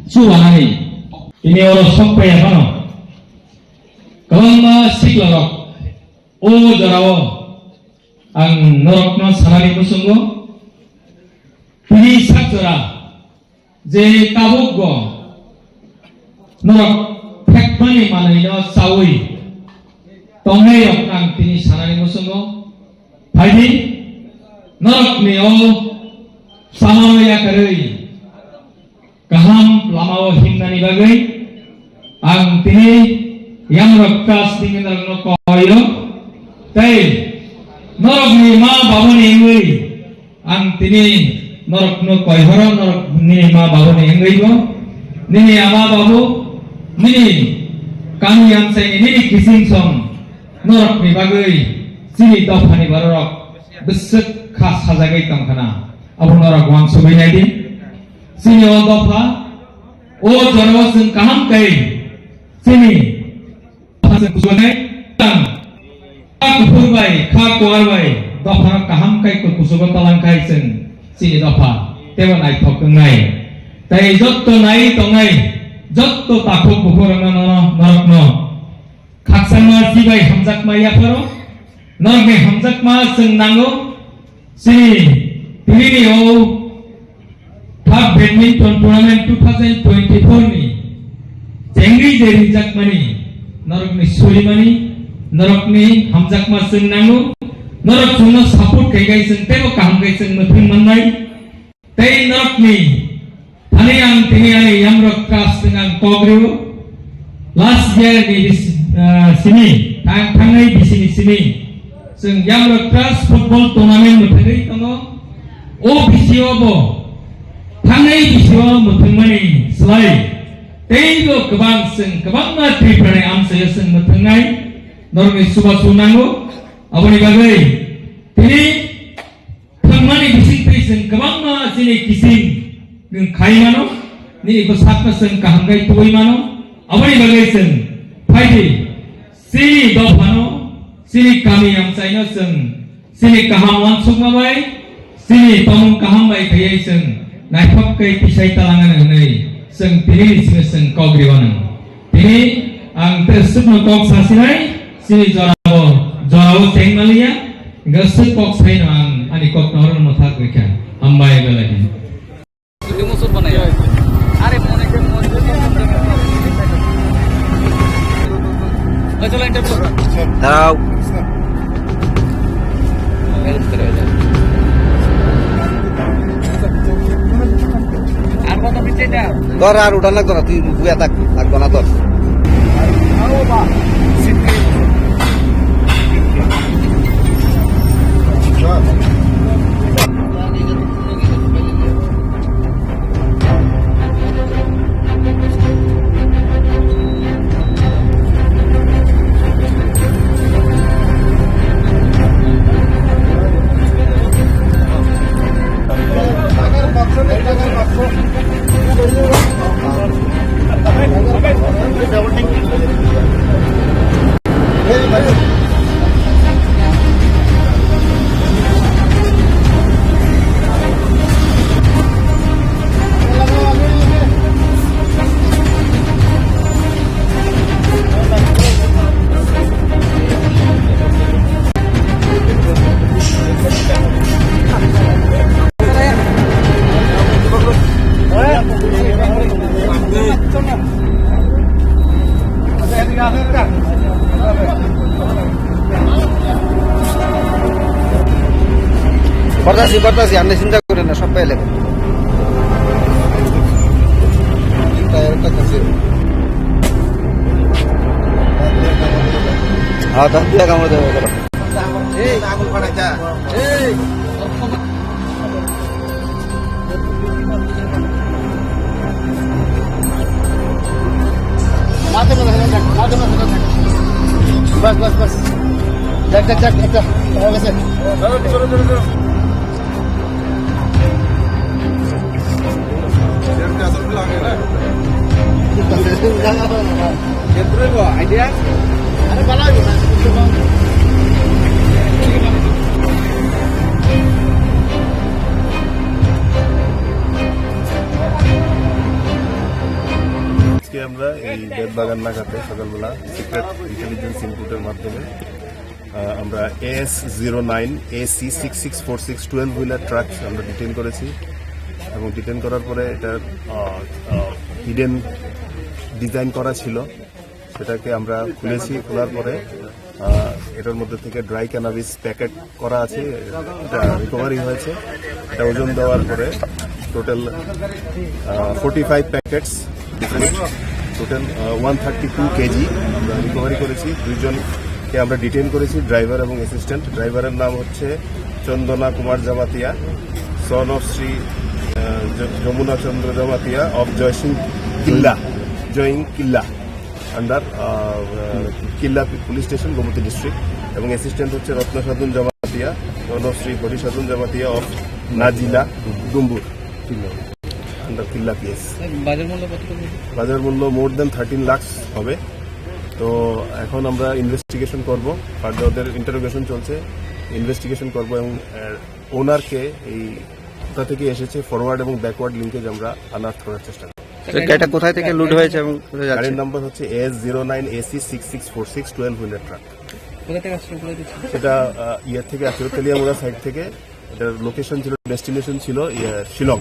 chubanani. Tini oro sok paiya phano kwbangma siklarok o jorao ang norokno sanani muchungo. Tini sak jora je tabukbo norok phekmani manwino chaui tongnai rok ang tini sanani muchungo. Phaidi norokni o samano yakarwi kaham lamao himnani bagwi ang tini Yamrok Trust ni norokno koio. Tei norokni ma babuni wngwi Ang tini norokno koihoro, norok nini ma babuni wngwibo, nini ama babu, nini kami amchaini, nini kiching song norokni bagwi chini dophani bororok bwswk kha sajagwi tongkhana. Abo norok uansugwi naidi. Chini o dopha, o jorao chwng kaham khe chini Chwng kuchuknai tang. Kha kuphur bai, kha kuar bai, dophano kaham khai kuchugo talang khai chwng chini dopha teibo naithok wngnai. Tei jotto nai tongnai, jotto takhuk bukhuk rokno nono norokno khakchangma chibai hamjakma yapharo, norokni hamjakma chwng nango. Chini tini o Third Badminton Tournament two thousand twenty-four ni chengri je rijak mani, norokni surimani, norokni hamjakma chwng nango, norok chwngno support khai khai chwng teibo kaham khai chwng mwthwng mannai. Tei norokni thani ang tini ani Yamrok Trust chwng ang kok rio. Last year ni bis-, ah, simi, thang-, thangnai bisini simi, chwng Yamrok Trust football tournament mwthangwi tongo. O bisio bo thangnai bisio mwthangmani slai teibo kwbang chwng kwbangma Tripura ni amchaio chwng mwthangnai norokni chubachu nango. Aboni bagwi tini Thangmani bisingtwi chwng kwbangma chini kiching nwng khai mano, nini bwsakno chwng kaham khe tubui mano. Aboni bagwi chwng phaidi chini dophano, chini kami amchaino chwng chini kaham uansukma bai, chini tongmung kaham bai khaiwi chwng naithok khe tisai talangani hwnwi chwng tini ni simi chwng kok riwano. Tini ang tei swkno kok sasinai, chini jorao, jorao cheng maliya, hingke swk kok saino ang ani kok no oro mwthak rikha. Hambai belai. Darao. Tor ar udan nang tor, twi buya tak, tak dona tor. করতাছি, করতাছি, আপনি চিন্তা করেন না, সব পেয়ে নেবেন। হ্যাঁ, তাহলে কামড় দেবে, করো। বাস, বাস, বাস। যাক, যাক, যাক, একটা। হয়ে গেছে। আজকে আমরা এই বেতবাগান নাকাতে সকালবেলা সিক্রেট ইন্টেলিজেন্স ইনপুটের মাধ্যমে, আহ, আমরা S zero nine AC six six four six twelve wheeler truck আমরা ডিটেন করেছি এবং ডিটেন করার পরে এটার, আহ, আহ, হিডেন ডিজাইন করা ছিল, সেটাকে আমরা খুলেছি। খোলার পরে, আহ, এটার মধ্যে থেকে ড্রাই ক্যানাবিস প্যাকেট করা আছে, এটা রিকভারি হয়েছে। এটা ওজন দেওয়ার পরে total, ah, forty five packets, total, ah, one thirty two KG আমরা রিকভারি করেছি। দুইজনকে আমরা ডিটেন করেছি, ড্রাইভার এবং অ্যাসিস্ট্যান্ট। ড্রাইভারের নাম হচ্ছে চন্দনা কুমার জমাতিয়া, সন অফ শ্রী, আহ, য-, যমুনা চন্দ্র জমাতিয়া অফ জয়সিং কিল্লা, জয়িং কিল্লা। আন্ডার, আহ, কিল্লা পুলিশ স্টেশন, গোমতী ডিস্ট্রিক্ট, এবং অ্যাসিস্ট্যান্ট হচ্ছে রত্নসাধন জমাতিয়া, সন অফ শ্রী হরিসাধন জমাতিয়া অফ নাজিলা ডুম্বুর, আন্ডার কিল্লা পিএস। বাজার মূল্য কত টাকা? বাজার মূল্য মোর দেন থার্টিন লাখস হবে। তো এখন আমরা ইনভেস্টিগেশন করব, ফার্দার ওদের ইন্টারোগেশন চলছে, ইনভেস্টিগেশন করব এবং, আহ, ওনারকে এই কোথা থেকে এসেছে, ফরওয়ার্ড এবং ব্যাকওয়ার্ড লিঙ্কেজ আমরা আনআর্থ করার চেষ্টা করব। তো গাড়িটা কোথায় থেকে লুট হয়েছে এবং কোথায় যাচ্ছে? গাড়ির নাম্বার হচ্ছে S zero nine AC six six four six twelve wheeler truck. কোথা থেকে আসছিল, কোথায় দিচ্ছিল? সেটা, আহ, ইয়ে থেকে আসছিল, তেলিয়ামুড়া সাইড থেকে। এটার লোকেশন ছিল, ডেস্টিনেশন ছিল, ইয়ে, শিলং।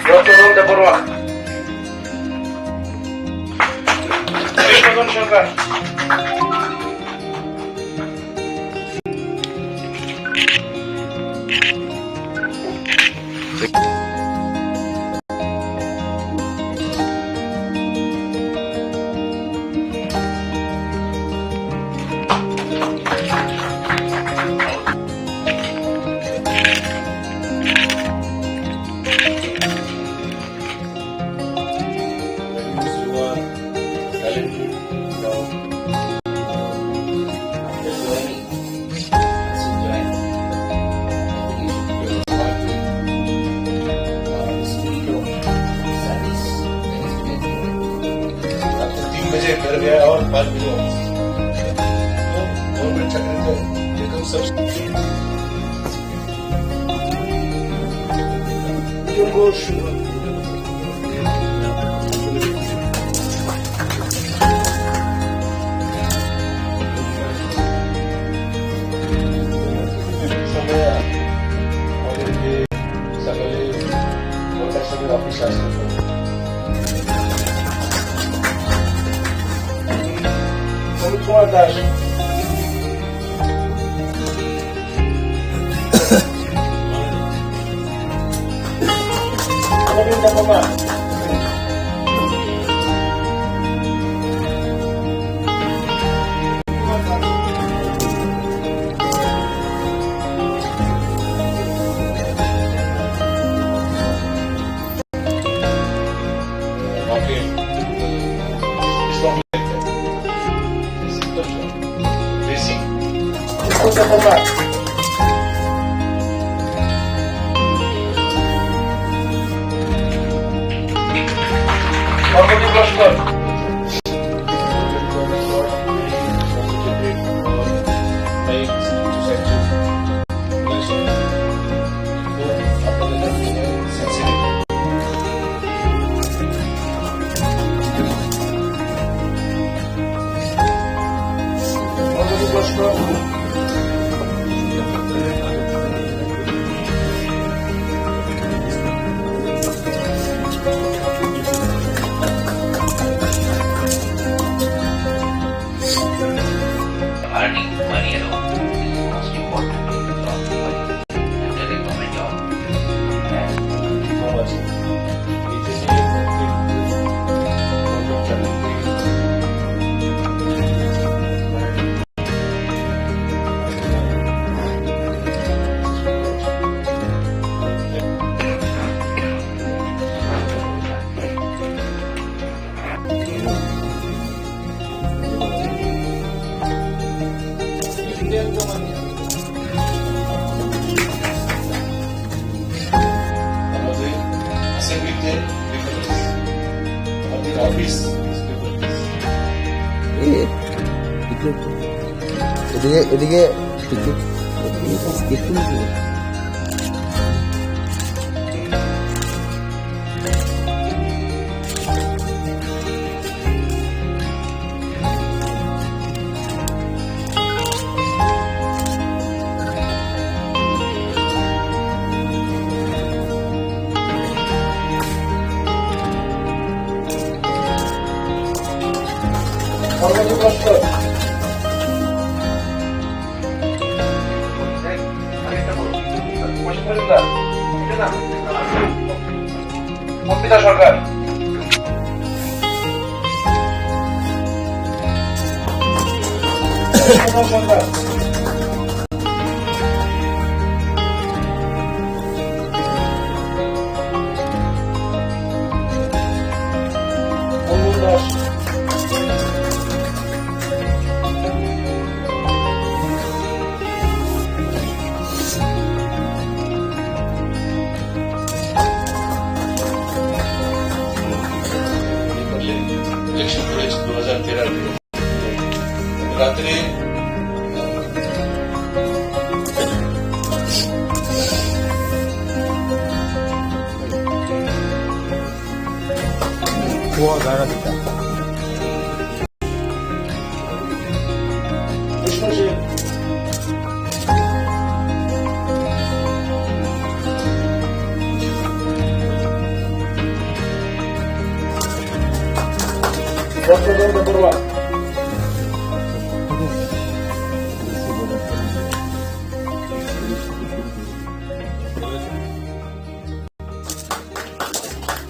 রতন দেববর্মা। কৃষ্ণধন সরকার। तीन बजे घर गया और पाँच बजे वापस। तो गवर्नमेंट चाकरी तो एकदम सब সকালে নটার সময় অফিসে আসতে হয়। অনুপ কুমার দাস। আমাদের অ্যাসেম্বলিতে, আমাদের অফিস, এই, একটু এদিকে, এদিকে, একটু, একটু, একটু। অর্পিতা সরকার। ইলেকশন করেছে দু হাজার তেরো রাত্রে।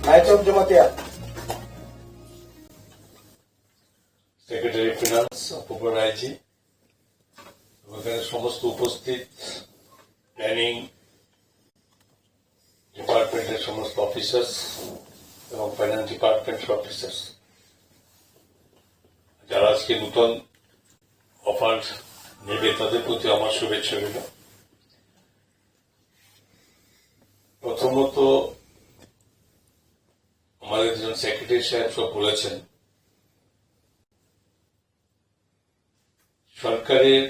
Naitom Jamatia. সেক্রেটারি ফিনান্স অপূর্ব রায়জি, এবং এখানে সমস্ত উপস্থিত প্ল্যানিং ডিপার্টমেন্টের সমস্ত অফিসার্স এবং ফাইন্যান্স ডিপার্টমেন্টের অফিসার্স, যারা আজকে নতুন অফার নেবে, তাদের প্রতি আমার শুভেচ্ছা রইল। প্রথমত, আমাদের একজন সেক্রেটারি সাহেব সব বলেছেন, সরকারের,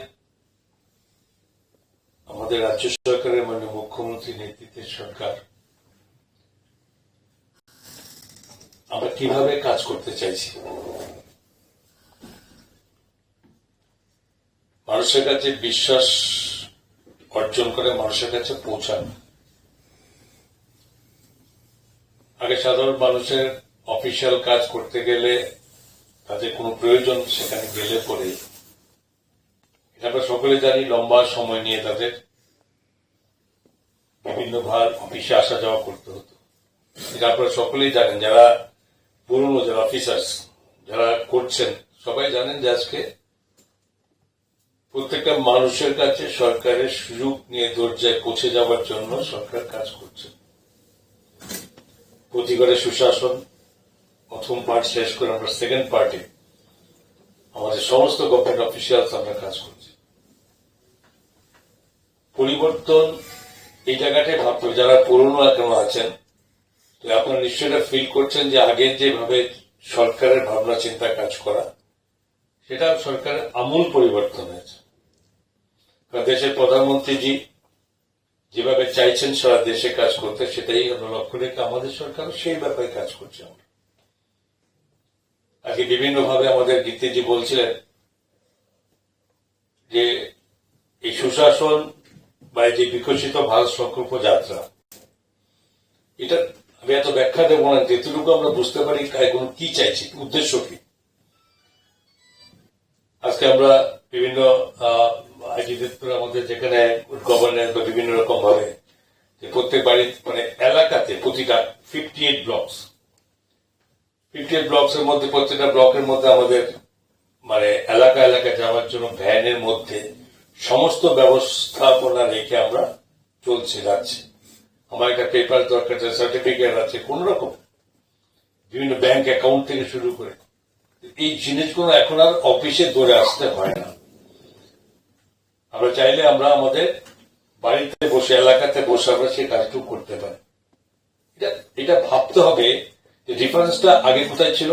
আমাদের রাজ্য সরকারের মাননীয় মুখ্যমন্ত্রীর নেতৃত্বে সরকার, আমরা কিভাবে কাজ করতে চাইছি, মানুষের কাছে বিশ্বাস অর্জন করে, মানুষের কাছে পৌঁছানো। আগে সাধারণ মানুষের অফিসিয়াল কাজ করতে গেলে তাদের কোনো প্রয়োজন, সেখানে গেলে পরে, এটা আমরা সকলে জানি, লম্বা সময় নিয়ে তাদের বিভিন্ন বার অফিসে আসা যাওয়া করতে হতো। এটা আপনারা সকলেই জানেন, যারা পুরনো, যারা অফিসার্স, যারা করছেন, সবাই জানেন যে আজকে প্রত্যেকটা মানুষের কাছে সরকারের সুযোগ নিয়ে দরজায় পৌঁছে যাওয়ার জন্য সরকার কাজ করছে। প্রতি ঘরে সুশাসন, প্রথম পার্ট শেষ করে আমরা সেকেন্ড পার্টে আমাদের সমস্ত গভর্নমেন্ট অফিসিয়ালস আমরা কাজ করছি। পরিবর্তন এই জায়গাটাই ভাবতে হবে, যারা পুরনো এখনো আছেন, তো আপনারা নিশ্চয়ই এটা ফিল করছেন যে আগে যেভাবে সরকারের ভাবনা চিন্তা কাজ করা, সেটা সরকারের আমূল পরিবর্তন হয়েছে। কারণ দেশের প্রধানমন্ত্রীজি যেভাবে চাইছেন সারা দেশে কাজ করতে, সেটাই আমরা লক্ষ্য রেখে আমাদের সরকারও সেই ব্যাপারে কাজ করছে। আমরা আজকে বিভিন্নভাবে আমাদের গীতিজি বলছিলেন যে এই সুশাসন বা এই যে বিকশিত ভারত সংকল্প যাত্রা, এটা আমি এত ব্যাখ্যা দেবো না, যেটুকু আমরা বুঝতে পারি এখন কি চাইছি, উদ্দেশ্য কি। আজকে আমরা বিভিন্ন, আহ, আইটি দপ্তর আমাদের যেখানে গভর্নেন্স বা বিভিন্ন রকম ভাবে যে প্রত্যেক বাড়ির মানে এলাকাতে প্রতিটা fifty eight blocks, fifty eight blocks এর মধ্যে প্রত্যেকটা ব্লকের মধ্যে আমাদের মানে এলাকা এলাকা যাওয়ার জন্য ভ্যানের মধ্যে সমস্ত ব্যবস্থাপনা রেখে আমরা চলছে, যাচ্ছে। আমার একটা পেপার দরকার, সার্টিফিকেট আছে, কোন রকম বিভিন্ন ব্যাংক অ্যাকাউন্ট থেকে শুরু করে এই জিনিসগুলো এখন আর অফিসে দৌড়ে আসতে হয় না। আমরা চাইলে আমরা আমাদের বাড়িতে বসে, এলাকাতে বসে আমরা সেই কাজটুকু করতে পারি। এটা এটা ভাবতে হবে যে ডিফারেন্সটা আগে কোথায় ছিল,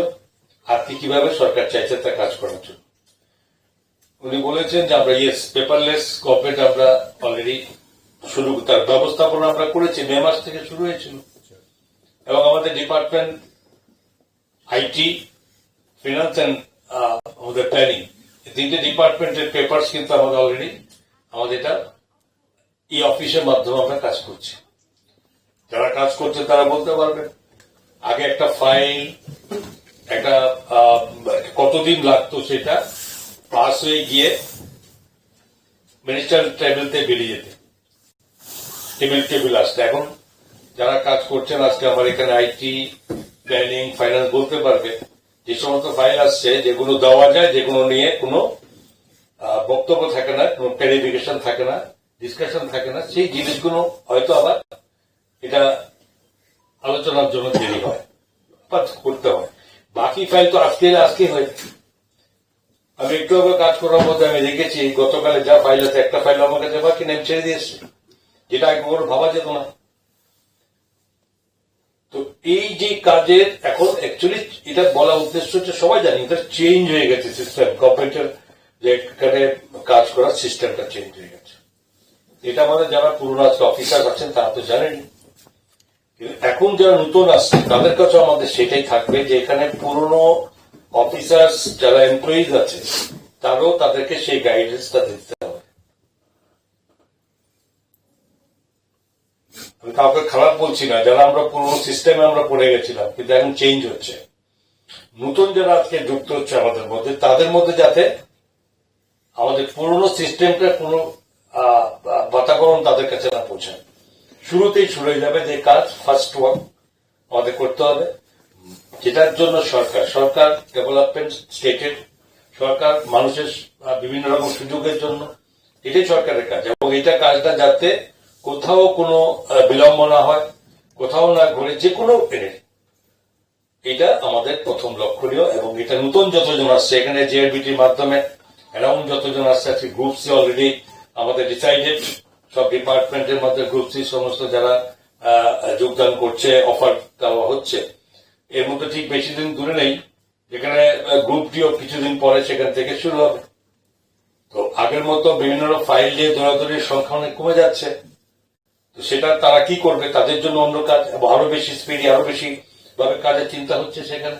আর কি কিভাবে সরকার চাইছে তা কাজ করার জন্য। উনি বলেছেন যে আমরা ইয়েস, পেপারলেস গভর্নমেন্ট আমরা অলরেডি শুরু, তার ব্যবস্থাপনা আমরা করেছি, মে মাস থেকে শুরু হয়েছিল। এবং আমাদের ডিপার্টমেন্ট, আইটি, ফিনান্স অ্যান্ড আমাদের প্ল্যানিং, এই তিনটে ডিপার্টমেন্টের পেপারস কিন্তু আমাদের অলরেডি আমাদের এটা এই অফিসের মাধ্যমে আমরা কাজ করছি। যারা কাজ করছে তারা বলতে পারবেন, আগে একটা ফাইল, একটা আহ, কতদিন লাগতো সেটা পাস হয়ে গিয়ে মিনিস্টার টেবিলতে বেরিয়ে যেতে, টেবিল টেবিল আসতে। এখন যারা কাজ করছেন আজকে আমার এখানে আইটি, প্ল্যানিং, ফাইন্যান্স বলতে পারবে, যে সমস্ত ফাইল আসছে, যেগুলো দেওয়া যায়, যেগুলো নিয়ে কোনো আহ, বক্তব্য থাকে না, কোনো ক্লারিফিকেশন থাকে না, ডিসকাশন থাকে না, সেই জিনিসগুলো হয়তো আবার এটা আলোচনার জন্য দেরি হয় বা করতে হয়। বাকি ফাইল তো আজকে আজকে হয়। আমি একটু আগে কাজ করার মধ্যে আমি দেখেছি, গতকালে যা ফাইল আছে, একটা ফাইল আমার কাছে বাকি নেই, ছেড়ে দিয়েছে, যেটা আগে কখনো ভাবা যেত না। তো এই যে কাজের এখন অ্যাকচুয়ালি এটা বলা উদ্দেশ্য হচ্ছে, সবাই জানি এটা চেঞ্জ হয়ে গেছে সিস্টেম, গভর্নমেন্টের যে এখানে কাজ করার সিস্টেমটা চেঞ্জ হয়ে গেছে। এটা আমাদের যারা পুরনো আজকে অফিসার আছেন তারা তো জানেন, কিন্তু এখন যারা নতুন আসছে তাদের কাছে আমাদের সেটাই থাকবে যে এখানে পুরনো অফিসার্স যারা এমপ্লয়িজ আছে তারাও তাদেরকে সেই গাইডেন্সটা দিতে হবে। আমি কাউকে খারাপ বলছি না, যারা আমরা পুরনো সিস্টেমে আমরা পড়ে গেছিলাম, কিন্তু এখন চেঞ্জ হচ্ছে। নতুন যারা আজকে যুক্ত হচ্ছে আমাদের মধ্যে, তাদের মধ্যে যাতে আমাদের পুরনো সিস্টেমটা কোনো আহ, আহ, বাতাবরণ তাদের কাছে না পৌঁছায়। শুরুতেই শুরু হয়ে যাবে যে কাজ ফার্স্ট ওয়ার্ক আমাদের করতে হবে, যেটার জন্য সরকার সরকার ডেভেলপমেন্ট স্টেটের সরকার মানুষের আহ, বিভিন্ন রকম সুযোগের জন্য, এটাই সরকারের কাজ। এবং এটা কাজটা যাতে কোথাও কোনো আহ, বিলম্ব না হয়, কোথাও না ঘটে, যে কোনো এর, এটা আমাদের প্রথম লক্ষণীয়। এবং এটা নতুন যতজন আসছে এখানে জেআরবিটির মাধ্যমে, অ্যারাউন্ড যতজন আসছে, আজকে গ্রুপ সি অলরেডি আমাদের ডিসাইডেড, সব ডিপার্টমেন্টের মধ্যে গ্রুপ সি সমস্ত যারা আহ, যোগদান করছে, অফার দেওয়া হচ্ছে। এর মধ্যে ঠিক বেশি দিন দূরে নেই, যেখানে গ্রুপ ডিও কিছুদিন পরে সেখান থেকে শুরু হবে। তো আগের মতো বিভিন্ন ফাইল নিয়ে দৌড়াদৌড়ির সংখ্যা অনেক কমে যাচ্ছে। তো সেটা তারা কি করবে, তাদের জন্য অন্য কাজ এবং আরো বেশি স্পিডি, আরো বেশি ভাবে কাজের চিন্তা হচ্ছে সেখানে।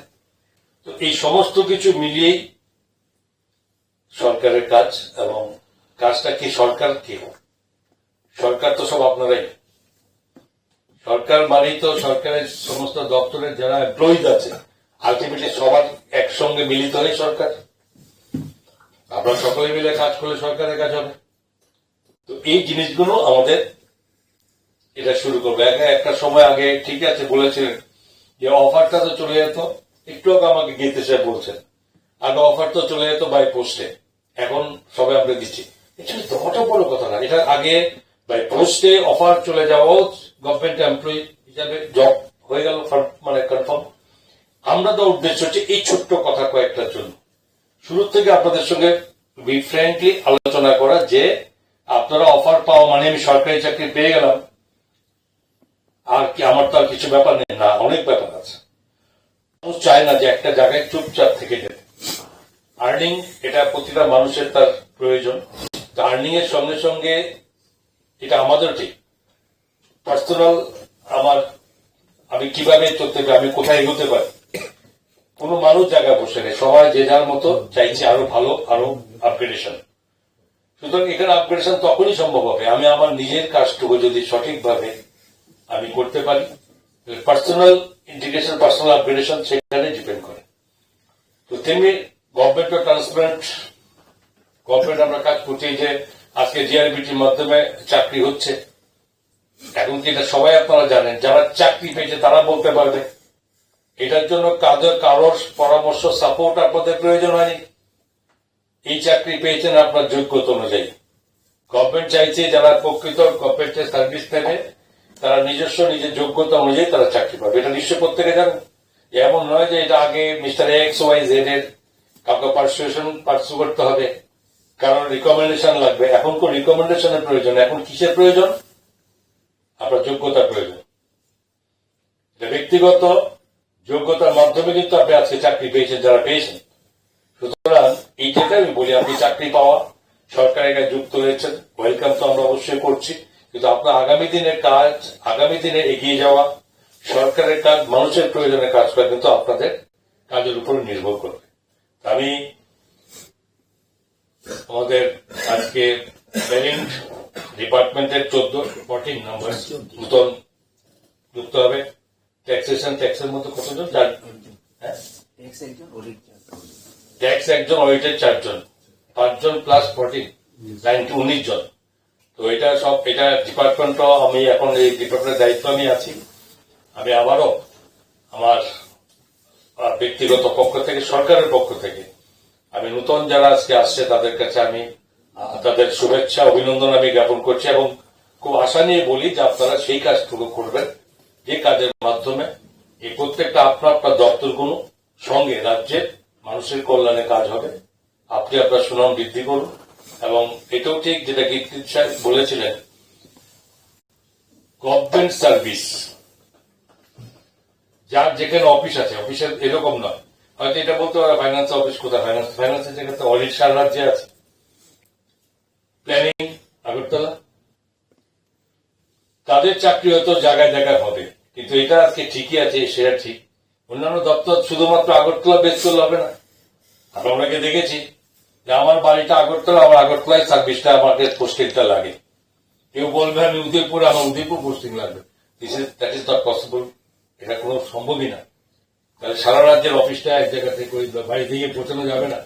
তো এই সমস্ত কিছু মিলিয়েই সরকারের কাজ। এবং কাজটা কি, সরকার কি? সরকার তো সব আপনারাই। সরকার মানেই তো সরকারের সমস্ত দপ্তরের যারা এমপ্লয়িজ আছে, আলটিমেটলি সবার একসঙ্গে মিলিত হয়ে সরকার। আমরা সকলে মিলে কাজ করলে সরকারের কাজ হবে। তো এই জিনিসগুলো আমাদের এটা শুরু করবে। এক- একটা সময় আগে ঠিক আছে বলেছিলেন যে অফারটা তো চলে যেত, একটু আগে আমাকে গীতা স্যার বলছেন, আগে অফার তো চলে যেত বাই পোস্টে, এখন সবে আমরা দিচ্ছি। অ্যাকচুয়ালি তো ওটা বড় কথা না, এটা আগে বাই পোস্টে অফার চলে যাওয়াও গভর্নমেন্ট এমপ্লয়ি হিসাবে জব হয়ে গেল, ফার- মানে কনফার্ম। আমরা তো উদ্দেশ্য হচ্ছে এই ছোট্ট কথা কয়েকটার জন্য শুরু থেকে আপনাদের সঙ্গে ফ্র্যাঙ্কলি আলোচনা করা যে আপনারা অফার পাওয়া মানে আমি সরকারি চাকরি পেয়ে গেলাম, আর কি আমার তো আর কিছু ব্যাপার নেই, না, অনেক ব্যাপার আছে। মানুষ চায় না যে একটা জায়গায় চুপচাপ থেকে যেতে। আর্নিং, এটা প্রতিটা মানুষের তার প্রয়োজন। তো আর্নিং এর সঙ্গে সঙ্গে এটা আমাদের ঠিক পার্সোনাল, আমার, আমি কিভাবে চলতে পারি, আমি কোথায় এগোতে পারি। কোনো মানুষ জায়গায় বসে নেই, সবাই যে যার মতো চাইছে আরো ভালো, আরো আপগ্রেডেশন। সুতরাং এখানে আপগ্রেডেশন তখনই সম্ভব হবে আমি আমার নিজের কাজটুকু যদি সঠিকভাবে আমি করতে পারি। পার্সোনাল ইন্টিগ্রেশন, পার্সোনাল আপগ্রেডেশন সেখানে ডিপেন্ড করে। তো তেমনি গভর্নমেন্টও ট্রান্সপারেন্ট, গভর্নমেন্ট আমরা কাজ করছি। এই যে আজকে জিআরবিটির মাধ্যমে চাকরি হচ্ছে, এখন কি এটা সবাই আপনারা জানেন, যারা চাকরি পেয়েছে তারা বলতে পারবে। এটার জন্য কাদের কারোর পরামর্শ, সাপোর্ট আপনাদের প্রয়োজন হয়নি। এই চাকরি পেয়েছেন আপনার যোগ্যতা অনুযায়ী। গভর্নমেন্ট চাইছে যারা প্রকৃত গভর্নমেন্টের সার্ভিস নেবে, তারা নিজস্ব নিজের যোগ্যতা অনুযায়ী তারা চাকরি পাবে। এটা নিশ্চয় প্রত্যেকে জানেন। এমন নয় যে এটা আগে মিস্টার এক্স ওয়াই জেড এর কাউকে পার্সুয়েশন পার্সু করতে হবে। কারণ রিকমেন্ডেশন লাগবে। এখন কোন রিকমেন্ডেশনের প্রয়োজন? এখন কিসের প্রয়োজন? আপনার যোগ্যতার প্রয়োজন। এটা ব্যক্তিগত যোগ্যতার মাধ্যমে কিন্তু আপনি আজকে চাকরি পেয়েছেন, যারা পেয়েছেন। সুতরাং এইটাকে আমি বলি, আপনি চাকরি পাওয়া, সরকারের কাছে যুক্ত হয়েছেন, ওয়েলকাম তো আমরা অবশ্যই করছি, কিন্তু আপনার আগামী দিনের কাজ, আগামী দিনে এগিয়ে যাওয়া, সরকারের কাজ, মানুষের প্রয়োজনে কাজ করা কিন্তু আপনাদের কাজের উপর নির্ভর করবে। আমি আমাদের আজকে প্যারেন্ট ডিপার্টমেন্টের চোদ্দ, ফোরটিন নাম্বার নতুন যুক্ত হবে। ট্যাক্সেশন, ট্যাক্সের মধ্যে কতজন? চার। হ্যাঁ, ট্যাক্স একজন, অডিট চারজন। ট্যাক্স একজন, অডিটের চারজন, পাঁচজন প্লাস ফোরটিন, নাইনটি, উনিশ জন। তো এটা সব, এটা ডিপার্টমেন্টও আমি এখন, এই ডিপার্টমেন্টের দায়িত্ব আমি আছি। আমি আবারও আমার, আহ, ব্যক্তিগত পক্ষ থেকে, সরকারের পক্ষ থেকে আমি নতুন যারা আজকে আসছে তাদের কাছে আমি, আহ, তাদের শুভেচ্ছা অভিনন্দন আমি জ্ঞাপন করছি এবং খুব আশা নিয়ে বলি যে আপনারা সেই কাজটুকু করবেন, যে কাজের মাধ্যমে এই প্রত্যেকটা আপনার আপনার দপ্তরগুলো সঙ্গে রাজ্যের মানুষের কল্যাণে কাজ হবে। আপনি আপনার সুনাম বৃদ্ধি করুন। এবং এটাও ঠিক, যেটা গিরগিটি সাহেব বলেছিলেন, গভর্নমেন্ট সার্ভিস, যার যেখানে অফিস আছে, অফিসের এরকম নয়, হয়তো এটা বলতে পারে ফাইন্যান্স অফিস কোথায়, ফাইন্যান্স, ফাইন্যান্সের জায়গাতে অডিট সারা রাজ্যে আছে, প্ল্যানিং আগরতলা, তাদের চাকরি হয়তো জায়গায় জায়গায় হবে, কিন্তু এটা আজকে ঠিকই আছে, সেটা ঠিক। অন্যান্য দপ্তর শুধুমাত্র আগরতলা বেস করলে হবে না। আমরা অনেকে দেখেছি যে আমার বাড়িটা আগরতলা, আমার আগরতলায় সার্ভিসটা, আমাকে পোস্টিংটা লাগে। কেউ বলবে আমি উদয়পুর, আমার উদয়পুর পোস্টিং লাগবে। This is, that is not possible. এটা কোনো সম্ভবই না। তাহলে সারা রাজ্যের অফিসটা এক জায়গা থেকে ওই বাড়িতে গিয়ে পৌঁছানো যাবে না।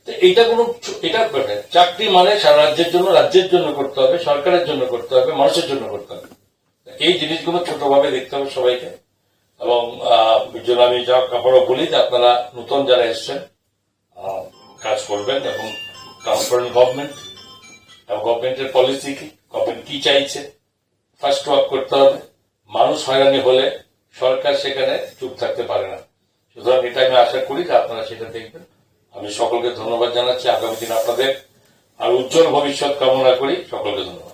তো এটা কোনো ছ-, এটা মানে চাকরি মানে সারা রাজ্যের জন্য, রাজ্যের জন্য করতে হবে, সরকারের জন্য করতে হবে, মানুষের জন্য করতে হবে। এই জিনিসগুলো ছোটভাবে দেখতে হবে সবাইকে। এবং, আহ, এর জন্য আমি যা আবারও বলি যে আপনারা নতুন যারা এসছেন, আহ, কাজ করবেন এবং কাম করেন গভর্নমেন্ট এবং গভর্নমেন্টের পলিসি কি, গভর্নমেন্ট কি চাইছে, ফাস্ট ওয়ার্ক করতে হবে। মানুষ হয়রানি হলে সরকার সেখানে চুপ থাকতে পারে না। সুতরাং এটা আমি আশা করি যে আপনারা সেটা দেখবেন। আমি সকলকে ধন্যবাদ জানাচ্ছি। আগামী দিন আপনাদের আর উজ্জ্বল ভবিষ্যৎ কামনা করি। সকলকে ধন্যবাদ।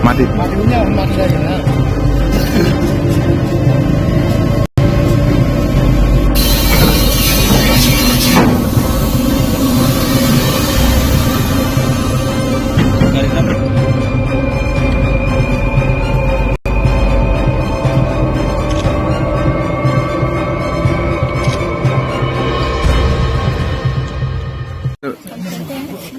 মাটি।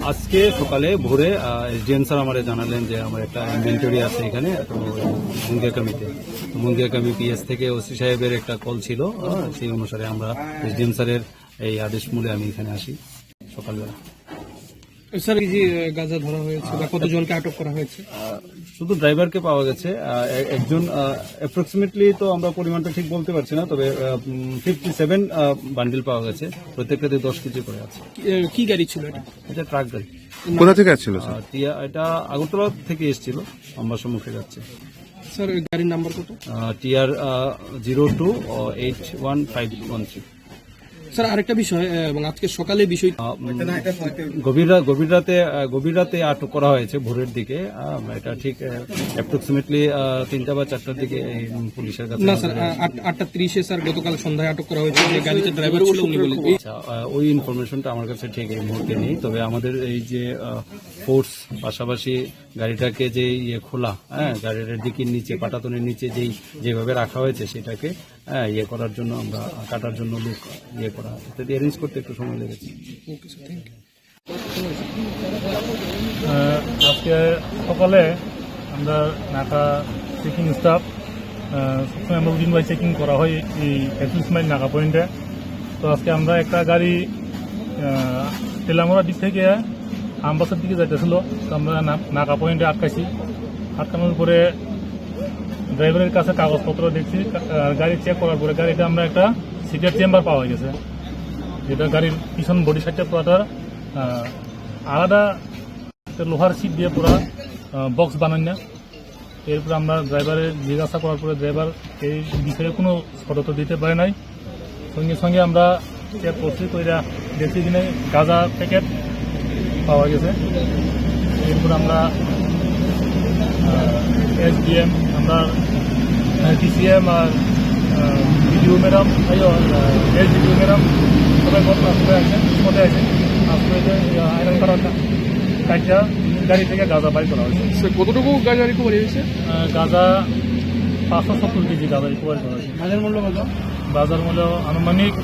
আজকে সকালে ভোরে, আহ, এসডিএম স্যার আমারে জানালেন যে আমার একটা ইনভেন্টরি আছে এখানে, তো মুঙ্গিয়াকামিতে। তো মুঙ্গিয়াকামি পিএস থেকে ওসি সাহেবের একটা কল ছিল, আহ, সেই অনুসারে আমরা এসডিএম স্যারের এই আদেশ মূলে আমি এখানে আসি সকালবেলা। স্যার, এই যে গাঁজা ধরা হয়েছে বা কতজনকে আটক করা হয়েছে? আহ, শুধু ড্রাইভারকে পাওয়া গেছে। আহ, এ-, একজন, আহ, অ্যাপ্রক্সিমেটলি তো আমরা পরিমাণটা ঠিক বলতে পারছি না, তবে, আহ, উম, ফিফটি সেভেন, আহ, বান্ডিল পাওয়া গেছে, প্রত্যেকটাতে দশ কেজি করে আছে। এ, কি গাড়ি ছিল এটা? এটা ট্রাক গাড়ি। কোথা থেকে আসছিল, স্যার? আহ, টিয়া-, এটা আগরতলা থেকে এসেছিল, আমার সম্মুখে যাচ্ছে। স্যার, ওই গাড়ির নাম্বার কত? Ah, TR, ah, zero two eight one five one three. Sir, আরেকটা বিষয়, আহ, এবং আজকে সকালে বিষয় আহ, উম, গভীর রা-, গভীর রাতে, আহ, গভীর রাতে আটক করা হয়েছে ভোরের দিকে। আহ, এটা ঠিক, আহ, অ্যাপ্রক্সিমেটলি, আহ, তিনটা বা চারটার দিকে এই, উম, পুলিশের কাছে না, আমাদের স্যার, আহ, আট-, আটটা ত্রিশে, স্যার, গতকাল সন্ধ্যায় আটক করা হয়েছে, যে গাড়িতে ড্রাইভার ছিল উনি বলেন। আচ্ছা, আহ, ওই ইনফরমেশনটা আমার কাছে ঠিক এই মুহূর্তে নেই, তবে আমাদের এই যে, আহ, ফোর্স, পাশাপাশি গাড়িটাকে যে ইয়ে খোলা, হ্যাঁ, গাড়ির ডিকির নিচে, পাটাতনের নিচে যেই, যেভাবে রাখা হয়েছে সেটাকে, হ্যাঁ, ইয়ে করার জন্য আমরা, কাটার জন্য লোক ইয়ে করা, ইত্যাদি অ্যারেঞ্জ করতে একটু সময় লেগেছে। আহ, আজকে সকালে আমরা নাকা চেকিং স্টাফ, আহ, সবসময় আমরা রুটিন ওয়াইজ চেকিং করা হয় এই একচল্লিশ মাইল নাকা পয়েন্টে। তো আজকে আমরা একটা গাড়ি, আহ, তেলামুড়ার দিক থেকে আমবাসার দিকে যাইতেছিল। তো আমরা না-, নাকা পয়েন্টে আটকাইছি। আটকানোর পরে ড্রাইভারের কাছে কাগজপত্র দেখছি, কা-, আহ, গাড়ি চেক করার পরে গাড়িতে আমরা একটা সিগারেট চেম্বার পাওয়া গেছে, যেটা গাড়ির পিছন বডি সাইডটা পুরাটা, আহ, আলাদা একটা লোহার শিট দিয়ে পুরা, আহ, বক্স বানান না। এরপরে আমরা ড্রাইভারে জিজ্ঞাসা করার পরে ড্রাইভার এই বিষয়ে কোনো সদুত্তর দিতে পারে নাই। সঙ্গে সঙ্গে আমরা চেক করছি, কইরা দেখছি কিনা গাঁজা প্যাকেট পাওয়া গেছে। এরপর আমরা, আহ, এসডিএম, আমরা, আহ, ডিসিএম আর, আহ, বিডিও ম্যাডাম, এই, আহ, এসডিপিও ম্যাডাম সবাই ঘটনা সবাই আছেন, স্পটে আছেন। আসলে যে, আহ, আয়রন করার কাজটা গাড়ি থেকে গাঁজা বাই করা হয়েছে। স্যার, কতটুকু গাঁজা রিকভারি হয়েছে? আহ, গাঁজা পাঁচশো সত্তর কেজি গাঁজা রিকভারি করা হয়েছে। বাজার মূল্য কত? বাজার মূল্য আনুমানিক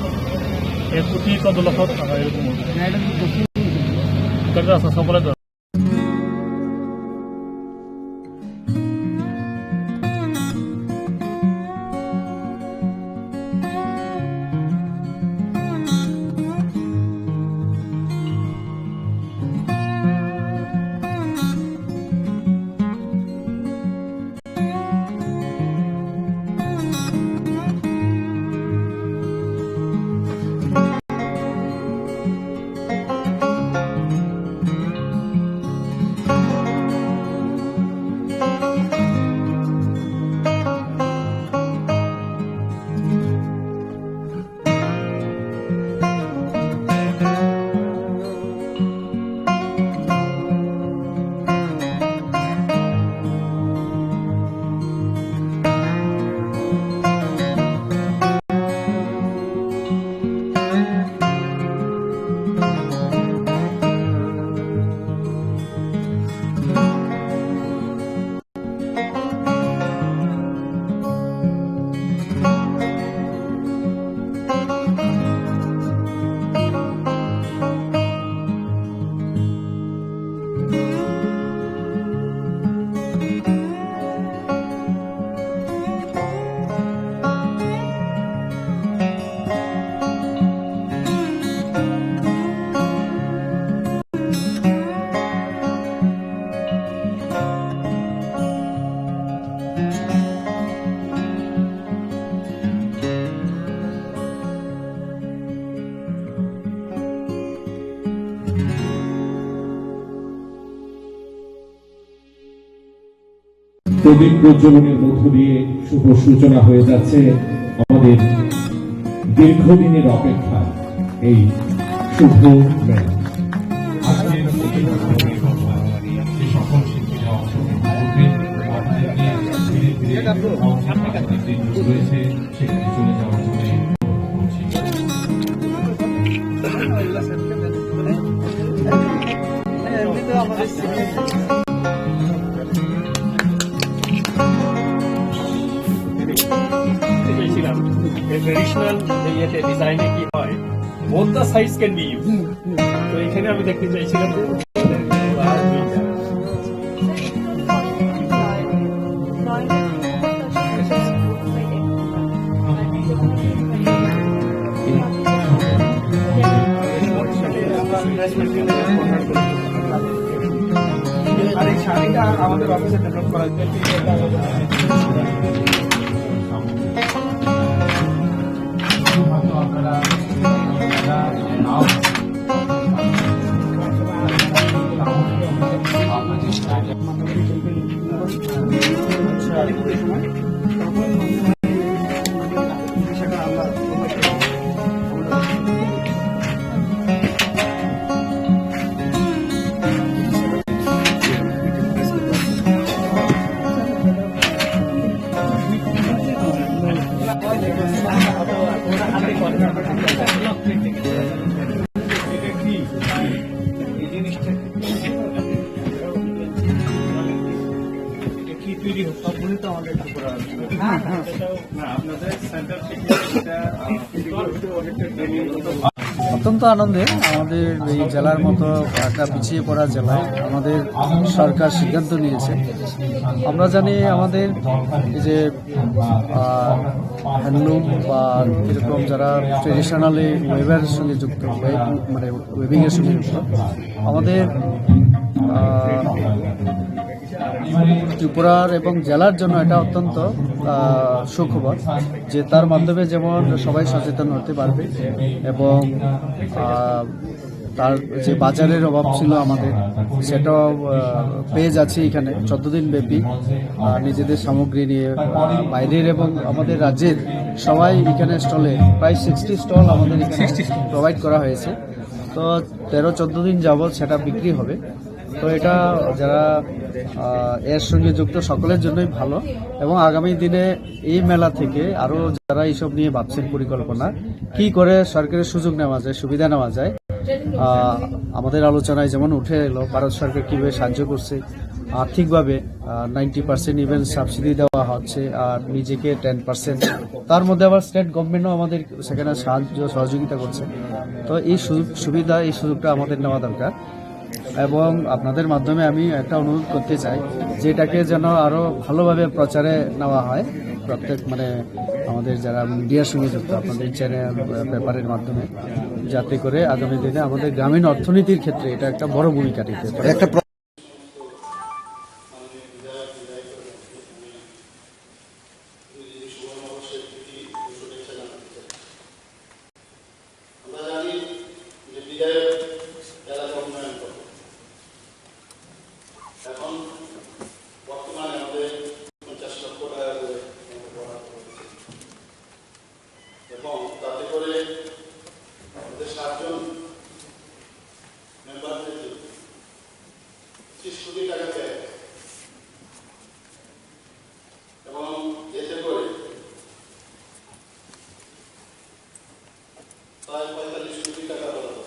এক কোটি চোদ্দ লক্ষ টাকা এরকম হবে। না, এটা কি দক্ষিণ? এটা আছে সকলের দরকার। প্রদীপ প্রজ্বলনের মধ্য দিয়ে শুভ সূচনা হয়ে যাচ্ছে আমাদের দীর্ঘদিনের অপেক্ষা এই শুভ মেলা। আজকের এই যে সকল শিল্পীরা অংশগ্রহণ করবেন, তাদেরকে ধীরে ধীরে মঞ্চের পাশে যে রয়েছে, সেখানে চলে যাওয়ার জন্য অনুরোধ করছি। ট্রেডিশনাল ইয়েতে ডিজাইনে কি হয়, both the sides can be used। তো এখানে আমি দেখতে চাইছিলাম যে আর এই শাড়িটা আমাদের অফিসে ডেভেলপ করা হয়েছে। অত্যন্ত আনন্দে আমাদের এই জেলার মতো একটা পিছিয়ে পড়া জেলায় আমাদের সরকার সিদ্ধান্ত নিয়েছে। আমরা জানি আমাদের এই যে হ্যান্ডলুম বা এরকম যারা ট্রেডিশনালি ওয়েবার সঙ্গে যুক্ত, ওয়েব মানে উইভিংয়ের সঙ্গে যুক্ত, আমাদের আহ, ত্রিপুরার এবং জেলার জন্য এটা অত্যন্ত আহ, সুখবর, যে তার মাধ্যমে যেমন সবাই সচেতন হতে পারবে এবং আহ, তার যে বাজারের অভাব ছিল আমাদের, সেটাও পেয়ে যাচ্ছে এখানে চোদ্দ দিন ব্যাপী। আহ, নিজেদের সামগ্রী নিয়ে আহ, বাইরের এবং আমাদের রাজ্যের সবাই এখানে স্টলে, প্রায় সিক্সটি স্টল আমাদের এখানে প্রোভাইড করা হয়েছে। তো তেরো চোদ্দ দিন যাবত সেটা বিক্রি হবে। তো এটা যারা আহ, এর সঙ্গে যুক্ত সকলের জন্যই ভালো, এবং আগামী দিনে এই মেলা থেকে আরো যারা এইসব নিয়ে ভাবছেন পরিকল্পনা, কি করে সরকারের সুযোগ নেওয়া যায়, সুবিধা নেওয়া যায়, আহ, আমাদের আলোচনায় যেমন উঠে এলো ভারত সরকার কিভাবে সাহায্য করছে আর্থিকভাবে, নাইনটি পার্সেন্ট ইভেন সাবসিডি দেওয়া হচ্ছে, আর নিজেকে টেন পার্সেন্ট, তার মধ্যে আবার স্টেট গভর্নমেন্টও আমাদের সেখানে সাহায্য সহযোগিতা করছে। তো এই সুযোগ সুবিধা, এই সুযোগটা আমাদের নেওয়া দরকার। এবং আপনাদের মাধ্যমে আমি একটা অনুরোধ করতে চাই, যেটাকে যেন আরো ভালোভাবে প্রচারে নেওয়া হয়, প্রত্যেক মানে আমাদের যারা মিডিয়ার সঙ্গে যুক্ত, আপনাদের চ্যানেল, পেপারের মাধ্যমে, যাতে করে আগামী দিনে আমাদের গ্রামীণ অর্থনীতির ক্ষেত্রে এটা একটা বড় ভূমিকা নিতে পারে। একটা প্র- আমরা জানি যে বিধায়ক এলাকা উন্নয়ন করে। এখন বর্তমানে আমাদের পঞ্চাশ লক্ষ টাকা করে বরাদ্দ হয়েছে। এবং তাতে করে আমাদের সাতজন মেম্বারদের জন্য পঁচিশ কোটি টাকা ব্যয় হয়। এবং এতে করে প্রায় পঁয়তাল্লিশ কোটি টাকা বরাদ্দ।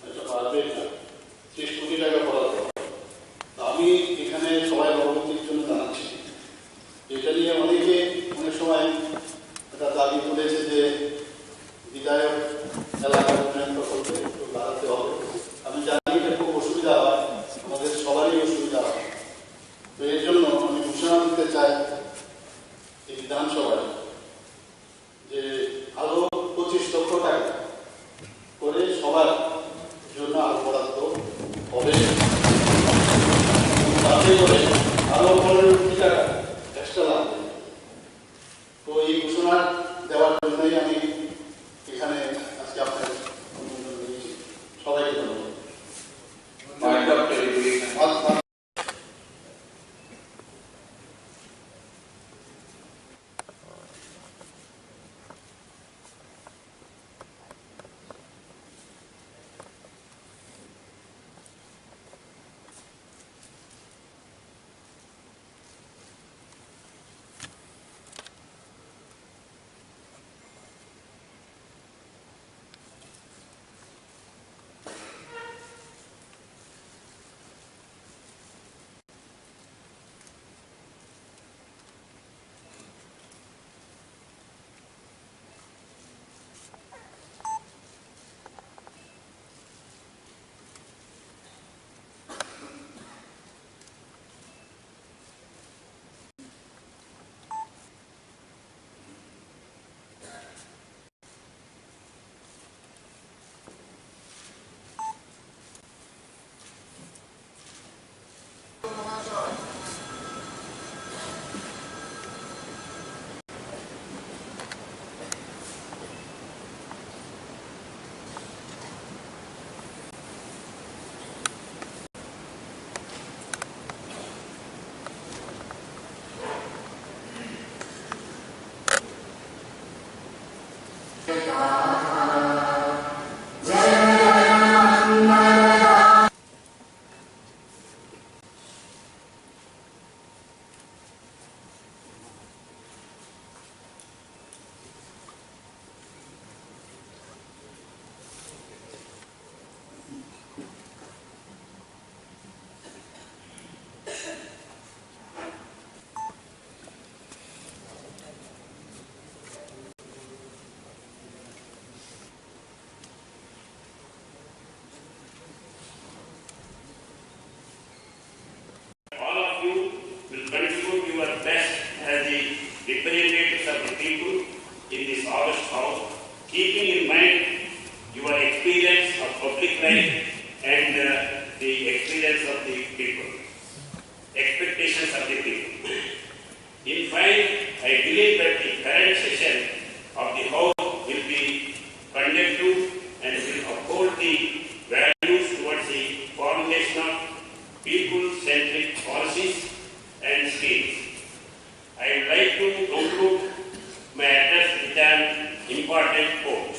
একটা পারবে না, ত্রিশ কোটি টাকা বরাদ্দ। তো আমি এখানে সবাই মহব্বতের জন্য জানাচ্ছি। এটা নিয়ে অনেকে অনেক সময় একটা দাবি তুলেছে যে বিধায়ক এলাকা উন্নয়ন প্রকল্পে একটু বাড়াতে হবে। আমি জানি এটা খুব অসুবিধা হয়, আমাদের সবারই অসুবিধা হয়। তো এর জন্য আমি ঘোষণা দিতে চাই এই বিধানসভায় যে আরো পঁচিশ লক্ষ টাকা করে সবার জন্য আরো বরাদ্দ হবে, তাতে করে আরো পনেরো কোটি টাকা এক্সট্রা লাগবে। তো এই ঘোষণা দেওয়ার জন্যই আমি এখানে আজকে আপনার অনুমোদন নিয়েছি। সবাইকে ধন্যবাদ। public life and uh, the experience of the people, expectations of the people. In fine, I believe that the current session of the House will be conductive and will uphold the values towards the formulation of people-centric policies and schemes. I would like to conclude my address with an important quote.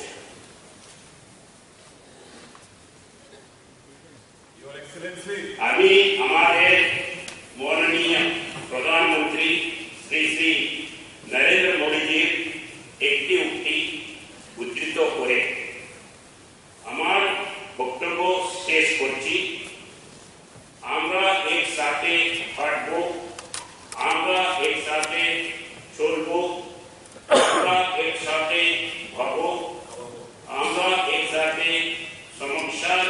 Your Excellency. আমি আমাদের মাননীয় প্রধানমন্ত্রী শ্রী শ্রী নরেন্দ্র মোদীজির একটি উক্তি উদ্ধৃত করে আমার বক্তব্য শেষ করছি। আমরা একসাথে হাঁটব, আমরা একসাথে চলব, আমরা একসাথে ভাবব, আমরা একসাথে সমস্যার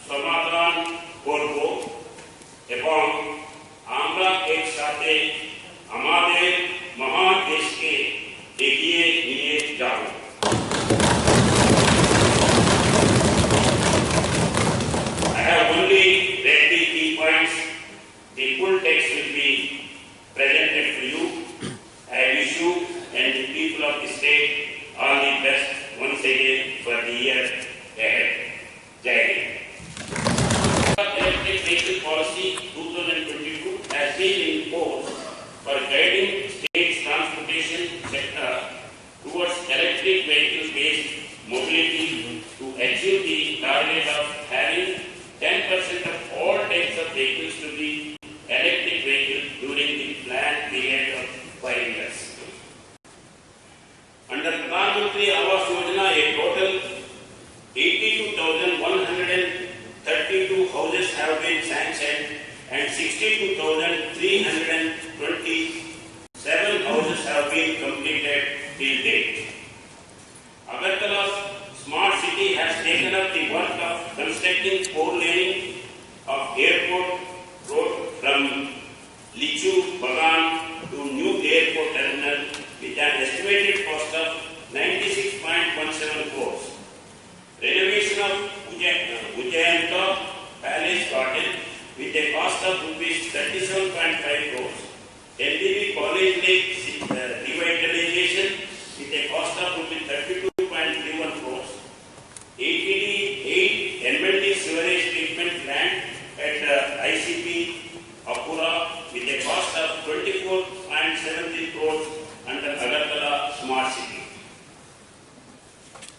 সমাধান করব এবং আমরা একসাথে আমাদের মহাদেশকে এগিয়ে নিয়ে যাব। I have only read the key points. The full text will be presented to you. I wish you and the people of the state all the best once again for the year ahead. Jai Hind. Electric vehicle policy two thousand twenty-two has been in force for guiding state's transportation sector towards electric vehicle-based mobility to achieve the target of having ten percent of all types of vehicles to be electric vehicles during the planned period of five years. Under Pradhan Mantri Awas Yojana, a total eighty-two thousand one hundred and thirty-two houses have been sanctioned and sixty-two thousand three hundred and twenty-seven houses have been completed till date. Agartala Smart City has taken up the work of constructing four laning of Airport Road from Lichu Bagan to new airport terminal with an estimated cost of ninety-six point one seven crores. Renovation of Uja-, uh, Ujjayanta Palace Garden with a cost of rupees thirty-seven point five crores. L D B College Lake, uh, revitalization with a cost of rupees thirty-two point three one crores. A T D eight M L D sewerage treatment plant at, uh, I C P Akura with a cost of twenty-four point seven three crores under Agartala Smart City.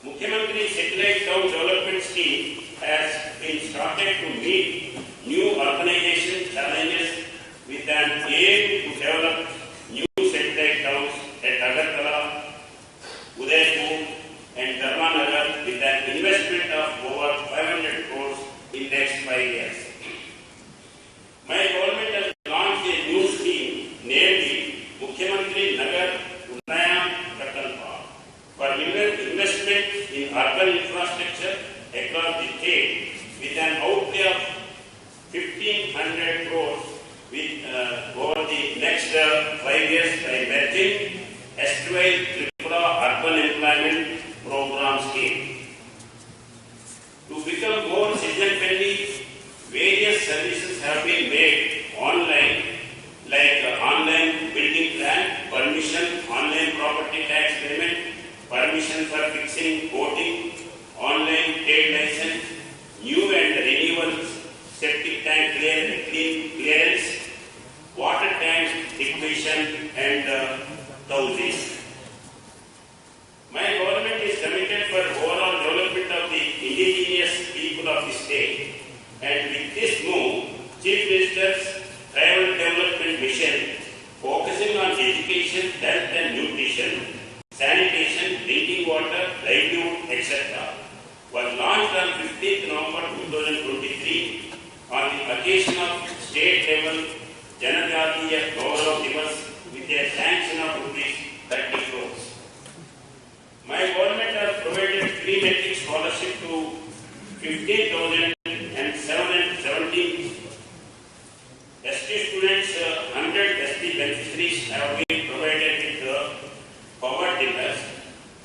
Mukhyamantri Satellite Town Development Scheme has been started to meet new urbanization challenges with an aim to develop new satellite towns at Agartala, Udaipur and Dharmanagar with an investment of over five hundred crores in next five years. My government has launched a new scheme named the Mukhyamantri Nagar Unnayan Prakalpa for inve-, investment in urban infrastructure across the state with an outlay of fifteen hundred crores with, uh, over the next, uh, five years by merging erstwhile Tripura Urban Employment Program Scheme. To become more citizen friendly, various services have been made online, like, uh, online building plan permission, online property tax payment, permission for fixing boating, online trade license, new and renewal septic tank clear-, clean clearance, water tank equipment and, uh, houses. My government is committed for overall development of the indigenous people of the state, and with this move, Chief Minister's Tribal Development Mission, focusing on education, health and nutrition, sanitation, drinking water, livelihood, et cetera, was launched on fifteenth November two thousand twenty-three on the occasion of state level Janajatiya Gaurav Divas with a sanction of rupees thirty crores. My government has provided free matric scholarship to fifteen thousand and seven hundred seventeen S T students, uh, hundred S T beneficiaries have been provided with, uh, power tillers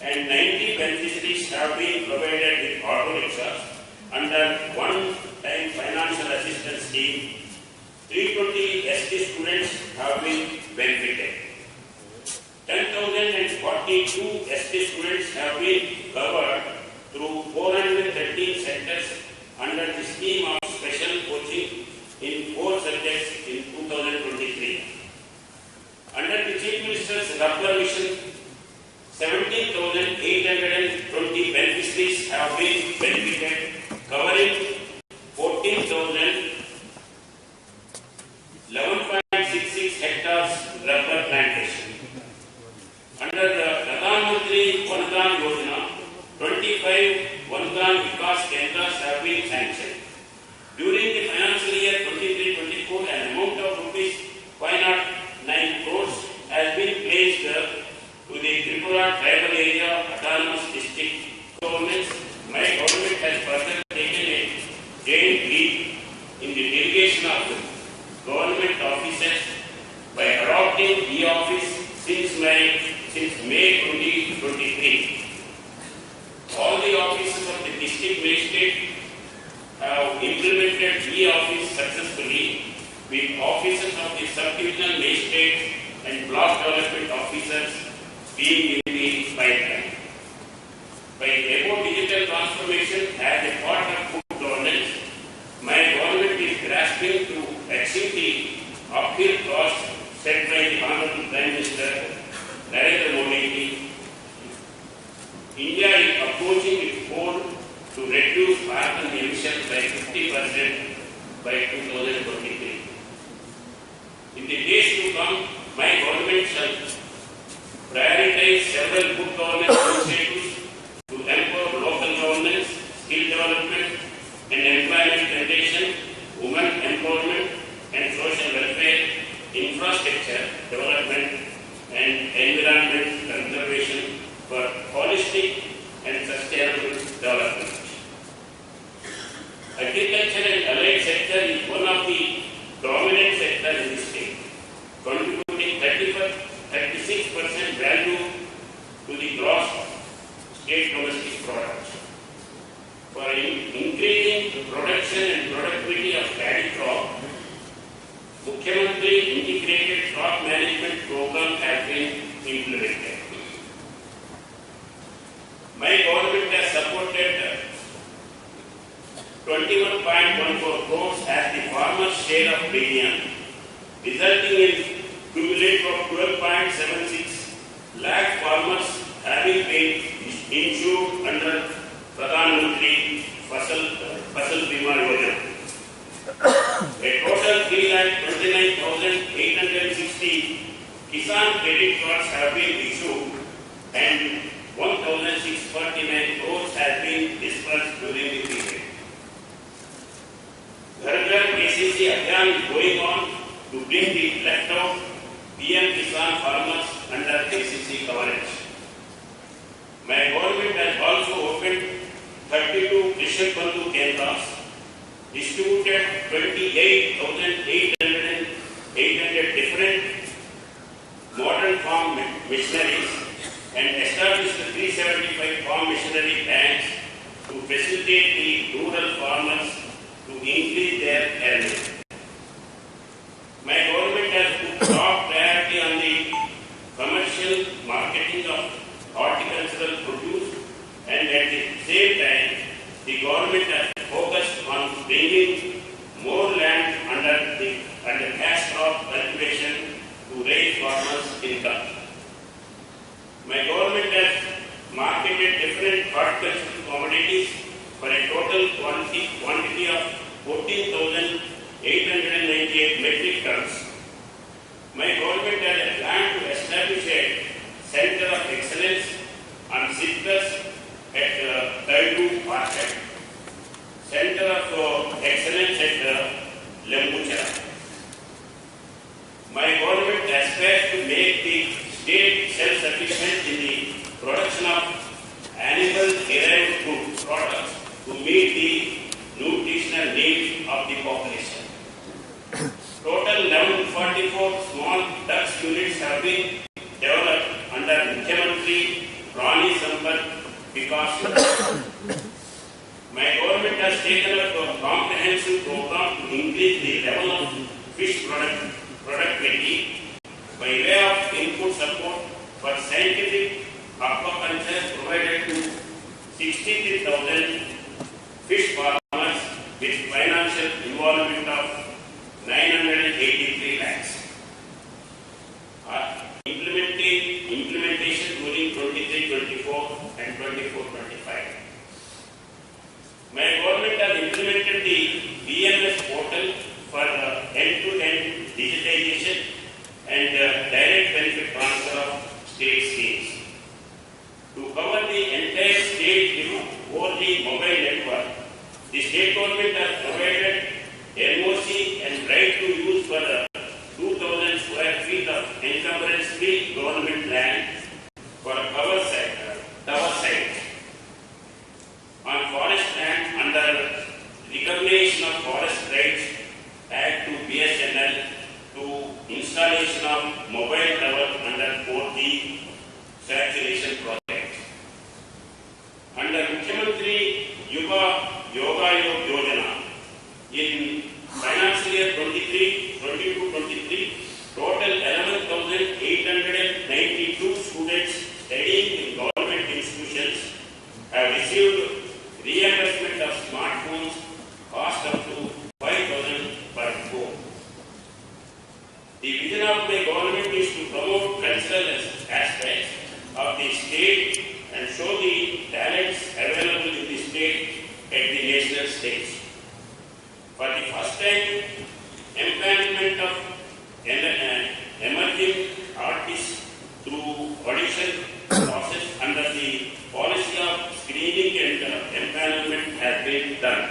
and ninety beneficiaries have been provided with auto rickshaws. under one-time financial assistance scheme, three twenty S T students have been benefited. Ten thousand and forty-two S T students have been covered through four hundred thirteen centers under the scheme of special coaching in four subjects in two thousand twenty-three. Under the Chief Minister's Rubber Mission, seventeen thousand eight hundred and twenty beneficiaries have been benefited, covering fourteen thousand eleven point six six hectares rubber plantation. Under the Pradhan Mantri Van Dhan Yojana, twenty-five Van Dhan Vikas Kendras have been sanctioned. During the financial year twenty-three twenty-four, an amount of rupees five hundred nine crores has been placed, uh, to the Tripura Tribal Area Autonomous District governments. My government has further taken a giant leap in the delegation of government offices by adopting e-office since May, since May twenty twenty-three. All the offices of the district magistrate have implemented e-office successfully, with offices of the sub-divisional magistrates and block development officers being in the pipeline. By above digital transformation as a part of good governance, my government is grasping to achieve the uphill task set by the Honorable Prime Minister Narendra Modi ji. India is approaching its goal to reduce carbon emissions by fifty percent by two thousand twenty-three. In the days to come, my government shall prioritize several good governance initiatives to empower local governance, skill development and employment generation, women empowerment and social welfare, infrastructure development and environment conservation for holistic and sustainable development. Agriculture and allied sector is one of the dominant sector in the state, contributing thirty-six percent value to the gross state domestic product. For in- increasing production and productivity of paddy crop, Mukhyamantri Integrated Crop Management Program has been implemented. My government has supported twenty-one point one four crores as the farmers' share of premium, resulting in cumulative of twelve point seven six lakh farmers having been insured under Pradhan Mantri Fasal, Fasal Bima Yojana. A total three lakh twenty-nine thousand eight hundred sixty Kisan credit cards have been issued and one thousand six forty-nine crores have been disbursed during the period. Ghar Ghar K C C Abhiyan is going on to bring the left out P M Kisan farmers under K C C coverage. My government has also opened thirty-two Krishak Bandhu Kendras, distributed twenty-eight thousand eight hundred and eight hundred different modern farm ma- machineries, and established three seventy-five farm machinery banks to facilitate the rural farmers to increase their earnings. My government has put top priority on the commercial marketing of horticultural produce, and at the same time, the government has focused on bringing more land under the under cash crop cultivation to raise farmers' income. My government has marketed different horticultural commodities for a total quantity, quantity of fourteen thousand eight hundred ninety-eight metric tons. My government has a plan to establish a center of excellence on citrus at uh, Taidu Orchard, center of uh, excellence at uh, Lembuchara. My government aspires to make the state self-sufficient in the production of animal-derived food products to meet the nutritional needs of the population. Total eleven forty-four small ducks units have been developed under Mukhyamantri Prani Sampad Vikas Yojana. My government has taken up a comprehensive program to increase the level of fish product, productivity by way of input support for scientific aquaculture provided to sixty-three thousand fish farmers with financial involvement of nine hundred eighty-three lakhs. Uh, implementing, implementation during twenty-three twenty-four and twenty-four twenty-five. My government has implemented the B M S portal for, uh, end-to-end digitization and, uh, direct benefit transfer of state schemes. To cover the entire state with four G mobile network, the state government has provided N O C and right to use for the two thousand square feet of encumbrance-free government land for power site, uh, tower sites. On forest land under recognition of Forest Rights Act to B S N L to installation of mobile tower under four G saturation project. Under Mukhyamantri Yuva Yoga Yog Yojana, in financial year twenty-three, twenty-two twenty-three, total eleven thousand eight hundred and ninety-two students studying in government institutions have received reimbursement of smartphones cost up to five thousand per phone. The vision of the government is to promote cultural as-, aspects of the state and show the talents available in the state at the national stage. For the first time, empanelment of em-, uh, emerging artists through audition process under the policy of screening and, uh, empanelment has been done.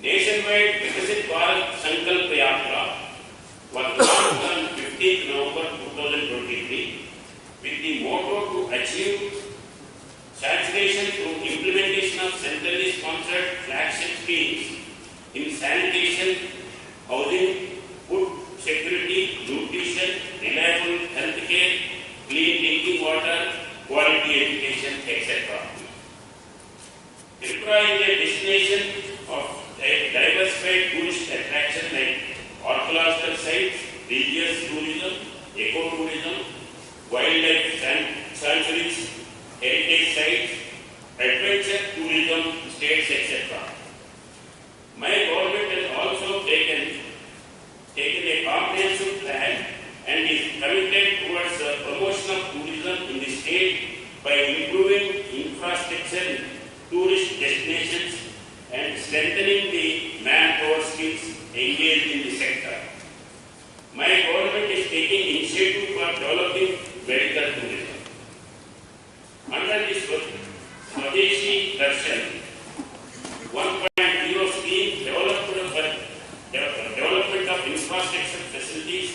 Nationwide Viksit Bharat Sankalp Yatra was launched on fifteenth November two thousand twenty-three with the motto to achieve saturation through implementation of centrally sponsored flagship schemes in sanitation, housing, food security, nutrition, reliable healthcare, clean drinking water, quality education, et cetera. Tripura is a destination of a diversified tourist attraction like archaeological sites, religious tourism, ecotourism, wildlife san-, sanctuaries, heritage sites, adventure tourism, states, et cetera. My government has also taken, taken a comprehensive plan and is committed towards the promotion of tourism in the state by improving infrastructure, tourist destinations, and strengthening the manpower skills engaged in the sector. My government is taking initiative for developing medical tourism. Under the Swa-, Swadeshi Darshan one point zero scheme, development of, de-, development of infrastructure facilities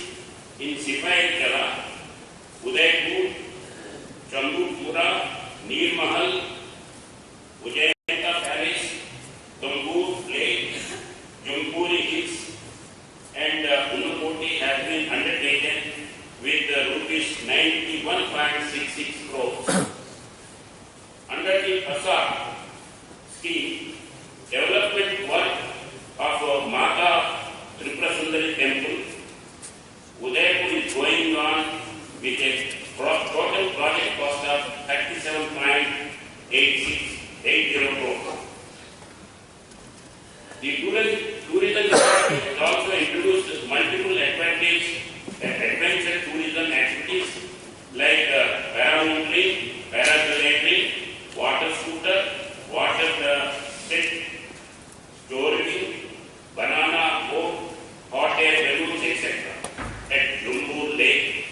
in Sipahi Jala, Udaipur, Chandrapura, Neer Mahal, Ajanta Palace, Tambur Lake, Jumpuri Hills, and, uh, Unakoti has been undertaken with, uh, rupees ninety-one point six six crores. Under the PRASAD scheme, development work of, uh, Mata Tripura Sundari Temple, Udaipur is going on with a pro-, total project cost of thirty-seven point eight six eight zero crore. The tourism, tourism department has also introduced multiple advantage, adventure tourism activities like, uh, paramountaineering, paragliding, water scooter, water, uh, jet tourism, banana boat, hot air balloons, et cetera at Jumbur Lake,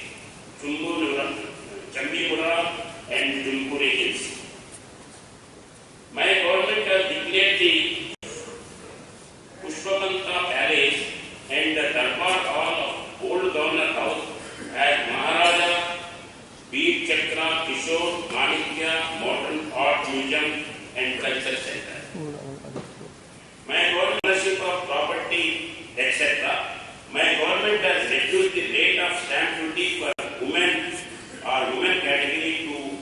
Jumbur, Chambimura and Jumpuri Hills. My government has declared the Pushpamanta Palace and the Darbar Hall of Old Governor House as Maharaja Veer Chakra Kishore Manikya Modern Art Museum and Culture Center. My government ownership of property, et cetera. My government has reduced the rate of stamp duty for women or women category to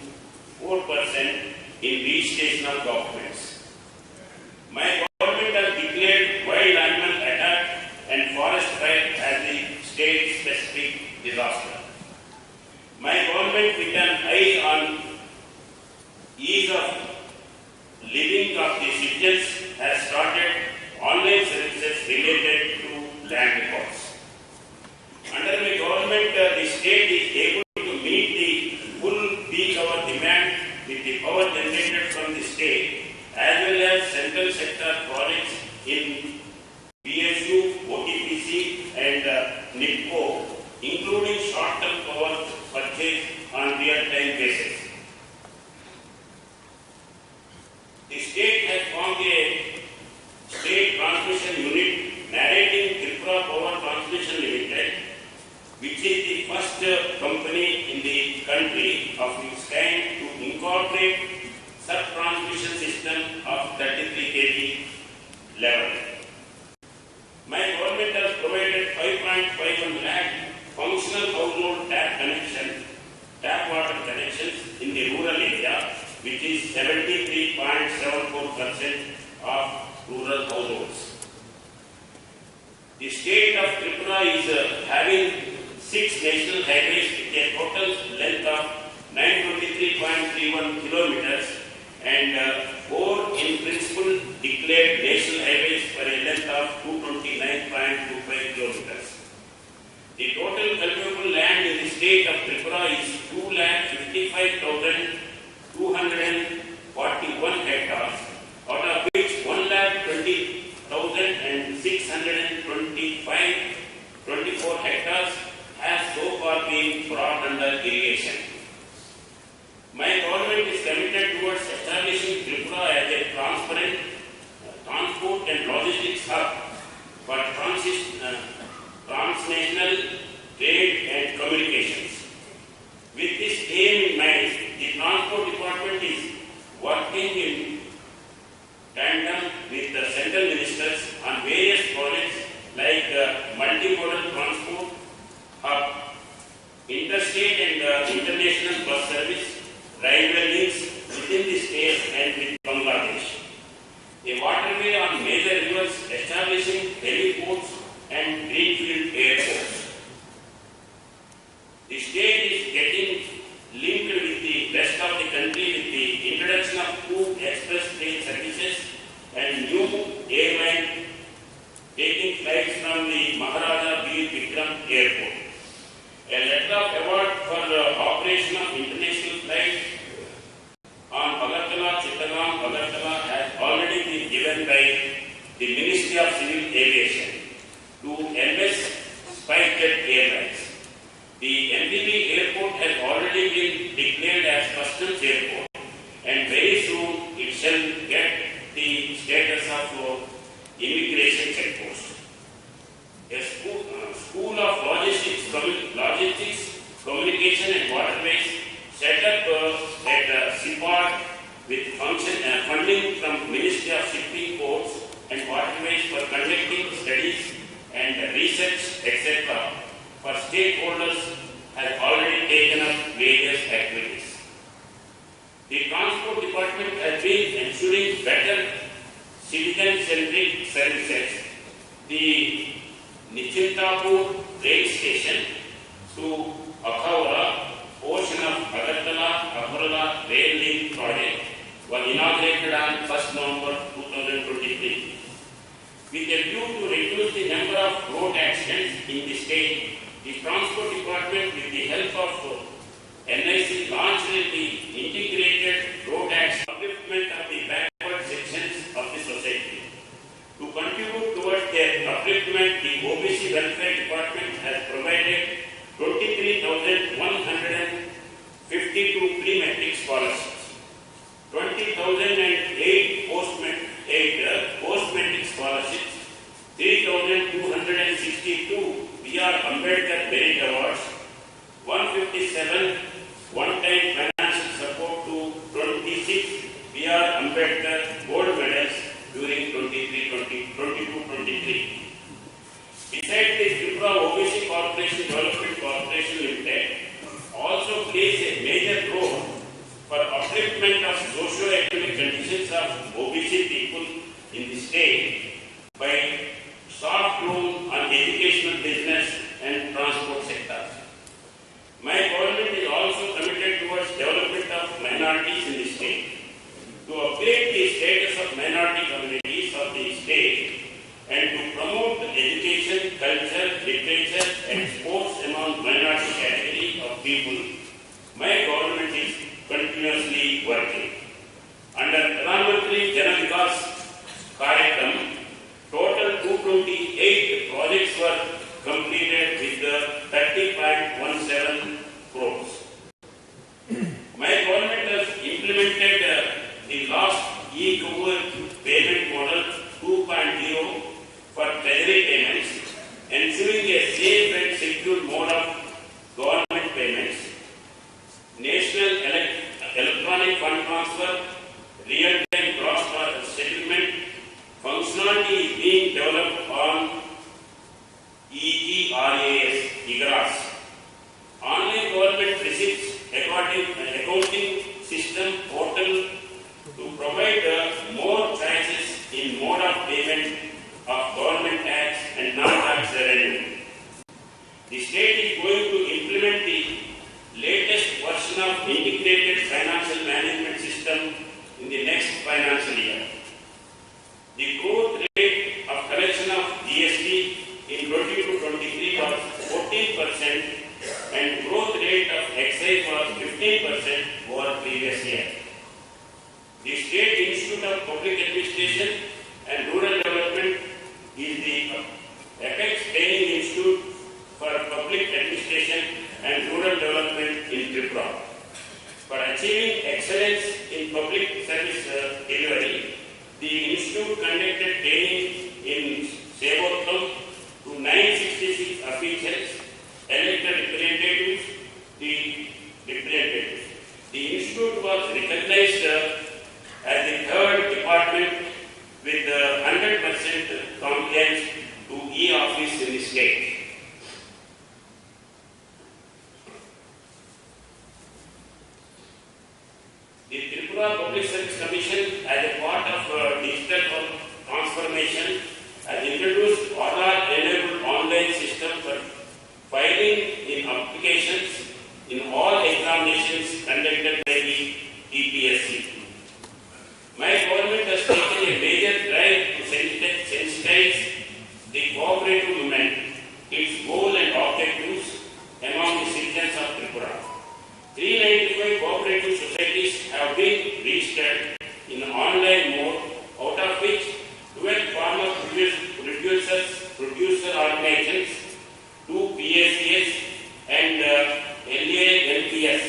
four percent in registration governments. My government has declared wild animal attack and forest fire as the state-specific disaster. My government, with an eye on ease of living of the citizens, has started online services related to land records. Under my government, uh, the state is able to meet the full peak hour demand with the power generated from the state as well as central sector projects in P S U, O T P C and, uh, NEEPCO, including short-term power purchase on real-time basis. The state has formed a state transmission unit narrating Tripura Power Transmission Limited, which is the first, uh, company in the country of its kind to incorporate sub-transmission system of thirty-three K V level. My government has provided five point five one lakh functional household tap connection, tap water connections in the rural area, which is seventy-three point seven four percent of rural households. The state of Tripura is, uh, having six national highways with a total length of nine twenty-three point three one kilometers and, uh, four in principle declared national highways for a length of two twenty-nine point two five kilometers. The total cultivable land in the state of Tripura is two lakh fifty-five thousand two hundred and forty-one hectares, out of which one lakh twenty thousand and six hundred and twenty-five, twenty-four hectares has so far been brought under irrigation. My government is committed towards establishing Tripura as a transparent, uh, transport and logistics hub for transis-, uh, transnational trade and communications. With this aim in mind, the Transport Department is working in tandem with the central ministers on various projects like, uh, multimodal transport hub, interstate and, uh, international bus service, railway links within the state and with Bangladesh, a waterway on major rivers, establishing heliports and greenfield airports. The state is getting linked with the rest of the country with the introduction of two express train services and new airline taking flights from the Maharaja Bir Bikram Airport. A letter of award for the operation of international flight on Agartala Chittagong Agartala has already been given by the Ministry of Civil Aviation to M S Spicejet Airlines. The M P B airport has already been declared as customs airport, and very soon it shall get the status of, uh, immigration check post. A school, uh, school of logistics, commu-, logistics, communication and waterways set up, uh, at, uh, CPOD with function, uh, funding from Ministry of Shipping, Ports and Waterways for conducting studies and research, et cetera for stakeholders has already taken up various activities. The Transport Department has been ensuring better citizen-centric services. The Nichintapur rail station to Akhawra portion of Agartala-Akhawra rail link project was inaugurated on first November two thousand twenty-three. With a view to reduce the number of road accidents in the state, the Transport Department, with the help of N I C, launched the integrated road accident upliftment of the backward sections of the society. To contribute towards their upliftment, the O B C Welfare Department has provided twenty-three thousand one hundred and fifty-two pre-matric scholarships, twenty thousand and eight post-mat-, eight, uh, post-matric scholarships, three thousand two hundred and sixty-two B R Ambedkar Merit Awards, one fifty-seven one-time financial support to twenty-six B R Ambedkar Gold Medals during twenty-three twenty, twenty-two twenty-three. Besides this, Tripura O B C Corporation Development Corporation Limited also plays a major role for upliftment of socio-economic conditions of O B C people in the state by soft loan on educational, business and transport sectors. My government is also committed towards development of minorities in the state. To upgrade the status of minority communities of the state and to promote education, culture, literature and sports among minority category of people, my government is continuously working. Under Pradhan Mantri Jana Vikas Karyakram, total two twenty-eight projects were completed with the thirty point one seven crores. My government has implemented, uh, the last e-commerce payment model two point zero for treasury payments, ensuring a safe and secure mode of government payments. National elec-, electronic fund transfer, real-time cross-border settlement functionality is being developed on E G R A S, eGRAS. Online government receipts according, accounting system portal to provide, uh, more choices in mode of payment of government tax and non-tax revenue. The state is going to implement the latest version of integrated financial management system in the next financial year. The growth rate of collection of G S T in twenty-two twenty-three was fourteen percent and growth rate of excise was fifteen percent over previous year. The State Institute of Public Administration and Rural Development is the apex training institute for public administration and rural development in Tripura. For achieving excellence in public service, uh, delivery, the institute conducted training in Sevotham to nine sixty-six officials, elected representatives, the representatives. The institute was recognized, uh, as the third department with, uh, hundred percent compliance to e-office in the state. The Tripura Public Service Commission, as a part of, uh, digital transformation, has introduced Aadhaar-enabled online system for filing in applications in all examinations conducted by the T P S C. My government has taken a major drive to sensitize, sensitize the cooperative movement, its goal and objectives among the citizens of Tripura. Three ninety-five cooperative societies have been registered in online mode, out of which twelve farmer produce-, producers, producer organizations, two P S C S and, uh, L A M P S,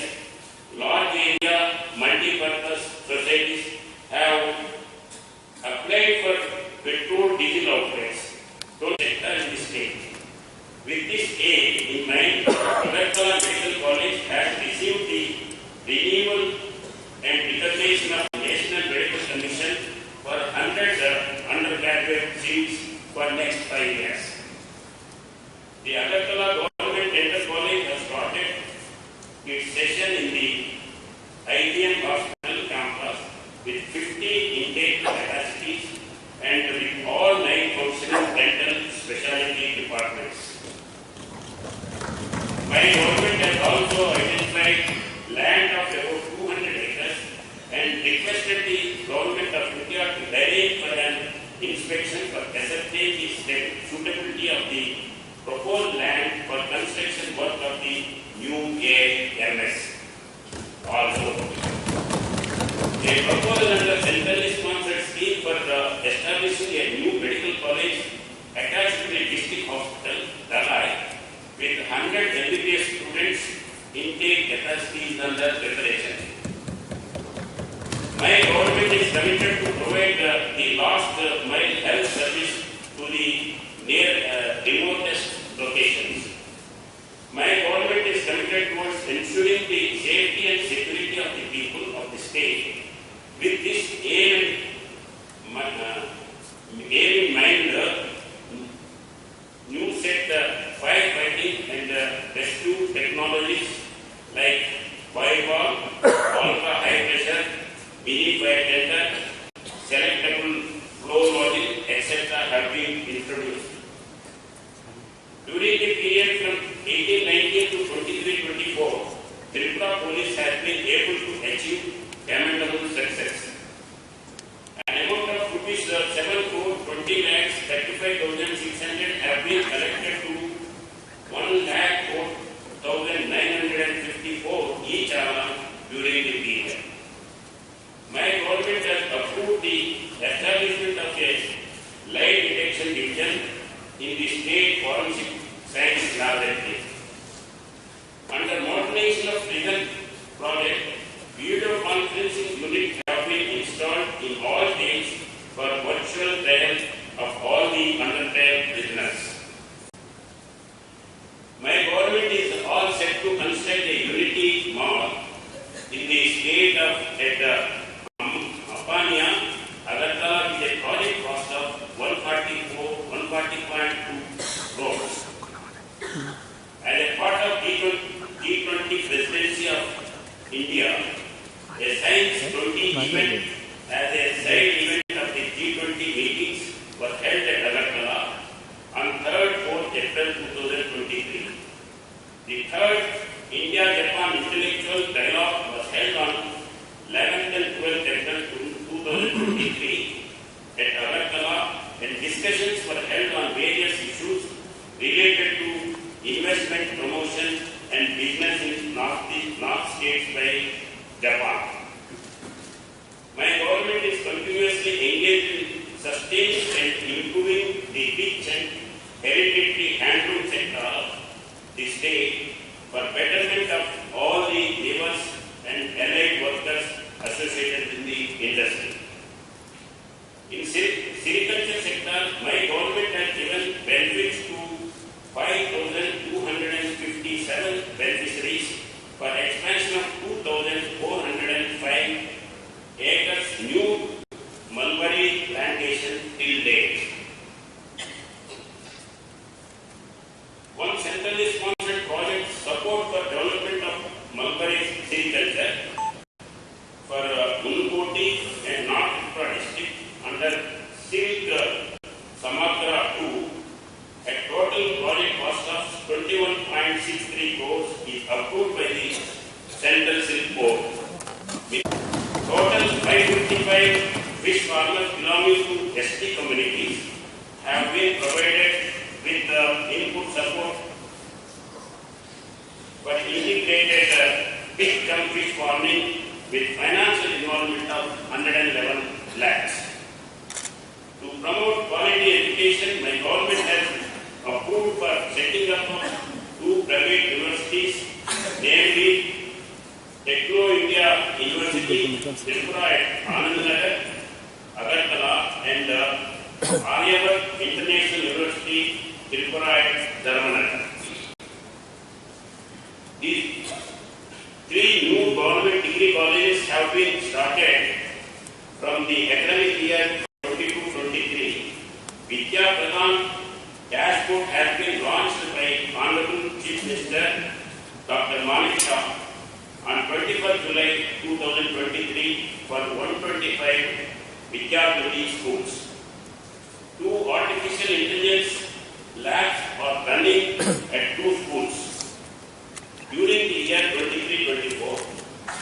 large area multi-purpose societies, have applied for petrol diesel outlets to sector in the state. With this aim in mind, Agartala Medical College has received the renewal and recognition of National Medical Commission for hundred, uh, undergraduate seats for next five years. The Agartala Government Dental College has started its session in the I G M Hospital campus with fifty intake capacities and with all nine functional dental specialty departments. My government has also identified land of about two hundred acres and requested the Government of India to direct for an inspection for ascertain the sta-, suitability of the proposed land for construction work of the new A I M S. Also, a proposal under centrally sponsored scheme for, uh, establishing a new medical college attached to the district hospital, Dhalai, with hundred M B B S students, intake capacity is under preparation. My government is committed to provide, uh, the last, uh, mile health service to the near, uh, remotest locations. My government is committed towards ensuring the safety and security of the people of the state. With this aim, my, uh, aim in mind, uh, new set, uh, firefighting and, uh, rescue technologies like fire bomb, ultra high pressure, mini fire tender, been introduced. During the period from eighteen nineteen to twenty-three twenty-four, Tripura police has been able to achieve commendable success. An amount of rupees seven crore twenty lakhs thirty-five thousand six hundred have been collected to one lakh four thousand nine hundred and fifty-four each hour during the period. My government has approved the establishment of a lie detection division in the State Forensic Science Laboratory. Under modernization of prison project, video conferencing unit have been installed in all jails for virtual trial of all the under trial prisoners. My government is all set to construct a unity mall in the state of at the Apania, Agartala with a project cost of one forty-four, one forty point two crores. As a part of G twenty, G twenty presidency of India, a science twenty event as a side event of the G twenty meetings was held at Agartala on third, fourth April two thousand twenty-three. The third India-Japan intellectual dialogue was held on eleventh and twelfth April two thousand twenty-three at Agartala, and discussions were held on various issues related to investment promotion and business in North, North states by Japan. My government is continuously engaged in sustaining and improving the rich and hereditary handloom sector of the state for betterment of all the labourers and allied workers associated in the industry. In seri-, sericulture sector, my government has given benefits to five thousand two hundred and fifty-seven beneficiaries for expansion of two thousand four hundred and five acres new mulberry plantation till date. One centrally sponsored project, support for development of mulberry sericulture for, uh, Unakoti and North Tripura district under Silk, uh, Samagra two, a total project cost of twenty-one point six three crores is approved by the Central Silk Board. Total five fifty-five fish farmers belonging to S T communities have been provided with the input support for integrated, uh, big jump fish farming with financial involvement of hundred and eleven lakhs. To promote quality education, my government has approved for setting up of two private universities, namely Techno India University, Tripura at Anandnagar, Agartala, and, uh, Aryabhatta International University, Tripura at Dharmanagar. These three new government degree colleges have been started from the academic year twenty-two twenty-three. Vidya Pradhan dashboard has been launched by Honorable Chief Minister Doctor Manik Saha on twenty-first July two thousand twenty-three for one twenty-five Vidya Jyoti schools. Two artificial intelligence labs are running at two schools. During the year twenty-three twenty-four,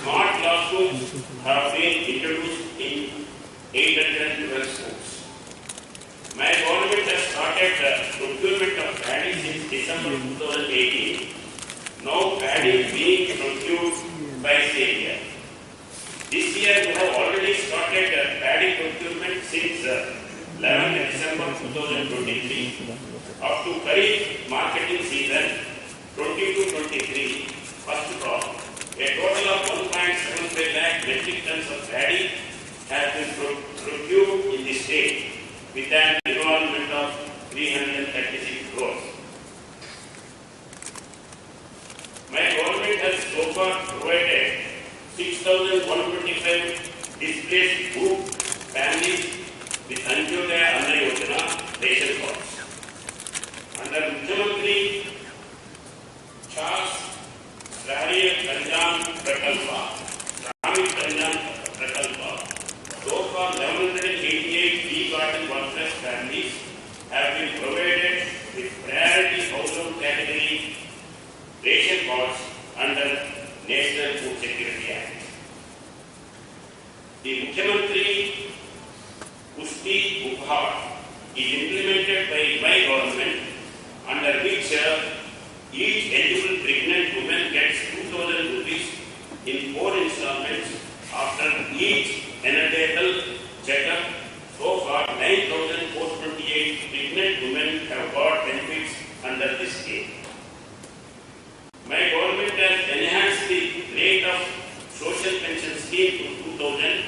smart classrooms have been introduced in eight hundred twelve schools. My government has started the procurement of paddy since December two thousand eighteen. Now paddy is being procured by C A G R. This year we have already started, uh, paddy procurement since, uh, eleventh December two thousand twenty-three. Up to Kharif marketing season twenty-two twenty-three first crop, a total of one point seven five lakh metric tons of paddy has been pro-, procured in the state with an involvement of three hundred thirty-six crores. My government has so far provided six thousand one twenty-five displaced group families with Antyodaya Anna Yojana ration cards. Under Mukhyamantri Chas Rahari Kanjan Prakalpa, Shramik Kanjan Prakalpa, so far eleven hundred eighty-eight tea garden workers families Third is implemented by my government, under which uh, each eligible pregnant woman gets two thousand rupees in four installments after each antenatal checkup. So far, nine thousand four twenty-eight pregnant women have got benefits under this scheme. My government has enhanced the rate of social pension scheme to two thousand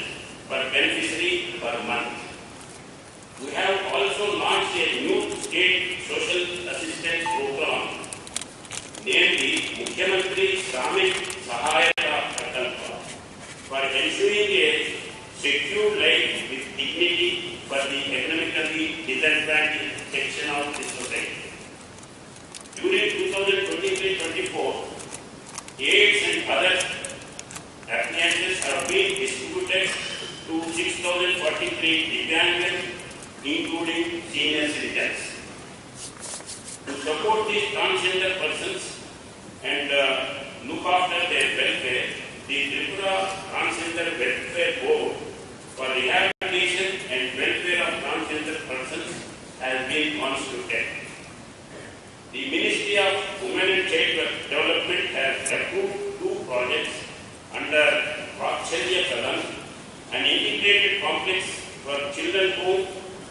per beneficiary per month. We have also launched a new state social assistance program named the Mukhyamantri Shramik Sahayata Prakalpa for ensuring a secure life with dignity for the economically disadvantaged section of the society. During two thousand twenty-three twenty-four, aids and other appliances have been distributed to six thousand forty-three Divyang, including senior citizens. To support these transgender persons and uh, look after their welfare, the Tripura Transgender Welfare Board for Rehabilitation and Welfare of Transgender Persons has been constituted. The Ministry of Women and Child Development has approved two projects under Vatsalya Sadan, an integrated complex for children home,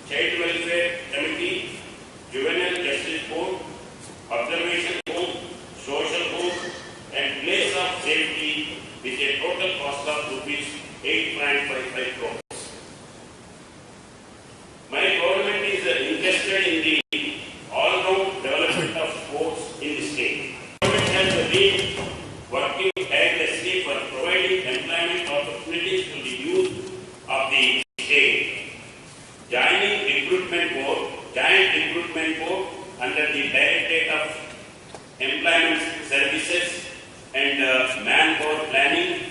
child welfare committee, juvenile justice home, observation home, social home, and place of safety with a total cost of rupees eight point five five crores. My government is uh, interested in the all-round development of sports in the state. Government has been working tirelessly for providing employment opportunities to the youth of the state. Joining recruitment board, joint recruitment board under the directorate of employment services and uh, manpower planning,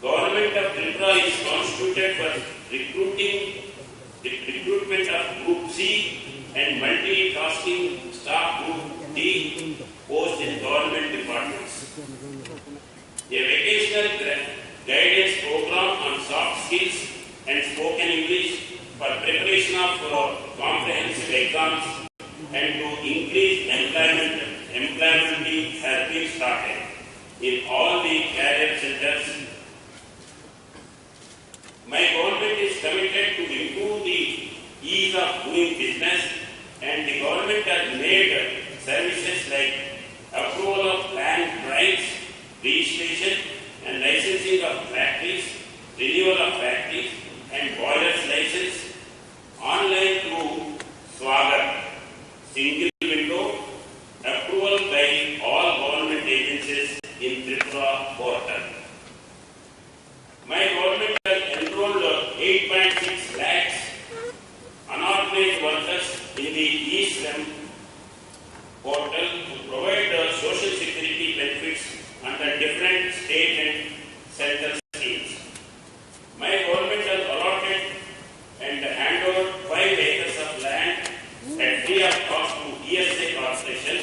Government of Tripura is constituted for recruiting, the recruitment of Group C and multitasking staff Group D post in government departments. A vocational gra- guidance program on soft skills and spoken English for preparation of uh, comprehensive exams and to increase employment, employability has been started in all the career centers. My government is committed to improve the ease of doing business, and the government has made services like approval of land rights, registration and licensing of factories, renewal of factories and boilers license, online through Swagat, single window, approval by all government agencies in Tripura portal. My government has enrolled eight point six lakhs unorganized workers in the e-Shram portal to provide the social security benefits under different state and central schemes. My government has allotted and hand over five acres of land at free of cost to E S A Corporation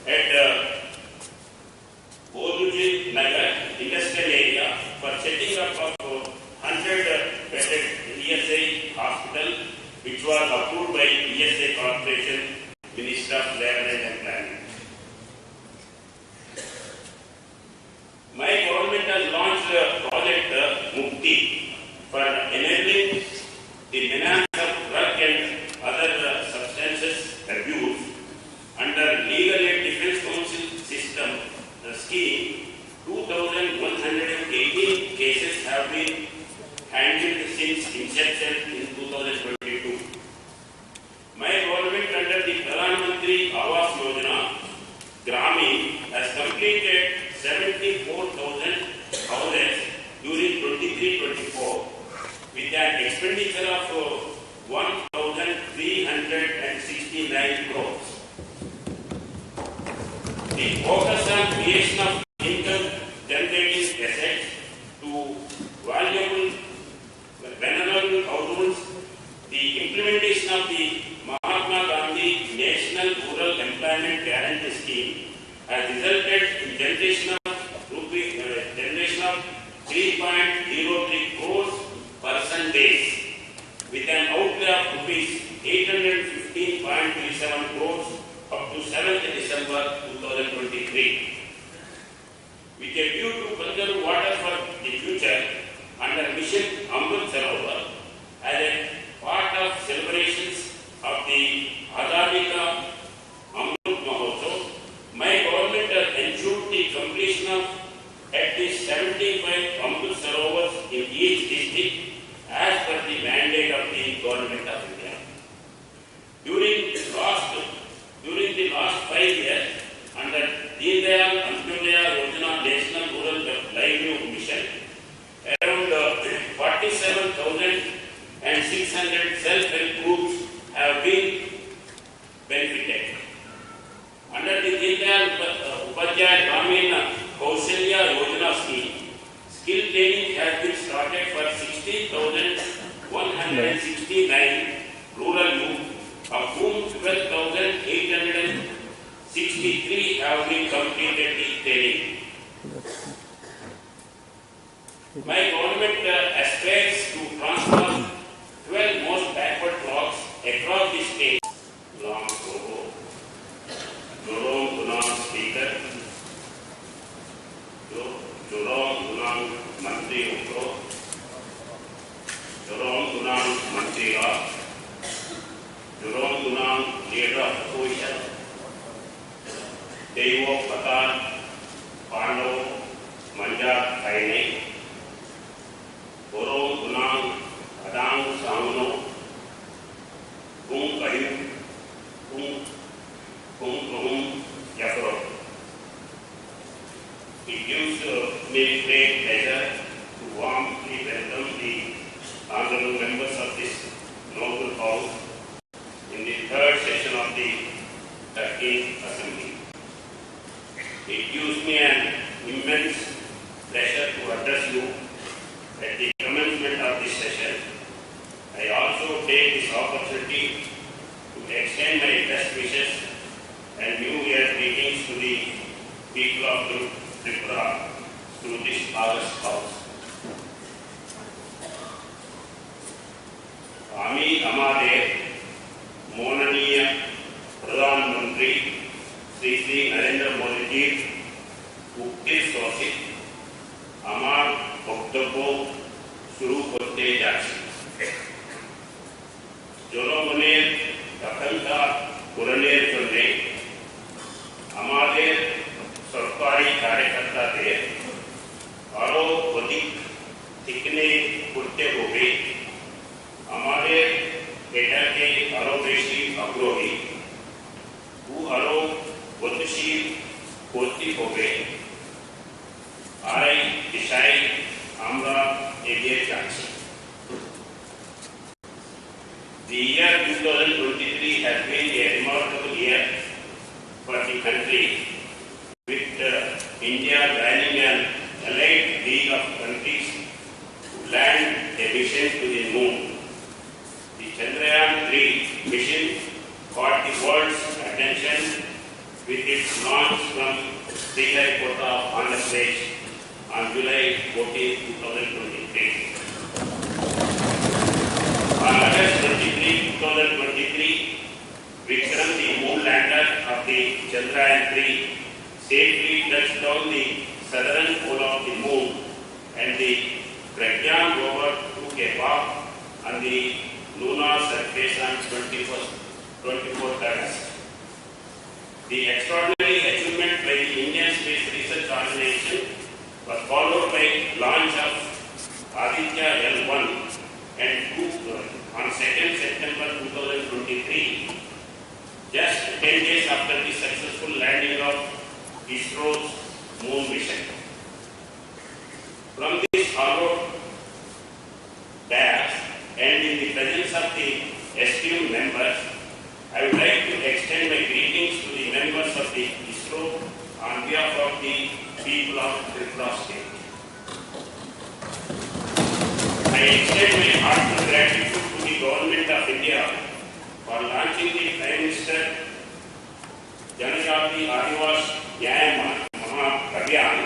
at uh, Boduji Nagar Industrial Area for setting up of hundred bedded E S I hospital, which was approved by E S I Corporation, Minister of Labour and Employment. My government has launched a project uh, Mukti for enabling the menace of drug and other uh, substances abuse under Legal Aid Defense Council system uh, scheme. Two thousand one hundred eighteen cases have been handled since inception in two thousand twenty-two. My government under the Pradhan Mantri Awas Yojana Gramin has completed seventy-four thousand houses during twenty-three twenty-four with an expenditure of uh, one thousand three hundred sixty-nine crores. The focus on creation of income generating assets to valuable vulnerable households, the implementation of the Mahatma Gandhi National Rural Employment Guarantee Scheme has resulted in generation of rupee, uh, generation of three point zero three crores person days with an outlay of rupees eight hundred fifteen point three seven crores up to seventh December two thousand twenty-three. With a view to conserve water for the future, under Mission Amrit Sarovar, as a part of celebrations of the Azadi Ka Amrit Mahotsav, my government has ensured the completion of at least seventy-five Amrit Sarovars in each district as per the mandate of the Government of India. During last, during the last five years, under Deen Dayal Antyodaya Yojana National Rural Livelihood Mission, around, uh, forty-seven thousand six hundred self-help groups have been benefited. Under the Deen Dayal Upa-, uh, Upadhyaya Gramin Kaushalya Yojana scheme, skill training has been started for sixteen thousand one hundred sixty-nine rural youth, of whom twelve thousand eight hundred sixty-three have been completed the training. My government, uh, aspires to transform twelve most backward blocks across the state. Long Bobo, Jorom Gunang Speaker, Jo-, Jorom Gunang Mantri Ukro, Jorom Gunang Mantri Raj, Jorom Gunang Leader of Opposition, Teibo Phatar Pando Manjak Kainai, Borok Gunang Adang Sangno, Kung Kayu, Kung, Kung Kahum Yakro. It gives, uh, me great pleasure to warmly welcome the honorable members of this noble house in the third session of the thirteenth Assembly. It gives me an immense pleasure to address you at the commencement of this session. I also take this opportunity to extend my best wishes and New Year greetings to the people of Tri-, Tripura through this august house. আমি আমাদের মাননীয় প্রধানমন্ত্রী শ্রী শ্রী নরেন্দ্র মোদীজির উক্তি সহিত আমার বক্তব্য শুরু করতে যাচ্ছি। জনগণের আকাঙ্ক্ষা পূরণের জন্য আমাদের সরকারি কার্যকর্তাদের আরও অধিক তীক্ষ্ণ করতে হবে। আমাদের এটাকে আরও বেশি আগ্রহী ও আরও গতিশীল করতে হবে। আর এই দিশায় আমরা এগিয়ে যাচ্ছি। The year two thousand twenty-three has been a remarkable year for the country, with, uh, India joining an elite league of countries to land a mission to the moon. The Chandrayaan three mission caught the world's attention with its launch from Sriharikota of Andhra Pradesh on July fourteenth, two thousand twenty-three. On August twenty-three, two thousand twenty-three, Vikram, the moon lander of the Chandrayaan three, safely touched down the southern pole of the moon, and the Pragyan rover took a walk on the lunar surface on twenty-first, twenty-fourth August. The extraordinary achievement by the Indian Space Research Organization was followed by launch of Aditya L one and two on second September two thousand twenty-three, just ten days after the successful landing of ISRO's moon mission. From this hallowed dais and in the presence of the esteemed members, I would like to extend my greetings to the members of the ISRO on behalf of the people of Tripura State. I extend my heartfelt gratitude to the Government of India for launching the Prime Minister Janajati Adivasi Nyay Maha Abhiyan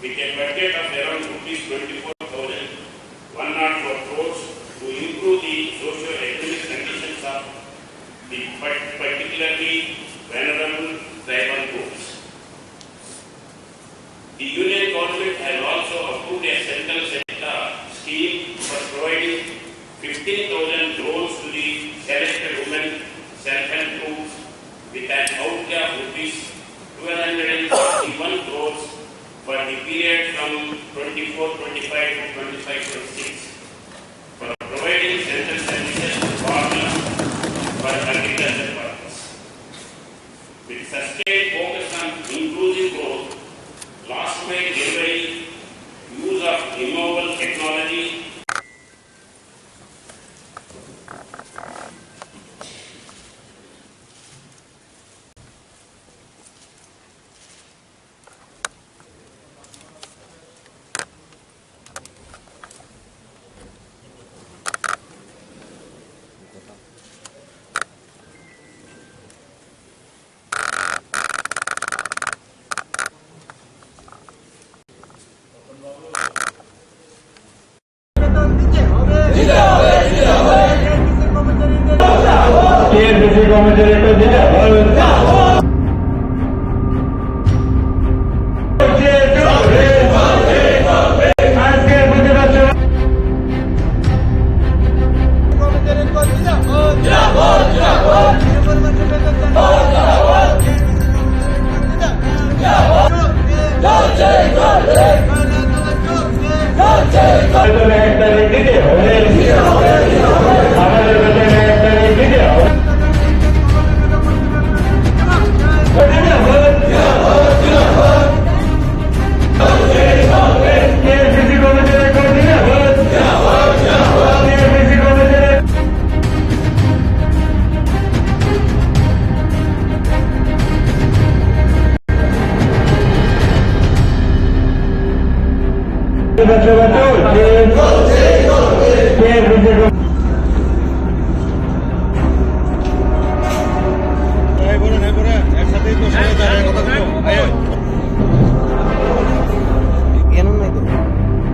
with a budget of around rupees twenty-four thousand one hundred four crores to improve the socio-economic condition particularly vulnerable tribal groups. The Union Government has also approved a central sector scheme for providing fifteen thousand drones to the selected women self-help groups with an outlay of rupees twelve hundred and sixty-one crores for the period from twenty-four twenty-five to twenty-five twenty-six for providing central services to farmers for agriculture purpose. With sustained focus on inclusive growth, last mile delivery, use of renewable technology,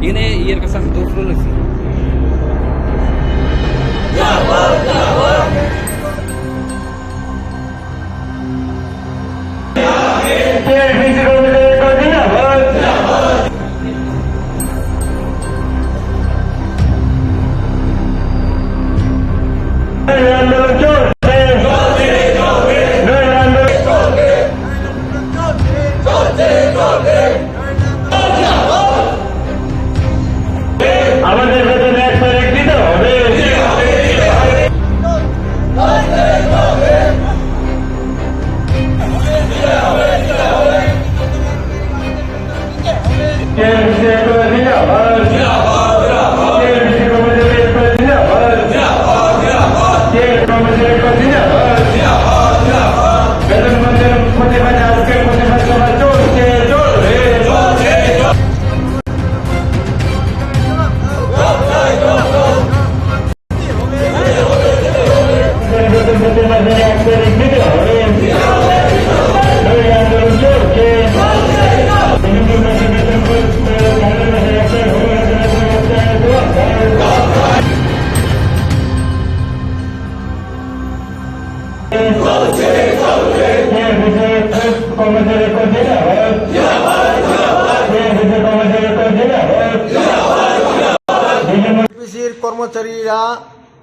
Ene iyer kasa dufro lesi. আমাদের বেতন এক তারিখ দিতে হবে। এপিসির কর্মচারীরা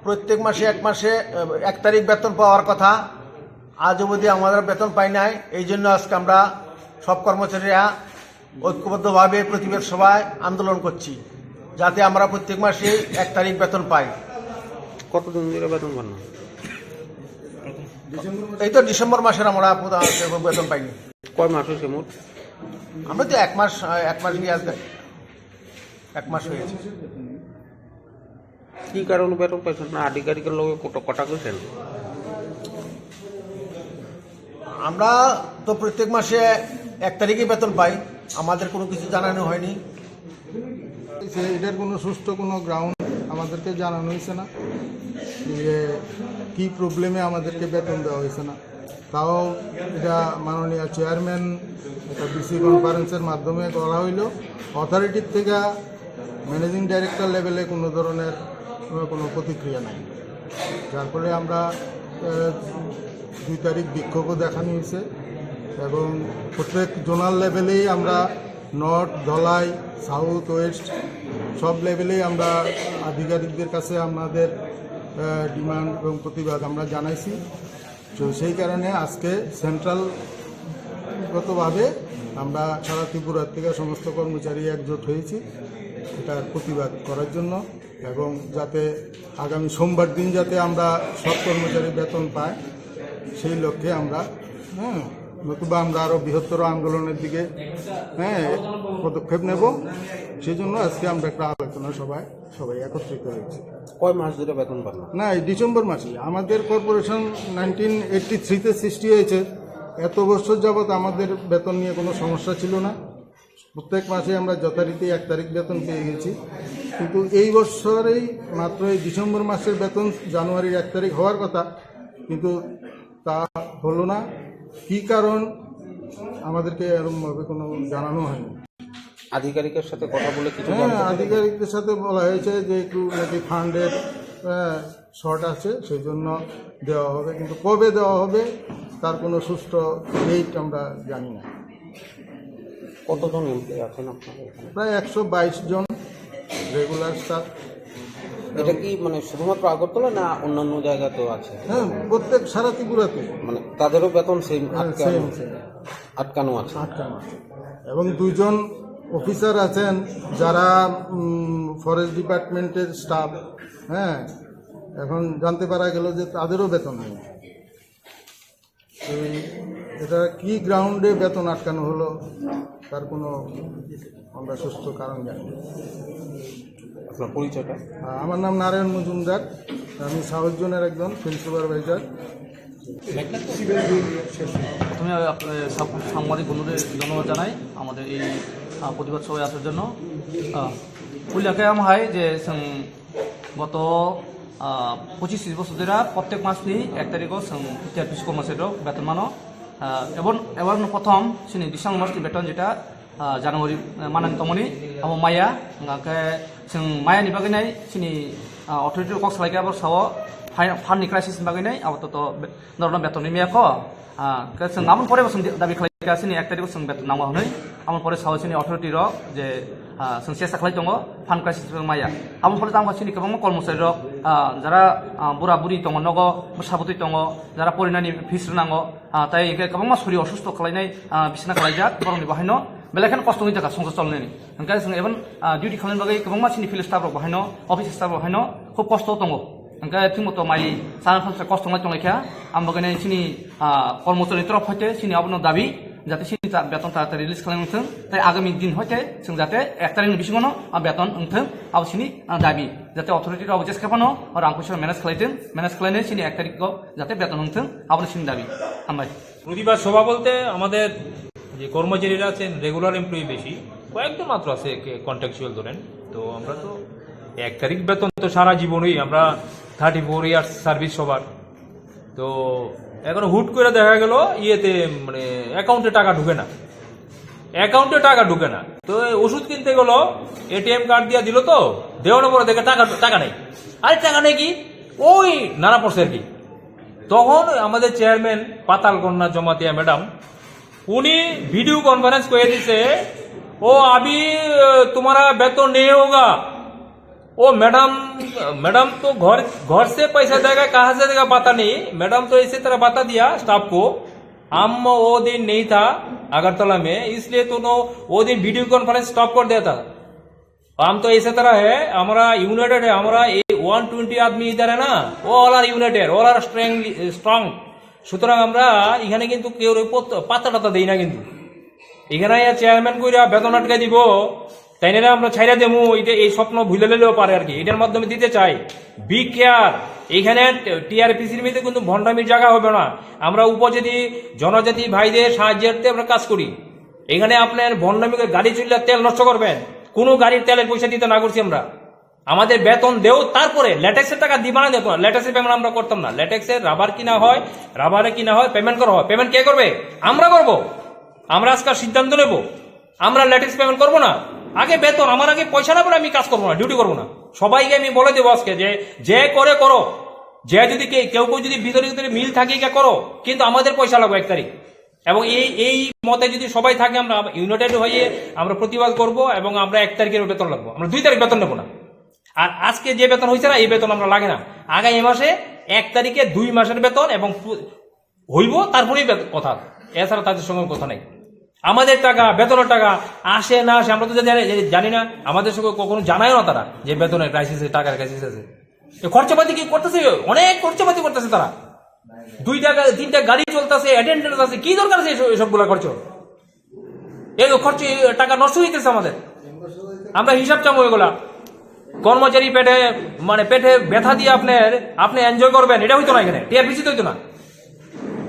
প্রত্যেক মাসে এক মাসে, আহ, এক তারিখ বেতন পাওয়ার কথা। আজ অবধি আমরা বেতন পাই নাই। এই জন্য আজকে আমরা সব কর্মচারীরা ঐক্যবদ্ধভাবে প্রতিবাদ সভায় আন্দোলন করছি, যাতে আমরা প্রত্যেক মাসে এক তারিখ বেতন পাই। কতদিন ধরে বেতন পান না? এই তো ডিসেম্বর মাসের আমরা প্রধান বেতন পাইনি। কয় মাস হয়েছে মোট? আমরা তো এক মাস, আহ, এক মাস গিয়ে আসবে, এক মাস হয়েছে। কি কারণে বেতন পাইছেন না? আধিকারিকের লগে কত কথা কইছেন? আমরা তো প্রত্যেক মাসে এক তারিখে বেতন পাই, আমাদের কোনো কিছু জানানো হয়নি। সে এটার কোনো সুস্থ কোনো গ্রাউন্ড আমাদেরকে জানানো হয়েছে না যে কি প্রবলেমে আমাদেরকে বেতন দেওয়া হয়েছে না। তাও এটা মাননীয় চেয়ারম্যান একটা বিসি কনফারেন্সের মাধ্যমে করা হইল। অথরিটির থেকে ম্যানেজিং ডাইরেক্টর লেভেলে কোনো ধরনের কোনো, কোনো প্রতিক্রিয়া নাই, যার ফলে আমরা আহ, দুই তারিখ বিক্ষোভও দেখানো হয়েছে এবং প্রত্যেক জোনাল লেভেলেই আমরা নর্থ, ধলাই, সাউথ, ওয়েস্ট সব লেভেলেই আমরা আধিকারিকদের কাছে আমাদের, আহ, ডিমান্ড এবং প্রতিবাদ আমরা জানাইছি। তো সেই কারণে আজকে সেন্ট্রালগতভাবে আমরা সারা ত্রিপুরা থেকে সমস্ত কর্মচারী একজোট হয়েছি এটার প্রতিবাদ করার জন্য এবং যাতে আগামী সোমবার দিন যাতে আমরা সব কর্মচারী বেতন পায়, সেই লক্ষ্যে আমরা, হ্যাঁ, নতুবা আমরা আরও বৃহত্তর আন্দোলনের দিকে, হ্যাঁ, পদক্ষেপ নেব। সেই জন্য আজকে আমরা একটা আলোচনা সভায় সবাই একত্রিত হয়েছি। কয় মাস ধরে বেতন পান না? না, এই ডিসেম্বর মাসে। আমাদের কর্পোরেশন নাইনটিন এইটটি থ্রিতে সৃষ্টি হয়েছে। এত বছর যাবৎ আমাদের বেতন নিয়ে কোনো সমস্যা ছিল না। প্রত্যেক মাসে আমরা যথারীতি এক তারিখ বেতন পেয়ে গেছি, কিন্তু এই বছরেই মাত্র এই ডিসেম্বর মাসের বেতন জানুয়ারির এক তারিখ হওয়ার কথা, কিন্তু তা হলো না। কি কারণ, আমাদেরকে এরকমভাবে কোনো জানানো হয়নি। আধিকারিকের সাথে কথা বলে কিছু হ্যাঁ, জানতে পারলেন? আধিকারিকদের সাথে বলা হয়েছে যে একটু নাকি ফান্ডের, হ্যাঁ, শর্ট আছে, সেই জন্য দেওয়া হবে, কিন্তু কবে দেওয়া হবে তার কোনো সুষ্ঠু ডেট আমরা জানি না। কতজন এমপ্লয়ি আছেন আপনাদের এখানে? প্রায় একশো বাইশ জন রেগুলার স্টাফ। এটা কি মানে শুধুমাত্র আগরতলা না অন্যান্য জায়গাতেও আছে? হ্যাঁ, প্রত্যেক সারা ত্রিপুরাতে। মানে তাদেরও বেতন সেম হ্যাঁ, আটকানো? Same, same. আটকানো আছে। আটকানো আছে। এবং দুইজন অফিসার আছেন যারা ফরেস্ট ডিপার্টমেন্টের স্টাফ। হ্যাঁ, এখন জানতে পারা গেল যে তাদেরও বেতন নেই। এই, এটা কি গ্রাউন্ডে বেতন আটকানো হলো, তার কোনো আমরা সুষ্ঠু কারণ জানি না। আপনার পরিচয়টা? আহ, আমার নাম নারায়ণ মজুমদার, আমি সাউথ জোনের একজন ফিল্ড সুপারভাইজার। প্রথমে আপ-, এ, সাব-, সাংবাদিক বন্ধুদের ধন্যবাদ জানাই আমাদের এই, আহ, প্রতিবাদ সভায় আসার জন্য। আহ, পুইলাকে আম hai je chwng goto, ah, pochis tris bosor dera prottek mas ni ek tarikh o chwng T R P C kormachari rok beton mano. Ah, ebon, ebon no prothom chini December mas ni beton jeta, ah, January, eh, manani tongmani abo maya, hingkhe chwng maya ni bagwi nai chini, ah, authority rok kok salai khe abo sao fund ni crisis ni bagwi nai abo to, to be-, norokno beton rimya kho. Ah, khe chwng aboni pore bo chwng dabi khlai kha, chini ek tarikh o chwng beton nango hwnwi. Aboni pore sao chini authority rok je, ah, chwng chesta khlai tongo, fund crisis wng maya. Aboni pore tamo chini kwbangma kormosari rok, ah, jara, ah, bura buri tongo nogo, bwsa bwtwi tongo, jara porinani fees rwnango, ah, tai hwnkhe kwbangma sori osusto khlainai, ah, bisna khlaijak, borokni bo haino belai kheno kosto wngwi jakha songsa cholnani. Hwnkhe chwng ebon, ah, duty khlaina bagwi kwbangma chini field staff rok bo haino, office staff rok haino khub kosto tongo. Hwnkhe thwngmo to mai chana phalsa kosto wngwi tonglaikha. Ang bagwi chini, ah, kormochari ni torof hoite chini abono dabi, jate chini ta-, beton taratari release khlai wngthwng. Tai agami din hoite chwng jate ek tarikh ni bisingo no, ah, beton wngthwng, abo chini, ah, dabi. Jate authority rok abo jeske phano rang puisa manage khlaitwng, manage khlainai chini ek tarikh o jate beton wngthwng, abono chini dabi. Hambai. প্রতিবাদ সভা বলতে আমাদের যে কর্মচারীরা আছেন, regular employee বেশি, কয়েকজন মাত্র আছে কন্ট্রাকচুয়াল ধরেন। তো আমরা তো এক তারিখ বেতন তো সারা জীবনই আমরা থার্টি ফোর ইয়ার্স সার্ভিস সবার। তো এখন হুট করে দেখা গেল ইয়েতে মানে অ্যাকাউন্টে টাকা ঢুকে না, অ্যাকাউন্টে টাকা ঢুকে না। তো এই ওষুধ কিনতে গেল, এটিএম কার্ড দিয়ে দিল, তো দেওয়ানোর পরে দেখে টাকা, টাকা নেই। আরে টাকা নেই কি, ওই নানা পড়ছে আর কি। তখন আমাদের চেয়ারম্যান পাতালকন্যা জমাতিয়া ম্যাডাম, উনি ভিডিও কনফারেন্স করে দিছে, "ও আবি, আহ, তোমারা বেতন নেই হোগা।" "ও ম্যাডাম, ম্যাডাম তো ঘর, ঘর সে পয়সা দেগা, কাহা সে দেগা পাতা নেই, ম্যাডাম তো এসে তারা বাতা দিয়া স্টাফ কো, আম ও দিন নেই থা আগরতলা মে, ইসলিয়ে তো নো, ও দিন ভিডিও কনফারেন্স স্টপ কর দেয়া থা।" हम तो इसी तरह है, हमारा यूनाइटेड है, हमारा ये वन ट्वेंटी आदमी इधर है ना, वो all are united, all are strong, strong. সুতরাং আমরা এখানে কিন্তু কেউ পাত্তা টাত্তা দেই না। কিন্তু এখানে চেয়ারম্যান কইরা বেতন আটকে দিব, তাই না, আমরা ছাইরা দেবো, এটা এই স্বপ্ন ভুলে নিলেও পারে আর কি। এটার মাধ্যমে দিতে চাই, বি কেয়ার। এখানে টিআরপিসির মধ্যে কিন্তু ভণ্ডামির জায়গা হবে না। আমরা উপজাতি, জনজাতি ভাইদের সাহায্যার্থে আমরা কাজ করি। এখানে আপনার ভণ্ডামি করে গাড়ি চললে তেল নষ্ট করবেন, কোনো গাড়ির তেলের পয়সা দিতে না করছি আমরা। আমাদের বেতন দেও, তারপরে লেটেক্সের টাকা দিবা না দেবো, লেটেক্সের পেমেন্ট আমরা করতাম না। লেটেক্সের রাবার কিনা হয়, রাবারে কিনা হয়, পেমেন্ট করা হয়, পেমেন্ট কে করবে? আমরা করব। আমরা আজকাল সিদ্ধান্ত নেব, আমরা লেটেক্স পেমেন্ট করবো না। আগে বেতন, আমার আগে পয়সা না পেলে আমি কাজ করবো না, ডিউটি করবো না। সবাইকে আমি বলে দেবো আজকে যে, যে করে করো, যে যদি কে-, কেউ কেউ যদি ভিতরে ভিতরে মিল থাকে, এটা করো, কিন্তু আমাদের পয়সা লাগবে এক তারিখ। এবং এই, এই মতে যদি সবাই থাকে, আমরা ইউনাইটেড হয়ে আমরা প্রতিবাদ করব এবং আমরা এক তারিখের বেতন লাগবো, আমরা দুই তারিখ বেতন নেবো না। আর আজকে যে বেতন হয়েছে না, এই বেতন আমরা লাগে না। আগামী মাসে এক তারিখে দুই মাসের বেতন এবং পু-, হইব, তারপরেই বেত-, কথা, এছাড়া তাদের সঙ্গে কথা নেই। আমাদের টাকা, বেতনের টাকা আসে না আসে, আমরা তো জানি, জানি না। আমাদের সঙ্গে কখনো জানায়ও না তারা যে বেতনের ক্রাইসিস আছে, টাকার ক্রাইসিস আছে। তো খরচাপাতি কি করতেছে? অনেক খরচাপাতি করতেছে তারা। দুইটা গা-, তিনটা গাড়ি চলতেছে, অ্যাটেন্ডেন্স আছে, কি দরকার আছে এসব, এসবগুলা খরচ? এই খরচ, এই টাকা নষ্ট হইতেছে আমাদের। আমরা হিসাব চামো এগুলা। কর্মচারী পেটে, মানে, পেটে ব্যথা দিয়ে আপনার, আপনি এনজয় করবেন, এটা হইতো না এখানে, টিআরপিসি তো হইতো না।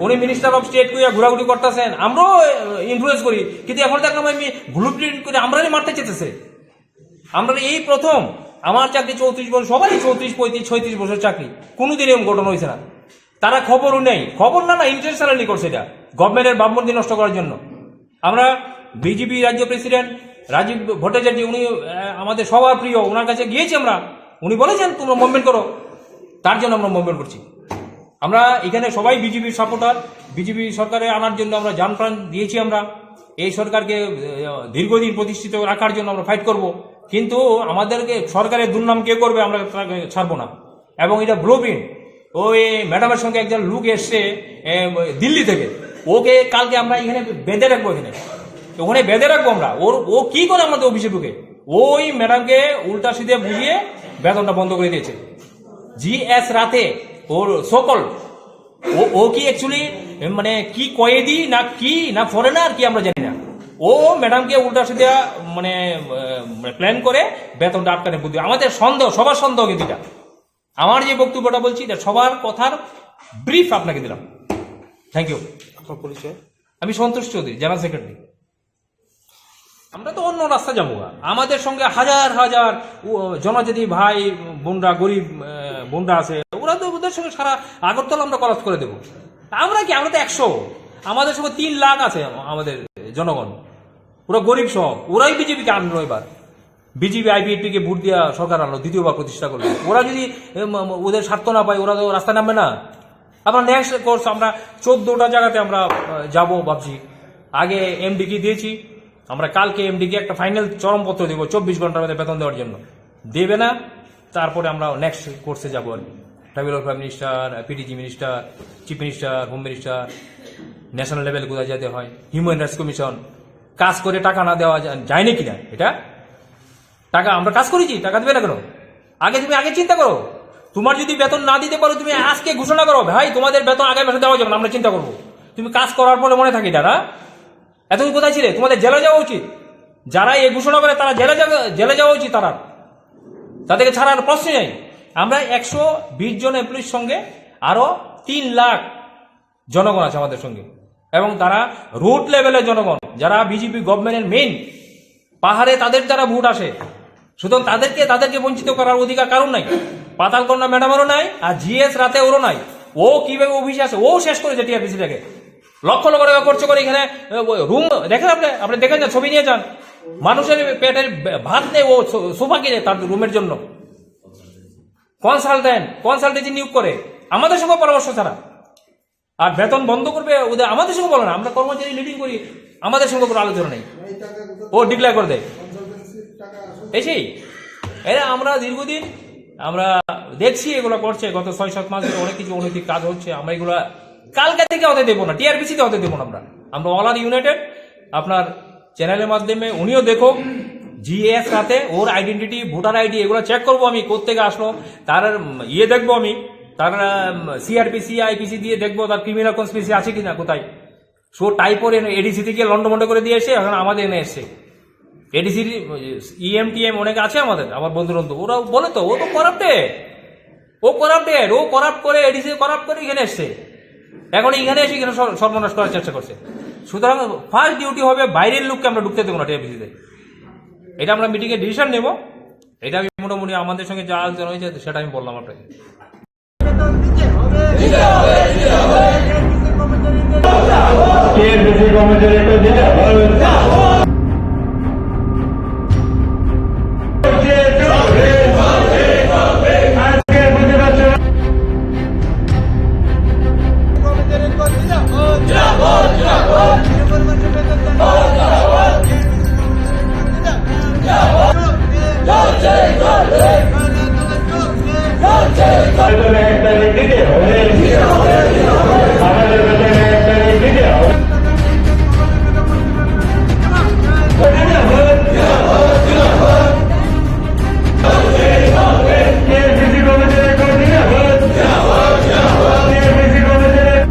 উনি মিনিস্টার অফ স্টেট কইয়া ঘোরাঘুরি করতেছেন, আমরাও ইনফ্লুয়েন্স করি, কিন্তু এখন দেখলাম আমি ব্লু প্রিন্ট করে আমরাই মারতে চেতেছে। আমরা এই প্রথম, আমার চাকরি চৌত্রিশ বছর, সবারই চৌত্রিশ, পঁয়ত্রিশ, ছয়ত্রিশ বছর চাকরি, কোনোদিন এরকম ঘটনা হয়েছে না। তারা খবরও নেই, খবর না, না, ইন্টেনশনালি করছে এটা, গভর্নমেন্টের ভাবমূর্তি নষ্ট করার জন্য। আমরা বিজেপি রাজ্য প্রেসিডেন্ট রাজীব ভট্টাচার্য, উনি, আহ, আমাদের সবার প্রিয়, ওনার কাছে গিয়েছি আমরা, উনি বলেছেন, "তোমরা মুভমেন্ট করো।" তার জন্য আমরা মুভমেন্ট করছি। আমরা এখানে সবাই বিজেপির সাপোর্টার, বিজেপি সরকারে আনার জন্য আমরা জান প্রাণ দিয়েছি। আমরা এই সরকারকে, আহ, দীর্ঘদিন প্রতিষ্ঠিত রাখার জন্য আমরা ফাইট করব, কিন্তু আমাদেরকে সরকারের দুর্নাম কে করবে, আমরা তাকে ছাড়বো না। এবং এটা ব্লু প্রিন্ট। ওই ম্যাডামের সঙ্গে একজন লোক এসছে, এ, দিল্লি থেকে, ওকে কালকে আমরা এখানে বেঁধে রাখবো, এখানে, ওখানে বেঁধে রাখবো আমরা। ওর, ও কি করে আমাদের অফিসে ঢুকে? ওই ম্যাডামকে উল্টা সিধে বুঝিয়ে বেতনটা বন্ধ করে দিয়েছে। জি এস রাতে, ওর সকল, ও, ও কি অ্যাকচুয়ালি, মানে, কি কয়েদি না কি, না ফরেনার কি, আমরা জানি না। ও ম্যাডামকে উল্টা সিধা, মানে, আহ, প্ল্যান করে বেতনটা আটকানোর বুদ্ধি। আমাদের সন্দেহ, সবার সন্দেহ কিন্তু এটা। আমার যে বক্তব্যটা বলছি, এটা সবার কথার ব্রিফ আপনাকে দিলাম। Thank you. আপনার পরিচয়? আমি সন্তোষ চৌধুরী, জেনারেল সেক্রেটারি। আমরা তো অন্য রাস্তা যাবো গা। আমাদের সঙ্গে হাজার হাজার উ-, জনজাতি ভাই বোনরা, গরিব, আহ, বোনরা আছে, ওরা তো, ওদের সঙ্গে সারা আগরতলা আমরা কলাপস করে দেবো। আমরা কি, আমরা তো একশো, আমাদের সঙ্গে তিন লাখ আছে আমাদের জনগণ, ওরা গরিব সহ, ওরাই বিজেপিকে আনলো এবার। বিজেপি আইপিএফটি কে ভোট দিয়া সরকার আনলো, দ্বিতীয়বার প্রতিষ্ঠা করলো। ওরা যদি, এ, ম-, ম-, ওদের স্বার্থ না পায়, ওরা তো রাস্তা নামবে না। আমরা নেক্সট কোর্স, আমরা চোদ্দটা জায়গাতে আমরা, আহ, যাব ভাবছি। আগে এমডি কে দিয়েছি, আমরা কালকে এমডি কে একটা ফাইনাল চরমপত্র দিব, চব্বিশ ঘন্টার মধ্যে বেতন দেওয়ার জন্য। দেবে না, তারপরে আমরা নেক্সট কোর্সে যাবো আর কি। Tribal welfare minister, PTG minister, chief minister, home minister, national level কোথায় যেতে হয়, হিউম্যান রাইটস কমিশন। কাজ করে টাকা না দেওয়া যায়, যায় নাকি না এটা? টাকা, আমরা কাজ করেছি, টাকা দেবে না কেন? আগে তুমি আগে চিন্তা করো। তোমার যদি বেতন না দিতে পারো, তুমি আজকে ঘোষণা করো, "ভাই, তোমাদের বেতন আগামী মাসে দেওয়া যাবে না, আমরা চিন্তা করবো।" তুমি কাজ করার পরে মনে থাকে এটা, না? এতদিন কোথায় ছিলে? তোমাদের জেলে যাওয়া উচিত। যারা এই ঘোষণা করে, তারা জেলে যাবে, জেলে যাওয়া উচিত তারা। তাদেরকে ছাড়ার প্রশ্নই নেই। আমরা একশো বিশ জন এমপ্লয়ির সঙ্গে আরো তিন লাখ জনগণ আছে আমাদের সঙ্গে, এবং তারা রুট লেভেলের জনগণ, যারা বিজেপি গভর্নমেন্টের মেইন, পাহাড়ে তাদের দ্বারা ভোট আসে। সুতরাং তাদেরকে, তাদেরকে বঞ্চিত করার অধিকার কারণ নাই। পাতালকন্যা ম্যাডামেরও নাই, আর জিএস রাতে ওরও নাই। ও কিভাবে অফিসে আসে, ও শেষ করেছে টিআরপিসিটাকে। লক্ষ লক্ষ টাকা খরচ করে এখানে, এ, ওই রুম দেখেন আপনি, আপনি দেখেন না, ছবি নিয়ে যান। মানুষের পেটের ভাত নেই, ও সো-, সোফা কিনে তার রুমের জন্য। কনসালটেন্ট, কনসালটেন্সি নিয়োগ করে আমাদের সঙ্গে পরামর্শ ছাড়া। আর বেতন বন্ধ করবে, ওদের আমাদের সঙ্গে বলে না, আমরা কর্মচারী লিডিং করি, আমাদের সঙ্গে কোনো আলোচনা নেই। ও ডিক্লেয়ার করে দেয়। এই সেই, এরা আমরা দীর্ঘদিন আমরা দেখছি এগুলো করছে, গত ছয় সাত মাস ধরে অনেক কিছু অনৈতিক কাজ হচ্ছে, আমরা এগুলা কালকে থেকে হতে দেবো না, টিআরপিসি তে হতে দেবো না আমরা। আমরা অল আর ইউনাইটেড। আপনার চ্যানেলের মাধ্যমে উনিও দেখো, জিএস রাতে ওর আইডেন্টিটি, ভোটার আইডি, এগুলো চেক করবো আমি, কোত্থেকে আসলো, তার, উম, ইয়ে দেখবো আমি, তার সিআরপিসি, আইপিসি দিয়ে দেখবো তার ক্রিমিনাল কনস্পিরেসি আছে কিনা কোথায়। সো টাইপ করে এডিসি থেকে লন্ডমন্ড করে দিয়ে এসে এখন আমাদের এনে এসছে। এডিসির ইএম টিএম অনেক আছে আমাদের, আমার বন্ধু বান্ধব, ওরা বলে তো, "ও তো করাপ্টেড, ও করাপ্টেড, ও করাপ্ট করে, এডিসি করাপ্ট করে এখানে এসছে।" এখন এখানে এসে এখানে সর-, সর্বনাশ করার চেষ্টা করছে। সুতরাং ফার্স্ট ডিউটি হবে বাইরের লোককে আমরা ঢুকতে দেবো না টিআরপিসিতে। এটা আমরা মিটিংয়ে ডিসিশন নেব। এটা আমি মোটামুটি আমাদের সঙ্গে যা আলোচনা হয়েছে সেটা আমি বললাম আপনাকে। টিআরপিসি কর্মচারীকে দিতে হবে। বেতন এক তারিখ দিতে হবে। আমাদের বেতন এক তারিখ দিতে হবে। টিএসসিসি কমিটির এক তারিখ দিতে হবে। টিএসসিসি কমিটির এক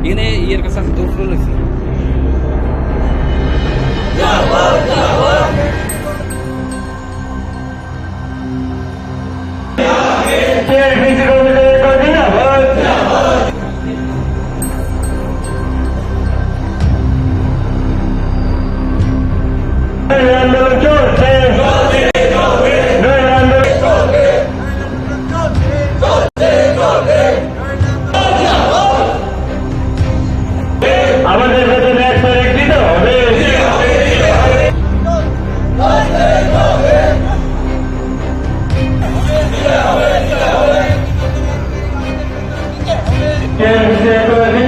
Tiene, y el que está en tu flores. আমাদের বেতন এক তারিখ দিতে হবে। কে দিতে হবে?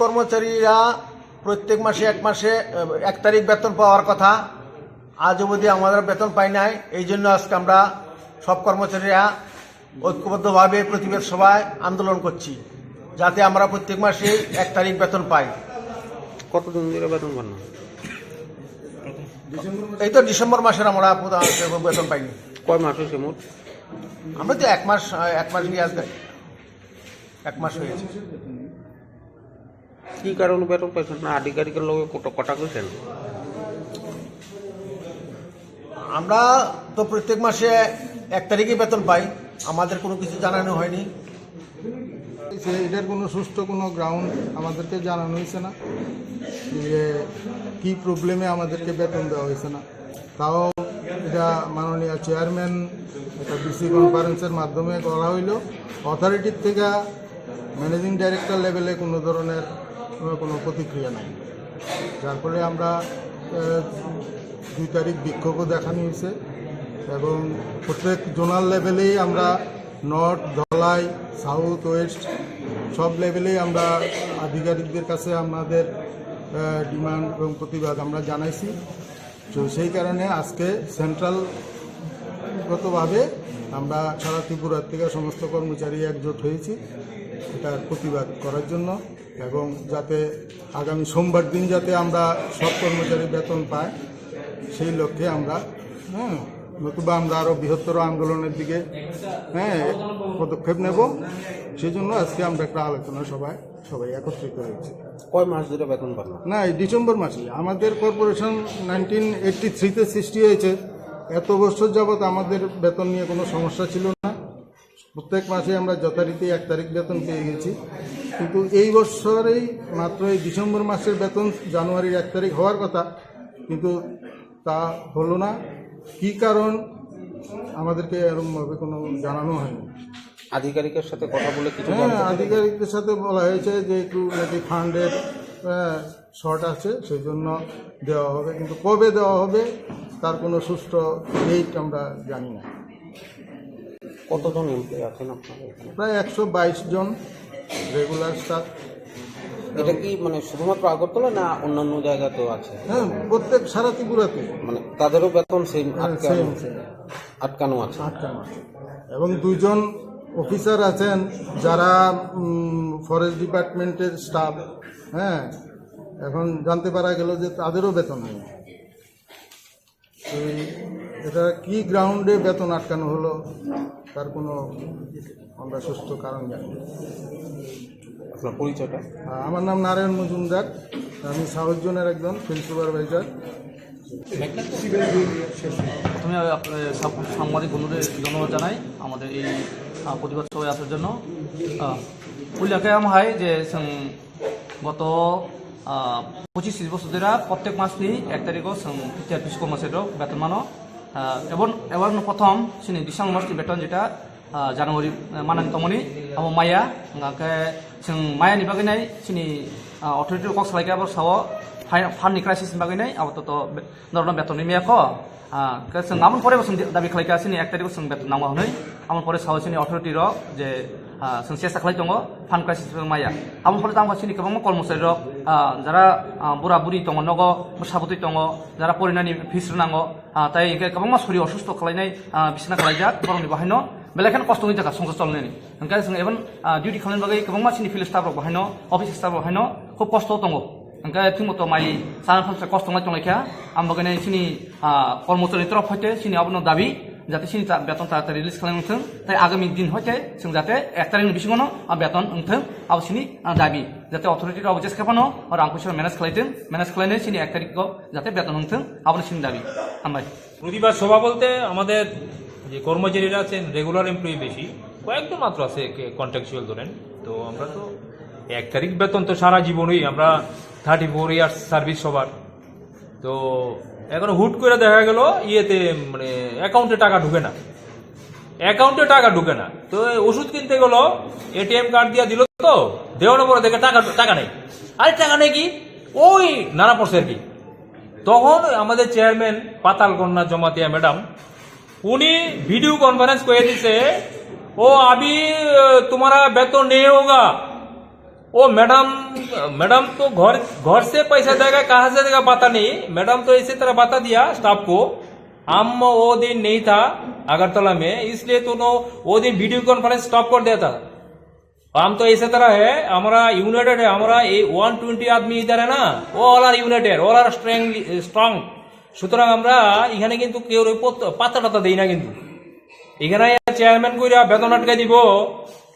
কর্মচারীরা প্রত্যেক মাসে এক মাসে, আহ, এক তারিখ বেতন পাওয়ার কথা। আজ অবধি আমরা বেতন পাই নাই। এই জন্য আজকে আমরা সব কর্মচারীরা ঐক্যবদ্ধভাবে প্রতিবাদ সভায় আন্দোলন করছি, যাতে আমরা প্রত্যেক মাসে এক তারিখ বেতন পাই। কতদিন ধরে বেতন পান না? এই তো ডিসেম্বর মাসের আমরা প্রধান বেতন পাইনি। কয় মাস হয়েছে মোট? আমরা তো এক মাস, আহ, এক মাস গিয়ে আসবে, এক মাস হয়েছে। কি কারণে বেতন পাইছেন না? আধিকারিকের লগে কত কথা কইছেন? আমরা তো প্রত্যেক মাসে এক তারিখে বেতন পাই, আমাদের কোনো কিছু জানানো হয়নি। সে এটার কোনো সুষ্ঠু কোনো গ্রাউন্ড আমাদেরকে জানানো হয়েছে না যে কি প্রবলেমে আমাদেরকে বেতন দেওয়া হয়েছে না। তাও এটা মাননীয় চেয়ারম্যান, এটা ভিসি কনফারেন্সের মাধ্যমে করা হইল। অথরিটির থেকে ম্যানেজিং ডাইরেক্টর লেভেলে কোনো ধরনের কোনো, কোনো প্রতিক্রিয়া নাই, যার ফলে আমরা, আহ, দুই তারিখ বিক্ষোভও দেখানো হয়েছে এবং প্রত্যেক জোনাল লেভেলেই আমরা নর্থ, ধলাই, সাউথ, ওয়েস্ট সব লেভেলেই আমরা আধিকারিকদের কাছে আমাদের, আহ, ডিমান্ড এবং প্রতিবাদ আমরা জানাইছি। তো সেই কারণে আজকে সেন্ট্রালগতভাবে আমরা সারা ত্রিপুরা থেকে সমস্ত কর্মচারী একজোট হয়েছি এটার প্রতিবাদ করার জন্য, এবং যাতে আগামী সোমবার দিন যাতে আমরা সব কর্মচারী বেতন পাই, সেই লক্ষ্যে আমরা, হ্যাঁ, নতুবা আমরা আরও বৃহত্তর আন্দোলনের দিকে, হ্যাঁ, পদক্ষেপ নেব। সেই জন্য আজকে আমরা একটা আলোচনা সভায় সবাই একত্রিত হয়েছি। কয় মাস ধরে বেতন পান না? না, এই ডিসেম্বর মাসে। আমাদের কর্পোরেশন নাইনটিন এইটটি থ্রিতে সৃষ্টি হয়েছে। এত বছর যাবৎ আমাদের বেতন নিয়ে কোনো সমস্যা ছিল না। প্রত্যেক মাসে আমরা যথারীতি এক তারিখ বেতন পেয়ে গেছি, কিন্তু এই বছরেই মাত্র এই ডিসেম্বর মাসের বেতন জানুয়ারির এক তারিখ হওয়ার কথা, কিন্তু তা হলো না। কি কারণ, আমাদেরকে এরকমভাবে কোনো জানানো হয়নি। আধিকারিকের সাথে কথা বলে কিছু হ্যাঁ, জানতে পারলেন? আধিকারিকদের সাথে বলা হয়েছে যে একটু নাকি ফান্ডের, আহ, শর্ট আছে, সেই জন্য দেওয়া হবে, কিন্তু কবে দেওয়া হবে তার কোনো সুষ্ঠু ডেট আমরা জানি না। কতজন এমপ্লয়ি আছেন আপনাদের এখানে? প্রায় একশো বাইশ জন রেগুলার স্টাফ। এটা কি মানে শুধুমাত্র আগরতলা না অন্যান্য জায়গাতেও আছে? হ্যাঁ, প্রত্যেক সারা ত্রিপুরাতে। মানে তাদেরও বেতন সেম হ্যাঁ, আটকানো? Same, same. আটকানো আছে। আটকানো আছে। এবং দুইজন অফিসার আছেন, যারা ফরেস্ট ডিপার্টমেন্টের স্টাফ, হ্যাঁ, এখন জানতে পারা গেল যে তাদেরও বেতন নেই। তো এই, এটা কি গ্রাউন্ডে বেতন আটকানো হলো, তার কোনো আমরা সুস্থ কারণ জানি না। আপনার পরিচয়টা? আহ, আমার নাম নারায়ণ মজুমদার, আমি সাউথ জোনের একজন ফিল্ড সুপারভাইজার। প্রথমে আমি আপ- এ, সব সাংবাদিক বন্ধুদের ধন্যবাদ জানাই আমাদের এই আহ, প্রতিবাদ সভায় আসার জন্য। আহ, উল্লেখ খাম hai je chwng গত আহ, পঁচিশ ত্রিশ বছর ধরে প্রত্যেক মাসনি এক তারিখও chwng টিআরপিসি কর্মচারীরও বেতন মানো। আহ, এবং এবং প্রথম chini December মাসনি বেতন যেটা আহ, January, আহ, manani tongmani abo maya, hingkhe chwng maya ni bagwi nai chini, ah, authority rok kok salaikha abo sao, fund ni crisis ni bagwi nai abo to, to be-, norokno beton rimaya kho. Ah, hingkhe chwng aboni pore bo chwng dabi khalaikha chini ek tarikh o chwng beton nangma hwnwi. Aboni pore sao chini authority rok je, ah, chwng chesta khlai tongo fund crisis ni bagwi maya. Aboni pore tamo chini kwbangma kormosari rok, ah, jara, ah, bura buri tongo nogo, bwsa bwtwi tongo, jara porinani fees rwnango, ah, tai hingkhe kwbangma sori osusto khwlainai, ah, bisna khwlaijak borokni bahaino. Belai kheno kosto wngwi jaka songsa cholnani. Hingkhe chwng even, ah, duty khamani bagwi kwbangma chini field staff rok bahaino, office staff rok haino khub kosto tongo. Hingkhe thwngmo to mai chana thamsa kosto wngwi tonglaikha. Ang bagwino chini, ah, kormochari ni torof hoite chini abono dabi, jate chini ta-, beton ta, ta release khlaimung thwng. Tai agami din hoite chwng jate ek tarikh ni bisingo no, ah, beton wngthwng, abo chini, ah, dabi. Jate authority rok jeske phano rang puisa manage khlaitwng, manage khlainai chini ek tarikh o jate beton wngthwng, abono chini dabi. Hambai. প্রতিবাদ সভা বলতে আমাদের যে কর্মচারীরা আছেন, regular employee বেশি, কয়েকজন মাত্র আছে কন্ট্রাকচুয়াল ধরেন। তো আমরা তো এক তারিখ বেতন তো সারা জীবনই আমরা, থার্টি ফোর ইয়ার্স সার্ভিস সবার। তো এখন হুট করে দেখা গেল ইয়েতে, মানে, অ্যাকাউন্টে টাকা ঢুকে না, অ্যাকাউন্টে টাকা ঢুকে না। তো এই ওষুধ কিনতে গেল, এটিএম কার্ড দিয়ে দিল, তো দেওয়ার পরে দেখে টাকা টাকা নেই। আরে, টাকা নেই কি, ওই নানা পড়ছে আর কি। তখন আমাদের চেয়ারম্যান পাতাল কন্যা জমাতিয়া ম্যাডাম, উনি ভিডিও কনফারেন্স করে দিছে, "ও আবি, তোমারা বেতন নেই হোগা।" ও ম্যাডাম, ম্যাডাম তো ঘর, ঘর সে পয়সা দেগা, কাহা সে দেগা, পাতা নেই। ম্যাডাম তো এসে তারা বাতা দিয়া স্টাফ কো, हम वो दिन नहीं था अगरतला में, इसलिए तो नो, वो दिन वीडियो कॉन्फ्रेंस स्टॉप कर दिया था। हम तो ऐसे तरह है, हमारा यूनाइटेड है, हमारा ये वन ट्वेंटी आदमी इधर है ना, वो all are united, all are strong, strong. সুতরাং আমরা এখানে কিন্তু কেউ পাত্তা টাত্তা দেই না। কিন্তু এখানে চেয়ারম্যান কইরা বেতন আটকে দিব,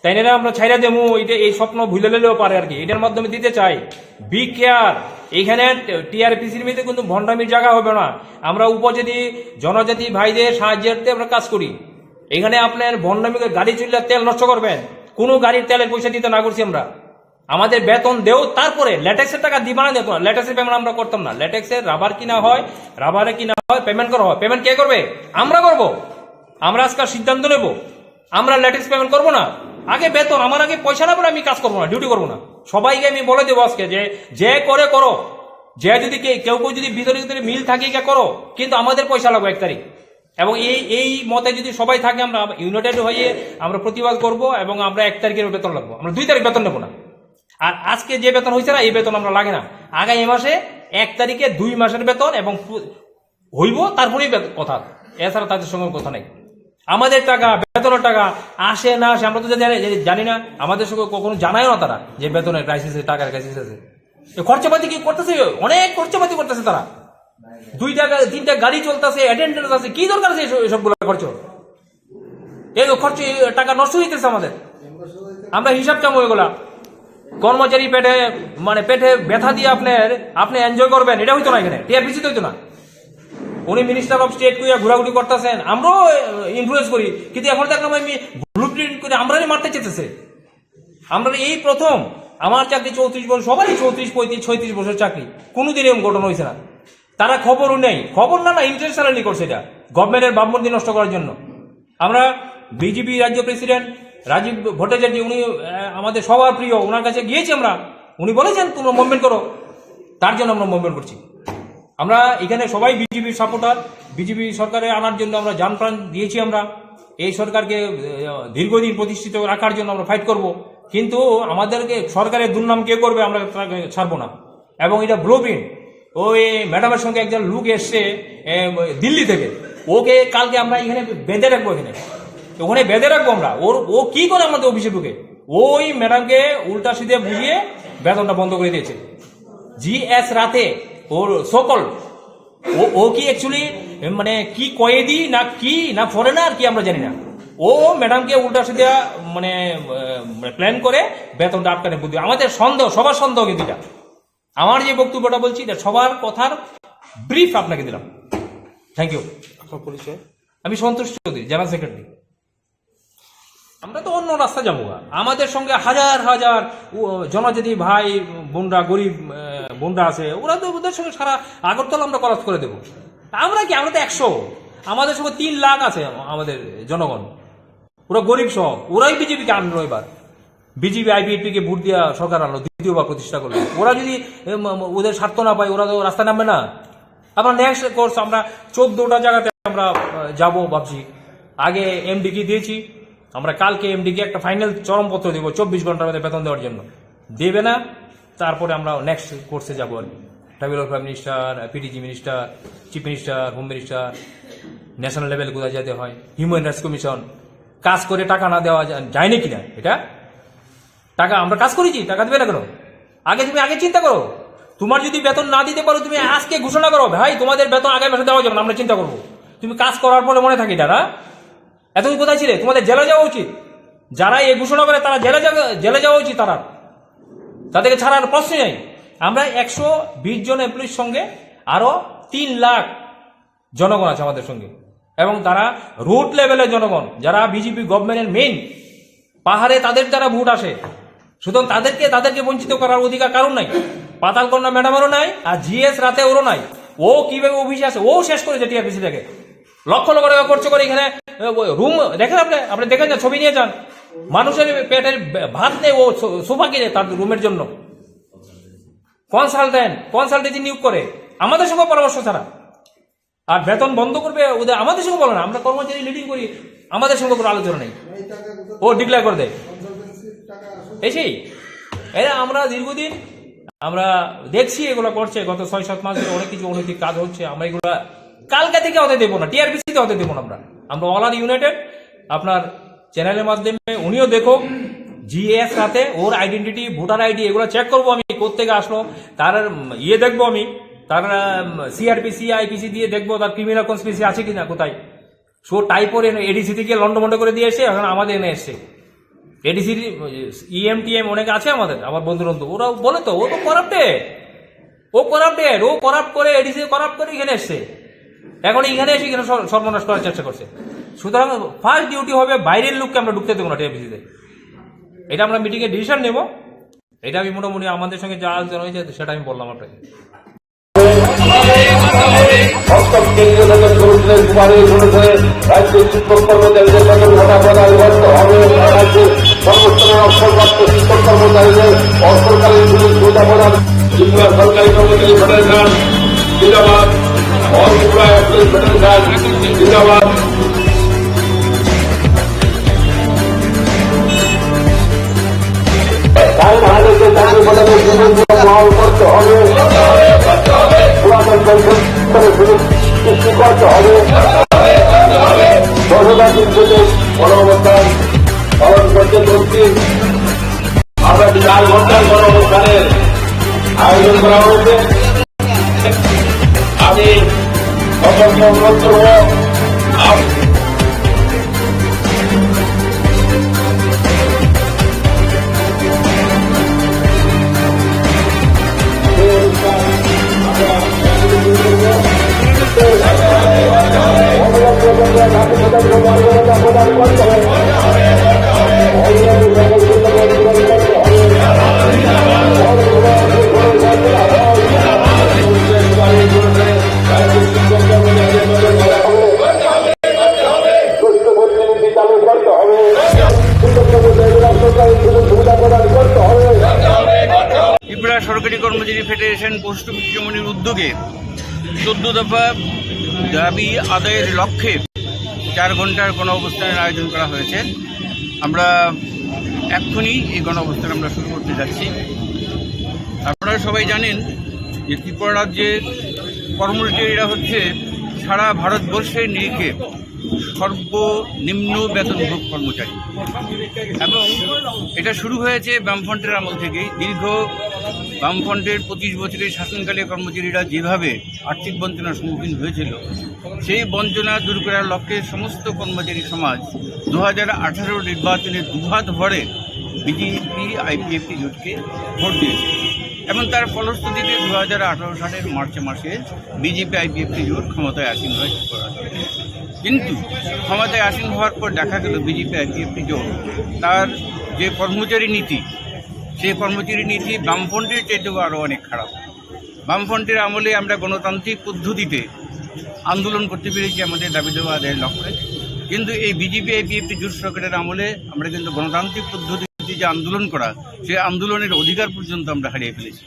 তাই না? আমরা ছাইরা দেবো, এটা এই স্বপ্ন ভুলে নিলেও পারে আর কি। এটার মাধ্যমে দিতে চাই, বি কেয়ার। এখানে টিআরপিসির মধ্যে কিন্তু ভণ্ডামির জায়গা হবে না। আমরা উপজাতি, জনজাতি ভাইদের সাহায্যার্থে আমরা কাজ করি। এখানে আপনার ভণ্ডামি করে গাড়ি চললে তেল নষ্ট করবেন, কোনো গাড়ির তেলের পয়সা দিতে না করছি আমরা। আমাদের বেতন দেও, তারপরে ল্যাটেক্সের টাকা দিবা না, দেখো না, ল্যাটেক্সের পেমেন্ট আমরা করতাম না। ল্যাটেক্সের রাবার কিনা হয়, রাবারে কিনা হয়, পেমেন্ট করা হয়। পেমেন্ট কে করবে? আমরা করব। আমরা আজকাল সিদ্ধান্ত নেব, আমরা ল্যাটেক্স পেমেন্ট করবো না। আগে বেতন, আমার আগে পয়সা না পেলে আমি কাজ করবো না, ডিউটি করবো না। সবাইকে আমি বলে দেবো আজকে যে, যে করে করো, যে যদি কে-, কেউ কেউ যদি ভিতরে ভিতরে মিল থাকে, এটা করো, কিন্তু আমাদের পয়সা লাগবে এক তারিখ। এবং এই, এই মতে যদি সবাই থাকে, আমরা ইউনাইটেড হয়ে আমরা প্রতিবাদ করব এবং আমরা এক তারিখের বেতন লাগবো, আমরা দুই তারিখ বেতন নেবো না। আর আজকে যে বেতন হয়েছে না, এই বেতন আমরা লাগে না। আগামী মাসে এক তারিখে দুই মাসের বেতন এবং পু-, হইব, তারপরেই বেত-, কথা, এছাড়া তাদের সঙ্গে কথা নেই। আমাদের টাকা, বেতনের টাকা আসে না আসে, আমরা তো জানি, জানি না। আমাদের সঙ্গে কখনো জানায়ও না তারা যে বেতনের ক্রাইসিস আছে, টাকার ক্রাইসিস আছে। তো খরচাপাতি কি করতেছে? অনেক খরচাপাতি করতেছে তারা। দুইটা গা-, তিনটা গাড়ি চলতেছে, অ্যাটেন্ডেন্স আছে, কি দরকার আছে এসব, এসবগুলো খরচ? এই তো খরচ, এই টাকা নষ্ট হইতেছে আমাদের। আমরা হিসাব চাবো এগুলা। কর্মচারী পেটে, মানে, পেটে ব্যথা দিয়ে আপনার, আপনি এনজয় করবেন, এটা হইতো না এখানে, টিআরপিসি তো হইতো না। উনি মিনিস্টার অফ স্টেট কইয়া ঘোরাঘুরি করতেছেন, আমরাও ইনফ্লুয়েন্স করি, কিন্তু এখন দেখলাম আমি ব্লু প্রিন্ট করে আমরাই মারতে চেতেছে। আমরা এই প্রথম, আমার চাকরি চৌত্রিশ বছর, সবারই চৌত্রিশ, পঁয়ত্রিশ, ছয়ত্রিশ বছর চাকরি, কোনোদিন এরকম ঘটনা হয়েছে না। তারা খবরও নেই, খবর না, না, ইন্টেনশনালি করছে এটা, গভর্নমেন্টের ভাবমূর্তি নষ্ট করার জন্য। আমরা বিজেপি রাজ্য প্রেসিডেন্ট রাজীব ভট্টাচার্য, উনি, আহ, আমাদের সবার প্রিয়, ওনার কাছে গিয়েছি আমরা, উনি বলেছেন তোমরা মুভমেন্ট করো, তার জন্য আমরা মুভমেন্ট করছি। আমরা এখানে সবাই বিজেপির সাপোর্টার, বিজেপি সরকারে আনার জন্য আমরা জান প্রাণ দিয়েছি। আমরা এই সরকারকে, আহ, দীর্ঘদিন প্রতিষ্ঠিত রাখার জন্য আমরা ফাইট করব, কিন্তু আমাদেরকে সরকারের দুর্নাম কে করবে, আমরা তাকে ছাড়বো না। এবং এটা ব্লু প্রিন্ট। ওই ম্যাডামের সঙ্গে একজন লোক এসছে, এ, দিল্লি থেকে, ওকে কালকে আমরা এখানে বেঁধে রাখবো এখানে। ওখানে বেঁধে রাখবো আমরা। ওর, ও কি করে আমাদের অফিসে ঢুকে? ওই ম্যাডামকে উল্টা সিধে বুঝিয়ে বেতনটা বন্ধ করে দিয়েছে। জি এস রাতে, ওর সকল, ও, ও কি অ্যাকচুয়ালি মানে কি কয়েদি না কি, না ফরেনার কি, আমরা জানি না। ও ম্যাডামকে উল্টা সিধা মানে, আহ, মানে প্ল্যান করে বেতনটা আটকানোর বুদ্ধি। আমাদের সন্দেহ, সবার সন্দেহ কিন্তু এটা। আমার যে বক্তব্যটা বলছি, এটা সবার কথার ব্রিফ আপনাকে দিলাম। Thank you. আপনার পরিচয়? আমি সন্তোষ চৌধুরী, জেনারেল সেক্রেটারি। আমরা তো অন্য রাস্তা যাবো গা। আমাদের সঙ্গে হাজার হাজার উ-, জনজাতি ভাই বোনরা, গরিব, আহ, বোনরা আছে, ওরা তো, ওদের সঙ্গে সারা আগরতলা আমরা কলাপস করে দেবো। আমরা কি, আমরা তো একশো, আমাদের সঙ্গে তিন লাখ আছে আমাদের জনগণ, ওরা গরিব সব, ওরাই বিজেপিকে আনলো এবার। বিজেপি আইপিএফটি কে ভোট দিয়া সরকার আনলো, দ্বিতীয়বার প্রতিষ্ঠা করলো। ওরা যদি এম, ওদের স্বার্থ না পায়, ওরা তো রাস্তা নামবে না। আবার নেক্সট কোর্স আমরা চোদ্দটা জায়গাতে আমরা, আহ, যাব ভাবছি। আগে এমডি কে দিয়েছি, আমরা কালকে এমডি কে একটা ফাইনাল চরমপত্র দেবো চব্বিশ ঘন্টার মধ্যে বেতন দেওয়ার জন্য। দেবে না, তারপরে আমরা নেক্সট কোর্সে যাবো আর কি। ট্রাইবাল ওয়েলফেয়ার মিনিস্টার, পিডিজি minister, chief minister, home minister, national level কোথায় যেতে হয়, হিউম্যান রাইটস কমিশন। কাজ করে টাকা না দেওয়া যায়, যায় নাকি না এটা? টাকা আমরা কাজ করেছি, টাকা দিবে না কেন? আগে তুমি আগে চিন্তা করো। তোমার যদি বেতন না দিতে পারো, তুমি আজকে ঘোষণা করো, "ভাই, তোমাদের বেতন আগামী মাসে দেওয়া যাবে না, আমরা চিন্তা করবো।" তুমি কাজ করার পরে মনে থাকে এটা, না? এতদিন কোথায় ছিলে? তোমাদের জেলে যাওয়া উচিত। যারা এই ঘোষণা করে, তারা জেলে যাবে, জেলে যাওয়া উচিত তারা। তাদেরকে ছাড়ার প্রশ্নই নাই। আমরা একশো বিশ জন এমপ্লয়ির সঙ্গে আরো তিন লাখ জনগণ আছে আমাদের সঙ্গে, এবং তারা রুট লেভেলের জনগণ, যারা বিজেপি গভর্নমেন্টের মেইন, পাহাড়ে তাদের দ্বারা ভোট আসে, সুতরাং তাদেরকে, তাদেরকে বঞ্চিত করার অধিকার কারণ নাই। পাতালকন্যা ম্যাডামেরও নাই, আর জিএস রাতে ওরও নাই। ও কিভাবে অফিসে আসে, ও শেষ করেছে টিআরপিসি থেকে। লক্ষ লক্ষ টাকা খরচ করে এখানে, এ, ওই রুম দেখেন আপনি, আপনি দেখেন না, ছবি নিয়ে যান। মানুষের পেটের ভাত নেই, ও সো-, সোফা কিনে তার রুমের জন্য। কনসালটেন্ট, কনসালটেন্সি নিয়োগ করে আমাদের সঙ্গে পরামর্শ ছাড়া। আর বেতন বন্ধ করবে, ওদের আমাদের সঙ্গে বলে না, আমরা কর্মচারী লিডিং করি, আমাদের সঙ্গে কোনো আলোচনা নেই। ও ডিক্লেয়ার করে দেয়। এই সেই, এরা আমরা দীর্ঘদিন আমরা দেখছি এগুলো করছে, গত ছয় সাত মাস ধরে অনেক কিছু অনৈতিক কাজ হচ্ছে, আমরা এগুলো কালকে থেকে হতে দেবো না, টিআরপিসি তে হতে দেবো না আমরা। আমরা অল আর ইউনাইটেড। আপনার চ্যানেলের মাধ্যমে উনিও দেখুক, জিএস সাথে ওর আইডেন্টিটি, ভোটার আইডি, এগুলো চেক করবো আমি, কোত্থেকে আসলো, তার, উম, ইয়ে দেখবো আমি, তার, উম, সিআরপিসি, আইপিসি দিয়ে দেখবো তার ক্রিমিনাল কনস্পিরেসি আছে কিনা কোথায়। সো টাইপর এনে এডিসি থেকে লন্ডভন্ড করে দিয়ে এসে এখন আমাদের এনে এসছে। এডিসির ইএম টিএম অনেক আছে আমাদের, আমার বন্ধু বান্ধব, ওরা বলে তো, ও তো করাপ্টেড, ও করাপ্টেড, ও করাপ্ট করে, এডিসি করাপ্ট করে এখানে এসছে। এখন এখানে এসে এখানে সর-, সর্বনাশ করার চেষ্টা করছে। সুতরাং ফার্স্ট ডিউটি হবে বাইরের লোককে আমরা ঢুকতে দেবো না টিআরপিসিতে। এটা আমরা মিটিংয়ে ডিসিশন নেব। এটা আমি মোটামুটি আমাদের সঙ্গে যা আলোচনা হয়েছে সেটা আমি বললাম আপনাকে। অষ্টম কেন্দ্রীয় বেতন কমিশনের সুপারিশ অনুসারে রাজ্যের শিক্ষক কর্মচারীদের বেতন ভাতা প্রদান করতে হবে। রাজ্যের সর্বস্তরের অবসরপ্রাপ্ত শিক্ষক কর্মচারীদের অবসরকালীন সুযোগ সুবিধা প্রদান। ত্রিপুরা সরকারি কর্মচারী ফেডারেশন জিন্দাবাদ। অল ত্রিপুরা এমপ্লয়ি ফেডারেশন জিন্দাবাদ। তাই নাহলে যে চাকরি প্রদানের সুযোগগুলো বহাল করতে হবে, পুরাতন পেনশন করে সুযোগ সৃষ্টি করতে হবে। দশ হাজার দিন থেকে গণঅবস্থান পালন করতে চলছি। আমরা চার ঘন্টার গণঅবস্থানের আয়োজন করা হয়েছে। আমি সকলকে অনুরোধ করবো, আপ- ত্রিপুরা সরকারি কর্মচারী ফেডারেশন পোস্ট অফিস ইউনিয়নের উদ্যোগে চোদ্দ দফা দাবি আদায়ের লক্ষ্যে চার ঘন্টার গণঅবস্থানের আয়োজন করা হয়েছে। আমরা এক্ষুনি এই গণঅবস্থান আমরা শুরু করতে যাচ্ছি। আপনারা সবাই জানেন যে ত্রিপুরা রাজ্যের কর্মচারীরা হচ্ছে সারা ভারতবর্ষের নিরিখে সর্বনিম্ন বেতনভোগ কর্মচারী। এবং এটা শুরু হয়েছে বামফ্রন্টের আমল থেকেই। দীর্ঘ বামফ্রন্টের পঁচিশ বছরের শাসনকালে কর্মচারীরা যেভাবে আর্থিক বঞ্চনার সম্মুখীন হয়েছিল, সেই বঞ্চনা দূর করার লক্ষ্যে সমস্ত কর্মচারী সমাজ দু হাজার আঠারো নির্বাচনে দুহাত ভরে বিজেপি আইপিএফটি জোটকে ভোট দিয়েছে। এবং তার ফলশ্রুতিতে দু হাজার আঠারো সালের মার্চ মাসে বিজেপি আইপিএফটি জোট ক্ষমতায় আসীন হয়। কিন্তু ক্ষমতায় আসীন হওয়ার পর দেখা গেল বিজেপি আইপিএফটি জোট তার যে কর্মচারী নীতি, সেই কর্মচারী নীতি বামফ্রন্টের চাইতেও আরও অনেক খারাপ। বামফ্রন্টের আমলে আমরা গণতান্ত্রিক পদ্ধতিতে আন্দোলন করতে পেরেছি আমাদের দাবি দাওয়া আদায়ের লক্ষ্যে, কিন্তু এই বিজেপি আইপিএফটি জোট সরকারের আমলে আমরা কিন্তু গণতান্ত্রিক পদ্ধতিতে যে আন্দোলন করা, সেই আন্দোলনের অধিকার পর্যন্ত আমরা হারিয়ে ফেলেছি।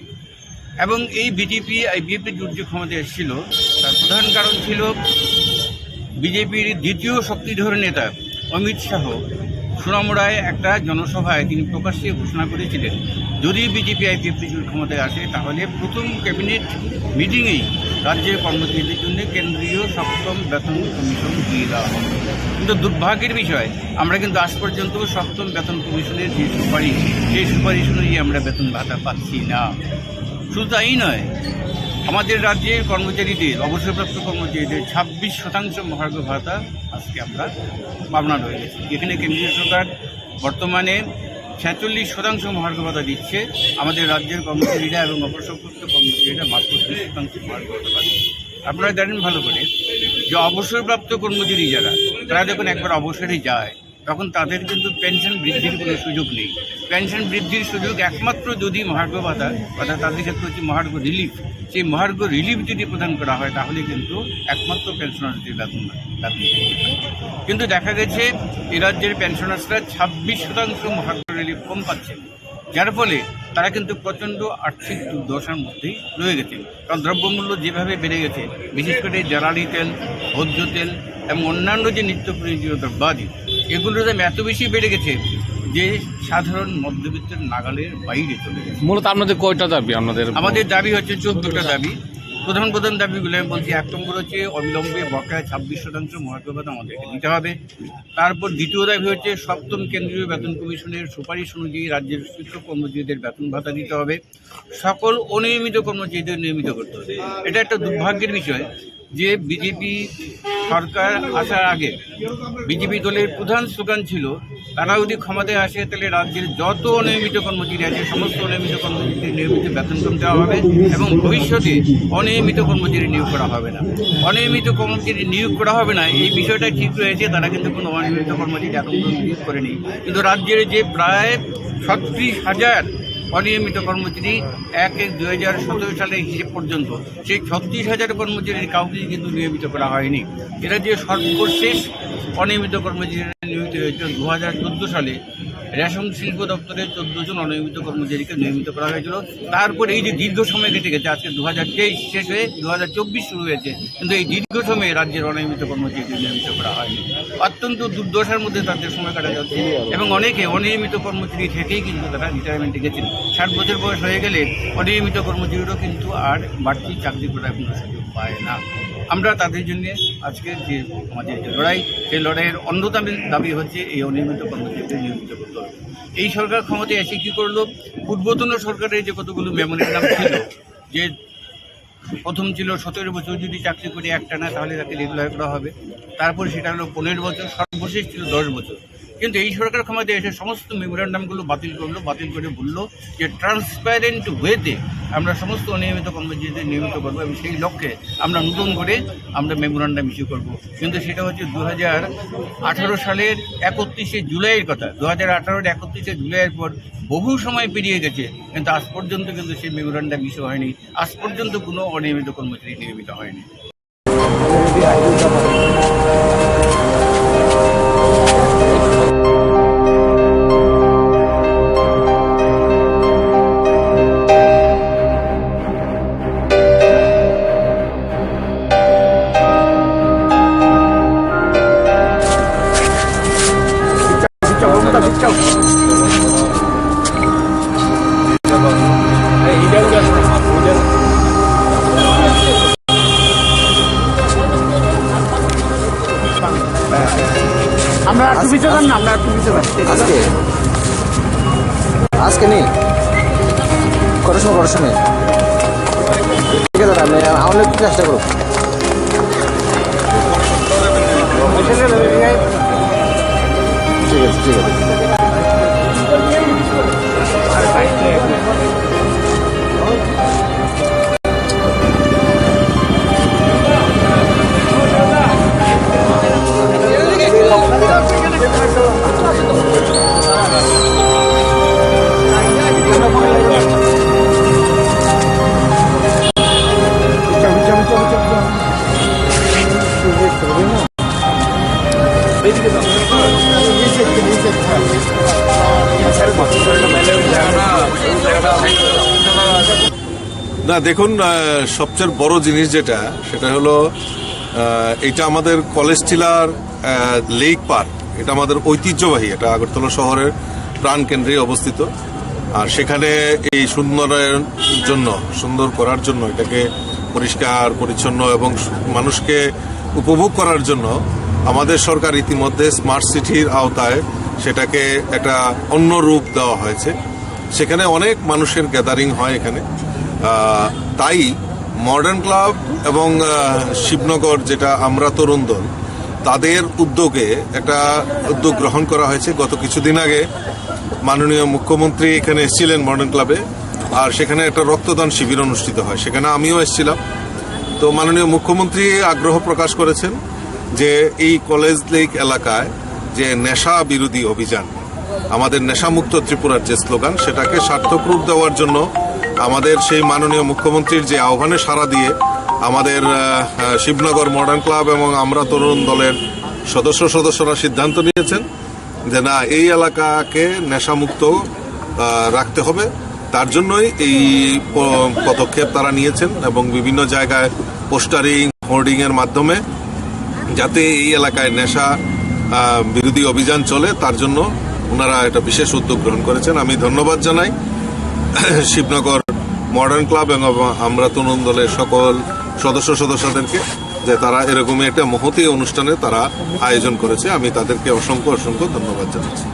এবং এই বিজেপি আইপিএফটি জোট যে ক্ষমতায় এসেছিল, তার প্রধান কারণ ছিল বিজেপির দ্বিতীয় শক্তিধর নেতা অমিত শাহ সোনামুড়ায় একটা জনসভায় তিনি প্রকাশ্যে ঘোষণা করেছিলেন, যদি বিজেপি আইপিএফটি জোট ক্ষমতায় আসে, তাহলে প্রথম ক্যাবিনেট মিটিংয়েই রাজ্যের কর্মচারীদের জন্য কেন্দ্রীয় সপ্তম বেতন কমিশন দিয়ে দেওয়া হবে। কিন্তু দুর্ভাগ্যের বিষয়, আমরা কিন্তু আজ পর্যন্ত সপ্তম বেতন কমিশনের যে সুপারিশ, সেই সুপারিশ অনুযায়ী আমরা বেতন ভাতা পাচ্ছি না। শুধু তাই নয়, আমাদের রাজ্যের কর্মচারীদের, অবসরপ্রাপ্ত কর্মচারীদের ছাব্বিশ শতাংশ মহার্ঘ ভাতা আজকে আমরা পাওনা রয়ে গেছি, যেখানে কেন্দ্রীয় সরকার বর্তমানে ছেচল্লিশ শতাংশ মহার্ঘ ভাতা দিচ্ছে, আমাদের রাজ্যের কর্মচারীরা এবং অবসরপ্রাপ্ত কর্মচারীরা মাত্র দুই শতাংশ মহার্ঘ ভাতা পাচ্ছে। আপনারা জানেন ভালো করে যে অবসরপ্রাপ্ত কর্মচারী যারা, তারা যখন একবার অবসরে যায়, তখন তাদের কিন্তু পেনশন বৃদ্ধির কোনো সুযোগ নেই। পেনশন বৃদ্ধির সুযোগ একমাত্র যদি মহার্ঘ ভাতা, অর্থাৎ তাদের ক্ষেত্রে হচ্ছে মহার্ঘ রিলিফ, সেই মহার্ঘ রিলিফ যদি প্রদান করা হয়, তাহলে কিন্তু একমাত্র পেনশনারদের বেতন, বেতন। কিন্তু দেখা গেছে, এ রাজ্যের পেনশনার্সরা ছাব্বিশ শতাংশ মহার্ঘ রিলিফ কম পাচ্ছেন, যার ফলে তারা কিন্তু প্রচণ্ড আর্থিক দুর্দশার মধ্যেই রয়ে গেছেন। কারণ দ্রব্যমূল্য যেভাবে বেড়ে গেছে, বিশেষ করে জ্বালানি তেল, ভোজ্য তেল এবং অন্যান্য যে নিত্য প্রয়োজনীয় দ্রব্যাদি, এগুলোর দাম এত বেশি বেড়ে গেছে যে সাধারণ মধ্যবিত্তের নাগালের বাইরে চলে গেছে। মূলত আপনাদের কয়টা দাবি? আপনাদের আমাদের দাবি হচ্ছে চোদ্দটা দাবি। প্রধান প্রধান দাবিগুলো আমি বলছি, এক নম্বর হচ্ছে অবিলম্বে বকেয়া ছাব্বিশ শতাংশ মহার্ঘ ভাতা আমাদেরকে দিতে হবে। তারপর দ্বিতীয় দাবি হচ্ছে সপ্তম কেন্দ্রীয় বেতন কমিশনের সুপারিশ অনুযায়ী রাজ্যের শিক্ষক কর্মচারীদের বেতন ভাতা দিতে হবে, সকল অনিয়মিত কর্মচারীদের নিয়মিত করতে হবে। এটা একটা দুর্ভাগ্যের বিষয় যে বিজেপি সরকার আসার আগে বিজেপি দলের প্রধান স্লোগান ছিল, তারা যদি ক্ষমতায় আসে, তাহলে রাজ্যের যত অনিয়মিত কর্মচারী আছে, সমস্ত অনিয়মিত কর্মচারীদের নিয়মিত বেতন কম দেওয়া হবে এবং ভবিষ্যতে অনিয়মিত কর্মচারী নিয়োগ করা হবে না। অনিয়মিত কর্মচারী নিয়োগ করা হবে না, এই বিষয়টা ঠিক রয়েছে, তারা কিন্তু কোনো অনিয়মিত কর্মচারী এখন পর্যন্ত নিয়োগ করেনি। কিন্তু রাজ্যের যে প্রায় ছত্রিশ হাজার অনিয়মিত কর্মচারী এক এক দুই হাজার সতেরো সালের হিসেব পর্যন্ত, সেই ছত্রিশ হাজার কর্মচারীর কাউকেই কিন্তু নিয়মিত করা হয়নি। এরা যে সর্বশেষ অনিয়মিত কর্মচারী নিয়মিত হয়েছে দু হাজার চোদ্দ সালে, রেশন শিল্প দপ্তরে চোদ্দ জন অনিয়মিত কর্মচারীকে নিয়মিত করা হয়েছিল। তারপর এই যে দীর্ঘ সময় কেটে গেছে, আজকে দু হাজার তেইশ শেষ হয়ে দু হাজার চব্বিশ শুরু হয়েছে, কিন্তু এই দীর্ঘ সময়ে রাজ্যের অনিয়মিত কর্মচারীদের নিয়মিত করা হয়নি। অত্যন্ত দুর্দশার মধ্যে তাদের সময় কাটা যাচ্ছে এবং অনেকে অনিয়মিত কর্মচারী থেকেই কিন্তু তারা রিটায়ারমেন্টে গেছেন। ষাট বছর বয়স হয়ে গেলে অনিয়মিত কর্মচারীরও কিন্তু আর বাড়তি চাকরি করার কোনো সুযোগ পায় না। আমরা তাদের জন্য আজকে যে আমাদের যে লড়াই, সেই লড়াইয়ের অন্যতম দাবি হচ্ছে এই অনিয়মিত কর্মচারীদের নিয়মিত করতে হবে। এই সরকার ক্ষমতায় এসে কি করলো? পূর্বতন সরকারের যে কতগুলো মেমোরেন্ডাম ছিল, যে প্রথম ছিল সতেরো বছর যদি চাকরি করে একটানা, তাহলে তাকে রেগুলার করা হবে। তারপর সেটা হলো পনেরো বছর, সর্বশেষ ছিল দশ বছর। কিন্তু এই সরকার ক্ষমতায় এসে সমস্ত মেমোরান্ডামগুলো বাতিল করলো, বাতিল করে বললো যে ট্রান্সপারেন্ট ওয়েতে আমরা সমস্ত অনিয়মিত কর্মচারীদের নিয়মিত করবো এবং সেই লক্ষ্যে আমরা নতুন করে আমরা মেমোরান্ডাম ইস্যু করব। কিন্তু সেটা হচ্ছে দু হাজার আঠারো সালের একত্রিশে জুলাইয়ের কথা। দু হাজার আঠারোর একত্রিশে জুলাইয়ের পর বহু সময় পেরিয়ে গেছে, কিন্তু আজ পর্যন্ত কিন্তু সেই মেমোরান্ডাম ইস্যু হয়নি। আজ পর্যন্ত কোনো অনিয়মিত কর্মচারী নিয়মিত হয়নি। আমরা একটু পিছিয়ে যাচ্ছি। আজকে, আজকে নেই, কটার সময়, কটার সময়? ঠিক আছে দাদা, আপনি আমার একটু চেষ্টা করুন। ঠিক আছে, ঠিক আছে। না, দেখুন, আহ, সবচেয়ে বড় জিনিস যেটা, সেটা হলো, আহ, এটা আমাদের কলেজ টিলার, আহ, লেক পার্ক। এটা আমাদের ঐতিহ্যবাহী, এটা আগরতলা শহরের প্রাণকেন্দ্রে অবস্থিত। আর সেখানে এই সুন্দরের জন্য, সুন্দর করার জন্য, এটাকে পরিষ্কার পরিচ্ছন্ন এবং মানুষকে উপভোগ করার জন্য আমাদের সরকার ইতিমধ্যে স্মার্ট সিটির আওতায় সেটাকে একটা অন্য রূপ দেওয়া হয়েছে। সেখানে অনেক মানুষের গ্যাদারিং হয় এখানে। আহ, তাই মডার্ন ক্লাব এবং, আহ, শিবনগর, যেটা আমরা তরুণ দল, তাদের উদ্যোগে একটা উদ্যোগ গ্রহণ করা হয়েছে। গত কিছুদিন আগে মাননীয় মুখ্যমন্ত্রী এখানে এসেছিলেন মডার্ন ক্লাবে, আর সেখানে একটা রক্তদান শিবির অনুষ্ঠিত হয়, সেখানে আমিও এসেছিলাম। তো মাননীয় মুখ্যমন্ত্রী আগ্রহ প্রকাশ করেছেন যে এই কলেজ লেক এলাকায় যে নেশা বিরোধী অভিযান, আমাদের নেশামুক্ত ত্রিপুরার যে স্লোগান, সেটাকে সার্থক রূপ দেওয়ার জন্য আমাদের সেই মাননীয় মুখ্যমন্ত্রীর যে আহ্বানে সাড়া দিয়ে আমাদের, আহ, আহ, শিবনগর মডার্ন ক্লাব এবং আমরা তরুণ দলের সদস্য সদস্যরা সিদ্ধান্ত নিয়েছেন যে না, এই এলাকাকে নেশামুক্ত, আহ, রাখতে হবে। তার জন্যই এই প-, পদক্ষেপ তারা নিয়েছেন এবং বিভিন্ন জায়গায় পোস্টারিং, হোর্ডিং এর মাধ্যমে যাতে এই এলাকায় নেশা, আহ, বিরোধী অভিযান চলে, তার জন্য ওনারা একটা বিশেষ উদ্যোগ গ্রহণ করেছেন। আমি ধন্যবাদ জানাই শিবনগর মডার্ন ক্লাব এবং আমরা তরুণ দলের সকল সদস্য সদস্যদেরকে, যে তারা এরকমই একটা মহতী অনুষ্ঠানে তারা আয়োজন করেছে। আমি তাদেরকে অসংখ্য অসংখ্য ধন্যবাদ জানাচ্ছি।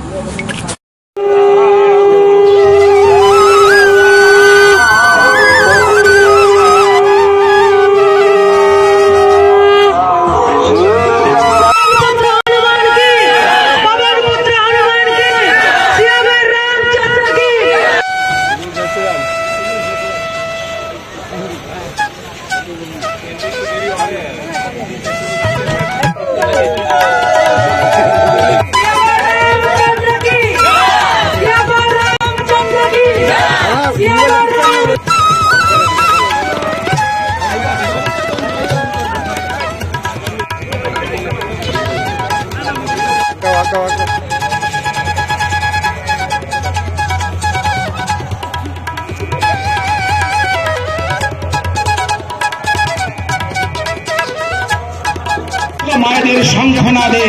মায়েদের শঙ্খনাদে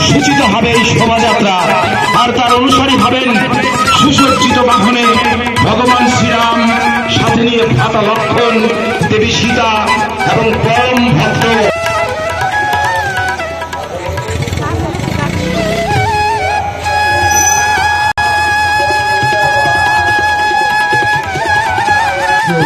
সূচিত হবে এই শোভাযাত্রা। আর তার অনুসারী হবেন সুসজ্জিত বাহনে ভগবান শ্রীরাম, সাথে নিয়ে ভ্রাতা লক্ষণ, দেবী সীতা এবং পরম ভক্ত